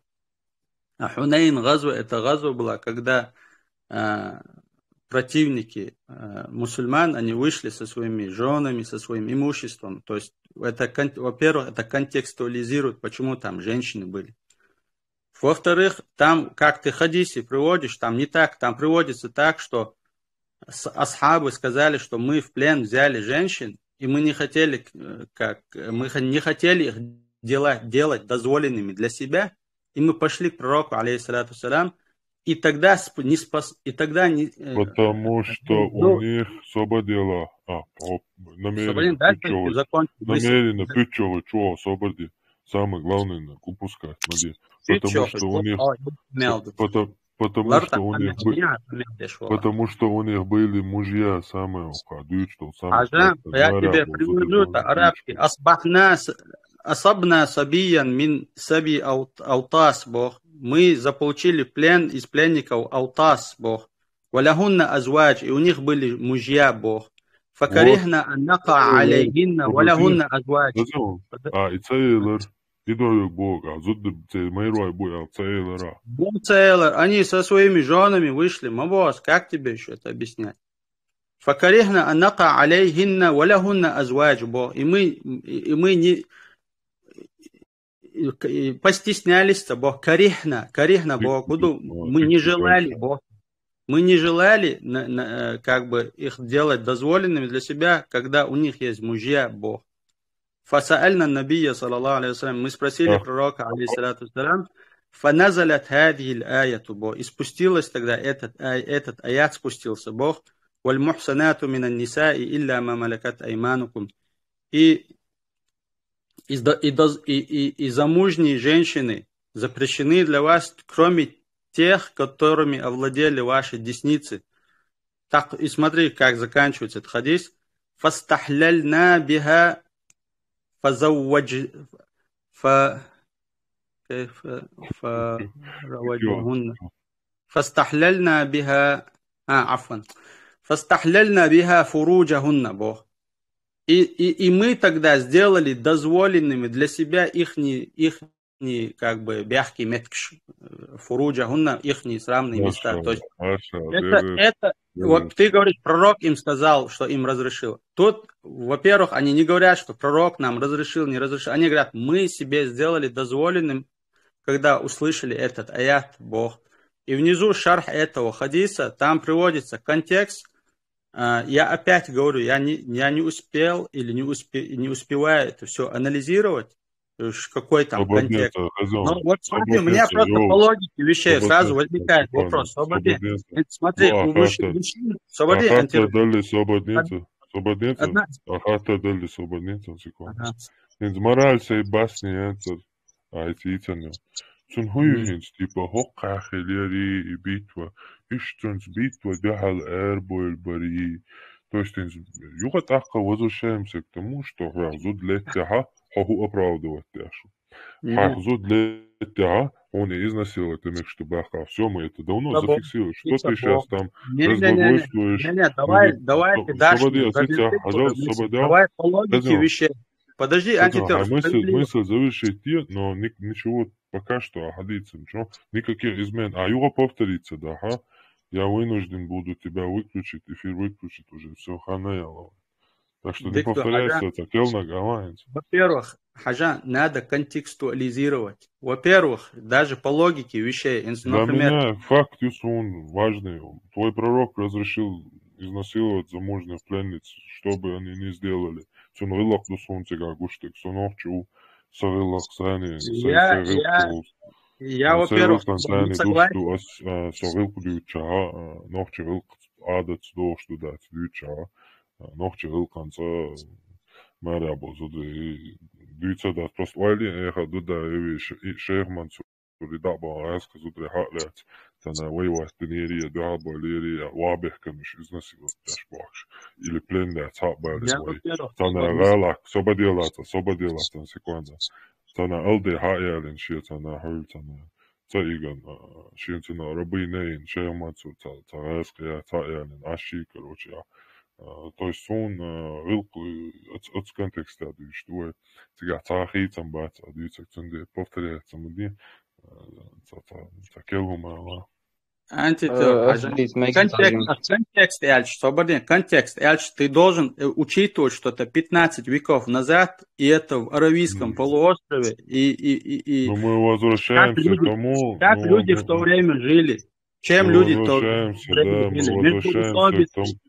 А Хунейн газва, это газва была, когда э, противники э, мусульман, они вышли со своими женами, со своим имуществом. То есть, это, во-первых, это контекстуализирует, почему там женщины были. Во-вторых, там, как ты хадисы приводишь, там не так, там приводится так, что асхабы сказали, что мы в плен взяли женщин, и мы не хотели, э, как, мы не хотели их делать, делать дозволенными для себя, и мы пошли к пророку, алейхиссалату вассалям, и тогда не спас, и тогда не... Потому что у них, собадила, а, намеренно, намеренно пиччалла чего особо. Самое главное, упускать надо. Потому что у них, потому что у них, потому что у них были мужья, самое уха, дуьйцу, самое. Хьажа, я тебе привожу это арабский. أصبحنا أصبنا صبيا من سبي أوطاس, боху. Мы заполучили плен из пленников Аутас, боху. ولهن أزواج, и у них были мужья, боху. فكرهنا أن نقع عليهن ولهن أزواج. А, и ца элар, и дойуг боху, а зудда ца майрой бу, а ца элара. Бу ца элар, они со своими женами вышли, ма боху, как тебе ещё это объяснять? فكرهنا أن نقع عليهن ولهن أزواج, боху. И мы, и мы не, постеснялись, боху, карихна, карихна, боху, мы не желали, боху. Мы не желали, как бы, их делать дозволенными для себя, когда у них есть мужья, боху. فسألنا النبي صلى الله عليه وسلم, мы спросили пророка, алейхиссалату вассалям, فنزلت هذه الآية, боху. И спустилась тогда, этот, этот аят спустился, боху. والمحصنات من النساء إلا ما ملكت أيمانكم. И и, и, и, и замужние женщины запрещены для вас, кроме тех, которыми овладели ваши десницы. Так, и смотри, как заканчивается этот хадис. فاستحللنا بها فزوج ف كيف فروجهن فاستحللنا بها а, عفوا فاستحللنا بها فروجهن, боху. И, и, и мы тогда сделали дозволенными для себя ихние, ихние, как бы, бяхкие меткаш, фуруджа хунна, ихние срамные места. То есть это, это, вот ты говоришь, пророк им сказал, что им разрешил. Тут, во-первых, они не говорят, что пророк нам разрешил, не разрешил. Они говорят, мы себе сделали дозволенным, когда услышали этот аят, боху. И внизу шарх этого хадиса, там приводится контекст, я опять говорю, я не, я не успел или не, успе, не успеваю это все анализировать, какой там контекст. Но вот смотри, у меня просто по логике вещей сразу возникает вопрос. Сободин. Смотри, у мужчин, сободин. Сободин. А хата дали сободин, секунду. Хинз мораль сай басни янцар. Ай цийцанна. Цун хӀун ю хӀинца, типа, хӀокхахь хилари и битва, иштта цунца битва дуьхьал арабойла бари. То есть, хӀинца юха тӀаккха возвращаемся к тому, что хьох зуда леттехьа, хьо хӀу оправдывать деш. Хьох зуда леттехьа, хьуна изнасиловать мегаш ду баха. Всё, мы это давно зафиксировали. Что ты сейчас там разглагольствуешь? Не, не, не, не, давай, давай ты дашь мне, пожалуйста, сободи. Давай по логике вещей. Подожди, антитер. Мысль, мысль завершить, но ничего пока что, а хадица, ничего, никаких измен. А юга повторится, да, ха? Я вынужден буду тебя выключить, эфир выключить уже, все, хана ялова. Так что не повторяйся, это келнаг алайнс. Во-первых, хьажа, надо контекстуализировать. Во-первых, даже по логике вещей, например... Для меня факт, Юсун, важный. Твой пророк разрешил изнасиловать замужних пленниц, что бы они ни сделали. Цун гӀиллакх ду суна цига гуш дерг, со нохча ву, со гӀиллакх сайни, со гӀиллакх ву. Я, во-первых, не согласен. Со гӀиллакх дуьйцу, нохча гӀиллакх Ӏадатца дохуш ду дац дуьйцу, нохча гӀиллакханца Марабо зударий дуьйцур дац, просто ойла йина эхь ду да, и шейх Мансур и дӀа а баха, аьлча зударий хьа а лаьцна, царна вай вац динери, дуьхьал бой лери, вабехканаш, изнасиловать деш бохуш. Или плен дац хьа а бале вай. Царна гӀалак, собаделаца, собаделаца, секунда. Царна алде хьа а ялина, ше царна хьуьлла царна. Ца иган, а, шен цуьнан рабыня йина, шайх Мансур ца, ца гӀаьскъа яц, ца ялина, аш ший, короче, а. А, то есть суна, а, гӀилкх, а, оцу, оцу контекста дуьйцуш ду вай. Цигахь цхьа хийцам бац, а, дуьйцург цундела повторяться ма де, а, ца, ца, ца кел хӀума ала. Антитё, Э, хьажа. Охридит, мегаш Контекст, хьажа. А, контекст аьлча, собар де, контекст аьлча, ты должен, э, учитывать, что это пятнадцать веков назад, и это в Аравийском Мгм. полуострове, и, и, и, и Ну, мы как возвращаемся к люди, тому, как ну, люди в мы то время жили, чем мы люди в то возвращаемся, время да, мы жили. Между возвращаемся к усобицами. тому,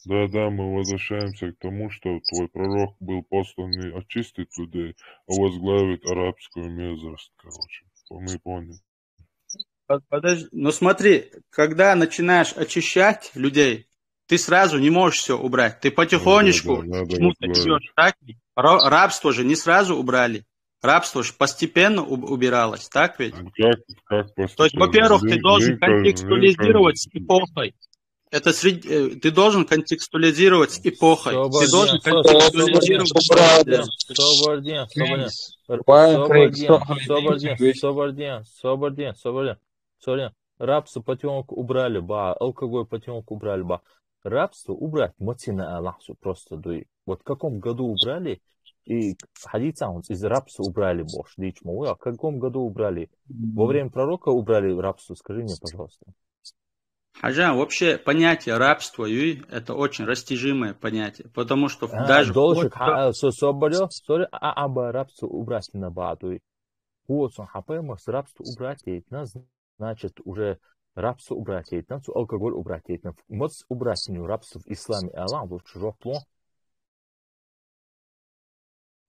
да, да, мы возвращаемся к тому, что твой пророк был послан не очистить людей, а возглавить арабскую мерзость, короче. Мы поняли. Под-, подожди, ну смотри, когда начинаешь очищать людей, ты сразу не можешь все убрать. Ты потихонечку Да, да, надо чему-то вот идёшь, так ведь? Ра-, рабство же не сразу убрали. Рабство же постепенно уб-, убиралось, так ведь? Ну, как, как постепенно? То есть, во-первых, ты Лин-, должен Линкольн, контекстуализировать с Линкольн. эпохой. Это сред-, э, ты должен контекстуализировать с эпохой. Ты Собар должен дин, со-, со-, собар дин, контекстуализировать. собар дин, собар дин, собар дин. Р-, Вайн собар Крейг, дин, собар дин, собар дин, собар дин, собар дин, собар дин. Рабство потихоньку убрали, ба, алкоголь потихоньку убрали, ба. Рабство убрать мацина алахсу просто дуй. Вот в каком году убрали, и хадица он из рабства убрали бохуш, дичь ма, а в каком году убрали? Во время пророка убрали рабство, скажи мне, пожалуйста. Хьажа, вообще понятие рабства, юй, это очень растяжимое понятие, потому что А, даже долшик, вплоть до а, а, со-, собарё, сори, а, а, ба рабство убрать на ба, дуй. Хьо цун хьан пайхамарс рабство убрать яйтина, значит, уже рабство убрать яйтина, цу алкоголь убрать яйтина. Мац убрать ю рабство в исламе, алан, лучше жоп ло.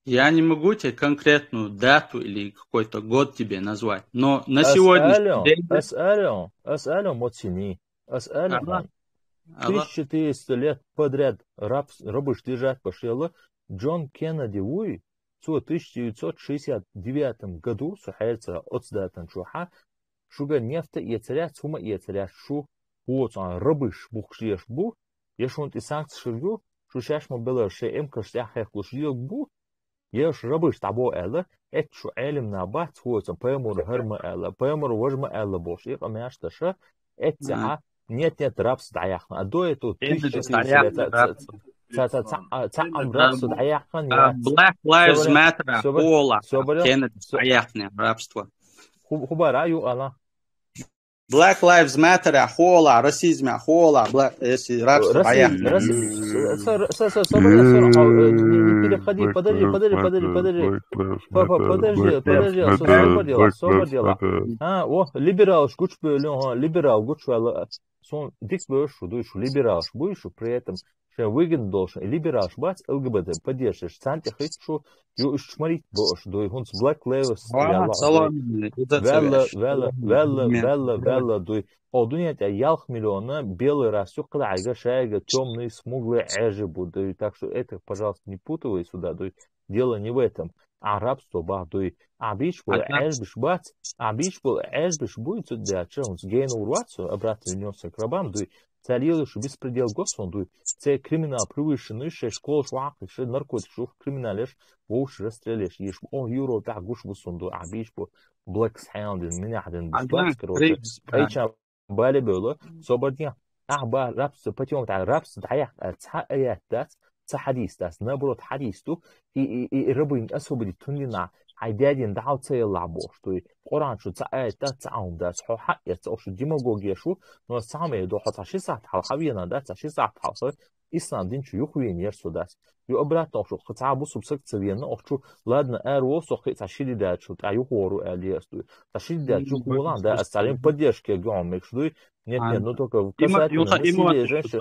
Я не могу тебе конкретную дату или какой-то год тебе назвать, но на Ас сегодняшний алё, день ас алё, ас алё, моцини, ас алё, Ага. хан. Ага. Тысяча четыреста лет подряд рабс-, рабыш держать пошёл. Джон Кеннеди вуй, цо тысяча девятьсот шестьдесят девятом году, со хьерца оцдатан чухьа, шуга нефта эцаряц, хӀума эцаряц шу, хӀоцун рабыш бухкаш еш бу, я шун тӀе санкцеш хир ю, шу шаьш ма белар шайн эмкаш тӀехь хехкалуш йоьг бу, я шу рабыш дӀабо аьлла, эццу шу Ӏелимна бац, хӀоцун пайхамар хӀара ма аьлла, пайхамар важа ма аьлла бохуш, и къамеш даша, эццехьа, нет, нет, рабство дӀаяьккхина. А до этого тысяча четыреста лет ца, ца, ца, ца, ца, ца, ам рабство дӀаяьккхина, нет. Black Lives Matter, собар, хола, собар, Кеннеди со- дӀаяьккхина рабство. Ху-, хубара, ю, ала. Black Lives Matter, хола, расизм, хола, бла-, если рабство Расизм, дӀаяьккхина. Расизм, с-, с-, с-, с-, собар, собар, а, э, не, не переходи, подожди, подожди, подожди, подожди. Папа, подожди, подожди, собар дела, собар дела. А, о, либералш гучбелю, ха, либерал гучвала. Сон дик беш шу дуй, шу либералш буй шу, при этом шайн выгодно долуш, либералш бац, ЛГБТ поддерживаешь, царна тӀе хит шу, ю уьш чмарит боуш дуй, хӀунца Black Lives Ладно, Matter, салон, ваьлла, ваьлла, ваьлла, ваьлла, ваьлла дуй. О, дуьнен тӀе ялх миллиона белый рас ю, кхидӀа айга, шайга, тёмный, смуглый, Ӏежи бу дуй. Так что это, пожалуйста, не путывай сюда дуй. Дело не в этом. А рабство бах дуй. А бийш бу Ӏежбиш бац. А бийш бу Ӏежбиш буй, цу дяча, хӀунца гейна ур вац, обратно вернёмся к рабам дуй. Ца лелуш беспредел гос он дуй. Ца криминал превышенный, шей школаш вахкаш, шей наркотикаш, криминалеш, вовш расстрелеш, еш бу. О, Европа гуш бу сон дуй. А бийш бу Black Science дин, миняхдин, бу Ага, короче. Крейг, Айча бале бевлла, собар дин. Ахь ба рабство, патём тӀа рабство дӀаяхь, цхьа аят дац, цхьа хьадис дац. Наоборот, хьадис ду, и, и, и рабынь освободить хӀунда дина, хьайн даьдин дӀал ца елла бохуш дуй. Къуръан чу цхьа аят дац, цхьа хӀума дац. Хьо хьаэца, ошу демагогия шу, но самое до хьо цхьа ши сахьт хьалха вена дац, цхьа ши сахьт хьалха ислам дин чу юхавенера со дац. Ю обратно оху цхьа бусулба саг ца венна, оху чу, ладно, ара ву со кхин цхьа ши ди даьлча, тӀа юхавогӀур аьлла ес дуй. Цхьа ши ди даьлча юхаволан, да, ас цхьа поддержка геом мекаш дуй. Нет, нет, ну только касательно насилия женщин.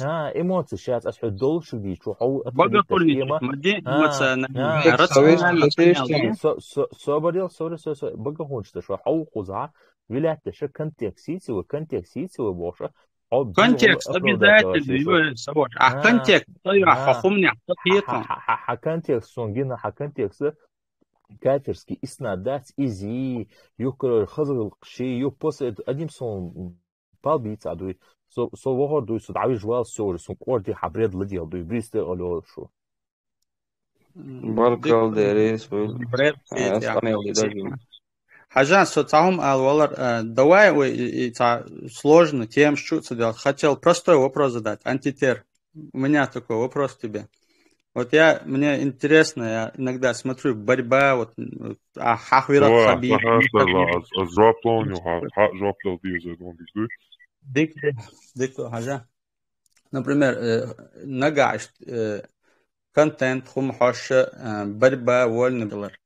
А, эмоции сейчас, ас хьо долуш дийчу, хьо отходить. Бага хули тема. Ма де эмоционально. Рационально. Со-, со-, собарел, собарел, со-, со-, бага хунчта, шо хьо хуза, вилят деша контекст сицила, контекст сицила боша, Контекст обязательно, ё, савоч. А контекст, ё, хьо хумнех, хьо хетон. Хьа контекст сон гина, хьа контекст кафирский иснад дац, изи, юкра хазгал ши, ю после этого одним словом пал бица дуй. Со, со вогор дуй, со давиж вал, со уже сон корди хабред ладил дуй, бристе оло шу. Баркал дерес выл. Хажан, со цахум ал валар, э, давай, ой, и, и ца сложно, тем что ца делать. Хотел простой вопрос задать. Антитер, у меня такой вопрос к тебе. Вот я, мне интересно, я иногда смотрю, борьба, вот, м, а, Хахвират Хабиб. Жуаплон, ха, ха, жуаплон, диза, дон, диза. Дик, дик, Хажан. Например, э, нагаш, э, контент, хум хоша, э, борьба, вольный валар,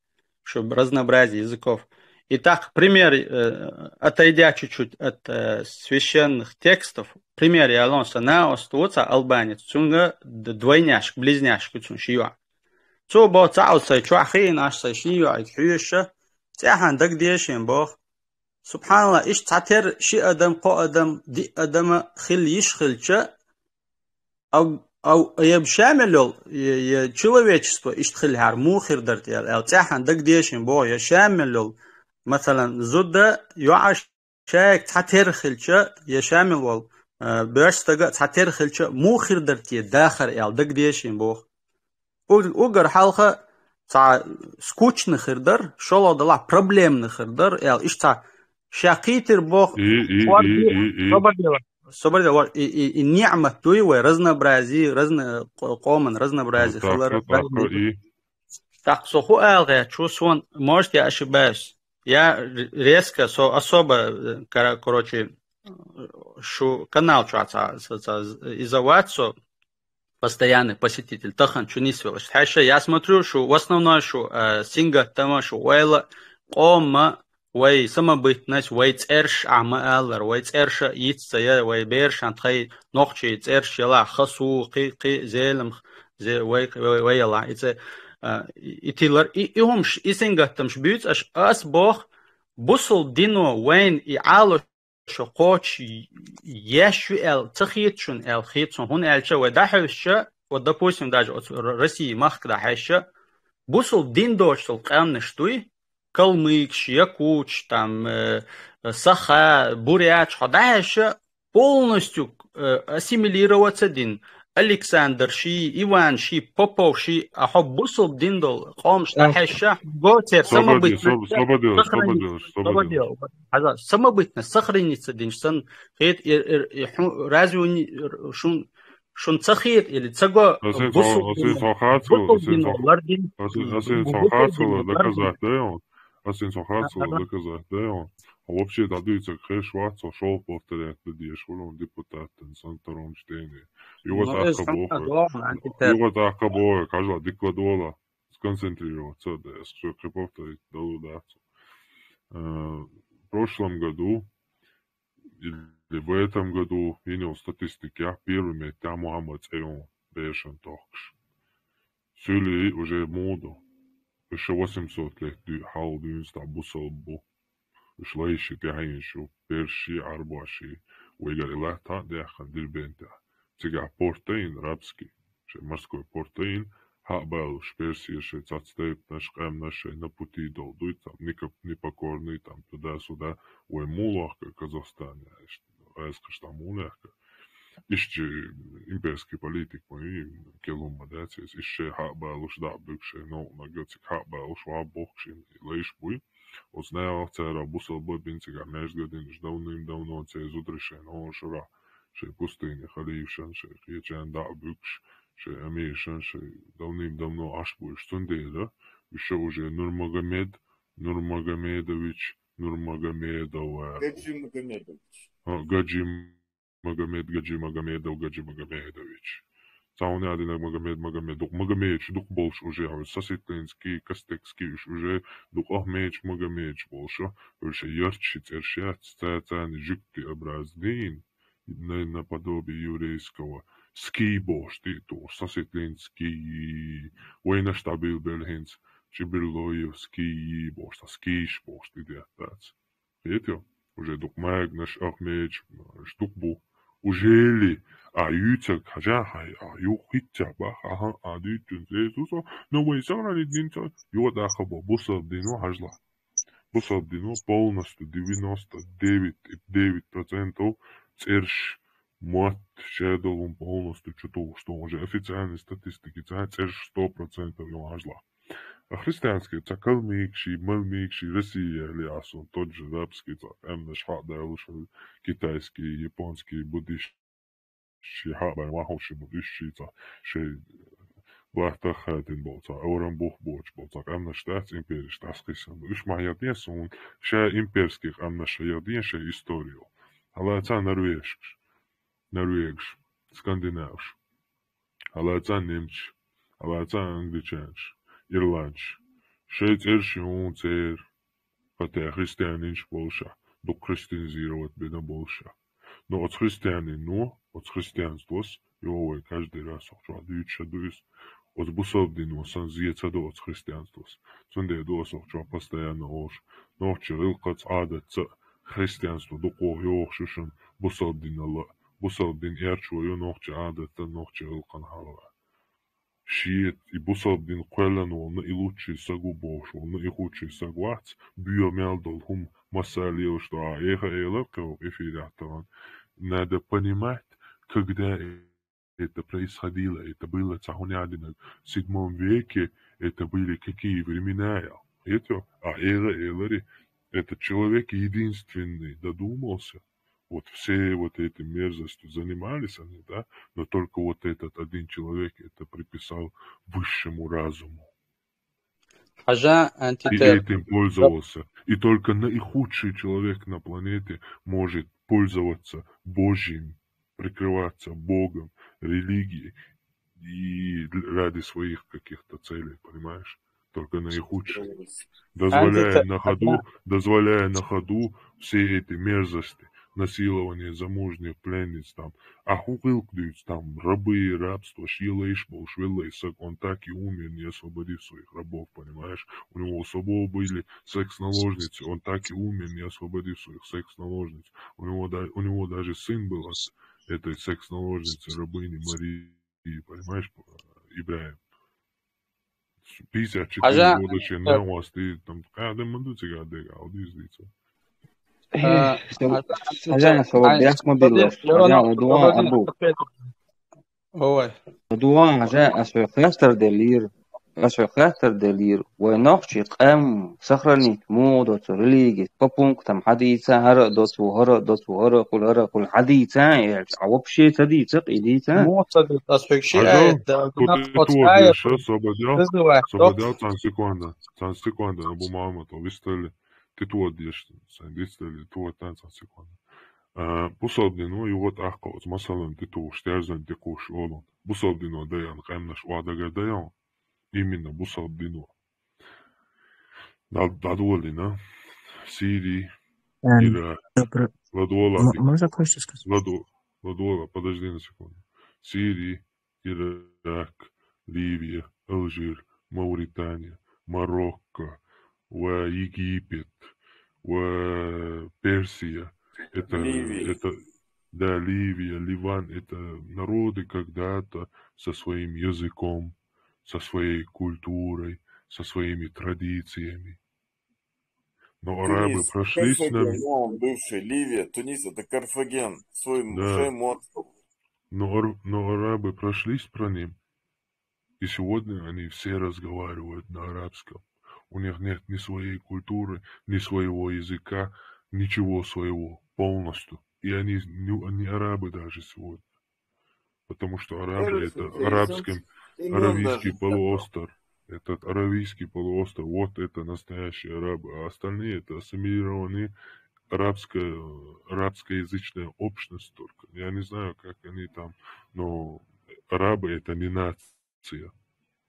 чтобы разнообразие языков. Итак, пример, э, отойдя чуть-чуть от, э, священных текстов, пример я лон са на ост, вот са албанец, цунга д-, двойняшка, близняшка, цун шиё. Цу бо цаал сай чуахи, наш сай шиё, ай хюеша, цяхан даг дешен бох. Субханаллах, иш цатер ши адам, ко адам, ди адама хил йиш хилча, ав, ав, яб шамилол, е, е человечество ишт хил хар, му хир дарт ял, ял цяхан даг дешин бо, я шамилол, масалан, зуда, юаш шайк цатер хилча, я шамил вол, э, беш стага цатер хилча, му хир дарт е дахар ял даг дешин бо. У-, угар халха ца скучный хир дар, шоло дала проблемный хир дар, ял иш ца шакитер бох, и, и, хвар и, и, и. Собар дела. Собар дела, и, и, и ниъмат дуй вай, разнообразие, разно-, ко-, коман, разнообразие, ну, так, хилар, ну, так, ну, и. Так, со ху алга, чу сон, может, я ошибаюсь. Я р-, резко, со особо, э, кора-, короче, шу канал чу ца, ца, ца, изовать со, постоянный посетитель, тахан чунис велаш. Хьайша, я смотрю, шу в основном шу, э, синга тама шу уэла къома, вай самобытность, вай церш ама алар, вай церша йицца я, вай бершан тхай нохчи церш яла хасу, къи, къи, зелем, зе, вай, вай, вай яла. Ице, э, и, и тилар, и, и хумш, и синга тамш бюц, аш ас бох, бусул дино вайн и ало шо коч еш ю эл, ца хит шун эл хит шун, хун элча вай дахьевшча, вот, допустим, даже вот Р-, России махк дахьевшча, бусул дин дочтал къамнаш туй, калмыкш, якутш, там, э, саха, бурятш, хо дахьевшча, полностью, э, ассимилироваться дин. Александр ши, Иван ши, Попов ши, а хо бусул дин дол, къомш, э, дахьевшча, го цер, собади-, самобытно, соб-, собади-, сохраниться, собади-, собади-, собади-, хаза, самобытно сохраниться дин, сан, хет, эр, эр, э, ху-, разве у ни-, р-, шун, шун ца хет или ца го, асин бусул со-, асин дин, со хацу, бусул асин дин, со-, лар дин, асин, асин со бусул хацу дин, лар дин. Доказать, да, он? Асин со хацу, ага, доказать, да, он? А вообще, да, дуй, ца хеш вац, со шоу повторять, да, деш, вон депутат, сан втором чтении. Юго, ну, так, э, сан кабо, ага, антитет. Юго, так, кабо, каждого дикладола сконцентрироваться, да, я хочу повторить, да, да. Э, в прошлом году или в этом году, я не статистика, первый мет там Мухаммад Эйон, Бешен Тохш. Цули уже моду. Ещё восемьсот лет дю-, хал дюнста бусал бу. Уж лайши тяхиншу, перши, арбаши, вайгар ила та дяхан Дербента. Цига порт ин, рабский, шей морской порт ин, хабалуш Персия шей цацтейп наш, къем наш шей на пути дол дуй, там, ника-, непокорный, там, туда-сюда, вай мулахка Казахстане, айскаш там мулахка. Ишчи имперский политик, вай, келум мадацис, ишчи хабалуш да бюкше, но, на гацик хабалуш ва бокшин, лайш буй. Оцнаявал цера бусал бо бин цига между годин, уж давным-давно це зудришен, он шура, шей пустыни халифшан, шей кечен да бюкш, шей амишан, шей давным-давно аш буйш цундейда, ещё уже Нурмагомед, Нурмагомедович, Нурмагомедова. Гаджи Магомедович. А, Гаджи Магомед, Гаджи Магомедов, Гаджи Магомедович. Цауни адина Магомед, Магомед, дук Магомедович, дук болш уже, а, Сосетлинский, Костекский уж уже, дук Ахмедович, Магомедович болш, а, уже ярче цершец, ца-, цани жикти образдин, на-, наподобие еврейского. Ский болш, ти тур, Сосетлинский, война штабил белхинц, Чеберлоевский болш, та скиш болш, ти диатац. Хетё? Уже дук Магнаш, Ахмедович, штук бу. Ужели а юьйцург хьажа, хьай, а юха хӀиттийча бах, аха, а дуьйцучунца эзуса, но вай сохранить динца, йо даха бо, бусалба дино хьажла. Бусалба дино полностью девяносто девять и девять процентов цӀераш, мотт, шадолун полностью чу тухуш, тоху уже официальный статистики цӀа цӀераш сто процентов йо хьажла. А христианский цӀа калмыкский, мальмыкский, Россия или асун тот же арабский цӀа къаьмнаш хьа а далуш, китайский, японский, буддийский, ши хьа а бай, махал ши буддийский цӀа, ши латтах хатин болца, аурам бух боч болца, къаьмнаш дац империш, дац хисан. Уж ма яден сун, ша имперский къаьмнаш яден, ша историю. Хьалаца норвежкаш, норвегаш, скандинавш. Хьалаца немцаш, хьалаца англичанаш, ирландаш. Шай цӀераш юн цер, хотя христианинаш болуша, дукха христианизировать бина болуша. Но оцу христианино, оцу христианствос, йо вай каждый раз охчо дуьйцуша ду иза, оцу бусалба дино сан зе ца до оцу христианствос. Цундела ду аса охчо постоянно олуш, нохча гӀилкхаца, Ӏадатца христианство дукхох йохуш ю шуна бусалба диналла, бусалба дин эрчо ю нохча Ӏадатца, нохча гӀилкхан хьалха. Шиъ и бусалба дин кхоьллина волу, и лучший саг ву бохуш волу, и худший саг вац, боьха мел долу хӀума масса а лелаш ду, а эха элар кхин ву эфирехь тахана. Надо понимать, когда это происходило, это было цхьа хӀун яхьа динарг, в седьмом веке это были какие времена, я. Хетё? А эха элари, этот человек единственный додумался, вот все вот эти мерзости занимались они, да, но только вот этот один человек это приписал высшему разуму. Хьажа, и антитер. Этим пользовался. И только наихудший человек на планете может пользоваться Божьим, прикрываться Богом, религией и ради своих каких-то целей, понимаешь? Только наихудший. Дозволяя на ходу, дозволяя на ходу все эти мерзости, насилование замужних пленниц, там, а хӀун гӀилкх дуьйцу, там, рабы, рабство, шелайш болуш, веллай саг, он так и умер, не освободив своих рабов, понимаешь? У него у самого были секс-наложницы, он так и умер, не освободив своих секс-наложниц. У него, да, у него даже сын был от этой секс-наложницы, рабыни Марии, понимаешь, Ибраим. Пятьдесят четыре года шен нагӀостий, там, къаьхьа ма ду цига дега, алди излица. Хьажа, аса ва бехк ма билла, хьажа, ладугӀан абу. Ой. ЛадугӀан, хьажа, аса хаттар делира. Аса хаттар делира. Вай нохчий къам сохранить муха доцу религия, по пунктам хьадийца, хӀара а доцу, хӀара а доцу, хӀара а хуьлу, хӀара а хуьлу, хьадийца, я, а вообще ца дийца, кхидийца. Муха ца дийца, аса хьоьга ши аят да, нах оцу аят. Собадел, собадел, цхьана секунда, цхьана секунда, Абу Мухьаммад, вистали, ти тоха деш, сайн дицдали, тоха тан цхьана секунда. А, бусалба дино юха тӀаккха оцу масалан тӀе тухуш, терзан тӀе кхуш олу. Бусалба дино даян къаьмнаш охьадагар даян. Именно бусалба дино. Дал-, дадолина. Сири, Ира, ладола, можно кое-что сказать? Ладо-, ладола, подожди на секунду. Сири, Ирак, Ливия, Алжир, Мавритания, Марокко, ва Египет, ва Персия. Это, это, да, Ливия, Ливан, это народы когда-то со своим языком, со своей культурой, со своими традициями. Но арабы прошлись на... Карфаген, ну, бывший Ливия, Тунис, это Карфаген, свой мушай монстр. Но ар-, но арабы прошлись про ним, и сегодня они все разговаривают на арабском. У них нет ни своей культуры, ни своего языка, ничего своего, полностью. И они не, не арабы даже сегодня. Потому что арабы — это арабским, Аравийский полуостров. Этот Аравийский полуостров, вот это настоящие арабы. А остальные — это ассимилированные арабская, арабскоязычная общность только. Я не знаю, как они там, но арабы — это не нация.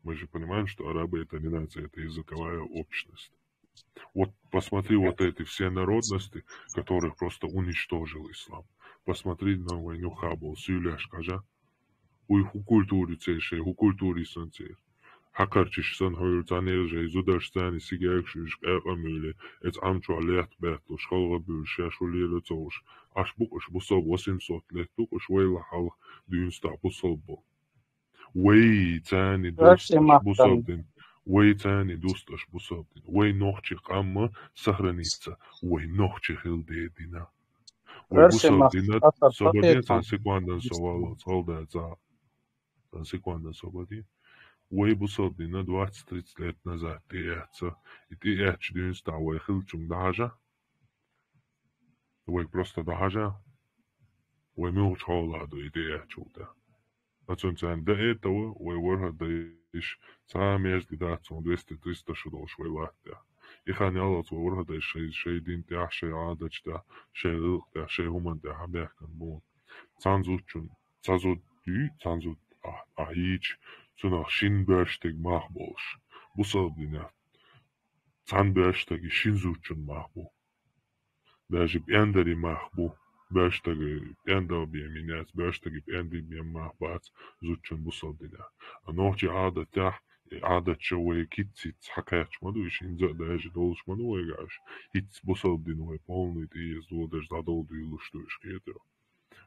Мы же понимаем, что арабы — это не нация, это языковая общность. Вот посмотри, вот эти все народности, которых просто уничтожил ислам. Посмотри на войну Хаббл, Сюляш, Кажа. Уй, хӀу культури цершей, хӀу культури сан цер. хьакхарчаш санна хьуьлла цхьаннегӀа жай зударш царна сигагаш уьш къаькъа муьле, эца Ӏам чохь летта баьтталуш, халгӀа буьлуш, шаьш ву лело ца уш. Аш бу-кх уьш бусалба, восемьсот лет ду-кх уьш вай лахь хьалха дуьйна стахь бусалба бу. Вай царна дусташ бусалба дин. Вай царна дусташ бусалба дин. Вай нохчи къам ма сохранится. Вай нохчи хила де дина. Вай бусалба дина, собар де, цхьан секундан со валлалц хьалдаца. Цхьан секундан собар де. Вай бусалба дина двадцать-тридцать лет назад тӀеэцна. И тӀеэцначу дуьйна стахь вай хиллачунга дӀахьажа. Вайга просто дӀахьажа. Вай муьлхачу хьолахь ду и тӀеэцначул тӀаьхьа. Ацунна царна дан а ца дой, вай ворхӀе дайша цхьа а меж дац хьуна двести-триста шу долуш вай латта тӀехь. И хан яллалц вай ворхӀе дайша шайн, шайн дин тӀехь, шайн Ӏадаташ тӀехь, шайн гӀиллакх тӀехь, шайн хӀуманна тӀехь хьабаьхкина бу. Цхьана зудчун, цхьа зуда дуй, цхьана зуда ахь, ахь йийча, цунах шина боьрша стаг мах болуш. Бусалба динехь цхьана боьрша стаге шина зудчун мах бу. Даже пӀендарийн мах бу. Боьрша стаг пӀендал бен мин яц, боьрша стаг пӀендарийн бен мах бац зудчун бусалба динехь. А нохчийн Ӏадатехь, и Ӏадаташ вай кица-сица хьакхаьчча ма ду, уьш хӀинца а даже долуш ма ду вайгахь уьш. ХӀинца бусалба дин вай полный тӀеэца дӀадолу дуьйлуш ду уьш, кхетий.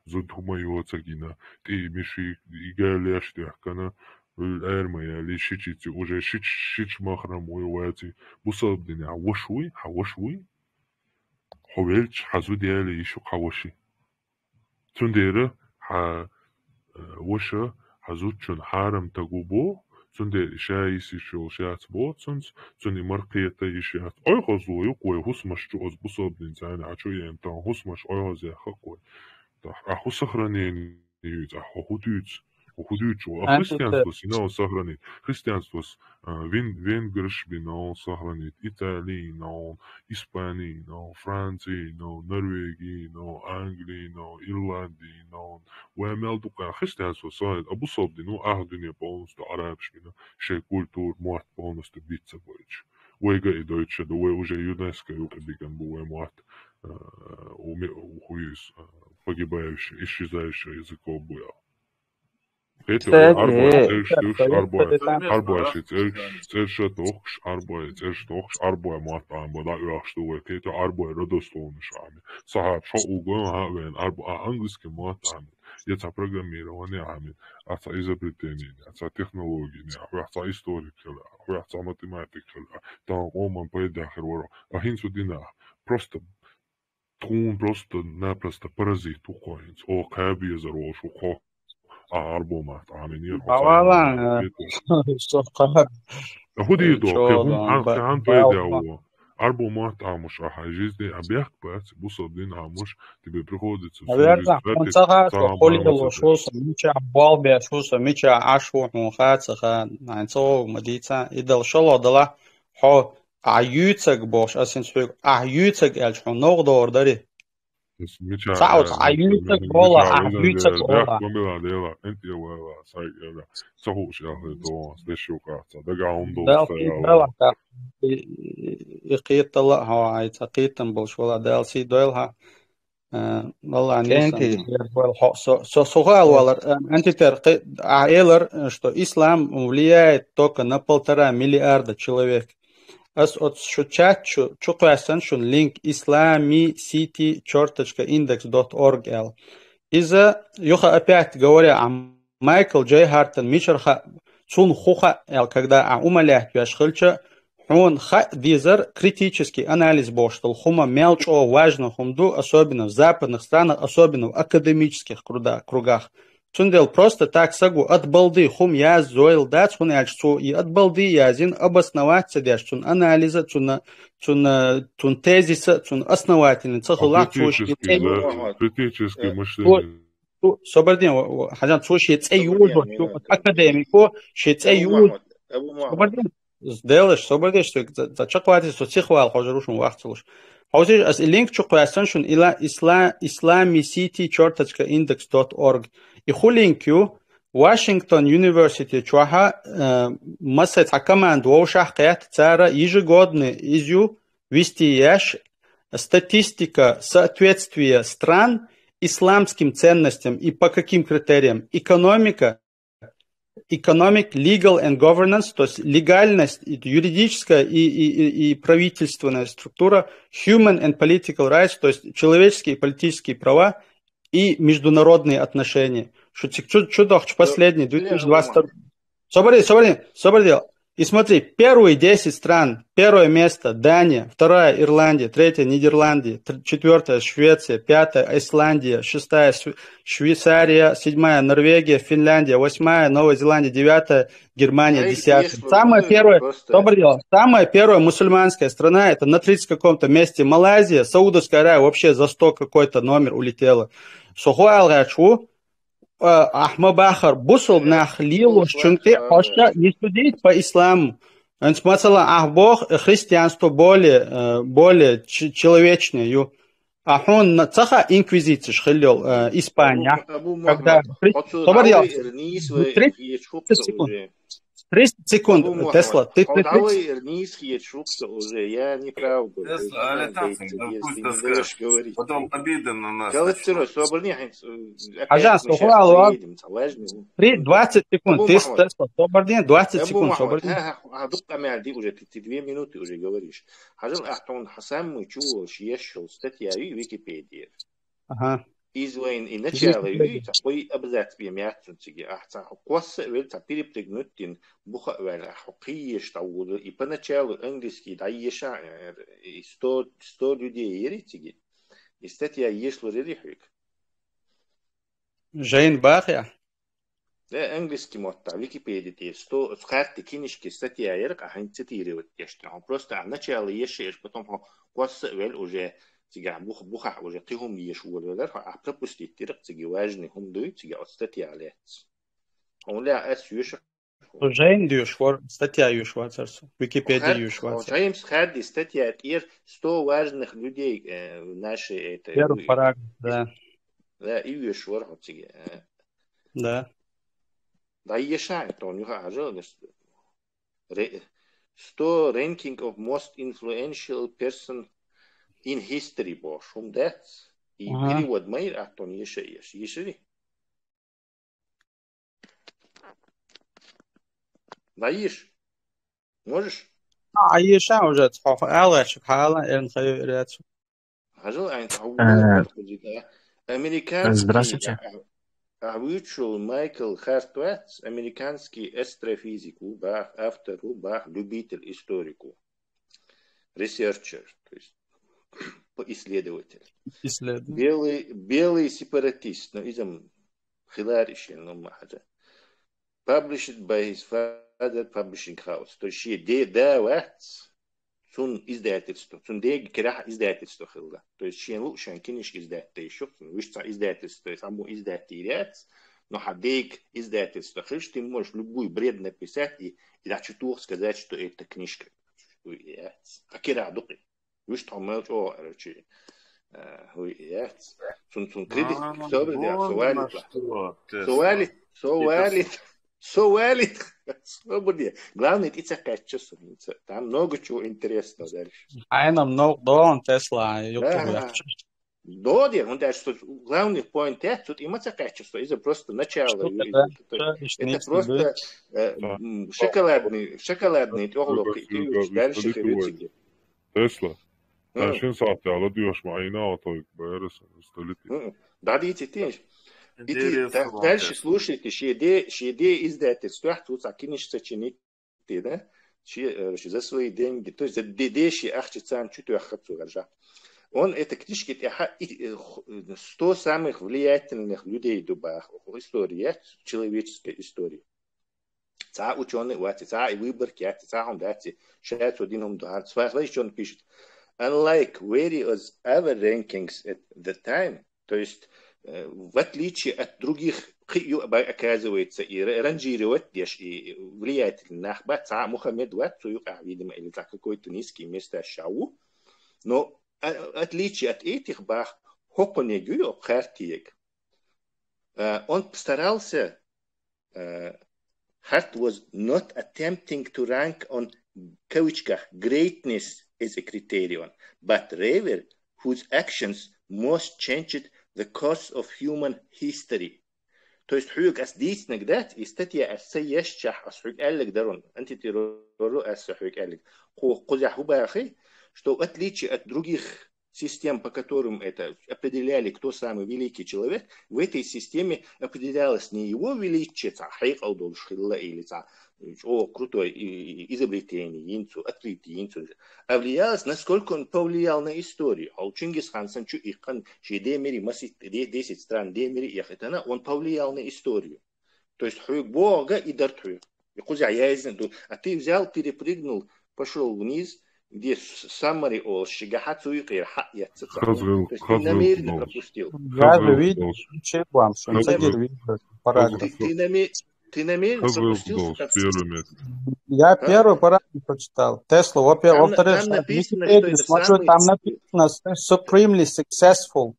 Зуда хӀума йоцург йина, тӀе миши, и галеш дехкана, уьлла ара ма яьлли, шичица уже шич-, шича махрам вуй ваций. Бусалба динехь ваша вуй, хьан ваша вуй? Хьо велча, хьан зуда яьлла йиш ю-кх хьан вашин. Цундела хьан, э, ваша хьан зудчун хьарам стаг ву боху, цундела и ша йиса йиш йолуш яц боху цуьнца, цунна и мара кхета йиш яц. Ойхазло ю-кх вай хӀусамаш чу, оцу бусалба динца царна Ӏа чу еана, тахана хӀусамаш ойхазъяьхна-кх вай. Ахь хӀун сохранение юьйцу, ахь хӀун дуьйцу? Хьо хӀун дуьйцу? А христианство синал сохранить. Христианство, а, вен-, венграш бинал сохранить, Итали йинал, Испани йинал, Франци йинал, Норвеги йинал, Англи йинал, Ирланди йинал. Вай мел дукха христианство сохранить. А бусалба дин ву ахь дуьне полностью арабаш бина, шайн культура, мотт полностью бицца бойтуш. Вайга и дойтуш ду, вай уже ЮНЕСКО юкъа биган бу вай мотт, а, у ме-, у хуьйс, а, погибающий, исчезающий языков бу аьлла. Кхетий, арбой цӀераш дуьйхуш, арбой, арбой ши цӀераш, цӀераш а тохкуш, арбой цӀераш тохкуш, арбой мотт Ӏамабо дӀаоьхуш ду вай, кхетий, арбой родословныш Ӏамий. Сахьабаш хьо угон хьа а вен, арб-, а, английский мотт Ӏамий. Я цхьа программирование Ӏамий, а цхьа изобретение, а цхьа технология, а хьоьх цхьа историк хила, а хьоьх цхьа математик хила, тахана къоман пайда хир вара. А хӀинца дина, просто тхуна просто-напросто паразит ву-кх хьо хӀинца. Оха кхаба везар волуш ву-кх хьо. А арбо мотт Ӏамийнера хьо. Бавала, со кхаба. А хӀун дийр ду? Кхин хӀун, кхин хӀун пайда ву? Арбо мотт Ӏамош ахьа жизни а бехк бац, бусалба дин Ӏамош, тебе приходится всю жизнь тратить. Наверное, хьуна ца хаьа, со хӀун лелош ву, со мичахь болх беш ву, со мичахь Ӏаш ву, хьуна хаьа ца хаьа, хьайна ца вогӀу ма дийца, и дала шало далахь, хьо Ахь юьйцург бохуш, ас хӀинца хьоьга, ахь юьйцург аьлча, хьуна новкъа догӀур дарий? Ца оцу ахь юьйцург олахь, ахь юьйцург олахь. Ца хууш аьлла, догӀу, ас дешо кхаьчца, дагахь хӀума долуш ца яла. И, и, и кхетала а хьо, хьайн цхьа кхетам болуш вала, Дала сий дойла хьан. Э, валлахӀи, Нийсан, хьо, со, со, со хаа валар, э, антитер, кхе-, а, элар, э, что ислам влияет только на полтора миллиарда человек. Ас оцу шу чат чу, чу кхоьссина шуна линк, islamicity чёрточка индекс dot org аьлла. Иза, юха опять говоря, а Майкл Джей Хартон мичара хаьа, цунна хӀун хаьа аьлла, когда ахь умалаьтта веш хилча, хьуна хаьа дезар критический анализ бохуш долу хӀума мел чӀогӀа важно хӀума ду, особенно в западных странах, особенно в академических круда-, кругах. Цундела просто так саго от балды хӀума яззойла дац, хӀунда аьлча цо и от балды язйина обосновать ца деш, цунна анализа, цунна, цунна, цунна тезиса, цунна основательный ца хилахь, цо шен тезис. Критический мышление. Цо, собар де, ва-, ва-, хьажал, цо шен цӀе йожо, цо академико, шен цӀе йожо. Собар де, делаш, собар де, цо, цо, цо чекхватийша, цо сихвала хьожур ву шуна вахцалуш. Хьовсийша, ас и линк чу кхоьссина шуна ила-, исла-, islamicity чёрточка индекс dot org. И хӀун линк ю, Вашингтон Юниверсити чохьа, э, массо а цхьа команда вовшахкхетта, цара ежегодно иза ю, вести еш, статистика соответствия стран исламским ценностям и по каким критериям: экономика, economic, legal and governance, то есть легальность, и юридическая и, и, и, и правительственная структура, human and political rights, то есть человеческие и политические права, и международные отношения. Что, что, что последний, две тысячи двадцать второй. Собри, собри, собри. И смотри, первые десять стран, первое место Дания, вторая Ирландия, третья Нидерланды, тр- четвертая Швеция, пятая Исландия, шестая Шве- Швейцария, седьмая Норвегия, Финляндия, восьмая Новая Зеландия, девятая Германия, десятая. Самое первое, собри, самая первая мусульманская страна, это на тридцать каком-то месте Малайзия, Саудовская Аравия вообще за сто какой-то номер улетела. Сухой алгачу, ахма бахар, бусул нах лилуш, чунки хошта не судить по исламу. Эн смысла ахбох, христианство более, э, более ч- человечнее. Ю. А хун на- цаха инквизициш хиллел, э, Испания. Когда хри- собри, тридцать секунд. Тридцать секунд, Тесла, ты тридцать. Уже, я не прав был. Тесла, али так, да, пусть даст скажет. Потом обида на нас. Калыцыро, собрни, хин, э, опять мы щас заедем, важно. Три, двадцать секунд, Тесла, собрни, двадцать секунд, собрни. Ха, ха, ха, дукка мялди уже, ты, ты две минуты уже говоришь. Хажал ахтон хасан мы чуо, шиешшол статья и Википедия. Ага. Из войны и начало, и такой абзац бе мятцун циги. А ца косса вел ца перепрыгнуть тин буха вел, а хукиеш та вуду. И поначалу английский да еша, э, и сто, сто людей ери циги. И статья ешло рерихвик. Жейн Бахья? Да, английский мотта, Википедия те, сто, с карты кинишки статья ерк, а хин цитировать еште. Он просто, а начало ешеш, потом хо косса вел уже, цига бух, бухах уже кихум еш вур велер, а пропустить тирк, циги важный хум дуй, цига от статья лец. Он ля эс юш. Жейн юш вор, статья юш вацарсу, Википедия юш вацарсу. Джеймс Харди статья тир сто важных людей, э, в нашей этой... Первый параграф, да. Да, и юш вор, циги, э. Да. Да, ешай, то у них ажал, ре- сто ranking of most influential person in history, бо, шум дец. И перевод майр, а то не ешай, еш, ешай. Да, еш. Можешь? А, еша уже, цхо, ала, шик, ала, эрн, хай, ряд. Хажал айн тау. Американский. Здравствуйте. А вычел Майкл Хартвац, американский астрофизику, бах, автору, бах, любитель историку, researcher, то есть исследователь. Исследователь. Белый, белый сепаратист, но изам хиларишин, но махаджа. Published by his father publishing house. То есть ши де да вац, цун издательство, цун деги кераха издательство хилла. То есть шен лу шен киниш издатте ещё, цун вишца издательство, саму издатте иряц, но ха дег издательство хиш, ты можешь любой бред написать и, и дальше тух сказать, что это книжка. Иряц. А кира дукы. Виш там мел чо, короче. Хуй, яц. Цун, цун кредит. Собри, да, совали. Совали, совали. Совали. Собри. Главное, ты цакача сумца. Там много чего интересного дальше. Айна много дон Тесла, YouTube. Доди, он даже, что главный point, я тут има цакача, что это просто начало. Это просто шоколадный, шоколадный оглок, и дальше херючки. Тесла. Шин саат яла душ ма айна ото бэрэ столити. Да, дити тинш. Дальше слушайте, шеде, шеде издательство, тут сакиниш сочинить, да? Ши, э, ши за свои деньги, то есть за дедеши ахчи цан чуть яхат сугаржа. Он это книжки, это сто самых влиятельных людей дубах, история, человеческая история. Ца учёный вати, ца и выборки ати, ца хом дати, шея цо дин хом дуар, цва, цва учёный пишет. Unlike various other rankings at the time, то есть, э, в отличие от других, оказывается, и ранжировать деш, и влиятельных нахба, ца Мухаммед ват, цо юка, видимо, или ца какой-то низкий места шау. Но, а, отличие от этих бах, хоконе гюй обхартиек. Э, он постарался Hart was not attempting to rank on, в кавычках, greatness as a criterion, but rather whose actions most changed the course of human history. То есть хьоьга ас дийцинарг дац, и статья ас ца ешчахь, ас хьоьга аьлларг дар, антитеррору ас хьоьга аьлларг. Кху-, кхузахь хӀу бахий, что в отличие от других систем, по которым это определяли, кто самый великий человек, в этой системе определялось не его величие, цхьа хьекъал долуш хилла или цхьа чӀогӀа крутой и, и, изобретение йина цо, открытие йина цо, а влиялось, насколько он повлиял на историю. Хьо Чингисхан санна чу иккхина, шен Ден мире масийтта, де-, десять стран Ден мире а яхийтина, он повлиял на историю. То есть хьоьга бохург и дар хьоьга. И кхузахь яздина ду. А ты взял, перепрыгнул, пошёл вниз, где с-, summary олуш, шигахьа цу юкъера хьаэцна цхьа. Хазгал, То есть ты хазгал намеренно долуш. Пропустил. Я же Хазгал видел, долуш. Чего вам, что Хазгал. Цига видел, параграф. Ты, ты наме-, ты намеренно Хазгал пропустил долуш, статус. Первое место. Я А? Первый параграф прочитал. Теслу, во-пе-, Там на-, во-вторых, там написано, что Википедию это смотрю, самый там написано, что supremely successful.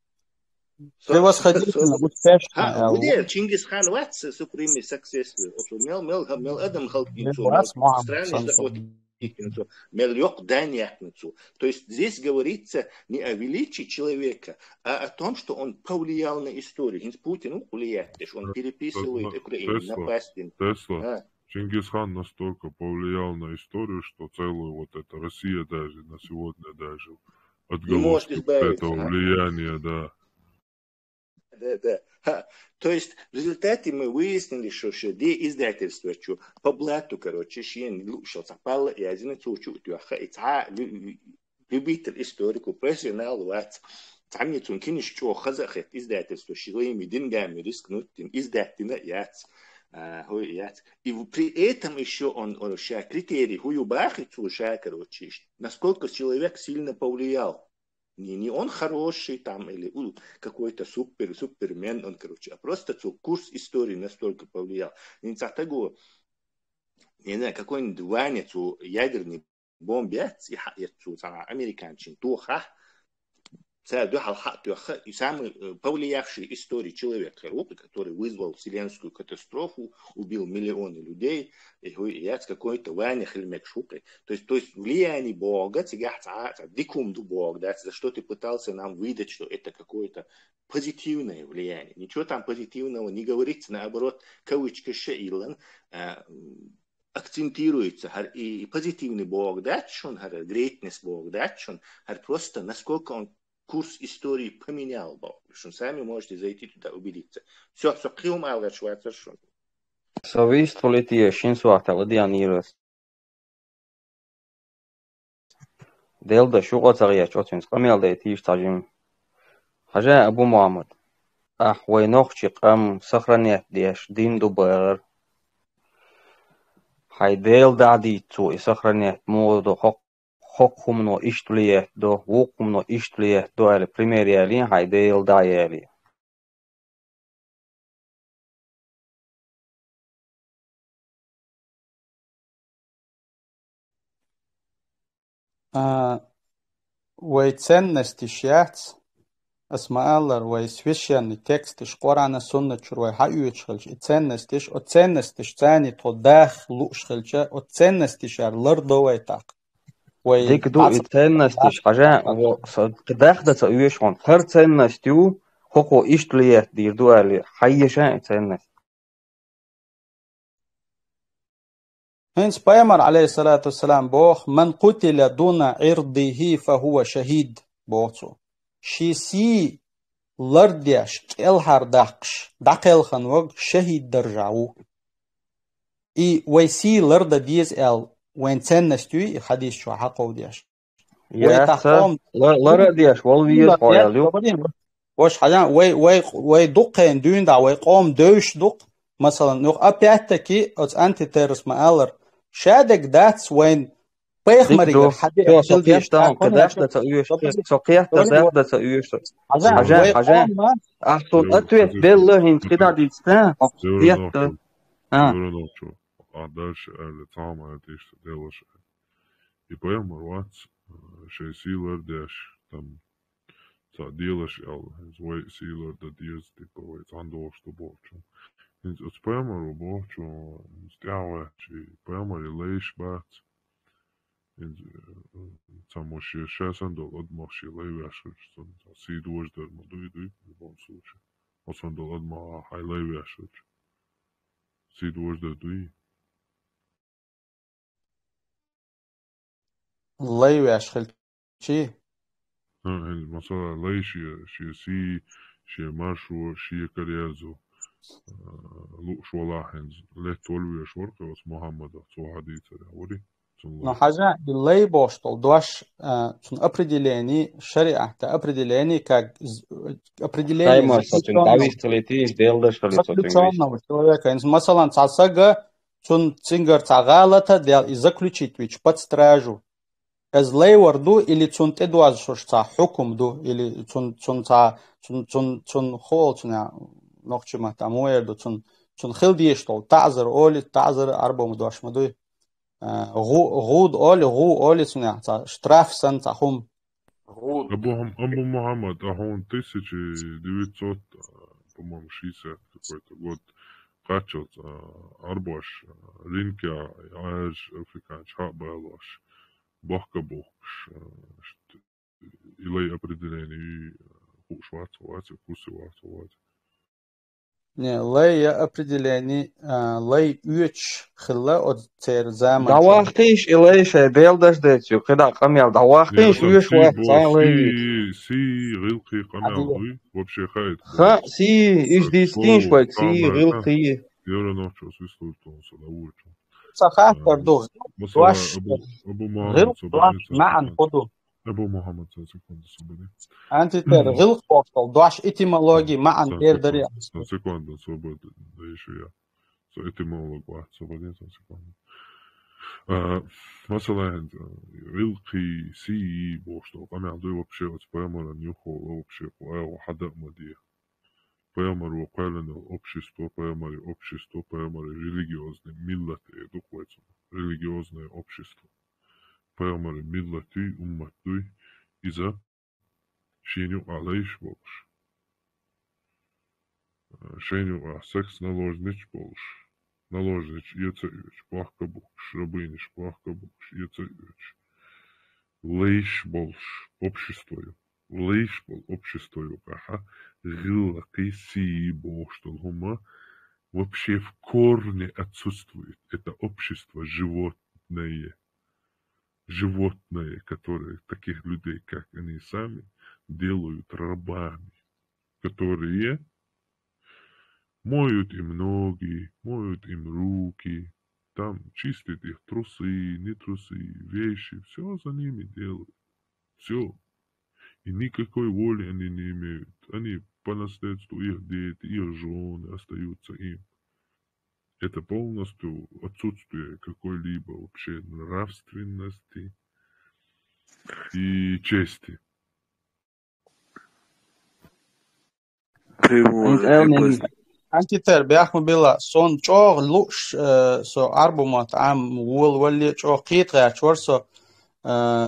Со-, Превосходительно, со-, успешно, ха, э, вуде, Чингисхан вац supremely successful. Оцу мел, мел, мел адам халкъ йина цо, мел страны захватить йина цо, мел йоккха дайн яьккхина цо. То есть здесь говорится не о величии человека, а о том, что он повлиял на историю. ХӀинца Путин ву влиять деш, он переписывает Украину, напасть йина. Тесла. А. Чингисхан настолько повлиял на историю, что целую вот эта Россия даже на сегодня даже отголоски вот этого влияния, да. Да, да. Ха. То есть в результате мы выяснили, что шо де издательство чу по блату, короче, шен луъушал цхьа палла яздина, цо чу а тоьхна, и цхьа лю-, любитель историку, профессионал вац. Цхьанне цунна кинаш чӀогӀа хаза а хетта, издательство ши лайми дин гамми рискнуть дина, издать дина а яц. А, хӀу а яц. И в-, при этом ещё он, он ша критерий хӀу ю бахи цо ша, короче, насколько человек сильно повлиял. Не, не он хороший там или у, какой-то супер, супермен он, короче, а просто цо курс истории настолько повлиял. Не цхьа таго, не знаю, какой-нибудь Ваня цо ядерный бомба яц, и хьаэц цо цхьана американчин тохахь, цара дуьхьал хьа а тоьхна, и самый, э, повлиявший истории человек хир ву, который вызвал вселенскую катастрофу, убил миллионы людей, и хӀу а яц, какой-то Ваня хила мегаш ву-кх. То есть, то есть влияние бохург цигахь цхьа, цхьа дика хӀума ду бохург дац, за что ты пытался нам выдать, что это какое-то позитивное влияние. Ничего там позитивного не говорится, наоборот, кавычкаш а йиллина, а, м, акцентируется, хӀара и, и позитивный бохург дац шуна, хӀара greatness бохург дац шуна, хӀара просто насколько он курс истории поменял бохург. Шуна сами можете зайти туда убедиться. Всё, со кхин хӀума ала гӀерташ вацара шуна. Со вистхуьлий те шин сохьта ладиан йира ас. Делда шугӀа ца гӀерташ оцуьнца къамел дайтийша цхьа жима. Хьажа, Абу Мухьаммад, ахь вай нохчи къам сохранять деш дин ду бахар. Хьайн Дела дӀа а дийца цо и сохранять муха до, хӀокху, хӀокху хӀумано иштта влиять до, вукху хӀумано иштта влиять до аьлла, пример ялийна хьайн Дела дӀа а ялийна. А, вай ценностеш яц, ас ма-аллара, вай священный тексташ, Къуръана, Суннат чуьра вай хьаоьцуш хилча, и ценностеш, оцу ценностешца тхо даха лууш хилча, оцу ценностешара лардо вай тӀаккха. Вай дика ду и дӀаса-, ценностеш, хьажа, во, со, кхы даха дан ца оьшу хьуна. ХӀара ценность ю, хӀокхо иштта влиять дийр ду аьлла, хьайеша и ценность. ХӀинца пайхамар, алейхиссалату вассалам, боху: «Ман къутиля дуна ирдихи фа хува шахид», боху цо. Шен сий лардеш, кӀелхьардаккхаш, дӀакхелхина ваг шахид даржехь ву. И вай сий лардан деза аьлла, вайн ценность юй и хьадис чохь хьакховдеш. Вай яц, тахком лар-, лара а деш, вала веза хьо аьлла ю. Ваша хьадан, вай, вай, вай дуккхайна дуьйна дӀа, вай къом девзаш дукха. Масалан, ну, опять-таки, оцу антитеррорс ма-аллара, шадерг дац вайн пайхамаригара хьадеш. Со, со кхетта, со кхетта ца оьшу, со кхетта дахда ца оьшу. Хьажа, хьажа, вай хьажа. Къом ма. Ахь суна ответ делла хӀинца кхидӀа дийцта? Кхетта. А. Юра нохчо, а дальше аьлла, цхьа хӀума аьлла, тӀе иштта делаш аьлла. И пайхамар вац, а, шайн сий лардеш, там, цхьа делаш аьлла, хӀинца вай сий лардан деза, типа, вай цхьаьна долуш ду бохучун. ХӀинца оцу пайхамаро бохучун, хӀинца тӀаьхьа ваьхча, и пайхамаре лайш бац. ХӀинца, э, цхьаммо шен ша санна долу адамах шен лай веш хилча, цунна цхьа сий дожа дар ма дуй, дуй, в любом случае. Хьо сан долу адамах хьайн лай веш хилча, сий дожа дар дуй? Лай веш хилчий? ХӀан, хӀинца, масала, лай шен, шен сий, шен маршо, шен караерзо, а, лууш валахь хӀинца, летта волавеш вара кхин оцу Мухьаммадах, цо хьадийцарехь вари? Цунна Ну, хьажа, и лай бохуш долу дош, а, цунна определение, шариатта определение, как з-, определение Таймас, цуьнан заключённого, дӀавистхилийтий, иза Делан дашхалийтий цуьнан вист. заключённого человека. ХӀинца, масалан, цхьа сага цунна цигара цхьа гӀалата делла, и заключить вича под стражу. Иза лай вар ду, или цунна тӀедоьжуш цхьа хьукум ду, или цун, цун цхьа, цун, цун, цун хуула цунна, нохчи ма там вер ду, цун, цун хила дезаш долу таӀзар оли, таӀзар Ӏарбо ма дош ма дуй. А, гӀу-, гӀуда оли, гӀу оли цунна, цхьа штраф санна цхьа хӀума. ГӀуда. Абу Хьам-, Абу Мухьаммад, а хьуна тысяча девятьсот, а, по-моему, шестьдесят какой-то год кхаччалц, а, Ӏарбош, а, ринке Ӏаьржа африканчу хьа а балош, бохка бухкуш, а, ш-, и лай определение хууш вац, вац, куси вац, вац. Не, лай я определение, а, лай оьцуш хилла оцу церан заманчохь. ДӀавахкийша и лай шайн Делан даш дайта ю, кхидӀа къамел дӀавахкийша, Яра оьшуш сий вац бо-, цхьа лай. сий, сий, гӀиллакхий къамел Хьадо. дуй, вообще хаийта Ха, бохуш. сий, уьш дийцинаш вайга, сий, гӀиллакхий. Яра нохчо вислур тун со лавучу. Ца хаттар ду, Масала, дош, Абу, Абу Мухьаммад, гӀилла со дош бадин маьӀна сан хӀу ду? Абу Мухьаммад, сан секунду, со бадин. Антитер, гӀиллакх бохуш долу дош, этимология, маьӀна Сан тера дари. секунду, сан секунду, со бадин, да ещё я. Со этимолог вац, со бадин, сан секунду. А, масала, гӀиллакхий, сий бохуш долу къамел дуй вообще оцу пайхамаран юххе вообще кху айхьа хьада а ма де. Пайхамаро кхоьллина общество, пайхамари общество, пайхамари религиозный миллат э ду кху вай цунах. Религиозное общество. Пайхамари миллат дуй, уммат дуй. Иза шен юкъахь лайш болуш. Шен юкъахь секс наложнича болуш. Наложнича эца оьцуш, бохка бухкуш, рабыниш бохка бухкуш, эца оьцуш. Лайш болуш общество ю. Лайш болу общество юкъахьа гӀиллакхий, сий бохуш долу хӀума вообще в корне отсутствует. Это общество животное. Животное, которое таких людей, как они сами, делают рабами, которые моют им ноги, моют им руки, там чистят их трусы, не трусы, вещи, всё за ними делают. Всё. И никакой воли они не имеют. Они по наследству, их дети, их жёны остаются им. Это полностью отсутствие какой-либо вообще нравственности и чести. Прямой Эн-, эн-, реплей. Антитер, бехма била, сон чӀогӀа лууш, э, со Ӏарбу мотт Ӏам волавалле чӀогӀа кхета гӀерташ вара со, э,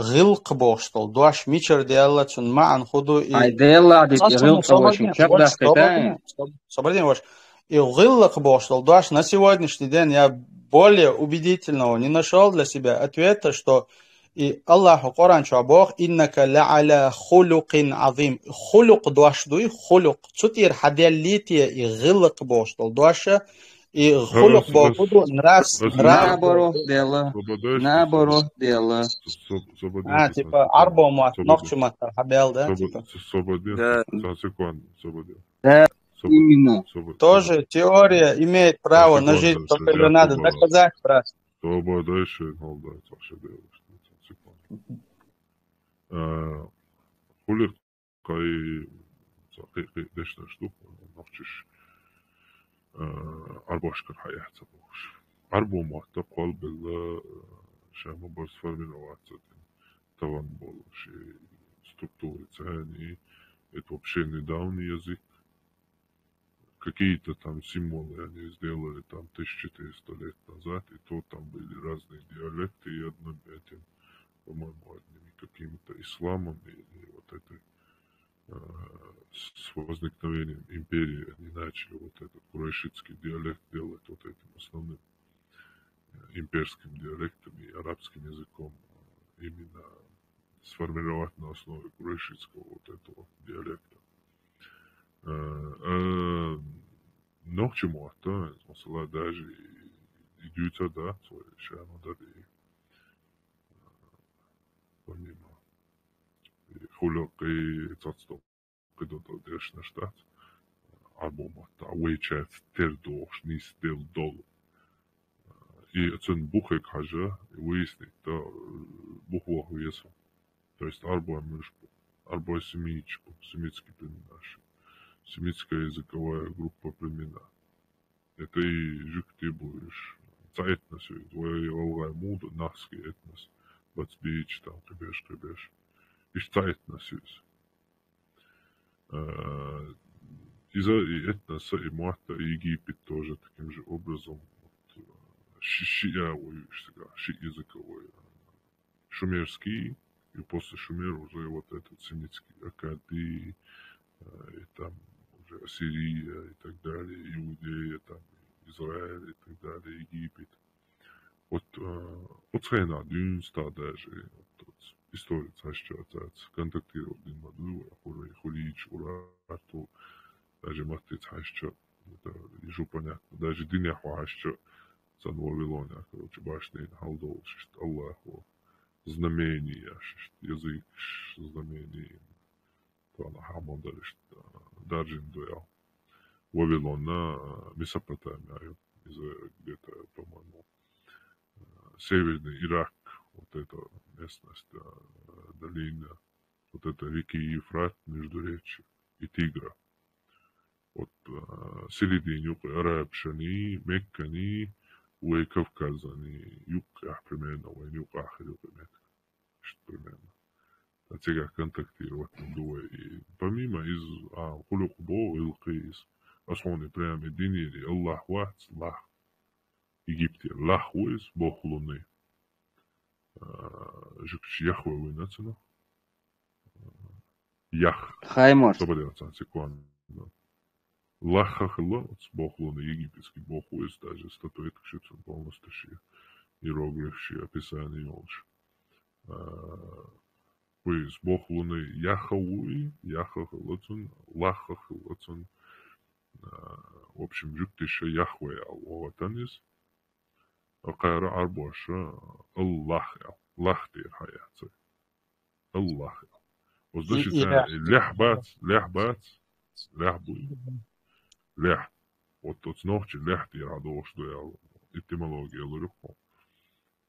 гӀиллакх бохуш долу дош мичара даьлла, цунна маьӀна хӀу ду и... Ай, Делла, дика, Сацам гӀиллакх собар ваша, ден, чекх собар, дахкита. собар ден, соб-, собар ден, ваша. И гӀиллакх бохуш долу дош на сегодняшний день я более убедительного не нашёл для себя ответа, что и Аллахьа Къуръан чохь боху: «Иннака ла Ӏала хулукъин Ӏазим». Хулукъ дош дуй, хулукъ. Цу тӀера хьаделлий те и гӀиллакх бохуш долу дош, и хулукъ боху ду, нравс-, Ас-, нравс-, Наоборот, Делла. Наоборот, Делла. А, типа, Ӏарбо мотт, нохчи мотт хьабел, да, типа? Собадин, Да. сан секунду, собадин. Да, Собадин, именно. собадин. Тоже теория имеет право Секунду, нажить, только секунду, её надо секунду. доказать, брат. Собадай шен, холда, сан секунду. А, хулик кхай, ца кхи-, кхи дешнаш ду, нохчиш, а, Ӏарбошкара хьаяц бохуш. Ӏарбо мотта кхолбелла, а, ша ма бара сформироваться дина, таван болу ши структура цани, это вообще недавний язык. Какие-то там символы они сделали там тысяча триста лет назад, и то там были разные диалекты, и одним этим, по-моему, одними какими-то исламом или вот этой, э, с, с возникновением империи они начали вот этот курайшитский диалект делать вот этим основным, э, имперским диалектом и арабским языком, э, именно сформировать на основе курайшитского вот этого диалекта. Э, э, нохчийн мотт, масала, даже и, и дуьйцур дац вай, ша ма дарий. Помимо. И хӀулакъи, цацдо кхидо дешнаш дац. Ӏарбой маттахь вайчаьрца тера дохуш нийса дела долу. И оцун бухе хьажа, и выяснить, да, э, бух ваха веза. То есть Ӏарбой муьлш бу, Ӏарбой семитчик бу, семитские племена шу. Семитская языковая группа племена. Это и жуьгти бу уьш. Цхьа этнос ю, вай гӀалгӀай муха ду, нахский этнос, бацбийча там, кхиберш, кхиберш. Иштта цхьа этнос ю иза. Э, иза и этнос, и мотт, и Египет тоже таким же образом, вот, э, ши-, шиа вай уьш сага, шиязыковой, э, шумерский, и после шумер уже вот этот семитский, аккади, э, и там уже Ассирия и так далее, Иудея, там Израиль и так далее, Египет. Вот, э, оцу хенахь дуьйна ста даже, вот, вот, история цхьаьшча цаьрца контактировать дина ма ду, хуьлий-, хуьлийча Урарту, даже маттица хьаьшча, это, и жу понятно, даже динехь хьаьшча, сан Вавилоне, короче, башнина хьалдолуш, иштта Аллахо знамение, иштта язык знамение. Тхьана хьамадарш, даржин дуьхьал. Вавилонна, э, Месопотамия ю. Иза где-то, по-моему, э, северный Ирак, вот эта местность, э, долина, вот это реки Ефрат, междуречье, и Тигра. Вот, э, середине юкъе арабшани, Меккани, вай Кавказани юкъе, примерно, вайн юкъахь хир ю-кх и меттиг. Иштта примерно. Ткъа цигахь контактировать ма ду вай. И помимо из, а, хӀуллакх бо гӀиллакхе из. Ас хьуна прямо и динера, и Аллах вац, лах. Египтера лах ву иза, бохлуни. А, жуьгташа Яхве вина цунах. Ях. Хайморс. Собаре вацан секунду. Лахха хилла, оцу бохлуна египетский боху, иза даже статуэтка шу цун полностью ши, иероглиф ши, описание йолуш. А, вуй, иза бохлуна яха вуй, яха хилла цун, лахха хилла цун. А, в общем, жуьгташа Яхве аьлла вогӀу тан иза. Кхара Ӏарбоша Аллах аьлла, лах тӀера хьаяц. Аллах. Оцу И, даши и цара лаьхь. Лаьхь бац, лаьхь бац, лаьхь буй. Лаьхь. Вот оцу нохчи лаьхь тӀера хьадохуш ду аьлла. Этимология лур ю-кх.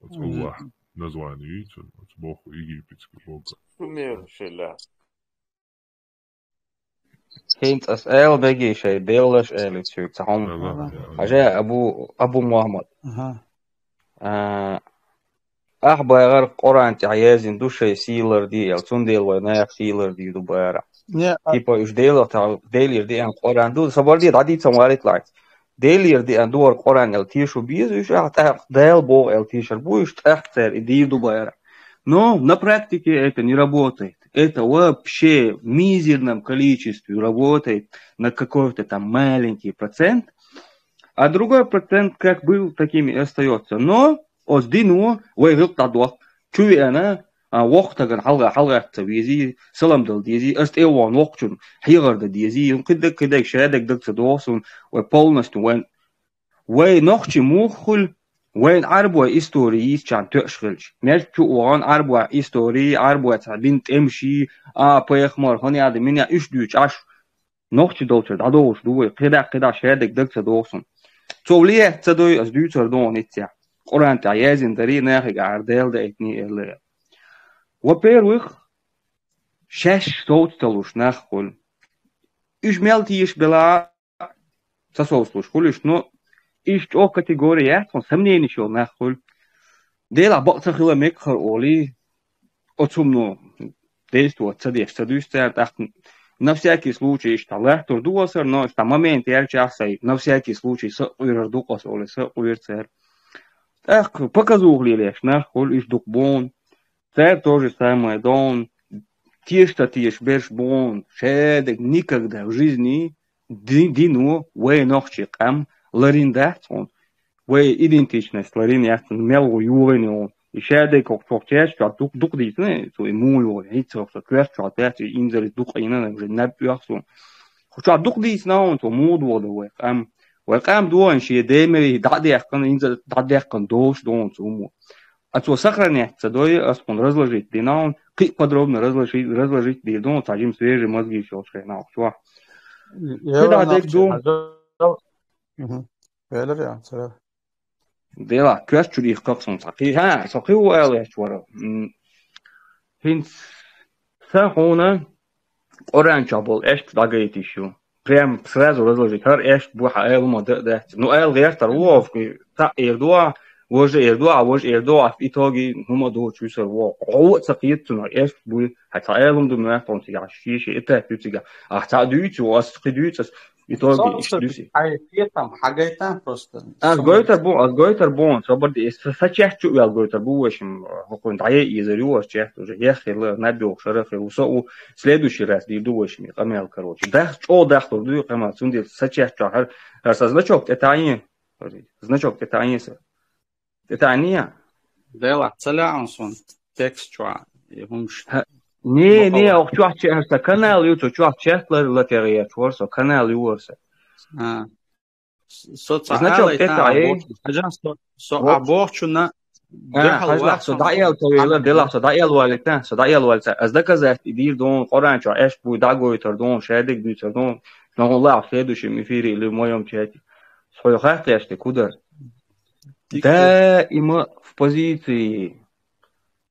Оцу Мгм. Аллах название ю цун, оцу боху египетский бога. Шумер ши лаьхь. ХӀинца ас аьлла дагий шайн деллаш аьлла цуьнга ца хьуна. Ага. Хьажа Абу, Абу Мухьаммад. Ага. А, ахь бахара Къуръан тӀехь яздина ду шайн сийлар де аьлла, цундела вай нах сийлар дийр ду бара. Не, а Типа уьш Делах та-, Делера деана Къуръан ду, са бар де дӀадийца варит лайц. Делера деана ду вара Къуръан аьлла, теша беза уьш, ахь тӀаккха Дала боху аьлла тешар бу уьш, тӀаккха цара и дийр ду бара. Но на практике это не работает. Это вообще в мизерном количестве работает на какой-то там маленький процент. А другой процент как был, таким и остаётся. Но оцу дино вай гӀиллакх дӀадохку. Чу веана, а, воккха стагана хьалха, хьалхатта ца везий, салам дала дезий, ас тӀе а вахана воккхачунна хьехар дан дезий, кхидерг, кхидерг, шадерг даг ца доху суна, вай полностью вайн, вай нохчи муха хуьлу, вайн Ӏарбой истори йийцачарна тоьаш хилча. Маьждиг чу а вахана Ӏарбой истори, Ӏарбой цхьа дина тӀемаший, а, пайхамар, хӀун яда, мина уьш дуьйцуш Ӏаш, нохчи долчуьра дӀадовлуш ду вай, кхидӀа, кхидӀа шадерг даг ца доху суна. Цо влиять ца дой, ас дуьйцур ду хьуна иццехь. Къуръан тӀехь яздина дарий, нахе ахьара Дала даийтиний аьлла. Во-первых, шаьш совцуш ца луш нах хуьлу. Уьш мел тийша белахь а, ца совцуш хуьлуш, но уьш чӀогӀа категори яц, хьуна сомненеш йолу нах хуьлу. Делахь бакъ ца хила мега хӀара олий, оцу хӀумано действовать ца деш ца дуьсу цара, тӀаккха на всякий случай иштта лаьттур ду аса, но иштта момент яьлчахь сайн, на всякий случай са а къуьйрар ду-кх аса олий, са а къуьйру цара. ТӀаккха показуха лелош нах хуьлу, уьш дукха бу хьуна. Цара то же самое ду хьуна, теша ца теша берш бу хьуна, шадерг никогда в жизни ди-, дино вай нохчийн къам ларйина дац хьуна. Вай идентичность ларйина яц хьуна, мел ву йогӀийна ю хьуна. И шадерг хӀокху чохь чаьрчу чохь дукха, дукха дийцина, цо и муха йогӀу, хӀинца хӀокху сан коьрта чохь дац, и инзаре дукха Ӏийна, уже наб оьху суна. Уча дукха дийцина хьуна цо муха дода вай къам. Вай къам дохана шен демари дӀадаьккхана, инза дӀадаьккхана долуш дохана цо хӀума. А цо сохранять ца дой, ас хьуна разложить дина хьуна, кхин а подробно разложить, разложить дийр дохана, цхьа жима свежий мозги йолчу хенахь чохь. Шу дӀа дерг ду. Мгм. Велар я, ца вер. Дела, коьрта чуьра их кхакхсунца. Кхин, хьа, со кхин ву аьлла гӀерташ вара. М, хӀинца сан хьуна Къуръан чохь болу аьшпаш дӀагайтийша ю. Прям сразу разложить. ХӀара аьшпаш бу хьан аьлла ма дан а дац. Ну, аьлла гӀертар ву, цхьаъ эр ду, важа эр ду, а важа эр ду, а в итоге хӀума доцуш висар ву. Хьо а ца кхета цунах, аьшпаш бу, хьан цхьа аьлла ду моьтту хьуна цигахь, ши-ши этап ю цигахь. Ахь цхьаъ дуьйцу, ас кхин дуьйцу, ас. В итоге иштта дуьсу. Хьайн кхетам хьагайтан просто. Ас гойтар бу, ас гойтар бу, ас собар де, ас са чехь чу вел гойтар бу, в общем, хӀокхуьнан дӀае изар ю, ас чехь уже еххила, наб йохуш ара хила, со у следующий раз дийр ду, в общем, къамел, короче. Дах, чӀогӀа дахлур ду, къамел, цундела са чехь чу хьар, хьар са значок тӀе таьӀе, значок тӀе таьӀе са. ТӀетаьӀнийя? Делахь ца лаьа суна текст чохь, и хӀумаш. Не, не, оху чохь чехьа сан канал ю, цу чохь чехь лар латера еш вара со, канал ю вара сан. А. Со ца значок тӀетаьӀе. Хьажа, со, со а бохучунна, а, хьажа, со дӀаэл ца вела, делахь со дӀаэл валита, со дӀаэл валита. Ас доказать и дийр дон, Къуръан чохь эш буй, дӀагойтар дон, шадиг дуьйцар дон, но он лахь в следующем эфире или в моём чате. Со хьо хаттеш те кудар. Даима в позиции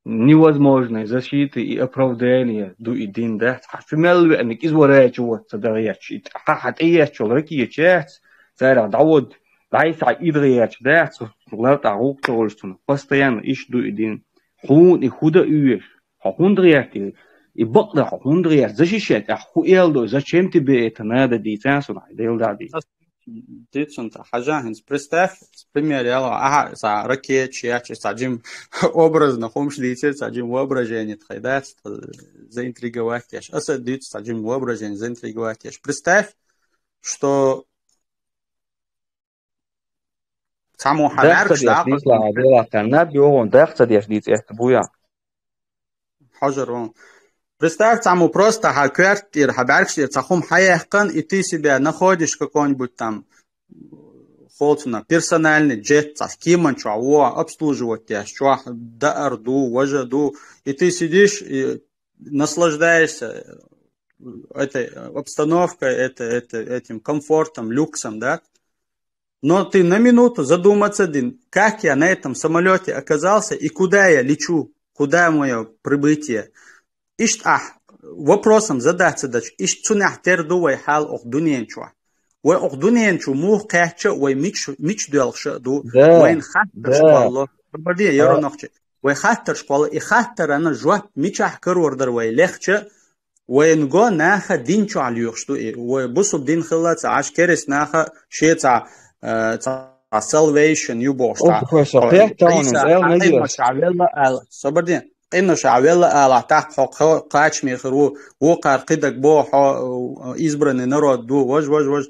невозможной защиты и оправдания ду и дин дац. Хьан шу мел веана, кӀиз варачу вот ца дагӀечу, и хьан хьан тӀееччул ракечац, царах дӀавод, дӀай схьа идгӀечу дац, лартӀа гӀуллакх ца волуш цунах. Постоянно иш ду и дин. Хьуна и худа уьеш. Хьо хӀунда гӀерти? И бакъда хьо хӀунда гӀерти? Защищать ахь хӀу эл ду? Зачем тебе это надо дийцан сунахь? Дел да дийца. Дицунца хьажа хӀинца. Представь, пример яла, ахьа, цхьа ракеташ яч, цхьа жим образно хӀумаш дийцира, цхьа жим воображение тхай дац, заинтриговать еш. Аса дийцу цхьа жим воображение заинтриговать еш. Представь, что цхьаммо хьан бӀаьргаш дакъа. Наб йогӀун дахца деш дийца эцна буя. Хьожар вон. Представь, цхьаммо просто хьан коьрта тӀера, хьан бӀаьргаш тӀера цхьа хӀума хьаяьккхана, и ты себя находишь в каком-нибудь там, холцуна, персональный джет, цхьа кеман чохь вон, обслуживать деш, чохь даар ду, важа ду, и ты сидишь, и наслаждаешься этой обстановкой, это, это, этим комфортом, люксом, да? Но ты на минуту задуматься дин, как я на этом самолёте оказался и куда я лечу, куда моё прибытие. Ишт ахь, вопросом задаться дач, ишт цунах тер ду вай хьал ох дунен чу. Вай ох дунен чу мух кхача, вай мич, мич доьлхуша ду, вайн хаттарш квалло. Барди, яро нохчи. Вай хаттарш квалло, и хаттарана жоп мичахь карор дар вай лехча, вайн го наха дин чохь лоьхуш ду и. Вай бусуб дин хилла ца Ӏаш, керис наха шеца, э, ца salvation ю бохуш. Ох, хой со хетта вон, Ӏийса эл хьан медиас. Къиннаш а велла ала. Собар дин. Къиннаш а велла ала, тахк хьо кхо-, кхачаме хир ву, вукхар кхидаг бо, хьо, э, избранный народ ду, вож, вож, вож.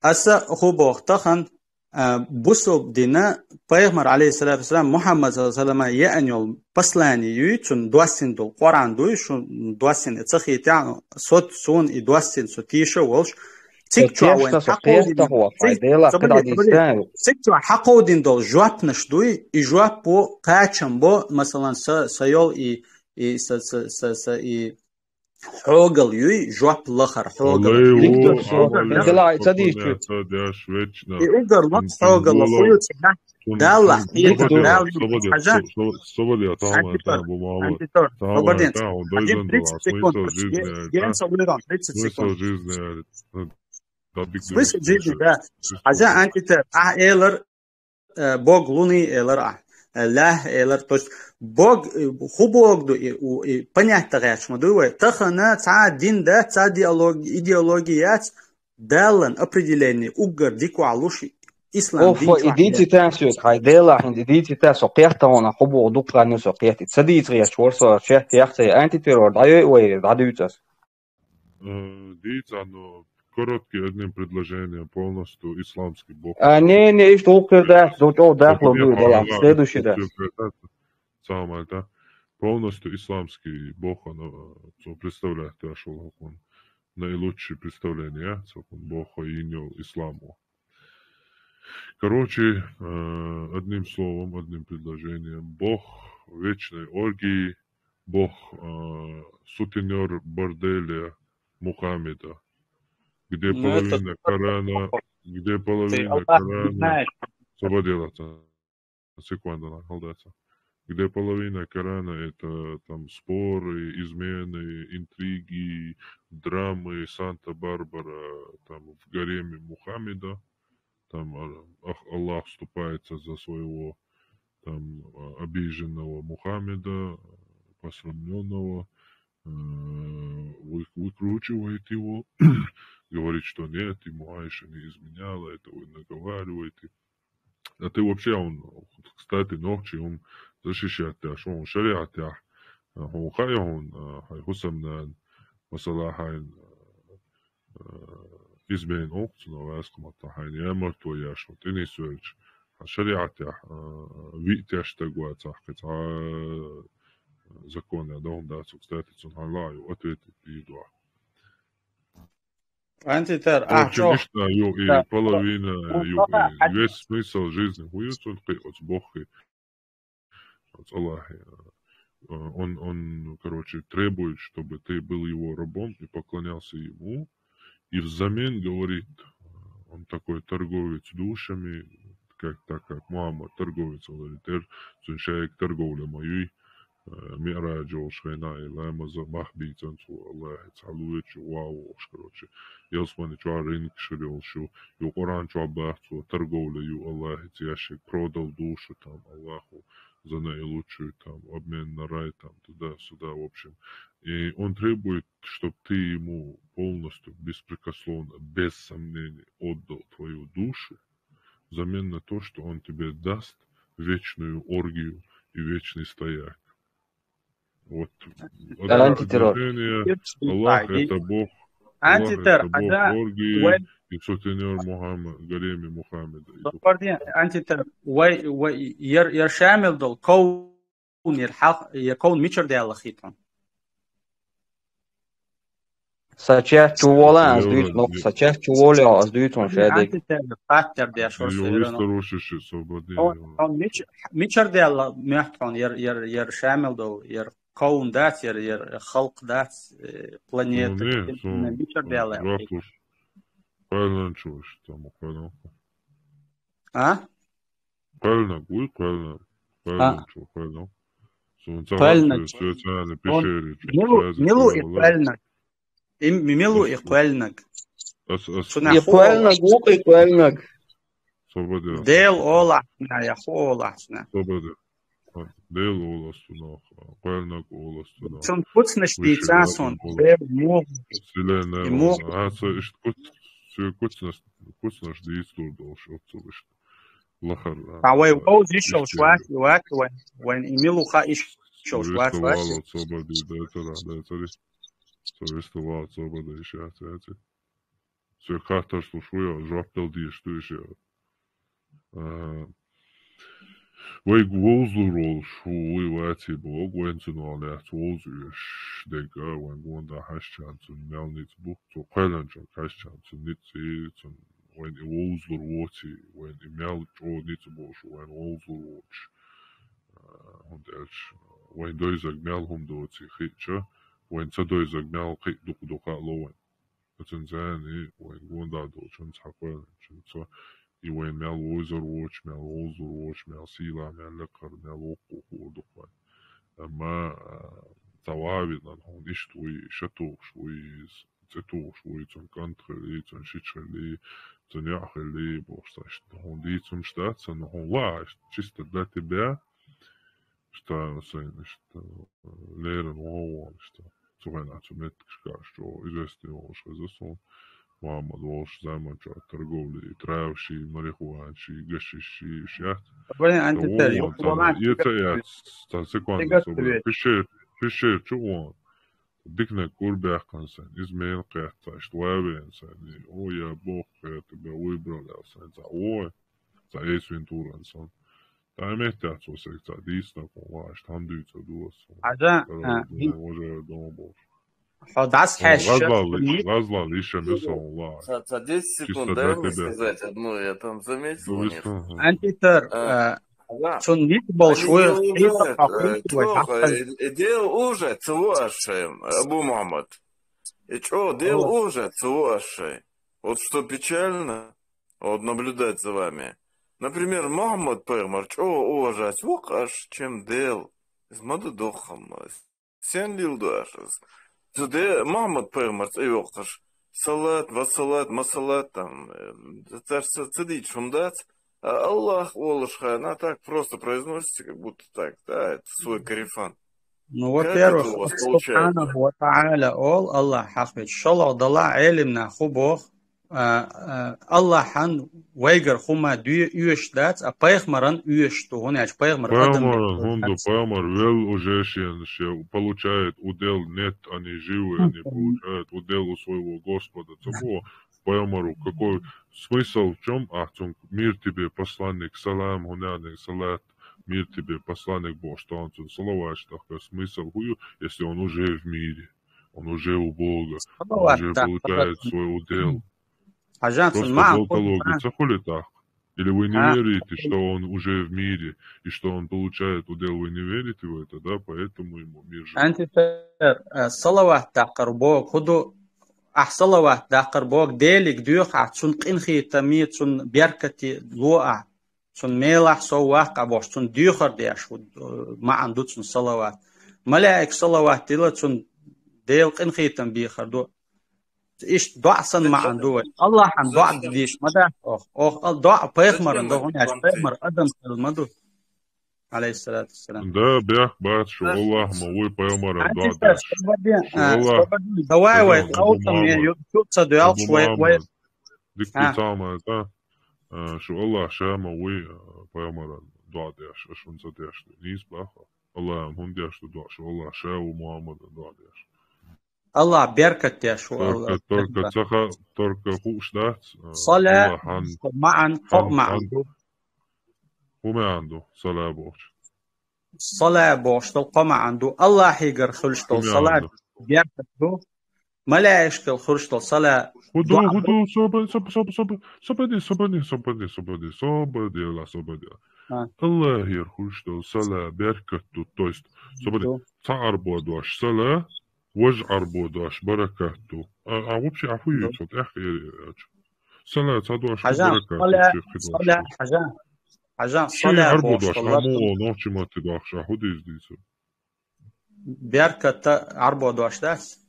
Аса ху бох тахан, а, бусул дина пайхамар, алейхиссалату вассалам, Мухаммад саллаллаху алейхи ва саллама, яан йол послание юй, цун доссин дол Къуръан дуй, шу доссин ца хитя, сот сун и доссин со тиша волш. Цик чуа вайн хьакъовдин, цик чуа хьакъовдин дол жоапнаш дуй, и жоап бо, кхачам бо, масалан, са, са йол и, и са, са, са, са, и хьогал юй, жоп лахар хьогал. Аллай ву, Амалей, Амалей, ца дийш ца деш вечно. И угар лак хьогал хуюц. Далла, Далла. Собадия, Антитор, тамам, тамам, бу мама. Антитор, тамам, собадия. Тамам, дай зан дала, смысл жизни, ген собадия, тридцать секунд. Смысл жизни, да. Смысл жизни, да. Хьажа, Антитор, а, элар, э, Бог луни элар а, э, лаьхь элар. То есть Бог, э, ху Бог ду и, у, и понятно гӀерташ ма дуй вай. Тахана цхьа дин да, цхьа диалог-, идеология яц, Даллан определение уггар диквахь луш ислам дин чохь. Офа, и дийци тан соьга, хьай Дела хӀинца, и дийци тан со кхетта вона, ху Бог дукха хан со кхетти. Ца дийца гӀерташ вара со, шех тех ца, антитеррор, дӀайой вай, дӀадуьйцу ас. Э, дийца, но короткий одним предложением полностью исламский бог. А, не, не, иштта гӀуллакх хир дац, до чӀогӀа дахло дуй, да, следующий, да. Самое, да. Полностью исламский бог, оно, э, представляет, я шёл, он. наилучшее представление, цо кхуьнан боххо йийна йолу исламо. Короче, э, одним словом, одним предложением, боххо вечной оргии, боххо, э, сутенёр борделя Мухаммеда, где половина Корана, где половина Корана, свободила там, секунду, она халдается. Где половина Корана — это там споры, измены, интриги, драмы, Санта-Барбара, там в гареме Мухаммеда, там, а, ах-, Аллах вступается за своего там, а, обиженного Мухаммеда, посрамлённого, э, вы-, выкручивает его, говорит, что нет, ему Айша не изменяла, это вы наговариваете. А ты вообще, он, кстати, нохчий, он защищать тя, что он шариат тя, а, он хай, он, а, хай хӀусамнан, масала, хьайн, э, изменна олхцунах ваьсса ма-, тахана ямарто яшо, тӀе нисвелча, хьан шариатехь, э, виъ тешнарг вацахь кхин цхьа, э, законе дохна дац, кстати, цунна хьан лаъа ю ответить дийр ду ахь. Антитер, ахь Короче, чохь. Иштта ю и Да. половина, ю и весь смысл жизни хӀун ю цунна кхин оцу боххи. Аллахе, э, он, он, короче, требует, чтобы ты был его рабом и поклонялся ему. И взамен говорит, э, он такой торговец душами, как, так как Мухаммад торговец, говорит, эр, цуьнан шайга торговля ма юй, э, миъраж йолуш хенахь и ламаза мах бийцан цо Аллахе, цхьа луьйчу ван вохуш, короче. Ялсамани чохь рынок шир йолуш ю, ю Къуръан чохь бац цо, торговля ю Аллахе, цо ящик продал душу, там, Аллаху, за наилучшую, там, обмен на рай, там, туда-сюда, в общем. И он требует, чтоб ты ему полностью, беспрекословно, без сомнений отдал твою душу взамен на то, что он тебе даст вечную оргию и вечный стояк. Вот. Антитеррор. Аллах — это Бог. Аллах — это Бог оргии и сутенёр Мухаммад, гареме Мухаммада. Антитеррор. Вай, вай, яр, яр шамил долу ковн, яр хьал-, яр ковн мичара даьлла хи тхьуна? Сан чаьрчу вола, ас дуьйцу, сан чаьрчу волехь, ас дуьйцу хьуна шадерг. Антитеррор, хаттар деш вара. Мича-, мичара даьлла моьтту хьуна, яр, яр, яр шамил долу, яр ковн дац, яр, яр халкъ дац, э, планета, мичара даьлла? Кхоьллинчу вуьш, там, кхоьллинчу. А? Кхоьллинарг вуй, кхоьллинарг. Кхоьллинчу, кхоьллинарг. Суна ца хаьа, социальный пещеры чу. Милу и кхоьллинарг? И милу и кхоьллинарг? Ас, ас. И кхоьллинарг ву, и кхоьллинарг. Дела олахь цунах, я хӀу олахь цунах. Дела олахь цунах, кхоьллинарг олахь цунах. Цунна куцнаш дийцан суна, Дела муха. Силене и муха. А, ца иштта куц-, соьга куцнаш, куцнаш дийцалур долуш, оццул иштта. Лахара. Ткъа вай вовза йиш йолуш вац, вац вайн, вайн и милуха йиш йолуш вац, вац. Со виста вала, собар дийр дацара, дацари. Со виста вала, собар дийр иш яц, яци. Соьга хаттарш луш ву, я жоп дала дезаш ду иша. А, вайга вовзалур волуш ву, вуй ваций боху, вайн цунах лаьцна вовза оьшуш дерг а, вайн гонда хьаьжча цунна мел ницкъ бу, цо кхоьллинчуьнга хьаьжча цунна ницкъ и, цунна вайн и вовзалур воций, вайн и мел чӀогӀа ницкъ болуш ву, вайн вовзалур воцуш. А, хӀунда аьлча вайн девзарг мел хӀума доций хиъча, вайн ца девзарг мел кхин а дукха ду хаало вайн. Оцунна царна и вайн гонда долчунна цхьа кхоьллинчунна цо, и вайн мел вовзар воцуш, мел вовзалур воцуш, мел сийлахь, мел лекхара, мел воккха хуур ду-кх вайн. Амма, а, цхьа ваха виъна хьуна иштта вуй, ша тухуш вуй иза, цӀе тухуш вуй, цунна кӀант хилла, цунна шича хилла, цунна яа хилла бохуш, цхьа иштта хьуна дийца хӀумнаш дац, но хьуна ваха иштта чисто для тебя, иштта сайна, иштта, э, леррина вогӀу вон, иштта. Цу хенахь цу меттигашкахь чӀогӀа известный волуш хеза суна. Мухаммад волуш заман чохь торговля и траваши, и марихуанаши, и гашишши, и шаьтта. Блин, антитер, юхавалан. Эца яц, цхьа секунда, собар. Пещер, пещер чу вон. Диканиг кура баьккхина сайна, иза мел кхетта, иштта ван веана сайна. О, я Бог, я тебя выбрал, аьлла сайна. Цхьа вон, цхьа эсвин туран сан. Ткъа меттехь цо сайга цхьа дийцинарг хьуна ван, иштта хьан дуьйцур ду аса. Хьажа, а, дин. Вожар дон болуш. хьо дас хьаьш. Гъазлал, гъазлал, ишем, исалла. Ца, ца десять секунд, дай мне сказать одну, я там заметил у них. Антитер, А, цун низ болш они вай не уважают, э, вай чё, э, э, Дел уважать, целуашаем, Абу Мухаммад. И чё, Дел уважать, целуашаем. Вот что печально, вот наблюдать за вами. Например, Мухаммад пайхамар чё уважать вокъаш, чем Дел. Из мада дохам. Сен лил дуашаз. Цуде Мухаммад пайхамар цӀи вокъаш. Салат, ва салат, ма салат там. Царца цадич хумдац. А Аллах олаш хана так просто произносится, как будто так, да, это свой корефан. Ну, во-первых, Субханаху ва Тааля ол Аллах хьахвич. Шолох дала гӀелимна ху бох. Аллахьан вайгар хума дуй уьш дац, а пайхмаран уьш ту, хӀун яч пайхмар адам. Пайхмаран хунду пайхмар вел уже шен ше получает удел нет, они живы, они получают удел у своего Господа. Цабо пайхмару какой смысл в чем? А цун мир тебе, посланник, салам, хунянек, салат, мир тебе, посланник, Бог, что он цун салават, что смысл хую, если он уже в мире, он уже у Бога, он уже получает свой удел. Хьажан, Просто цун маӀан долгологи хьажан. Цахулитах. Или вы не верите, что он уже в мире, и что он получает удел, вы не верите в это, да? Поэтому ему мир же. Антитер, э, салават даккхар бог, худу ахь салават даккхар бог, делиг дуьйха, цун къинхетами, цун беркати луа, цун мелахь сов ваккха бохш, цун дуьйхар деш, ху, э, маӀан ду цун салават. Малаик салават дила, цун Дел къинхетам бийхар ду. Ишт доӀа сан маӀан ду вай. Аллахьан доӀа диш ма дац ох. Ох, ал доӀа пайхмаран ду, хӀун яц пайхмар адам сел ма ду. Алейхиссалату вассалам. Да, бяхк бац, шу Аллах ма вуй пайхмаран доӀа деш. Шу Аллах. Давай вай, Абу Мухаммад. Ютуб ца дуялш вай, вай. Дикки цама, да? Шу Аллах ша ма вуй пайхмаран доӀа деш, аш хӀун ца деш. Нийс баха. Аллах хӀун деш ду доӀа, шу Аллах ша ву Мухаммадан доӀа деш. Аллах беркат деш ву. Только, только цаха, только хуш дац. Салат, маӀан, кхо маӀан ду. Ху маӀан ду, салат бохч. Салат бохч дол кхо маӀан ду. Аллахьигар хулш дол салат беркат ду. Малаишкал хулш дол салат. Худу, худу, собади, собади, собади, собади, собади, собади, собади, Аллах, собади. Аллахьигар хулш дол салат беркат ду. То есть, собади, цаӀар бодваш салат, вож арбодаш баракату. А, а вообще ахуй цот эх ери ач. Сала цадваш баракату. Сала, сала, хажа. Хажа, сала арбодаш, аму нохчи мати дахш аху диз диз. Берката арбодаш дас.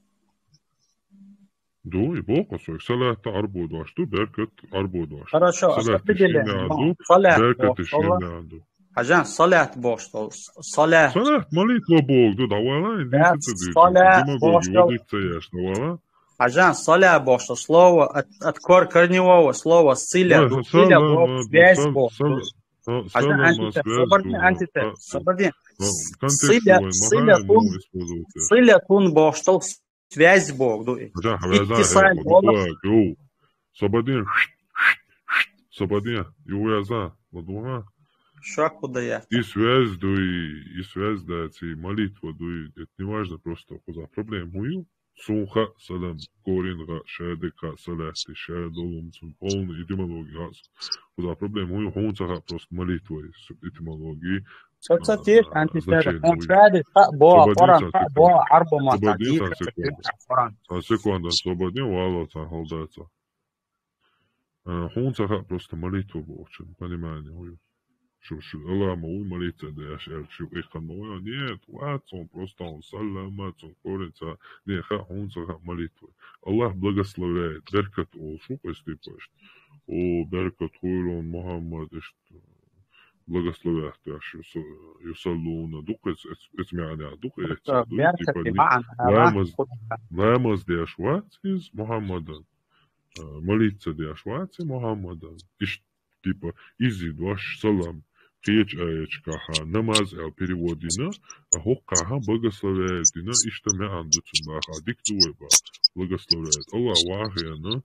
Ду, и бокъо сой. Салата арбодаш ду, беркат арбодаш. Хорошо, сала тишина ду, беркат тишина ду. Хажан, салат бохштол. Салат. Салат, молитва Бог, ду, давала, иди. Салат бохштол. Хажан, салат бохштол. Слово от, от кор-, корневого слова силя. Ду, силя бох, связь бох. Хажан, антитез, собордин, антитез, собордин. Силя, силя тун, силя тун бохштол, связь бог, ду. Иттисал бог. Собордин. Собадин, юяза, ладуга. Шак худая. И связь дуй, и связь дать, и молитва дуй. Это не важно, просто куда проблем хую. Сунха салам, коринга, шадека, саляхти, шадолум, сун полный этимология. Куда проблем хую, хунцаха просто молитва, этимологии. Соцатир, антитера. Шадека, бо, коран, бо, арбо мата. Секунда, собадин, вала, ца, холдается. Хунцаха просто молитва бохчун, понимание, ой. Шу, шу, Аллах ма уй молиться да, я шер, шу, их ма уй, нет, вац, он просто, он саллама, он коренца, не, ха, хунцаха молитва. Аллах благословляет, беркат ол, шу, пусть ты пусть. О, беркат хуйлон, Мухаммад, ишт, благословляет, я шу, юсаллуна, дук, эц, эц, эц мяня, дук, эц, дук, типа, ламаз, ламаз деш вац из Мухаммадан. Молиться деш вац Мухаммадан. Иш, типа, изи дош салам. Кечаечкаха, намаз эл переводина, а хоккаха благословляет дина, ишта мян дуцун баха, дик дуй ба, благословляет. Аллах вахена,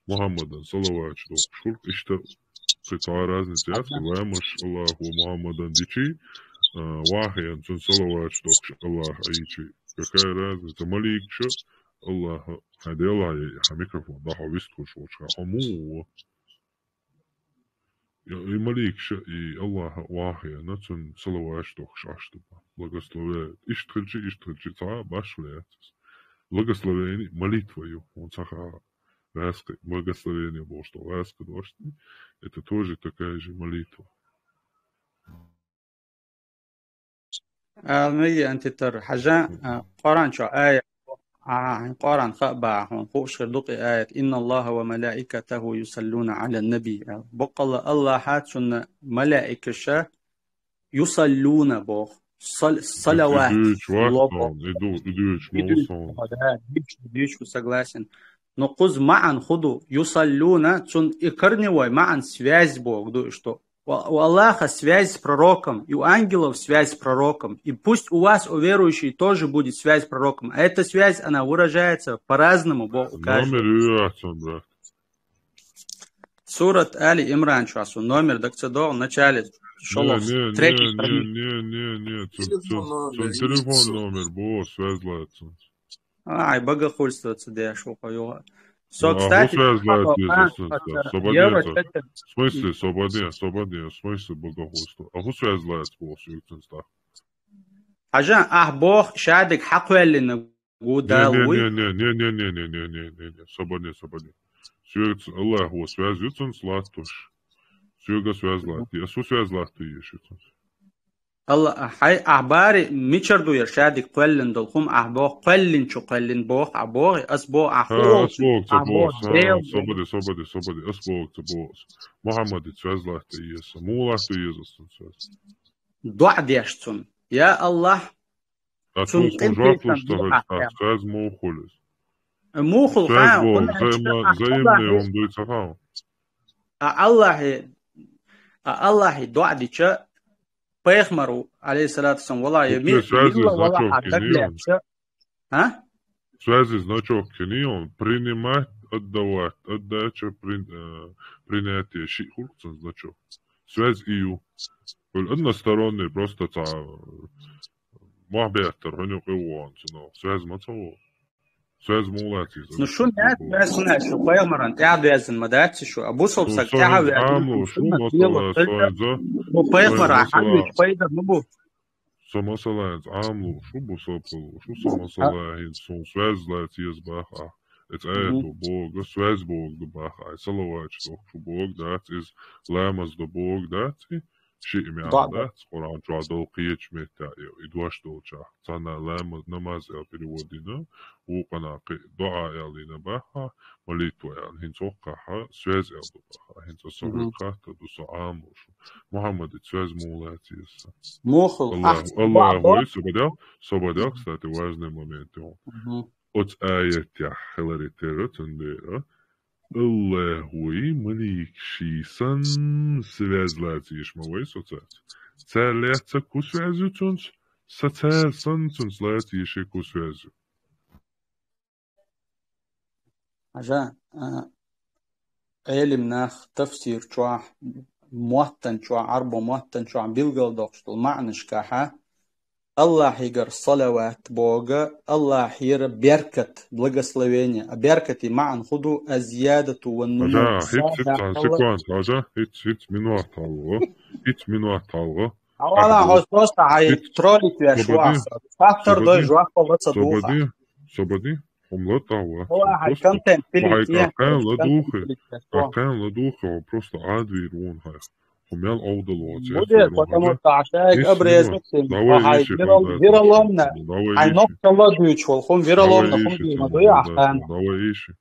Мухаммадан салават док шур, ишта, какая разница, я, ваймаш Аллах ва Мухаммадан дичи, вахен цун салават док Аллах айчи. Какая разница, малик ша, Аллаха, хьайн Дела, хьайн микрофон дӀахьо вистхуш волча хана, хьо муха ва? И, и маликаш а, и Аллаха а вахе, на цунна салаваташ дохкаш Ӏаш ду. Благословение. Иштта хилча, иштта хилча, цхьа а башха лаьцас. Благословение, молитва ю. Он цхьа ха-, гӀаьскхи, благословение бохуш долу гӀаьскхи дош. Это тоже такая же молитва. Ала меги антитар. Хьажа, а, Къуръан чу аят, а, Къуръан хаа бахьа, хьуна хууш хир ду-кх и аят: «Инна Аллаха ва малаикатаху юсаллуна ала наби». Баккъалла Аллаха, цунна малаикаша юсаллуна боху. Сал-, салават. И дуьйцуш вац ло сон, боху. И ду-, и дуьйцуш ма ву сон. Да, дуьйцуш, дуьйцуш, согласен. Но кхуза маьӀна хӀун ду? Юсаллуна, цунна и корневой маьӀна связь боху ду, что у, у Аллаха связь с пророком, и у ангелов связь с пророком, и пусть у вас, у верующих, тоже будет связь с пророком. А эта связь, она выражается по-разному, бо-, у каждого. Номер ю яц он, брат. Сурат Али Имран чу ас номер дага ца догӀу, в начале шолгӀа, не, не, третий не, страница. Не, не, не, цун, цун, цун телефон номер бу, связь лаьцна. Ай, бага хуль со ца деш ву-кх юха. Со, ну, а кстати, хӀун связь лаьцна, а, со баден евро ца. В смысле, со баден, со баден, в смысле, бага хуль со? А хӀун связь лаьцна боху соьга цунца? Хьажа, ахь боху, шадерг хьакхоьллина гу Дала вуй? Не, не, не, со баден, со баден. Соьга ц-, Аллаха ву связь ю цунца латтош. Соьга связь латтий, ас хӀун связь латтий еш ю цунца? Алла, хьай, ахь бари, мичара ду яра шадерг кхоьллина долу хӀума, ахь боху, кхоьллинчу кхоьллина боху, ахь боху, ас боху, ахь хӀун волчу, ахь боху, Дела. Со баден, со баден, со баден, ас боху ца боху ас. Мухьаммадца связь латтий еза, муха латтий еза ас цунца связь? ДоӀа деш цунна. Я Аллах, а цунна цунна къинтӀера жоп луш ца хилча, ахь связь муха хуьлу иза? Муха хуьлу, связь хаьа, боху, хӀунда аьлча взаимно-, ахь взаимное Аллахье, хӀума дуй ца хаьа? А Аллахье, а Аллахье доӀа дича, пайхамар ву, алейхиссалату вассалам, вала, я ми-, милла вала, а дагалаьцча, а? Связи значок хинийон, принимать, отдавать, отдача, прин-, э, принятие, шиъ хуьлу цун значок. Связь и ю. Хьуьлу односторонний, просто ца, э, мохь беттара, хьуьнан юкъе вон цунах. Связь ма ца во. Связь муха лаьцна иза? Ну, шун яц, вай сунна шу пайхамаран тӀаьхьаваьзна ма дац шу. А бусалба саг тӀаьхьаваьзна, Ӏамло, шу масала, соьца, ну, пайхамара хьан вича пайда ма бу. Со масала хӀинца Ӏамлуш ву, бусалба хилуш ву, со масала хӀинца суна связь лаьцна еза баха ахь. Эца аято боху, связь боху ду баха ахь. Салаваташ дохуш ву боху дац иза, ламаз до боху дац и? Шиъ маьӀна дац, Къуръан чохь долу кхечу меттехь и, и дош долчохь. Цхьана ламаз, намаз аьлла перевод дина, вукхана кхин доӀа аьлла дина баха, молитва аьлла. ХӀинца хӀокхахь связь аьлла ду баха. ХӀинца со хьоьга хаттар ду, со Ӏамлуш ву. Мухьаммадца связь муха лаьцна еза? Муха хуьлу? Аллах, Аллах вай, со бадел, со бадел, кстати, важный момент ю. Оцу аятехь хиларе терра, цундела, Аллах вай, маликаш санна связь лаьцна еш ма вай со цаьрца. Цара лаьцна ку связь ю цунца, со цара санна цунца лаьцна еш ку связь ю. Хьажа, а, Ӏелим нах тафсир чохь, моттан чохь, Ӏарбо моттан чохь билгалдоккхуш долу маьӀнашкахьа, Аллахьигара салават бога, Аллахьера беркат, благословение. А беркате маьӀна хӀун ду? Аз-зиядату ва нуму. Хьажа, хӀиц, хӀиц, цхьа секунд, хьажа, хӀиц, хӀиц минот хьалха. ХӀиц минот хьалха. Хьавала, хьо просто хьайн троллить веш вахса. Фактор дой, жоп ла ца духа. Собади, собади, хӀума ла тӀаьхьа вац. Хьо хьайн контент пилить не. Ахьайн ла духе. Ахьайн ла духе, хьо просто Ӏадвийр вон хьайн. Хьо мел овдал воцу. Будет, потому что ахьайн обрезать. Давай ищи, вироломно. Хьайн нокта ла дуьйчу вол, хӀума вироломно, хӀума дуьйна дуй ахьайн. Давай ищи.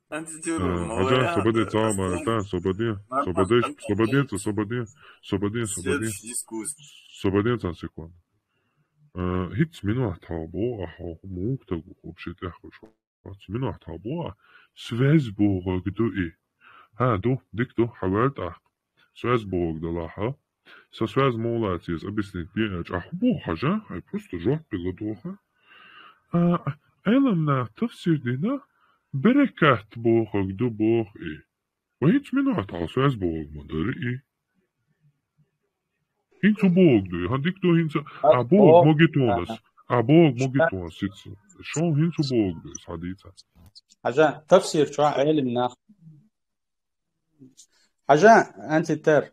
Антитюр, а, молодец, хьажа, собади, молодец, цхьа а марта, собади, собади, собади, собади, собади, собади. Следующий дискуссия. Собади, цхьа секунда. А, хӀиц минот хьалха боху, ахьа муха тагу, вообще тӀехь хуьлуш вац. Минот хьалха боху, связь бохург ду и. ХӀа, ду, дика ду, хьан ваьлла тӀаккха. Связь бохург далахь, хьо. Со связь муха лаьцна еза, объяснить ден аьлча, ахь боху хьажа, хьайн просто жоп ла духа. А, Ӏелам нах тафсир дина, берекат бохург ду боху и. Вай хӀинца минот хьалха связь бохург ма дара и. ХӀинца хӀун бохург ду и? ХӀан дика ду хӀинца. А бохург ма гитонас. А бохург ма гитонас хӀинца. Шун хӀинца богу ду, схьадийца. Хьажа, тафсир чохь Ӏелим нах. Хьажа, антитер.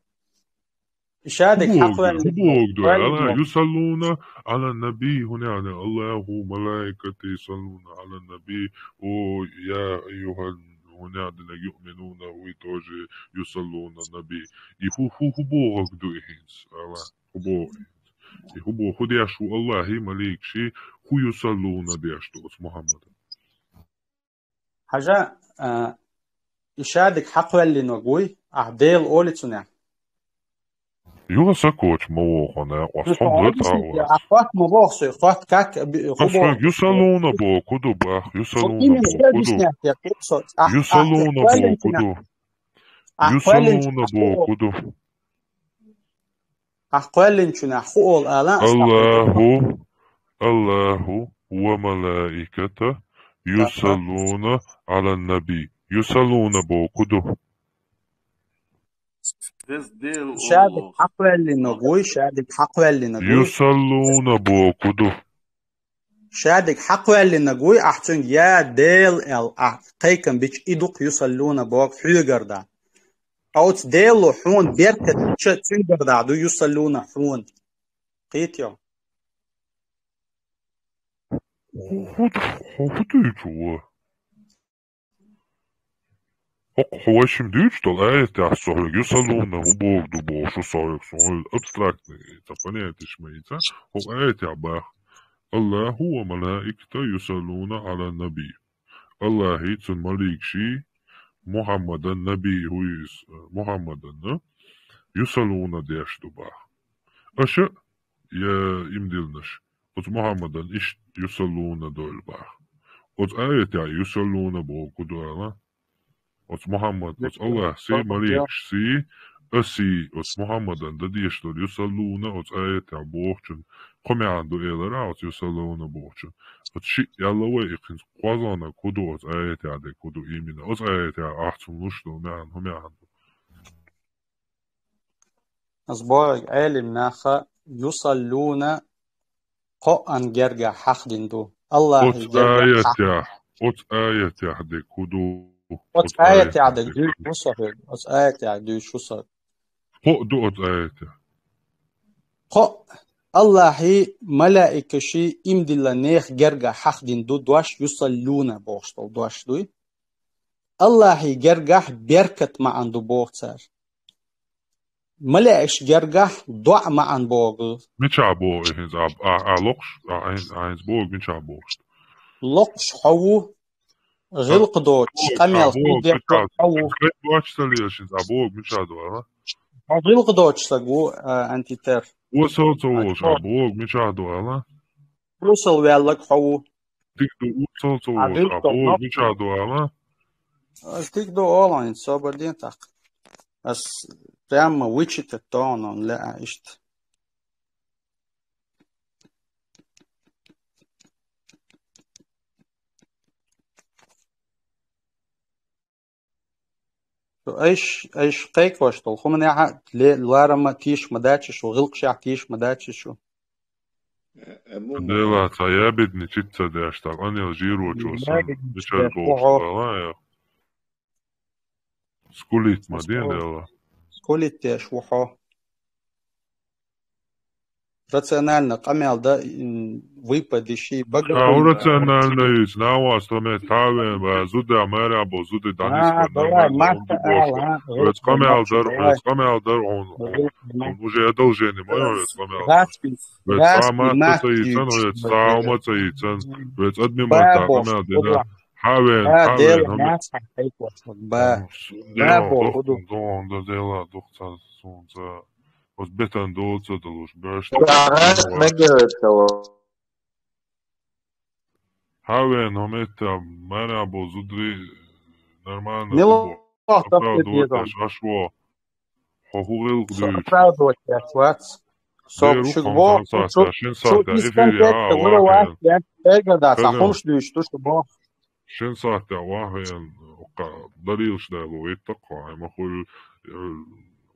Ишадик хьакъвеллина. Богу ду, Алла, юсаллуна ала наби, хӀунда аьлла, Аллаху малаикати юсаллуна ала наби, о, я айюхал, хӀунда аьлла, юъминуна, уй тоже юсаллуна наби. И хӀу, хӀу, хӀу богу ду и хӀинца, Алла, хӀу богу. И хӀу богу, хӀу деш ву Аллахи, маликаши, хӀу юсаллуна деш ду оцу Мухаммада. Хьажа, а, ишадик хьакъвеллина вуй, ахь Дела оли цунах. Юха сакочу ма воху, накъост, хьо ма вара тӀаккха. Ахь хӀотта ма боху со, хӀотта как, би-, хӀу боху. Юсаллуна боху ду бах, юсаллуна боху ду. Юсаллуна боху ду. Юсаллуна боху ду. Ахь кхоьллинчунах хӀу олу ала, Аллаху, Аллаху ва малаиката юсаллуна ала наби. Юсаллуна боху ду. Шадик хьакхоьллина гуй, шадик хьакхоьллина гуй. Юсаллуна боху ду. Шадик хьакхоьллина гуй, ахь цуьнга я Дела аьлла, ахь кхайкам бича и дукха юсаллуна боху хьоьгара да. Оцу Дело хьуна беркат ча цуьнгара да ду юсаллуна хьуна. Кхетайо? ХӀу, хӀу, хӀу дуьйцу вай? ХӀокху хьо вайшимма дуьйцуш долу аятехь со хьоьга юсаллуна хӀу богу ду бохуш ву со хьоьга, сон хьоьга абстрактный цхьа понятеш ма йийца, хӀокху аятехь баха: Аллаху ва малаиката юсаллуна ала наби. Аллахи, цуьнан маликаши Мухьаммадан, наби хӀу иза, Мухьаммадан, юсаллуна деш ду баха. Аша, я имдилнаш, оцу Мухьаммадан иштта юсаллуна дойла баха. Оцу аятехь юсаллуна боху ду ала. Оцу Мухьаммад, оцу Аллахьсий, маликашсий, асий, оцу Мухьаммадан дан дезаш долу юсаллуна оцу аятехь бохучун кхо маьӀна ду элира, оцу юсаллуна бохучун. Оцу шиъ аьлла вай, и кхин кхозлагӀниг хӀу ду оцу аятехь дерг, хӀу ду имина. Оцу аятехь ахь цунна луш долу маьӀна хӀун маьӀна ду? Ас бохург, Ӏелим наха юсаллуна кхоъан гергахь хьахдина ду. Аллахьан гергахь хьахдина. Оцу аятехь дерг хӀу ду? Оцу аятехь дерг дуьйцуш ву со хьоьга. Оцу аятехь дуьйцуш ву со. Кхоъ ду оцу аятехь? Кхоъ. Аллахьи, малаикаши, имдилла нехан гергахь хьахдина ду дош, юсаллуна бохуш долу дош дуй. Аллахьи гергахь беркат маьӀна ду боху цара. Малаикаш гергахь доӀа маьӀна богу. Мичахь боху и хӀинца, а, а, а локхуш, а, а хӀинца, а хӀинца боху, мичахь бохуш? Локхуш хьо ву, гӀиллакх доцуш, къамел хӀу деш хьо ву. Кхин доцуш ца лелаш хӀинца, а боху, мичахь ду, а? Хьо гӀиллакх доцуш стаг ву, а, антитер. Осал ца волуш, а боху, мичахь ду, ала? Осал ваьллаг хьо ву. Дика ду, осал ца волуш, а боху, мичахь ду, ала? Ас дика ду олу, хӀинца собар де тӀаккха. Ас прямо вычитать догӀу, лаьа иштта. Шу айш, айш кхайкхош долу хӀуманехь ле-, ларам а тийша ма дац шу, гӀиллакхашехь тийша ма дац шу. Э, э, му-, му-, Дела, цхьа ябедни чит ца деш, тхан къанел жирочо сан, ябедни мичара чит деш бохуш ву хьо. Дала, я. Скулит ма ден, Дела. Скулит деш ву хьо. Рационально къамел дан, м, выпадиши, бага. А, хӀу рационально юьйцу, навас тхо мет тавен, ва зуда, мара бо зуда, а, данис, давай, нормально, масса, он бо, а, а, вец къамел дар, давай. Вец къамел дар, он, он, он уже одолжение, ма, вец къамел. Вец а масса ца йийцан, вец а ма ца йийцан, вец адми ма та къамел дина. Хьавен, хьавен, хьавен. Ба, ба, бо, хӀу ду. Дон, да, Дела, дух ца, сунца. Оцу бетан дола ца далуш, беш. Ага, мегавет того. Хьавен, хӀу метта, мара бо зудри, нормально. Мило, хӀу бо. Оправдывать еш, аш во. Хьо хӀу гӀиллакх дуьйцу? Оправдывать еш вац. Со шуьга боху, шу, шин сахьта, шин сахьта, шу эфире, а, вахен. Эгада, ца хӀумаш дуьйцу, шу боху. Шин сахьта вахен, далилаш дала витта кхо, ай ма хуьлу, э,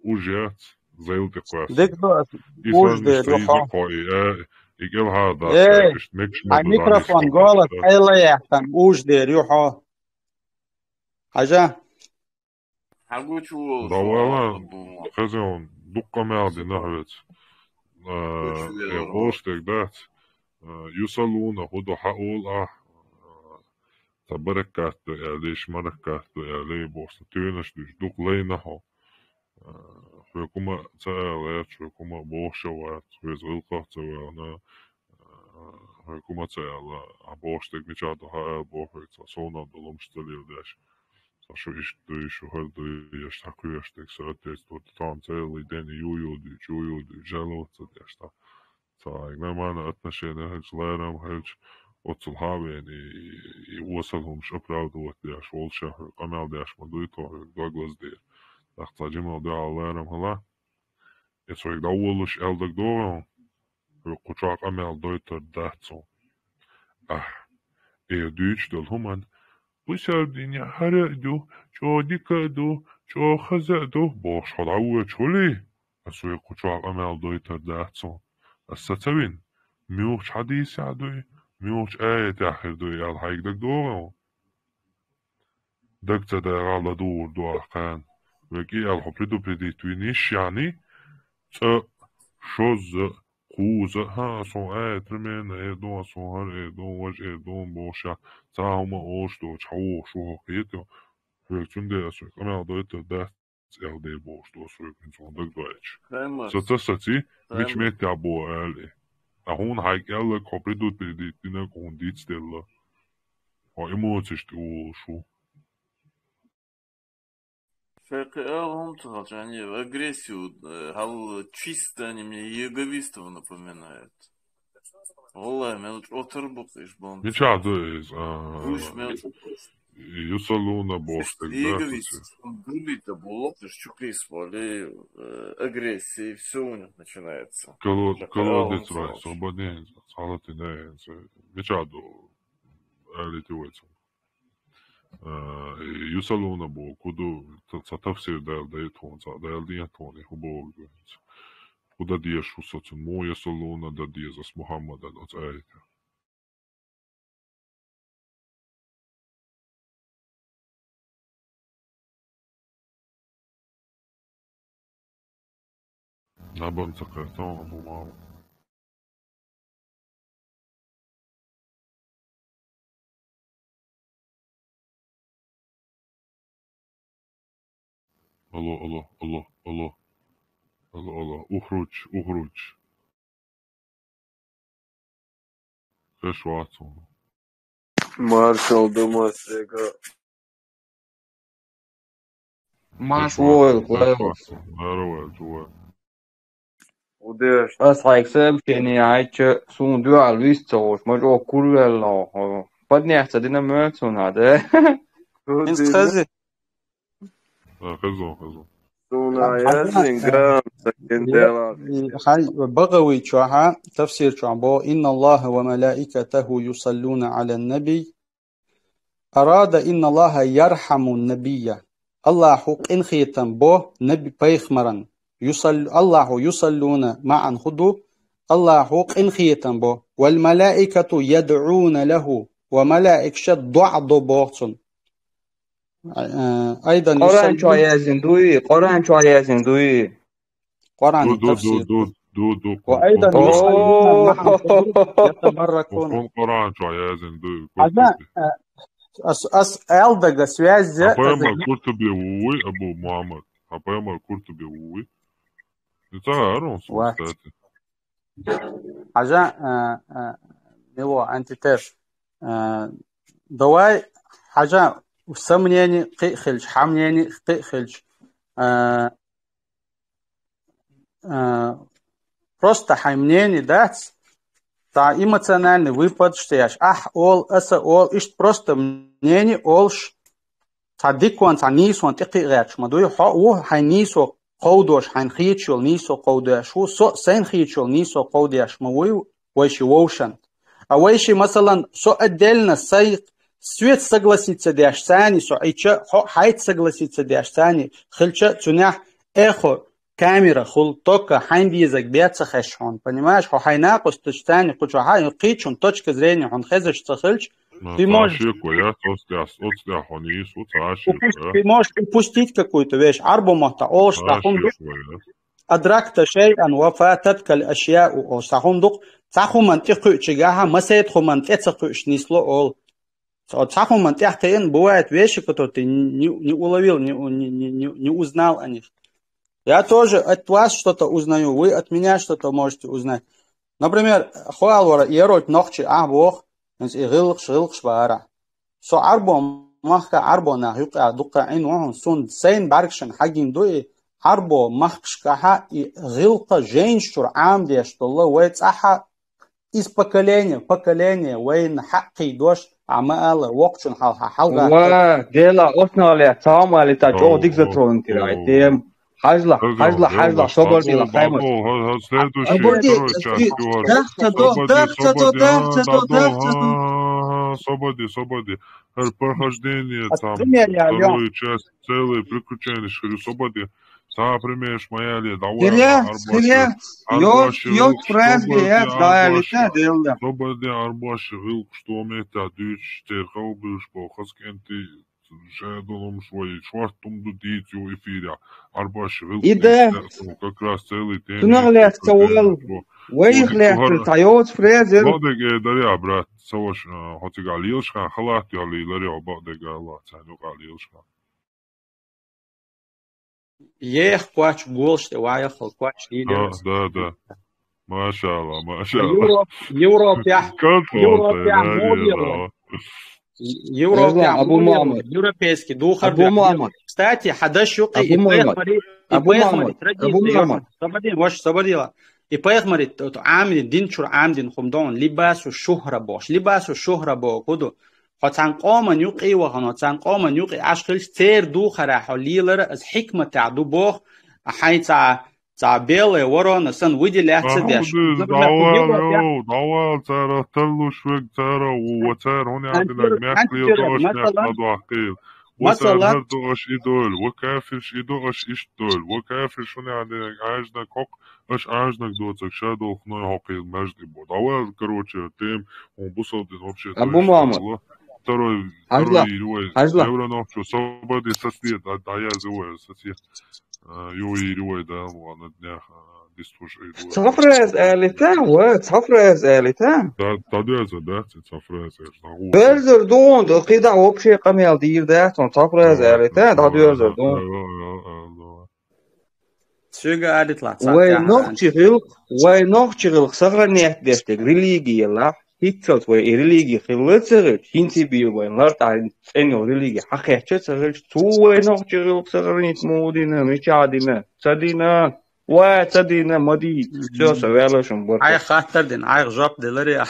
уж яц. Зайла тӀе кхоьссина. Дика ду, и уж санна де, иштта ду, йиза хьо. Кхо, и, э, Икел хьа дас Эй, иштта мегаш ма хьай ду, микрофон, дӀа голос иштта хьайла яхтан, уж дер ю хьо. Хьажа? Хьагучу волу Давала, хезон, дуккха мел дина хьоьца. Э, э, гӀоштег дац. Э, юсалуна хӀу ду хьаола ахь. Э, ца бараккат ду аьлла, иш мараккат ду аьлла, боху, туьйнаш дуьйш, дукха лайна хьо. Э, хьоьга хӀума ца ала яц, хьоьга хӀума бохуш а вац, хьоьца гӀиллакхах ца ваьхна, э, хьоьга хӀума ца ала, а бохуш дерг мичахь ду хьа ала боху хьоьга, цхьа совнах долу хӀумаш ца леладеш. Цхьа шу иштта дуй, шу хӀара дуй, еш цхьа кхоьруш дерг са отец, вот там целый день ю-ю дуьйчу, ю-ю дуьйчу, жаловаться деш там. Цхьа нормально отношения хилча, ларам хилча, оццул хьа а веана, и, и, и осал хӀумаш оправдывать деш волуш, хьоьга къамел деш ма дуй тхо, хьоьга дог лазадер. ТӀаккха цхьа жимал дуьхьал ларам хила, и цхьа хьоьга дӀаволлуш аьлла дагадогӀу, хьоьга кху чохь къамел дойтур дац цо. Ахь, э, дуьйцуш долу хӀуманна, кху сардине хӀара а ду, чӀогӀа дика а ду, чӀогӀа хаза а ду, бохуш хьо дӀавоьдуш хуьлий? Аса вай кху чохь къамел дойтур дац цо. Аса ца вина, муьлхачу хьадисехь дуй, муьлхачу аятехь хир дуй аьлла хьайга дагадогӀу? Даг ца дагӀахь ладугӀур ду ахь кхана. Вай кӀел хьо предупредить вина йиш яьлча, цкъа, шозза, кхузза, хьа, суна аят примерно эр ду, суна хӀара эр ду, важа эр ду бохуш, цхьа хӀума олуш доцуш хьан вогӀуш ву хьо кхетий? Хьоьга цундела аса къамел дойтур дац аьлла дер бохуш доцу хьоьга, хӀинца хьуна дагадойтуш. Ца ца саций, мича меттехь боху аьлла и. Ткъа хьуна хьайга аьлларг хьо предупредить динарг хьуна дицделла. Хьо эмоциш тӀе волуш ву. Шайн кхин ала хӀума ца хилча, они агрессию, э, хьал чисто они мне иеговистов напоминают. Валлахи, мел чӀотар бу-кх иш бан. Мичахь ду иза? А, уьш мел чӀотар. Юсалуна боху стаг, да, иеговист, кхуьнца? Дуьллийта бу локхуш чу кхийса боли, э, агрессия, и всё у них начинается. Коло-, колодец рай, свободнее, цхьалатина, мичахь ду, алийта вай цунна. А, и юсалуна боху, кху ду, ца, ца тафсир даьлла дай тхуна, ца даьлла ден тхуна, и хӀун боху ду хӀинца? ХӀун дан дезаш ву со цунна? Муха юсалуна дан деза ас Мухьаммадан оцу аятехь? Набан ца кхетон, Абу Мама. Алло, алло, алло, алло. Алло, алло. Ухруч, ухруч. Хеш вац хьуна. Маршал ду массега. Маршал. Ой, хеш вац хьуна. Здорово, чувак. Удеш. Ас хьайга сообщение яьча, суна дуьхьал вист ца волуш, ма чӀогӀа курвелла хьо. Поднять ца дина моьтту суна, да? ХӀинца хези. А, хезон, хезон. Суна яздин гам, сакин дела. Хьай, БагӀави чохьа, тафсир чохь бо: «Инна Аллаха ва малаикатаху юсаллуна ала набий». Арада: «Инна Аллаха ярхаму набийя». Аллахьу къинхетам бо наби пайхамаран. Юсал-, Аллахьу юсаллуна маӀан хӀун ду? Аллахьу къинхетам бо. «Вал малаикату ядӀуна лаху». Ва малаикша доӀа до боху цунна. Э, айдан Къуръан юсаллу- чохь яздина дуй, Къуръан чохь яздина дуй. Къуръан ду, ду, тафсир. Ду, ду, ду, ду, Ва айдан О! юсаллуна маӀан ятабарракун. Хьуна Къуръан чохь яздина дуй, Хьажа, Куртуби. Э, ас, ас аьлларг связь я, Хьан пайхамар Куртуби ву вуй, Абу Мухьаммад? Хьан пайхамар Куртуби ву вуй? И ца гӀарун су Ва. Кстати. Хьажа, э, э, мило антитез. Э, давай, хьажа, сомнение кхиъ хилча, хьан мнение кхиъ хилча. Э, э, просто хьайн мнение дац, цхьа эмоциональный выпад ца еш. Ахь ол, аса ол, иштта просто мнение олуш, цхьа дикон, цхьа нийсон тӀекхиъ гӀерташ ма дуй. Хьо ву хьайн нийсо кховдош, хьайна хеташ йолу нийсо кховдош ву, со а сайна хеташ йолу нийсо кховдеш ма вуй вайши вовшан. А вайши, масалан, со отдельно сай свет согласиться деш цани, со Ӏича, хьо хьайца согласиться деш цани, хилча цунехь эхо, камера хул, только хьайн дезаг беца хеш хьон, понимаешь? Хьо хьай накъосташ цани кучу хьай кхичун точка зрения хьон хезаш ца хилч, Ну, ты та можешь- шеко, я, оцтя, оцтя хьон ис, оца шеко, я. Ты можешь упустить какую-то вещь. Арбо мата олш Та тахун шеко, я. أدركت شيئا وفاتتك الأشياء олш тахун дук. Цахуман тихучигаха, масет хуман тецахуш нисло ол. Цахуман тяхтен бывает вещи, которые ты не, не уловил, не, у- не, не, не, не узнал о них. Я тоже от вас что-то узнаю, вы от меня что-то можете узнать. Например, хуалвара ерот нохчи а бог, и гылгш, гылгш бара. Со арбо махка арбо нах юкъа дукъа ин вахун сун сейн баргшин хагин дуи арбо махкшкаха и гылка женщур ам деш долла вай цаха из поколения в поколение вайн хакки дош амала вокчун хал хал Ва, дела, основали, цаумали та чо дик затронуть тирай тем. Хажла, хажла, хажла, собор дела, хаймас. Следующий, Обалдеть, второй часть, Юар. Дахца до, Сободи, дахца до, сободи, дахца до, а, дахца до. а, сободи, сободи. Эр прохождение там, Пример я, вторую часть, целые приключения, шхирю сободи. Са пример шмаяли, давай, Хиля, арбаш, хиля. арбаш, Йос, йос, фразби, я, даялита, арбаш, делда. сободи, арбаш, гыл, что мета, дюч, терхал, бюш, бо, хаскенти, жадолом, швай, швартум, ду, дит, ю, эфиря, арбаш, гыл, И да. Как раз целый день. Тунагъ лехца вал. Вайх Узик лехца, тухар- та йос, фразер. Бадеге даря, брат, саваш, хотига лилшхан, халат, я, лиларе, бадега, ла, цану, лилшхан. Ех квач голш те ваяхал квач Да, лидер. да, да. Машалла, машалла. Европ, Европ я, Контрол, Европ я, да, модела. да. Европ Эзла, я, Абу модела. Мухаммад. Европейский духар. Абу Мухаммад. Кстати, хадаш юкъи Абу Мухаммад. ипехмари, Абу ипехмари Мухаммад. Абу традиция. Мухаммад. Сободин, ваш сободила. Ипехмари, то амри дин чур амдин хумдон, либасу шухра бош, либасу шухра бо куду. Хоцан къоман юкъи вахано, цан къоман юкъи ашхилш цер духара хо лилара аз хикмата ду бох, а хай ца, ца белая ворона сан выделяться деш. Давал, давал, цара тарлуш век, цара, у, цара, хуни адинаг, мяхлил, дош, мяхлил, дош, Масала, дош, идоль, ва кафирш, идош, иштоль, ва кафирш, хуни адинаг, ажна кок, аш ажнаг доцак, шадол, хной, хокил, мажди бо. Давал, короче, тем, он бусал дин вообще. Абу Мухаммад. Второй, Хажла, второй ирвай. хажла. Евро нохчо, сободи сосед, да, да, я зову сосед. Ю ирвай, да, ладно, днях, дистуш ирвай. Цафраз алита, ва, цафраз алита. Да, да, да, да, цафраз, да. Берзер дон, да, кида вообще камел дир да, цафраз алита, да, берзер дон. Цуга адитла. Вай нохчи гил, вай нохчи гил сохранять дештег религия ла. Хитцот вай и религия хилла цегил, хинти би вай ларта цени религия хакетче цегил, цу вай нохчи гил сохранить мудина, мичадина, цадина, вай цадина, мади, всё, со вялашун борта. Ай хаттар дин, ай жоп делари.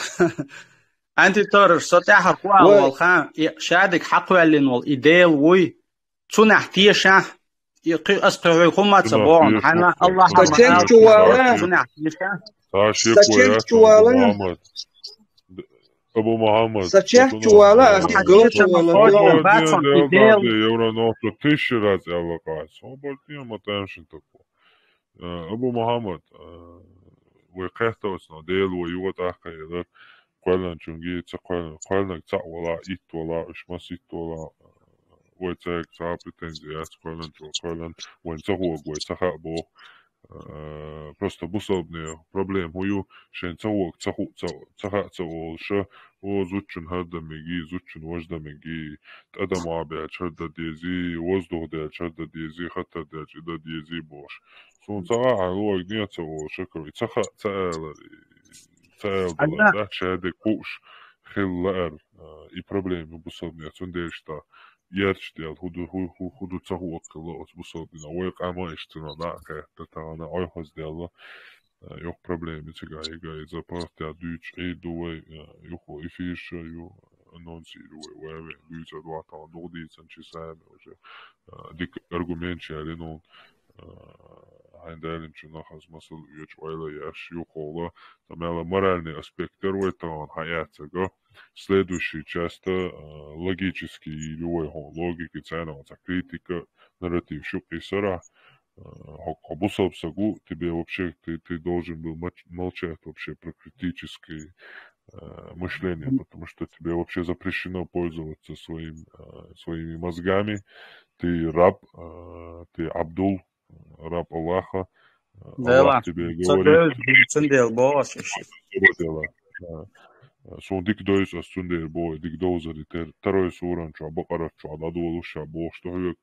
Анти торр, со тяхар куал вал хан, и шадик хаквалин вал, и дел вуй, цунах тешах, и ас кхы хумаца бон, хана Аллах. Сачек чувала. Цунах тешах. Сачек чувала. Абу Мухаммад. Сачек чувала, ас гыл чувала. Евро нохчо тысячи раз Аллах. Собар тема тайм шин такой. Абу Мухаммад, вай кхехтоцно, Дел вай югъа тӀаккха елар, кхоьлланчунги, ца кхоьллан, кхоьлланг цаӀ вала, итт вала, уьш масса итт вала, вай цаьрга цхьа претензи яц, кхоьлланчо, кхоьллан, вайн ца хӀог, вай ца хаъ боху. Просто бусалбане проблема хӀу ю, шайн ца хӀог, ца ху, ца, ца хаъ ца олуша, о, зудчун хӀардамиги, зудчун важдамиги, тӀадам а баьлча хӀара дан дези, воздух даьлча хӀара дан дези, хатар даьлча и дан дези бохуш. Суна ца хаьа, хьан лугӀаг ден а ца олуша, кави, ца хаьа, ца алар, ца аьлла, дац шадерг хууш хила лаар, и проблема ю бусалбане, цундела иштта, ярча дел, хӀу ду, хӀу, хӀу, хӀу ду ца хӀу хилла оцу бусалбина, вай къама иштта ца дӀа а кхетта тахана, ойхазделла. Юха проблема цига, ига, иза паргӀатта дуьйцуш Ӏийр ду вай, юха эфирша ю, анонсир вай, вай, вай, дуьйцур ду тахана, дукха дийцан чи сами уже. Дика аргумент ялин он, хьайн далинчу нахаз масал оьцу ойла еш, юха ховла, ца мела моральный аспект яр вай тахана хьан яцага. Следующий часта, логический ю вай хьуна, логика цхьаьна ваца критика, нарратив шу къийсара, э, хьо, хьо бусалба саг ву, тебе вообще, ты, ты должен был моч-, молчать вообще про критическое, э, мышление, потому что тебе вообще запрещено пользоваться своим, э, своими мозгами. Ты раб, э, ты Абдул, э, раб Аллаха. Э, Аллах тебе говорит, цундел бо, освободила. Э, суна дика дойза, ас цундела бо, дика довзар, тер-, второй суран чу, Бакъарат чу, дӀадолуш ша бохуш ду хьоьга,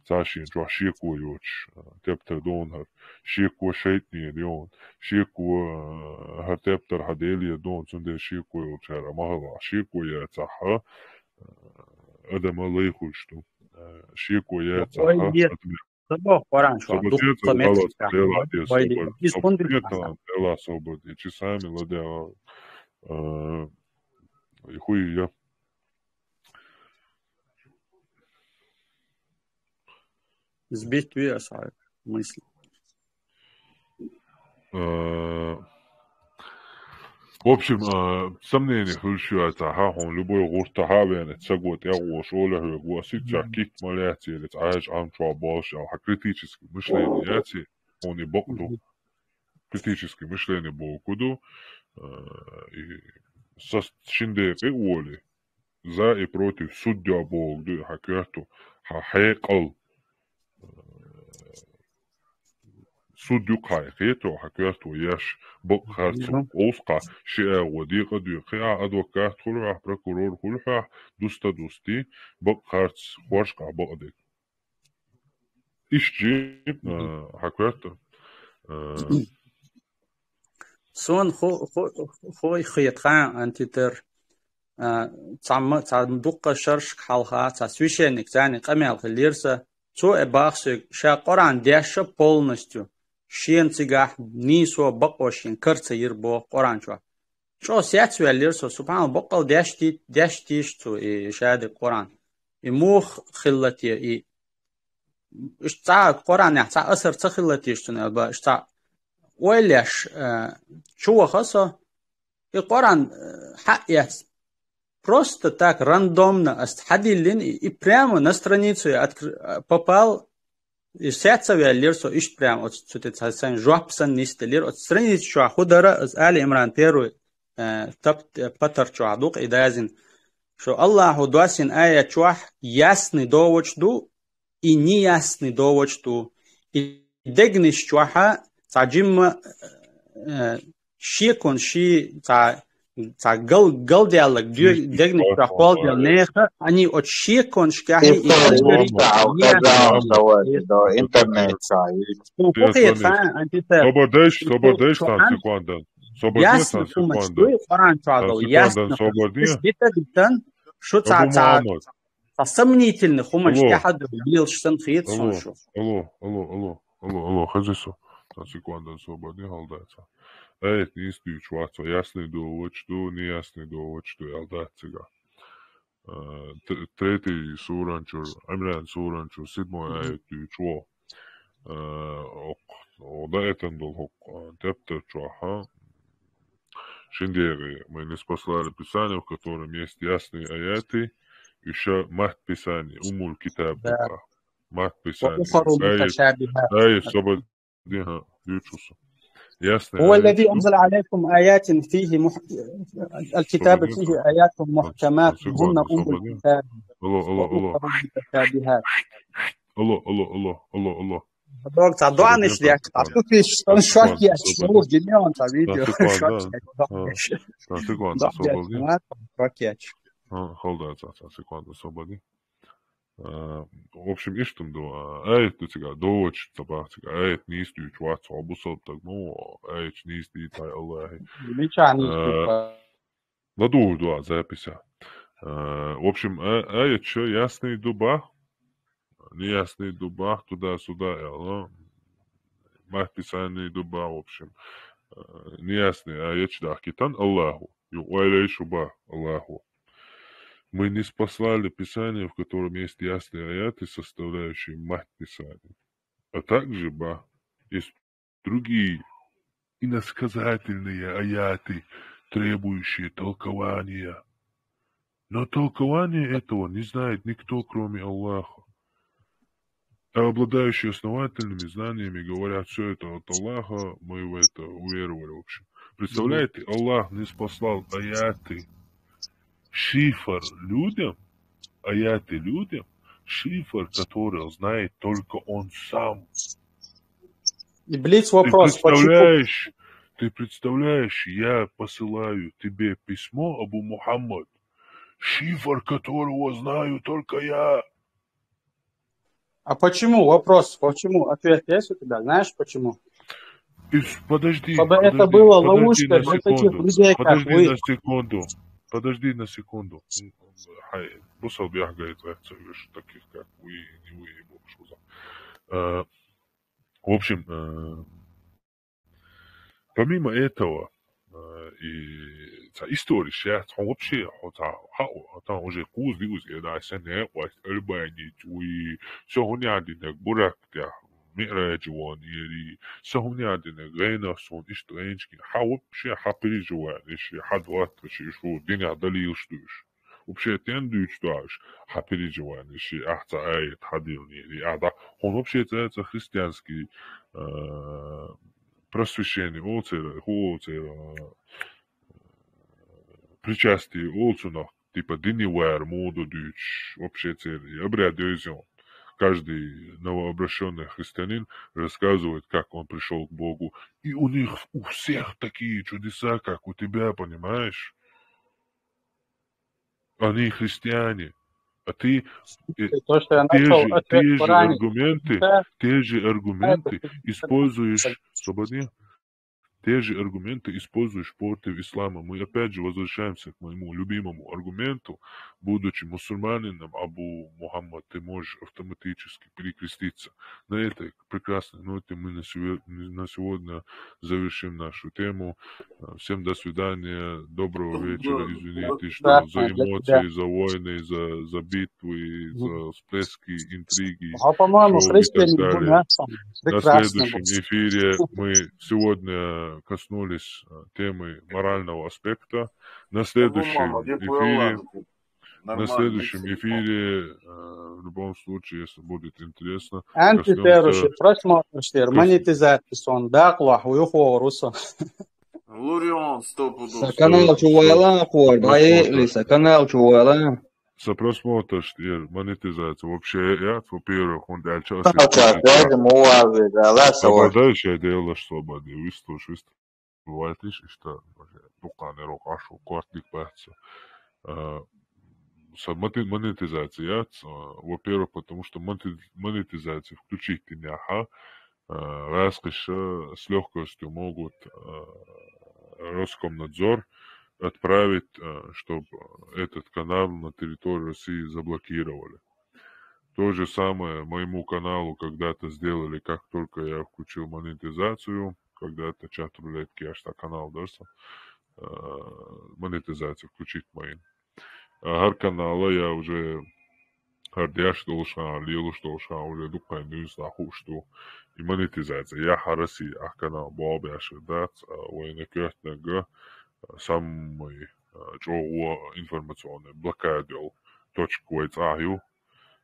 цхьа шен чохь шеко йоцуш, э, тептар дона хӀара. Шеко шайтӀанера йона. Шеко, э, хӀара тептар хьан Делера дона, цундела шеко йолчара ма хила. Шеко яцахь, э, адама лай хуьлуш ду. Э, шеко яцахь, адама Ца боху Къуръан чохь, собар дуккха де, меттиг Дала, чохь. Дела, Ой, собар. Иза хӀунда Собар де, дийцина? Дела, собар де. Чи сами ладегӀа, э, и хуй я. Сбить вес, а, мысли. Э, в общем, э, сомнение хуьлуш ю аса, хьан хьуна любой гӀуртахьа а веана, цаго тӀехволуш, олехь вега ву, аса иццахь китта ма лаьцций, цхьа хьаьжа Ӏам чохь болуш аьлла, хьан критический мышление яций, хьуна и бакъ ду. Критический мышление боху ду, э, и са шин декъе а волий, за и против, суд йо боху ду, хьан коьрту, хьан хьекъал. Суд ю кхай, кхету, хьан коьрто еш, бакъ харцо, Мгм. къовса кхай, ши агӀо декъа а дуьйхи, а адвокат хуьлу хьох, прокурор хуьлу хьох, дуста дусти, бакъ харц, хорш кхай бакъдерг. Иштта жи, а, хьан коьрто, а, Суна ху-, ху-, ху-, хета хан антитер, а, цхьамма, цхьа дуккха шаршка хьалха, цхьа священник, царна къамел хилира сан. Цо э баха соьга, ша Къуръан дешша полностью, шена цигахь нийсо бакъо шен кара ца йира боху Къуръан чохь. ЧӀо сецваьллира со, субхьаналла, баккъал деш ди-, деш дийша цо, и шадерг Къуръан. И муха хилла те, и иштта цхьа Къуръанехь цхьа асар ца хилла те цунна, аьлла, иштта цхьа ойла еш, э, чу ваха со, и Къуръан, э, хьаэц. Просто так, рандомно ас хьадиллина, и, и прямо на страницу я откр-, э, попал, и сецца ваьллира со, иштта прямо оцу цу тӀе ца-, сайн жоп санна нисделира. Оцу страница чохь хӀун дара, аса Али Имран первый, э, тап-, э, патар чохь ду-кх и дазина, шо Аллахьо доссина аят чохь ясный доводаш ду, и неясный доводаш ду. И дегнаш чохьа цхьа жимма, э, шекон ши цхьа, цхьа гал-, галдаьллаг де-, дегнаш чохь кхолдел неха, они оцу шеконашкахь и интернет цхьа. Собар дайш, собар дайш, цхьа секунда. Собар де, цхьа секунда. Ясный хӀуманаш дуй, Къуръан чохь долу ясный хӀуманаш. Бита-битан, шу цхьа, цхьа Сан сомнительный хӀуманаш тӀехьа ду, лелаш санна хета суна шу. Алло, алло, алло, алло, алло, хезий со? Сан секунда собар де, хьалдаца. Аят нийса дуьйцуш вац, ясный доводаш ду, неясный доводаш ду, аьлла дац цигахь. Э, т-, третий суран чуьра, Имран суран чуьра, седьмой аят дуьйцуш ву. Э, окх, о, да, это был хӀокх, э, тептар чохь, а? Шин декъе, мы ниспослали Писание, в котором есть ясные аяты, и ещё мат Писание, уммуль китаб. Да. Мат Писание. وأخر متشابهات. Ай, собар де, ха, дуьйцуш ву со. Ясный аят. هو الذي أنزل عليكم آيات فيه مح-، الكتاب فيه آيات محكمات هن أم الكتاب. Алло, алло, алло. وأخر متشابهات. Алло, алло, алло, алло, алло. Дог цхьа доанаш деш, а шу фиш, сан шок еш, ну, гимион цхьа видео, шок еш, доанаш. Сан секунда собар де. Шок еш. Ха, хьалдаца, сан секунда собар де. А, в общем, иштта ду, а, аят ду цигахь, доводаш ца бах цигахь, аят нийса дуьйцуш вац, хьо бусалба стаг, ну, аят нийса дийцай Аллахьа. Мичахь нийса дуьйцуш вац? ЛадугӀур ду а записа. Э, в общем, а-, аят ша ясный ду бах, неясный ду бах, туда-сюда, э, мат Писание ду бах, в общем. Э, неясный аят дахкийтан Аллахьо. Ю ойла еш шу бах Аллахьо. Мы ниспослали Писание, в котором есть ясные аяты, составляющие мат Писания. А также, бах, есть другие иносказательные аяты, требующие толкования. Но толкование этого не знает никто, кроме Аллаха. А обладающие основательными знаниями говорят: «Все это от Аллаха, мы в это уверовали», в общем. Представляете, Аллах не спаслал аяты, шифр людям, аяты людям, шифр, который знает только он сам. Иблис, вопрос, почему? Ты представляешь, ты представляешь, я посылаю тебе письмо, Абу Мухаммад, шифр которого знаю только я. А почему? Вопрос, почему? Ответ есть у тебя? Знаешь почему? И с- подожди, Чтобы подожди, это было подожди ловушкой на для таких секунду, людей, как подожди вы. На секунду, подожди на секунду. Хай, бусал бяхгай, таких как вы, не вы, бог шуза. Э, В общем, э, помимо этого, э, и ца история сейчас, он вообще, он ца, ха, он там уже куз, виуз, и да, сене, вот, Альбани, уи, всё, он ядине, бурак, я, Мираджи, он, или, всё, он ядине, гайна, сон, ишт, гайнчки, ха, вообще, ха, переживает, иши, ха, двадцать, иши, шо, диня, далил, что ишь. Вообще, тен дюч, что ишь, ха, переживает, иши, ах, ца, ай, ха, дил, не, или, а, да, он вообще, это, это христианский, э, просвещение, олцер, олцер, э, причастие, олцунах, типа, дини вар, моду дюч, вообще, цель, и обряд, и всё. Каждый новообращённый христианин рассказывает, как он пришёл к Богу. И у них у всех такие чудеса, как у тебя, понимаешь? Они христиане. А ты, э, И то, что я те начал же, ответ те же Коране. аргументы, Да, те же аргументы это- используешь, свободнее? Те же аргументы используешь против ислама. Мы опять же возвращаемся к моему любимому аргументу. Будучи мусульманином, Абу Мухаммад, ты можешь автоматически перекреститься. На этой прекрасной ноте мы на сего-, на сегодня завершим нашу тему. Э, всем до свидания, доброго вечера. Извините, что за Прекрасно для тебя. Эмоции, за войны, за, за битвы, за всплески, интриги, А, по-моему, шоу и так христиане далее. мясом. На Прекрасно следующем будет. Эфире мы сегодня коснулись э, темы морального аспекта. На следующем эфире, на следующем эфире, э, в любом случае, если будет интересно, Антитеррорщик, коснёмся просмотрщик, монетизация, сон, да, клах, уюху, руса. Лурион, сто пудов. Са канал чу вайла акъвар, бай, ли, са канал чу вайла. Са просмотр, штир, монетизация. Вообще, я, во-первых, он дальше Канал чу, даже муазы, да, ла, савар. Свобода, ещё дело, что свобода. Вистуш, вистуш. Бывает лишь, что дуканы рок ашу, квартник бахца. А, са моти-, монетизация, а, во-первых, потому что монти-, монетизация включить ты не, ага, а, раз кыша с лёгкостью могут, а, Роскомнадзор отправить, а, чтобы этот канал на территории России заблокировали. То же самое моему каналу когда-то сделали, как только я включил монетизацию, когда-то чат рулетки, аж та канал дорса, а, монетизацию включить моим. А гьар канала я уже гьар деш долшан, лелуш долшан, уже дуккай нюз нахуш ду. И монетизация. Я гьар Россия, а канал боб я ширдац, а, война кётнага, а, самый, а, чого информационный блокадил точка вай цахю,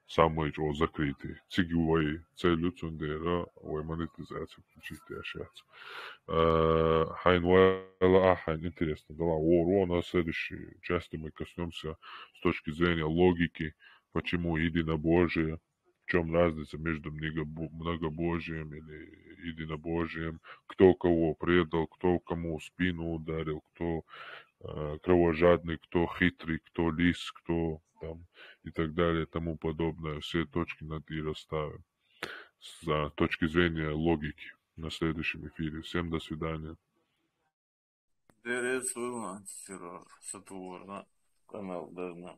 самый чего закрытый. Циги вай целью цундера, вай монетизацию включить я щас. А, хайн вайла, а, хайн интересно. Дала вору, на следующей части мы коснёмся с точки зрения логики, почему единобожие, в чем разница между много-, многобожием или единобожием, кто кого предал, кто кому в спину ударил, кто, э, кровожадный, кто хитрый, кто лис, кто там и так далее и тому подобное. Все точки над «и» расставим с точки зрения логики на следующем эфире. Всем до свидания. Дерес вылан террор, сатуворна, канал, да,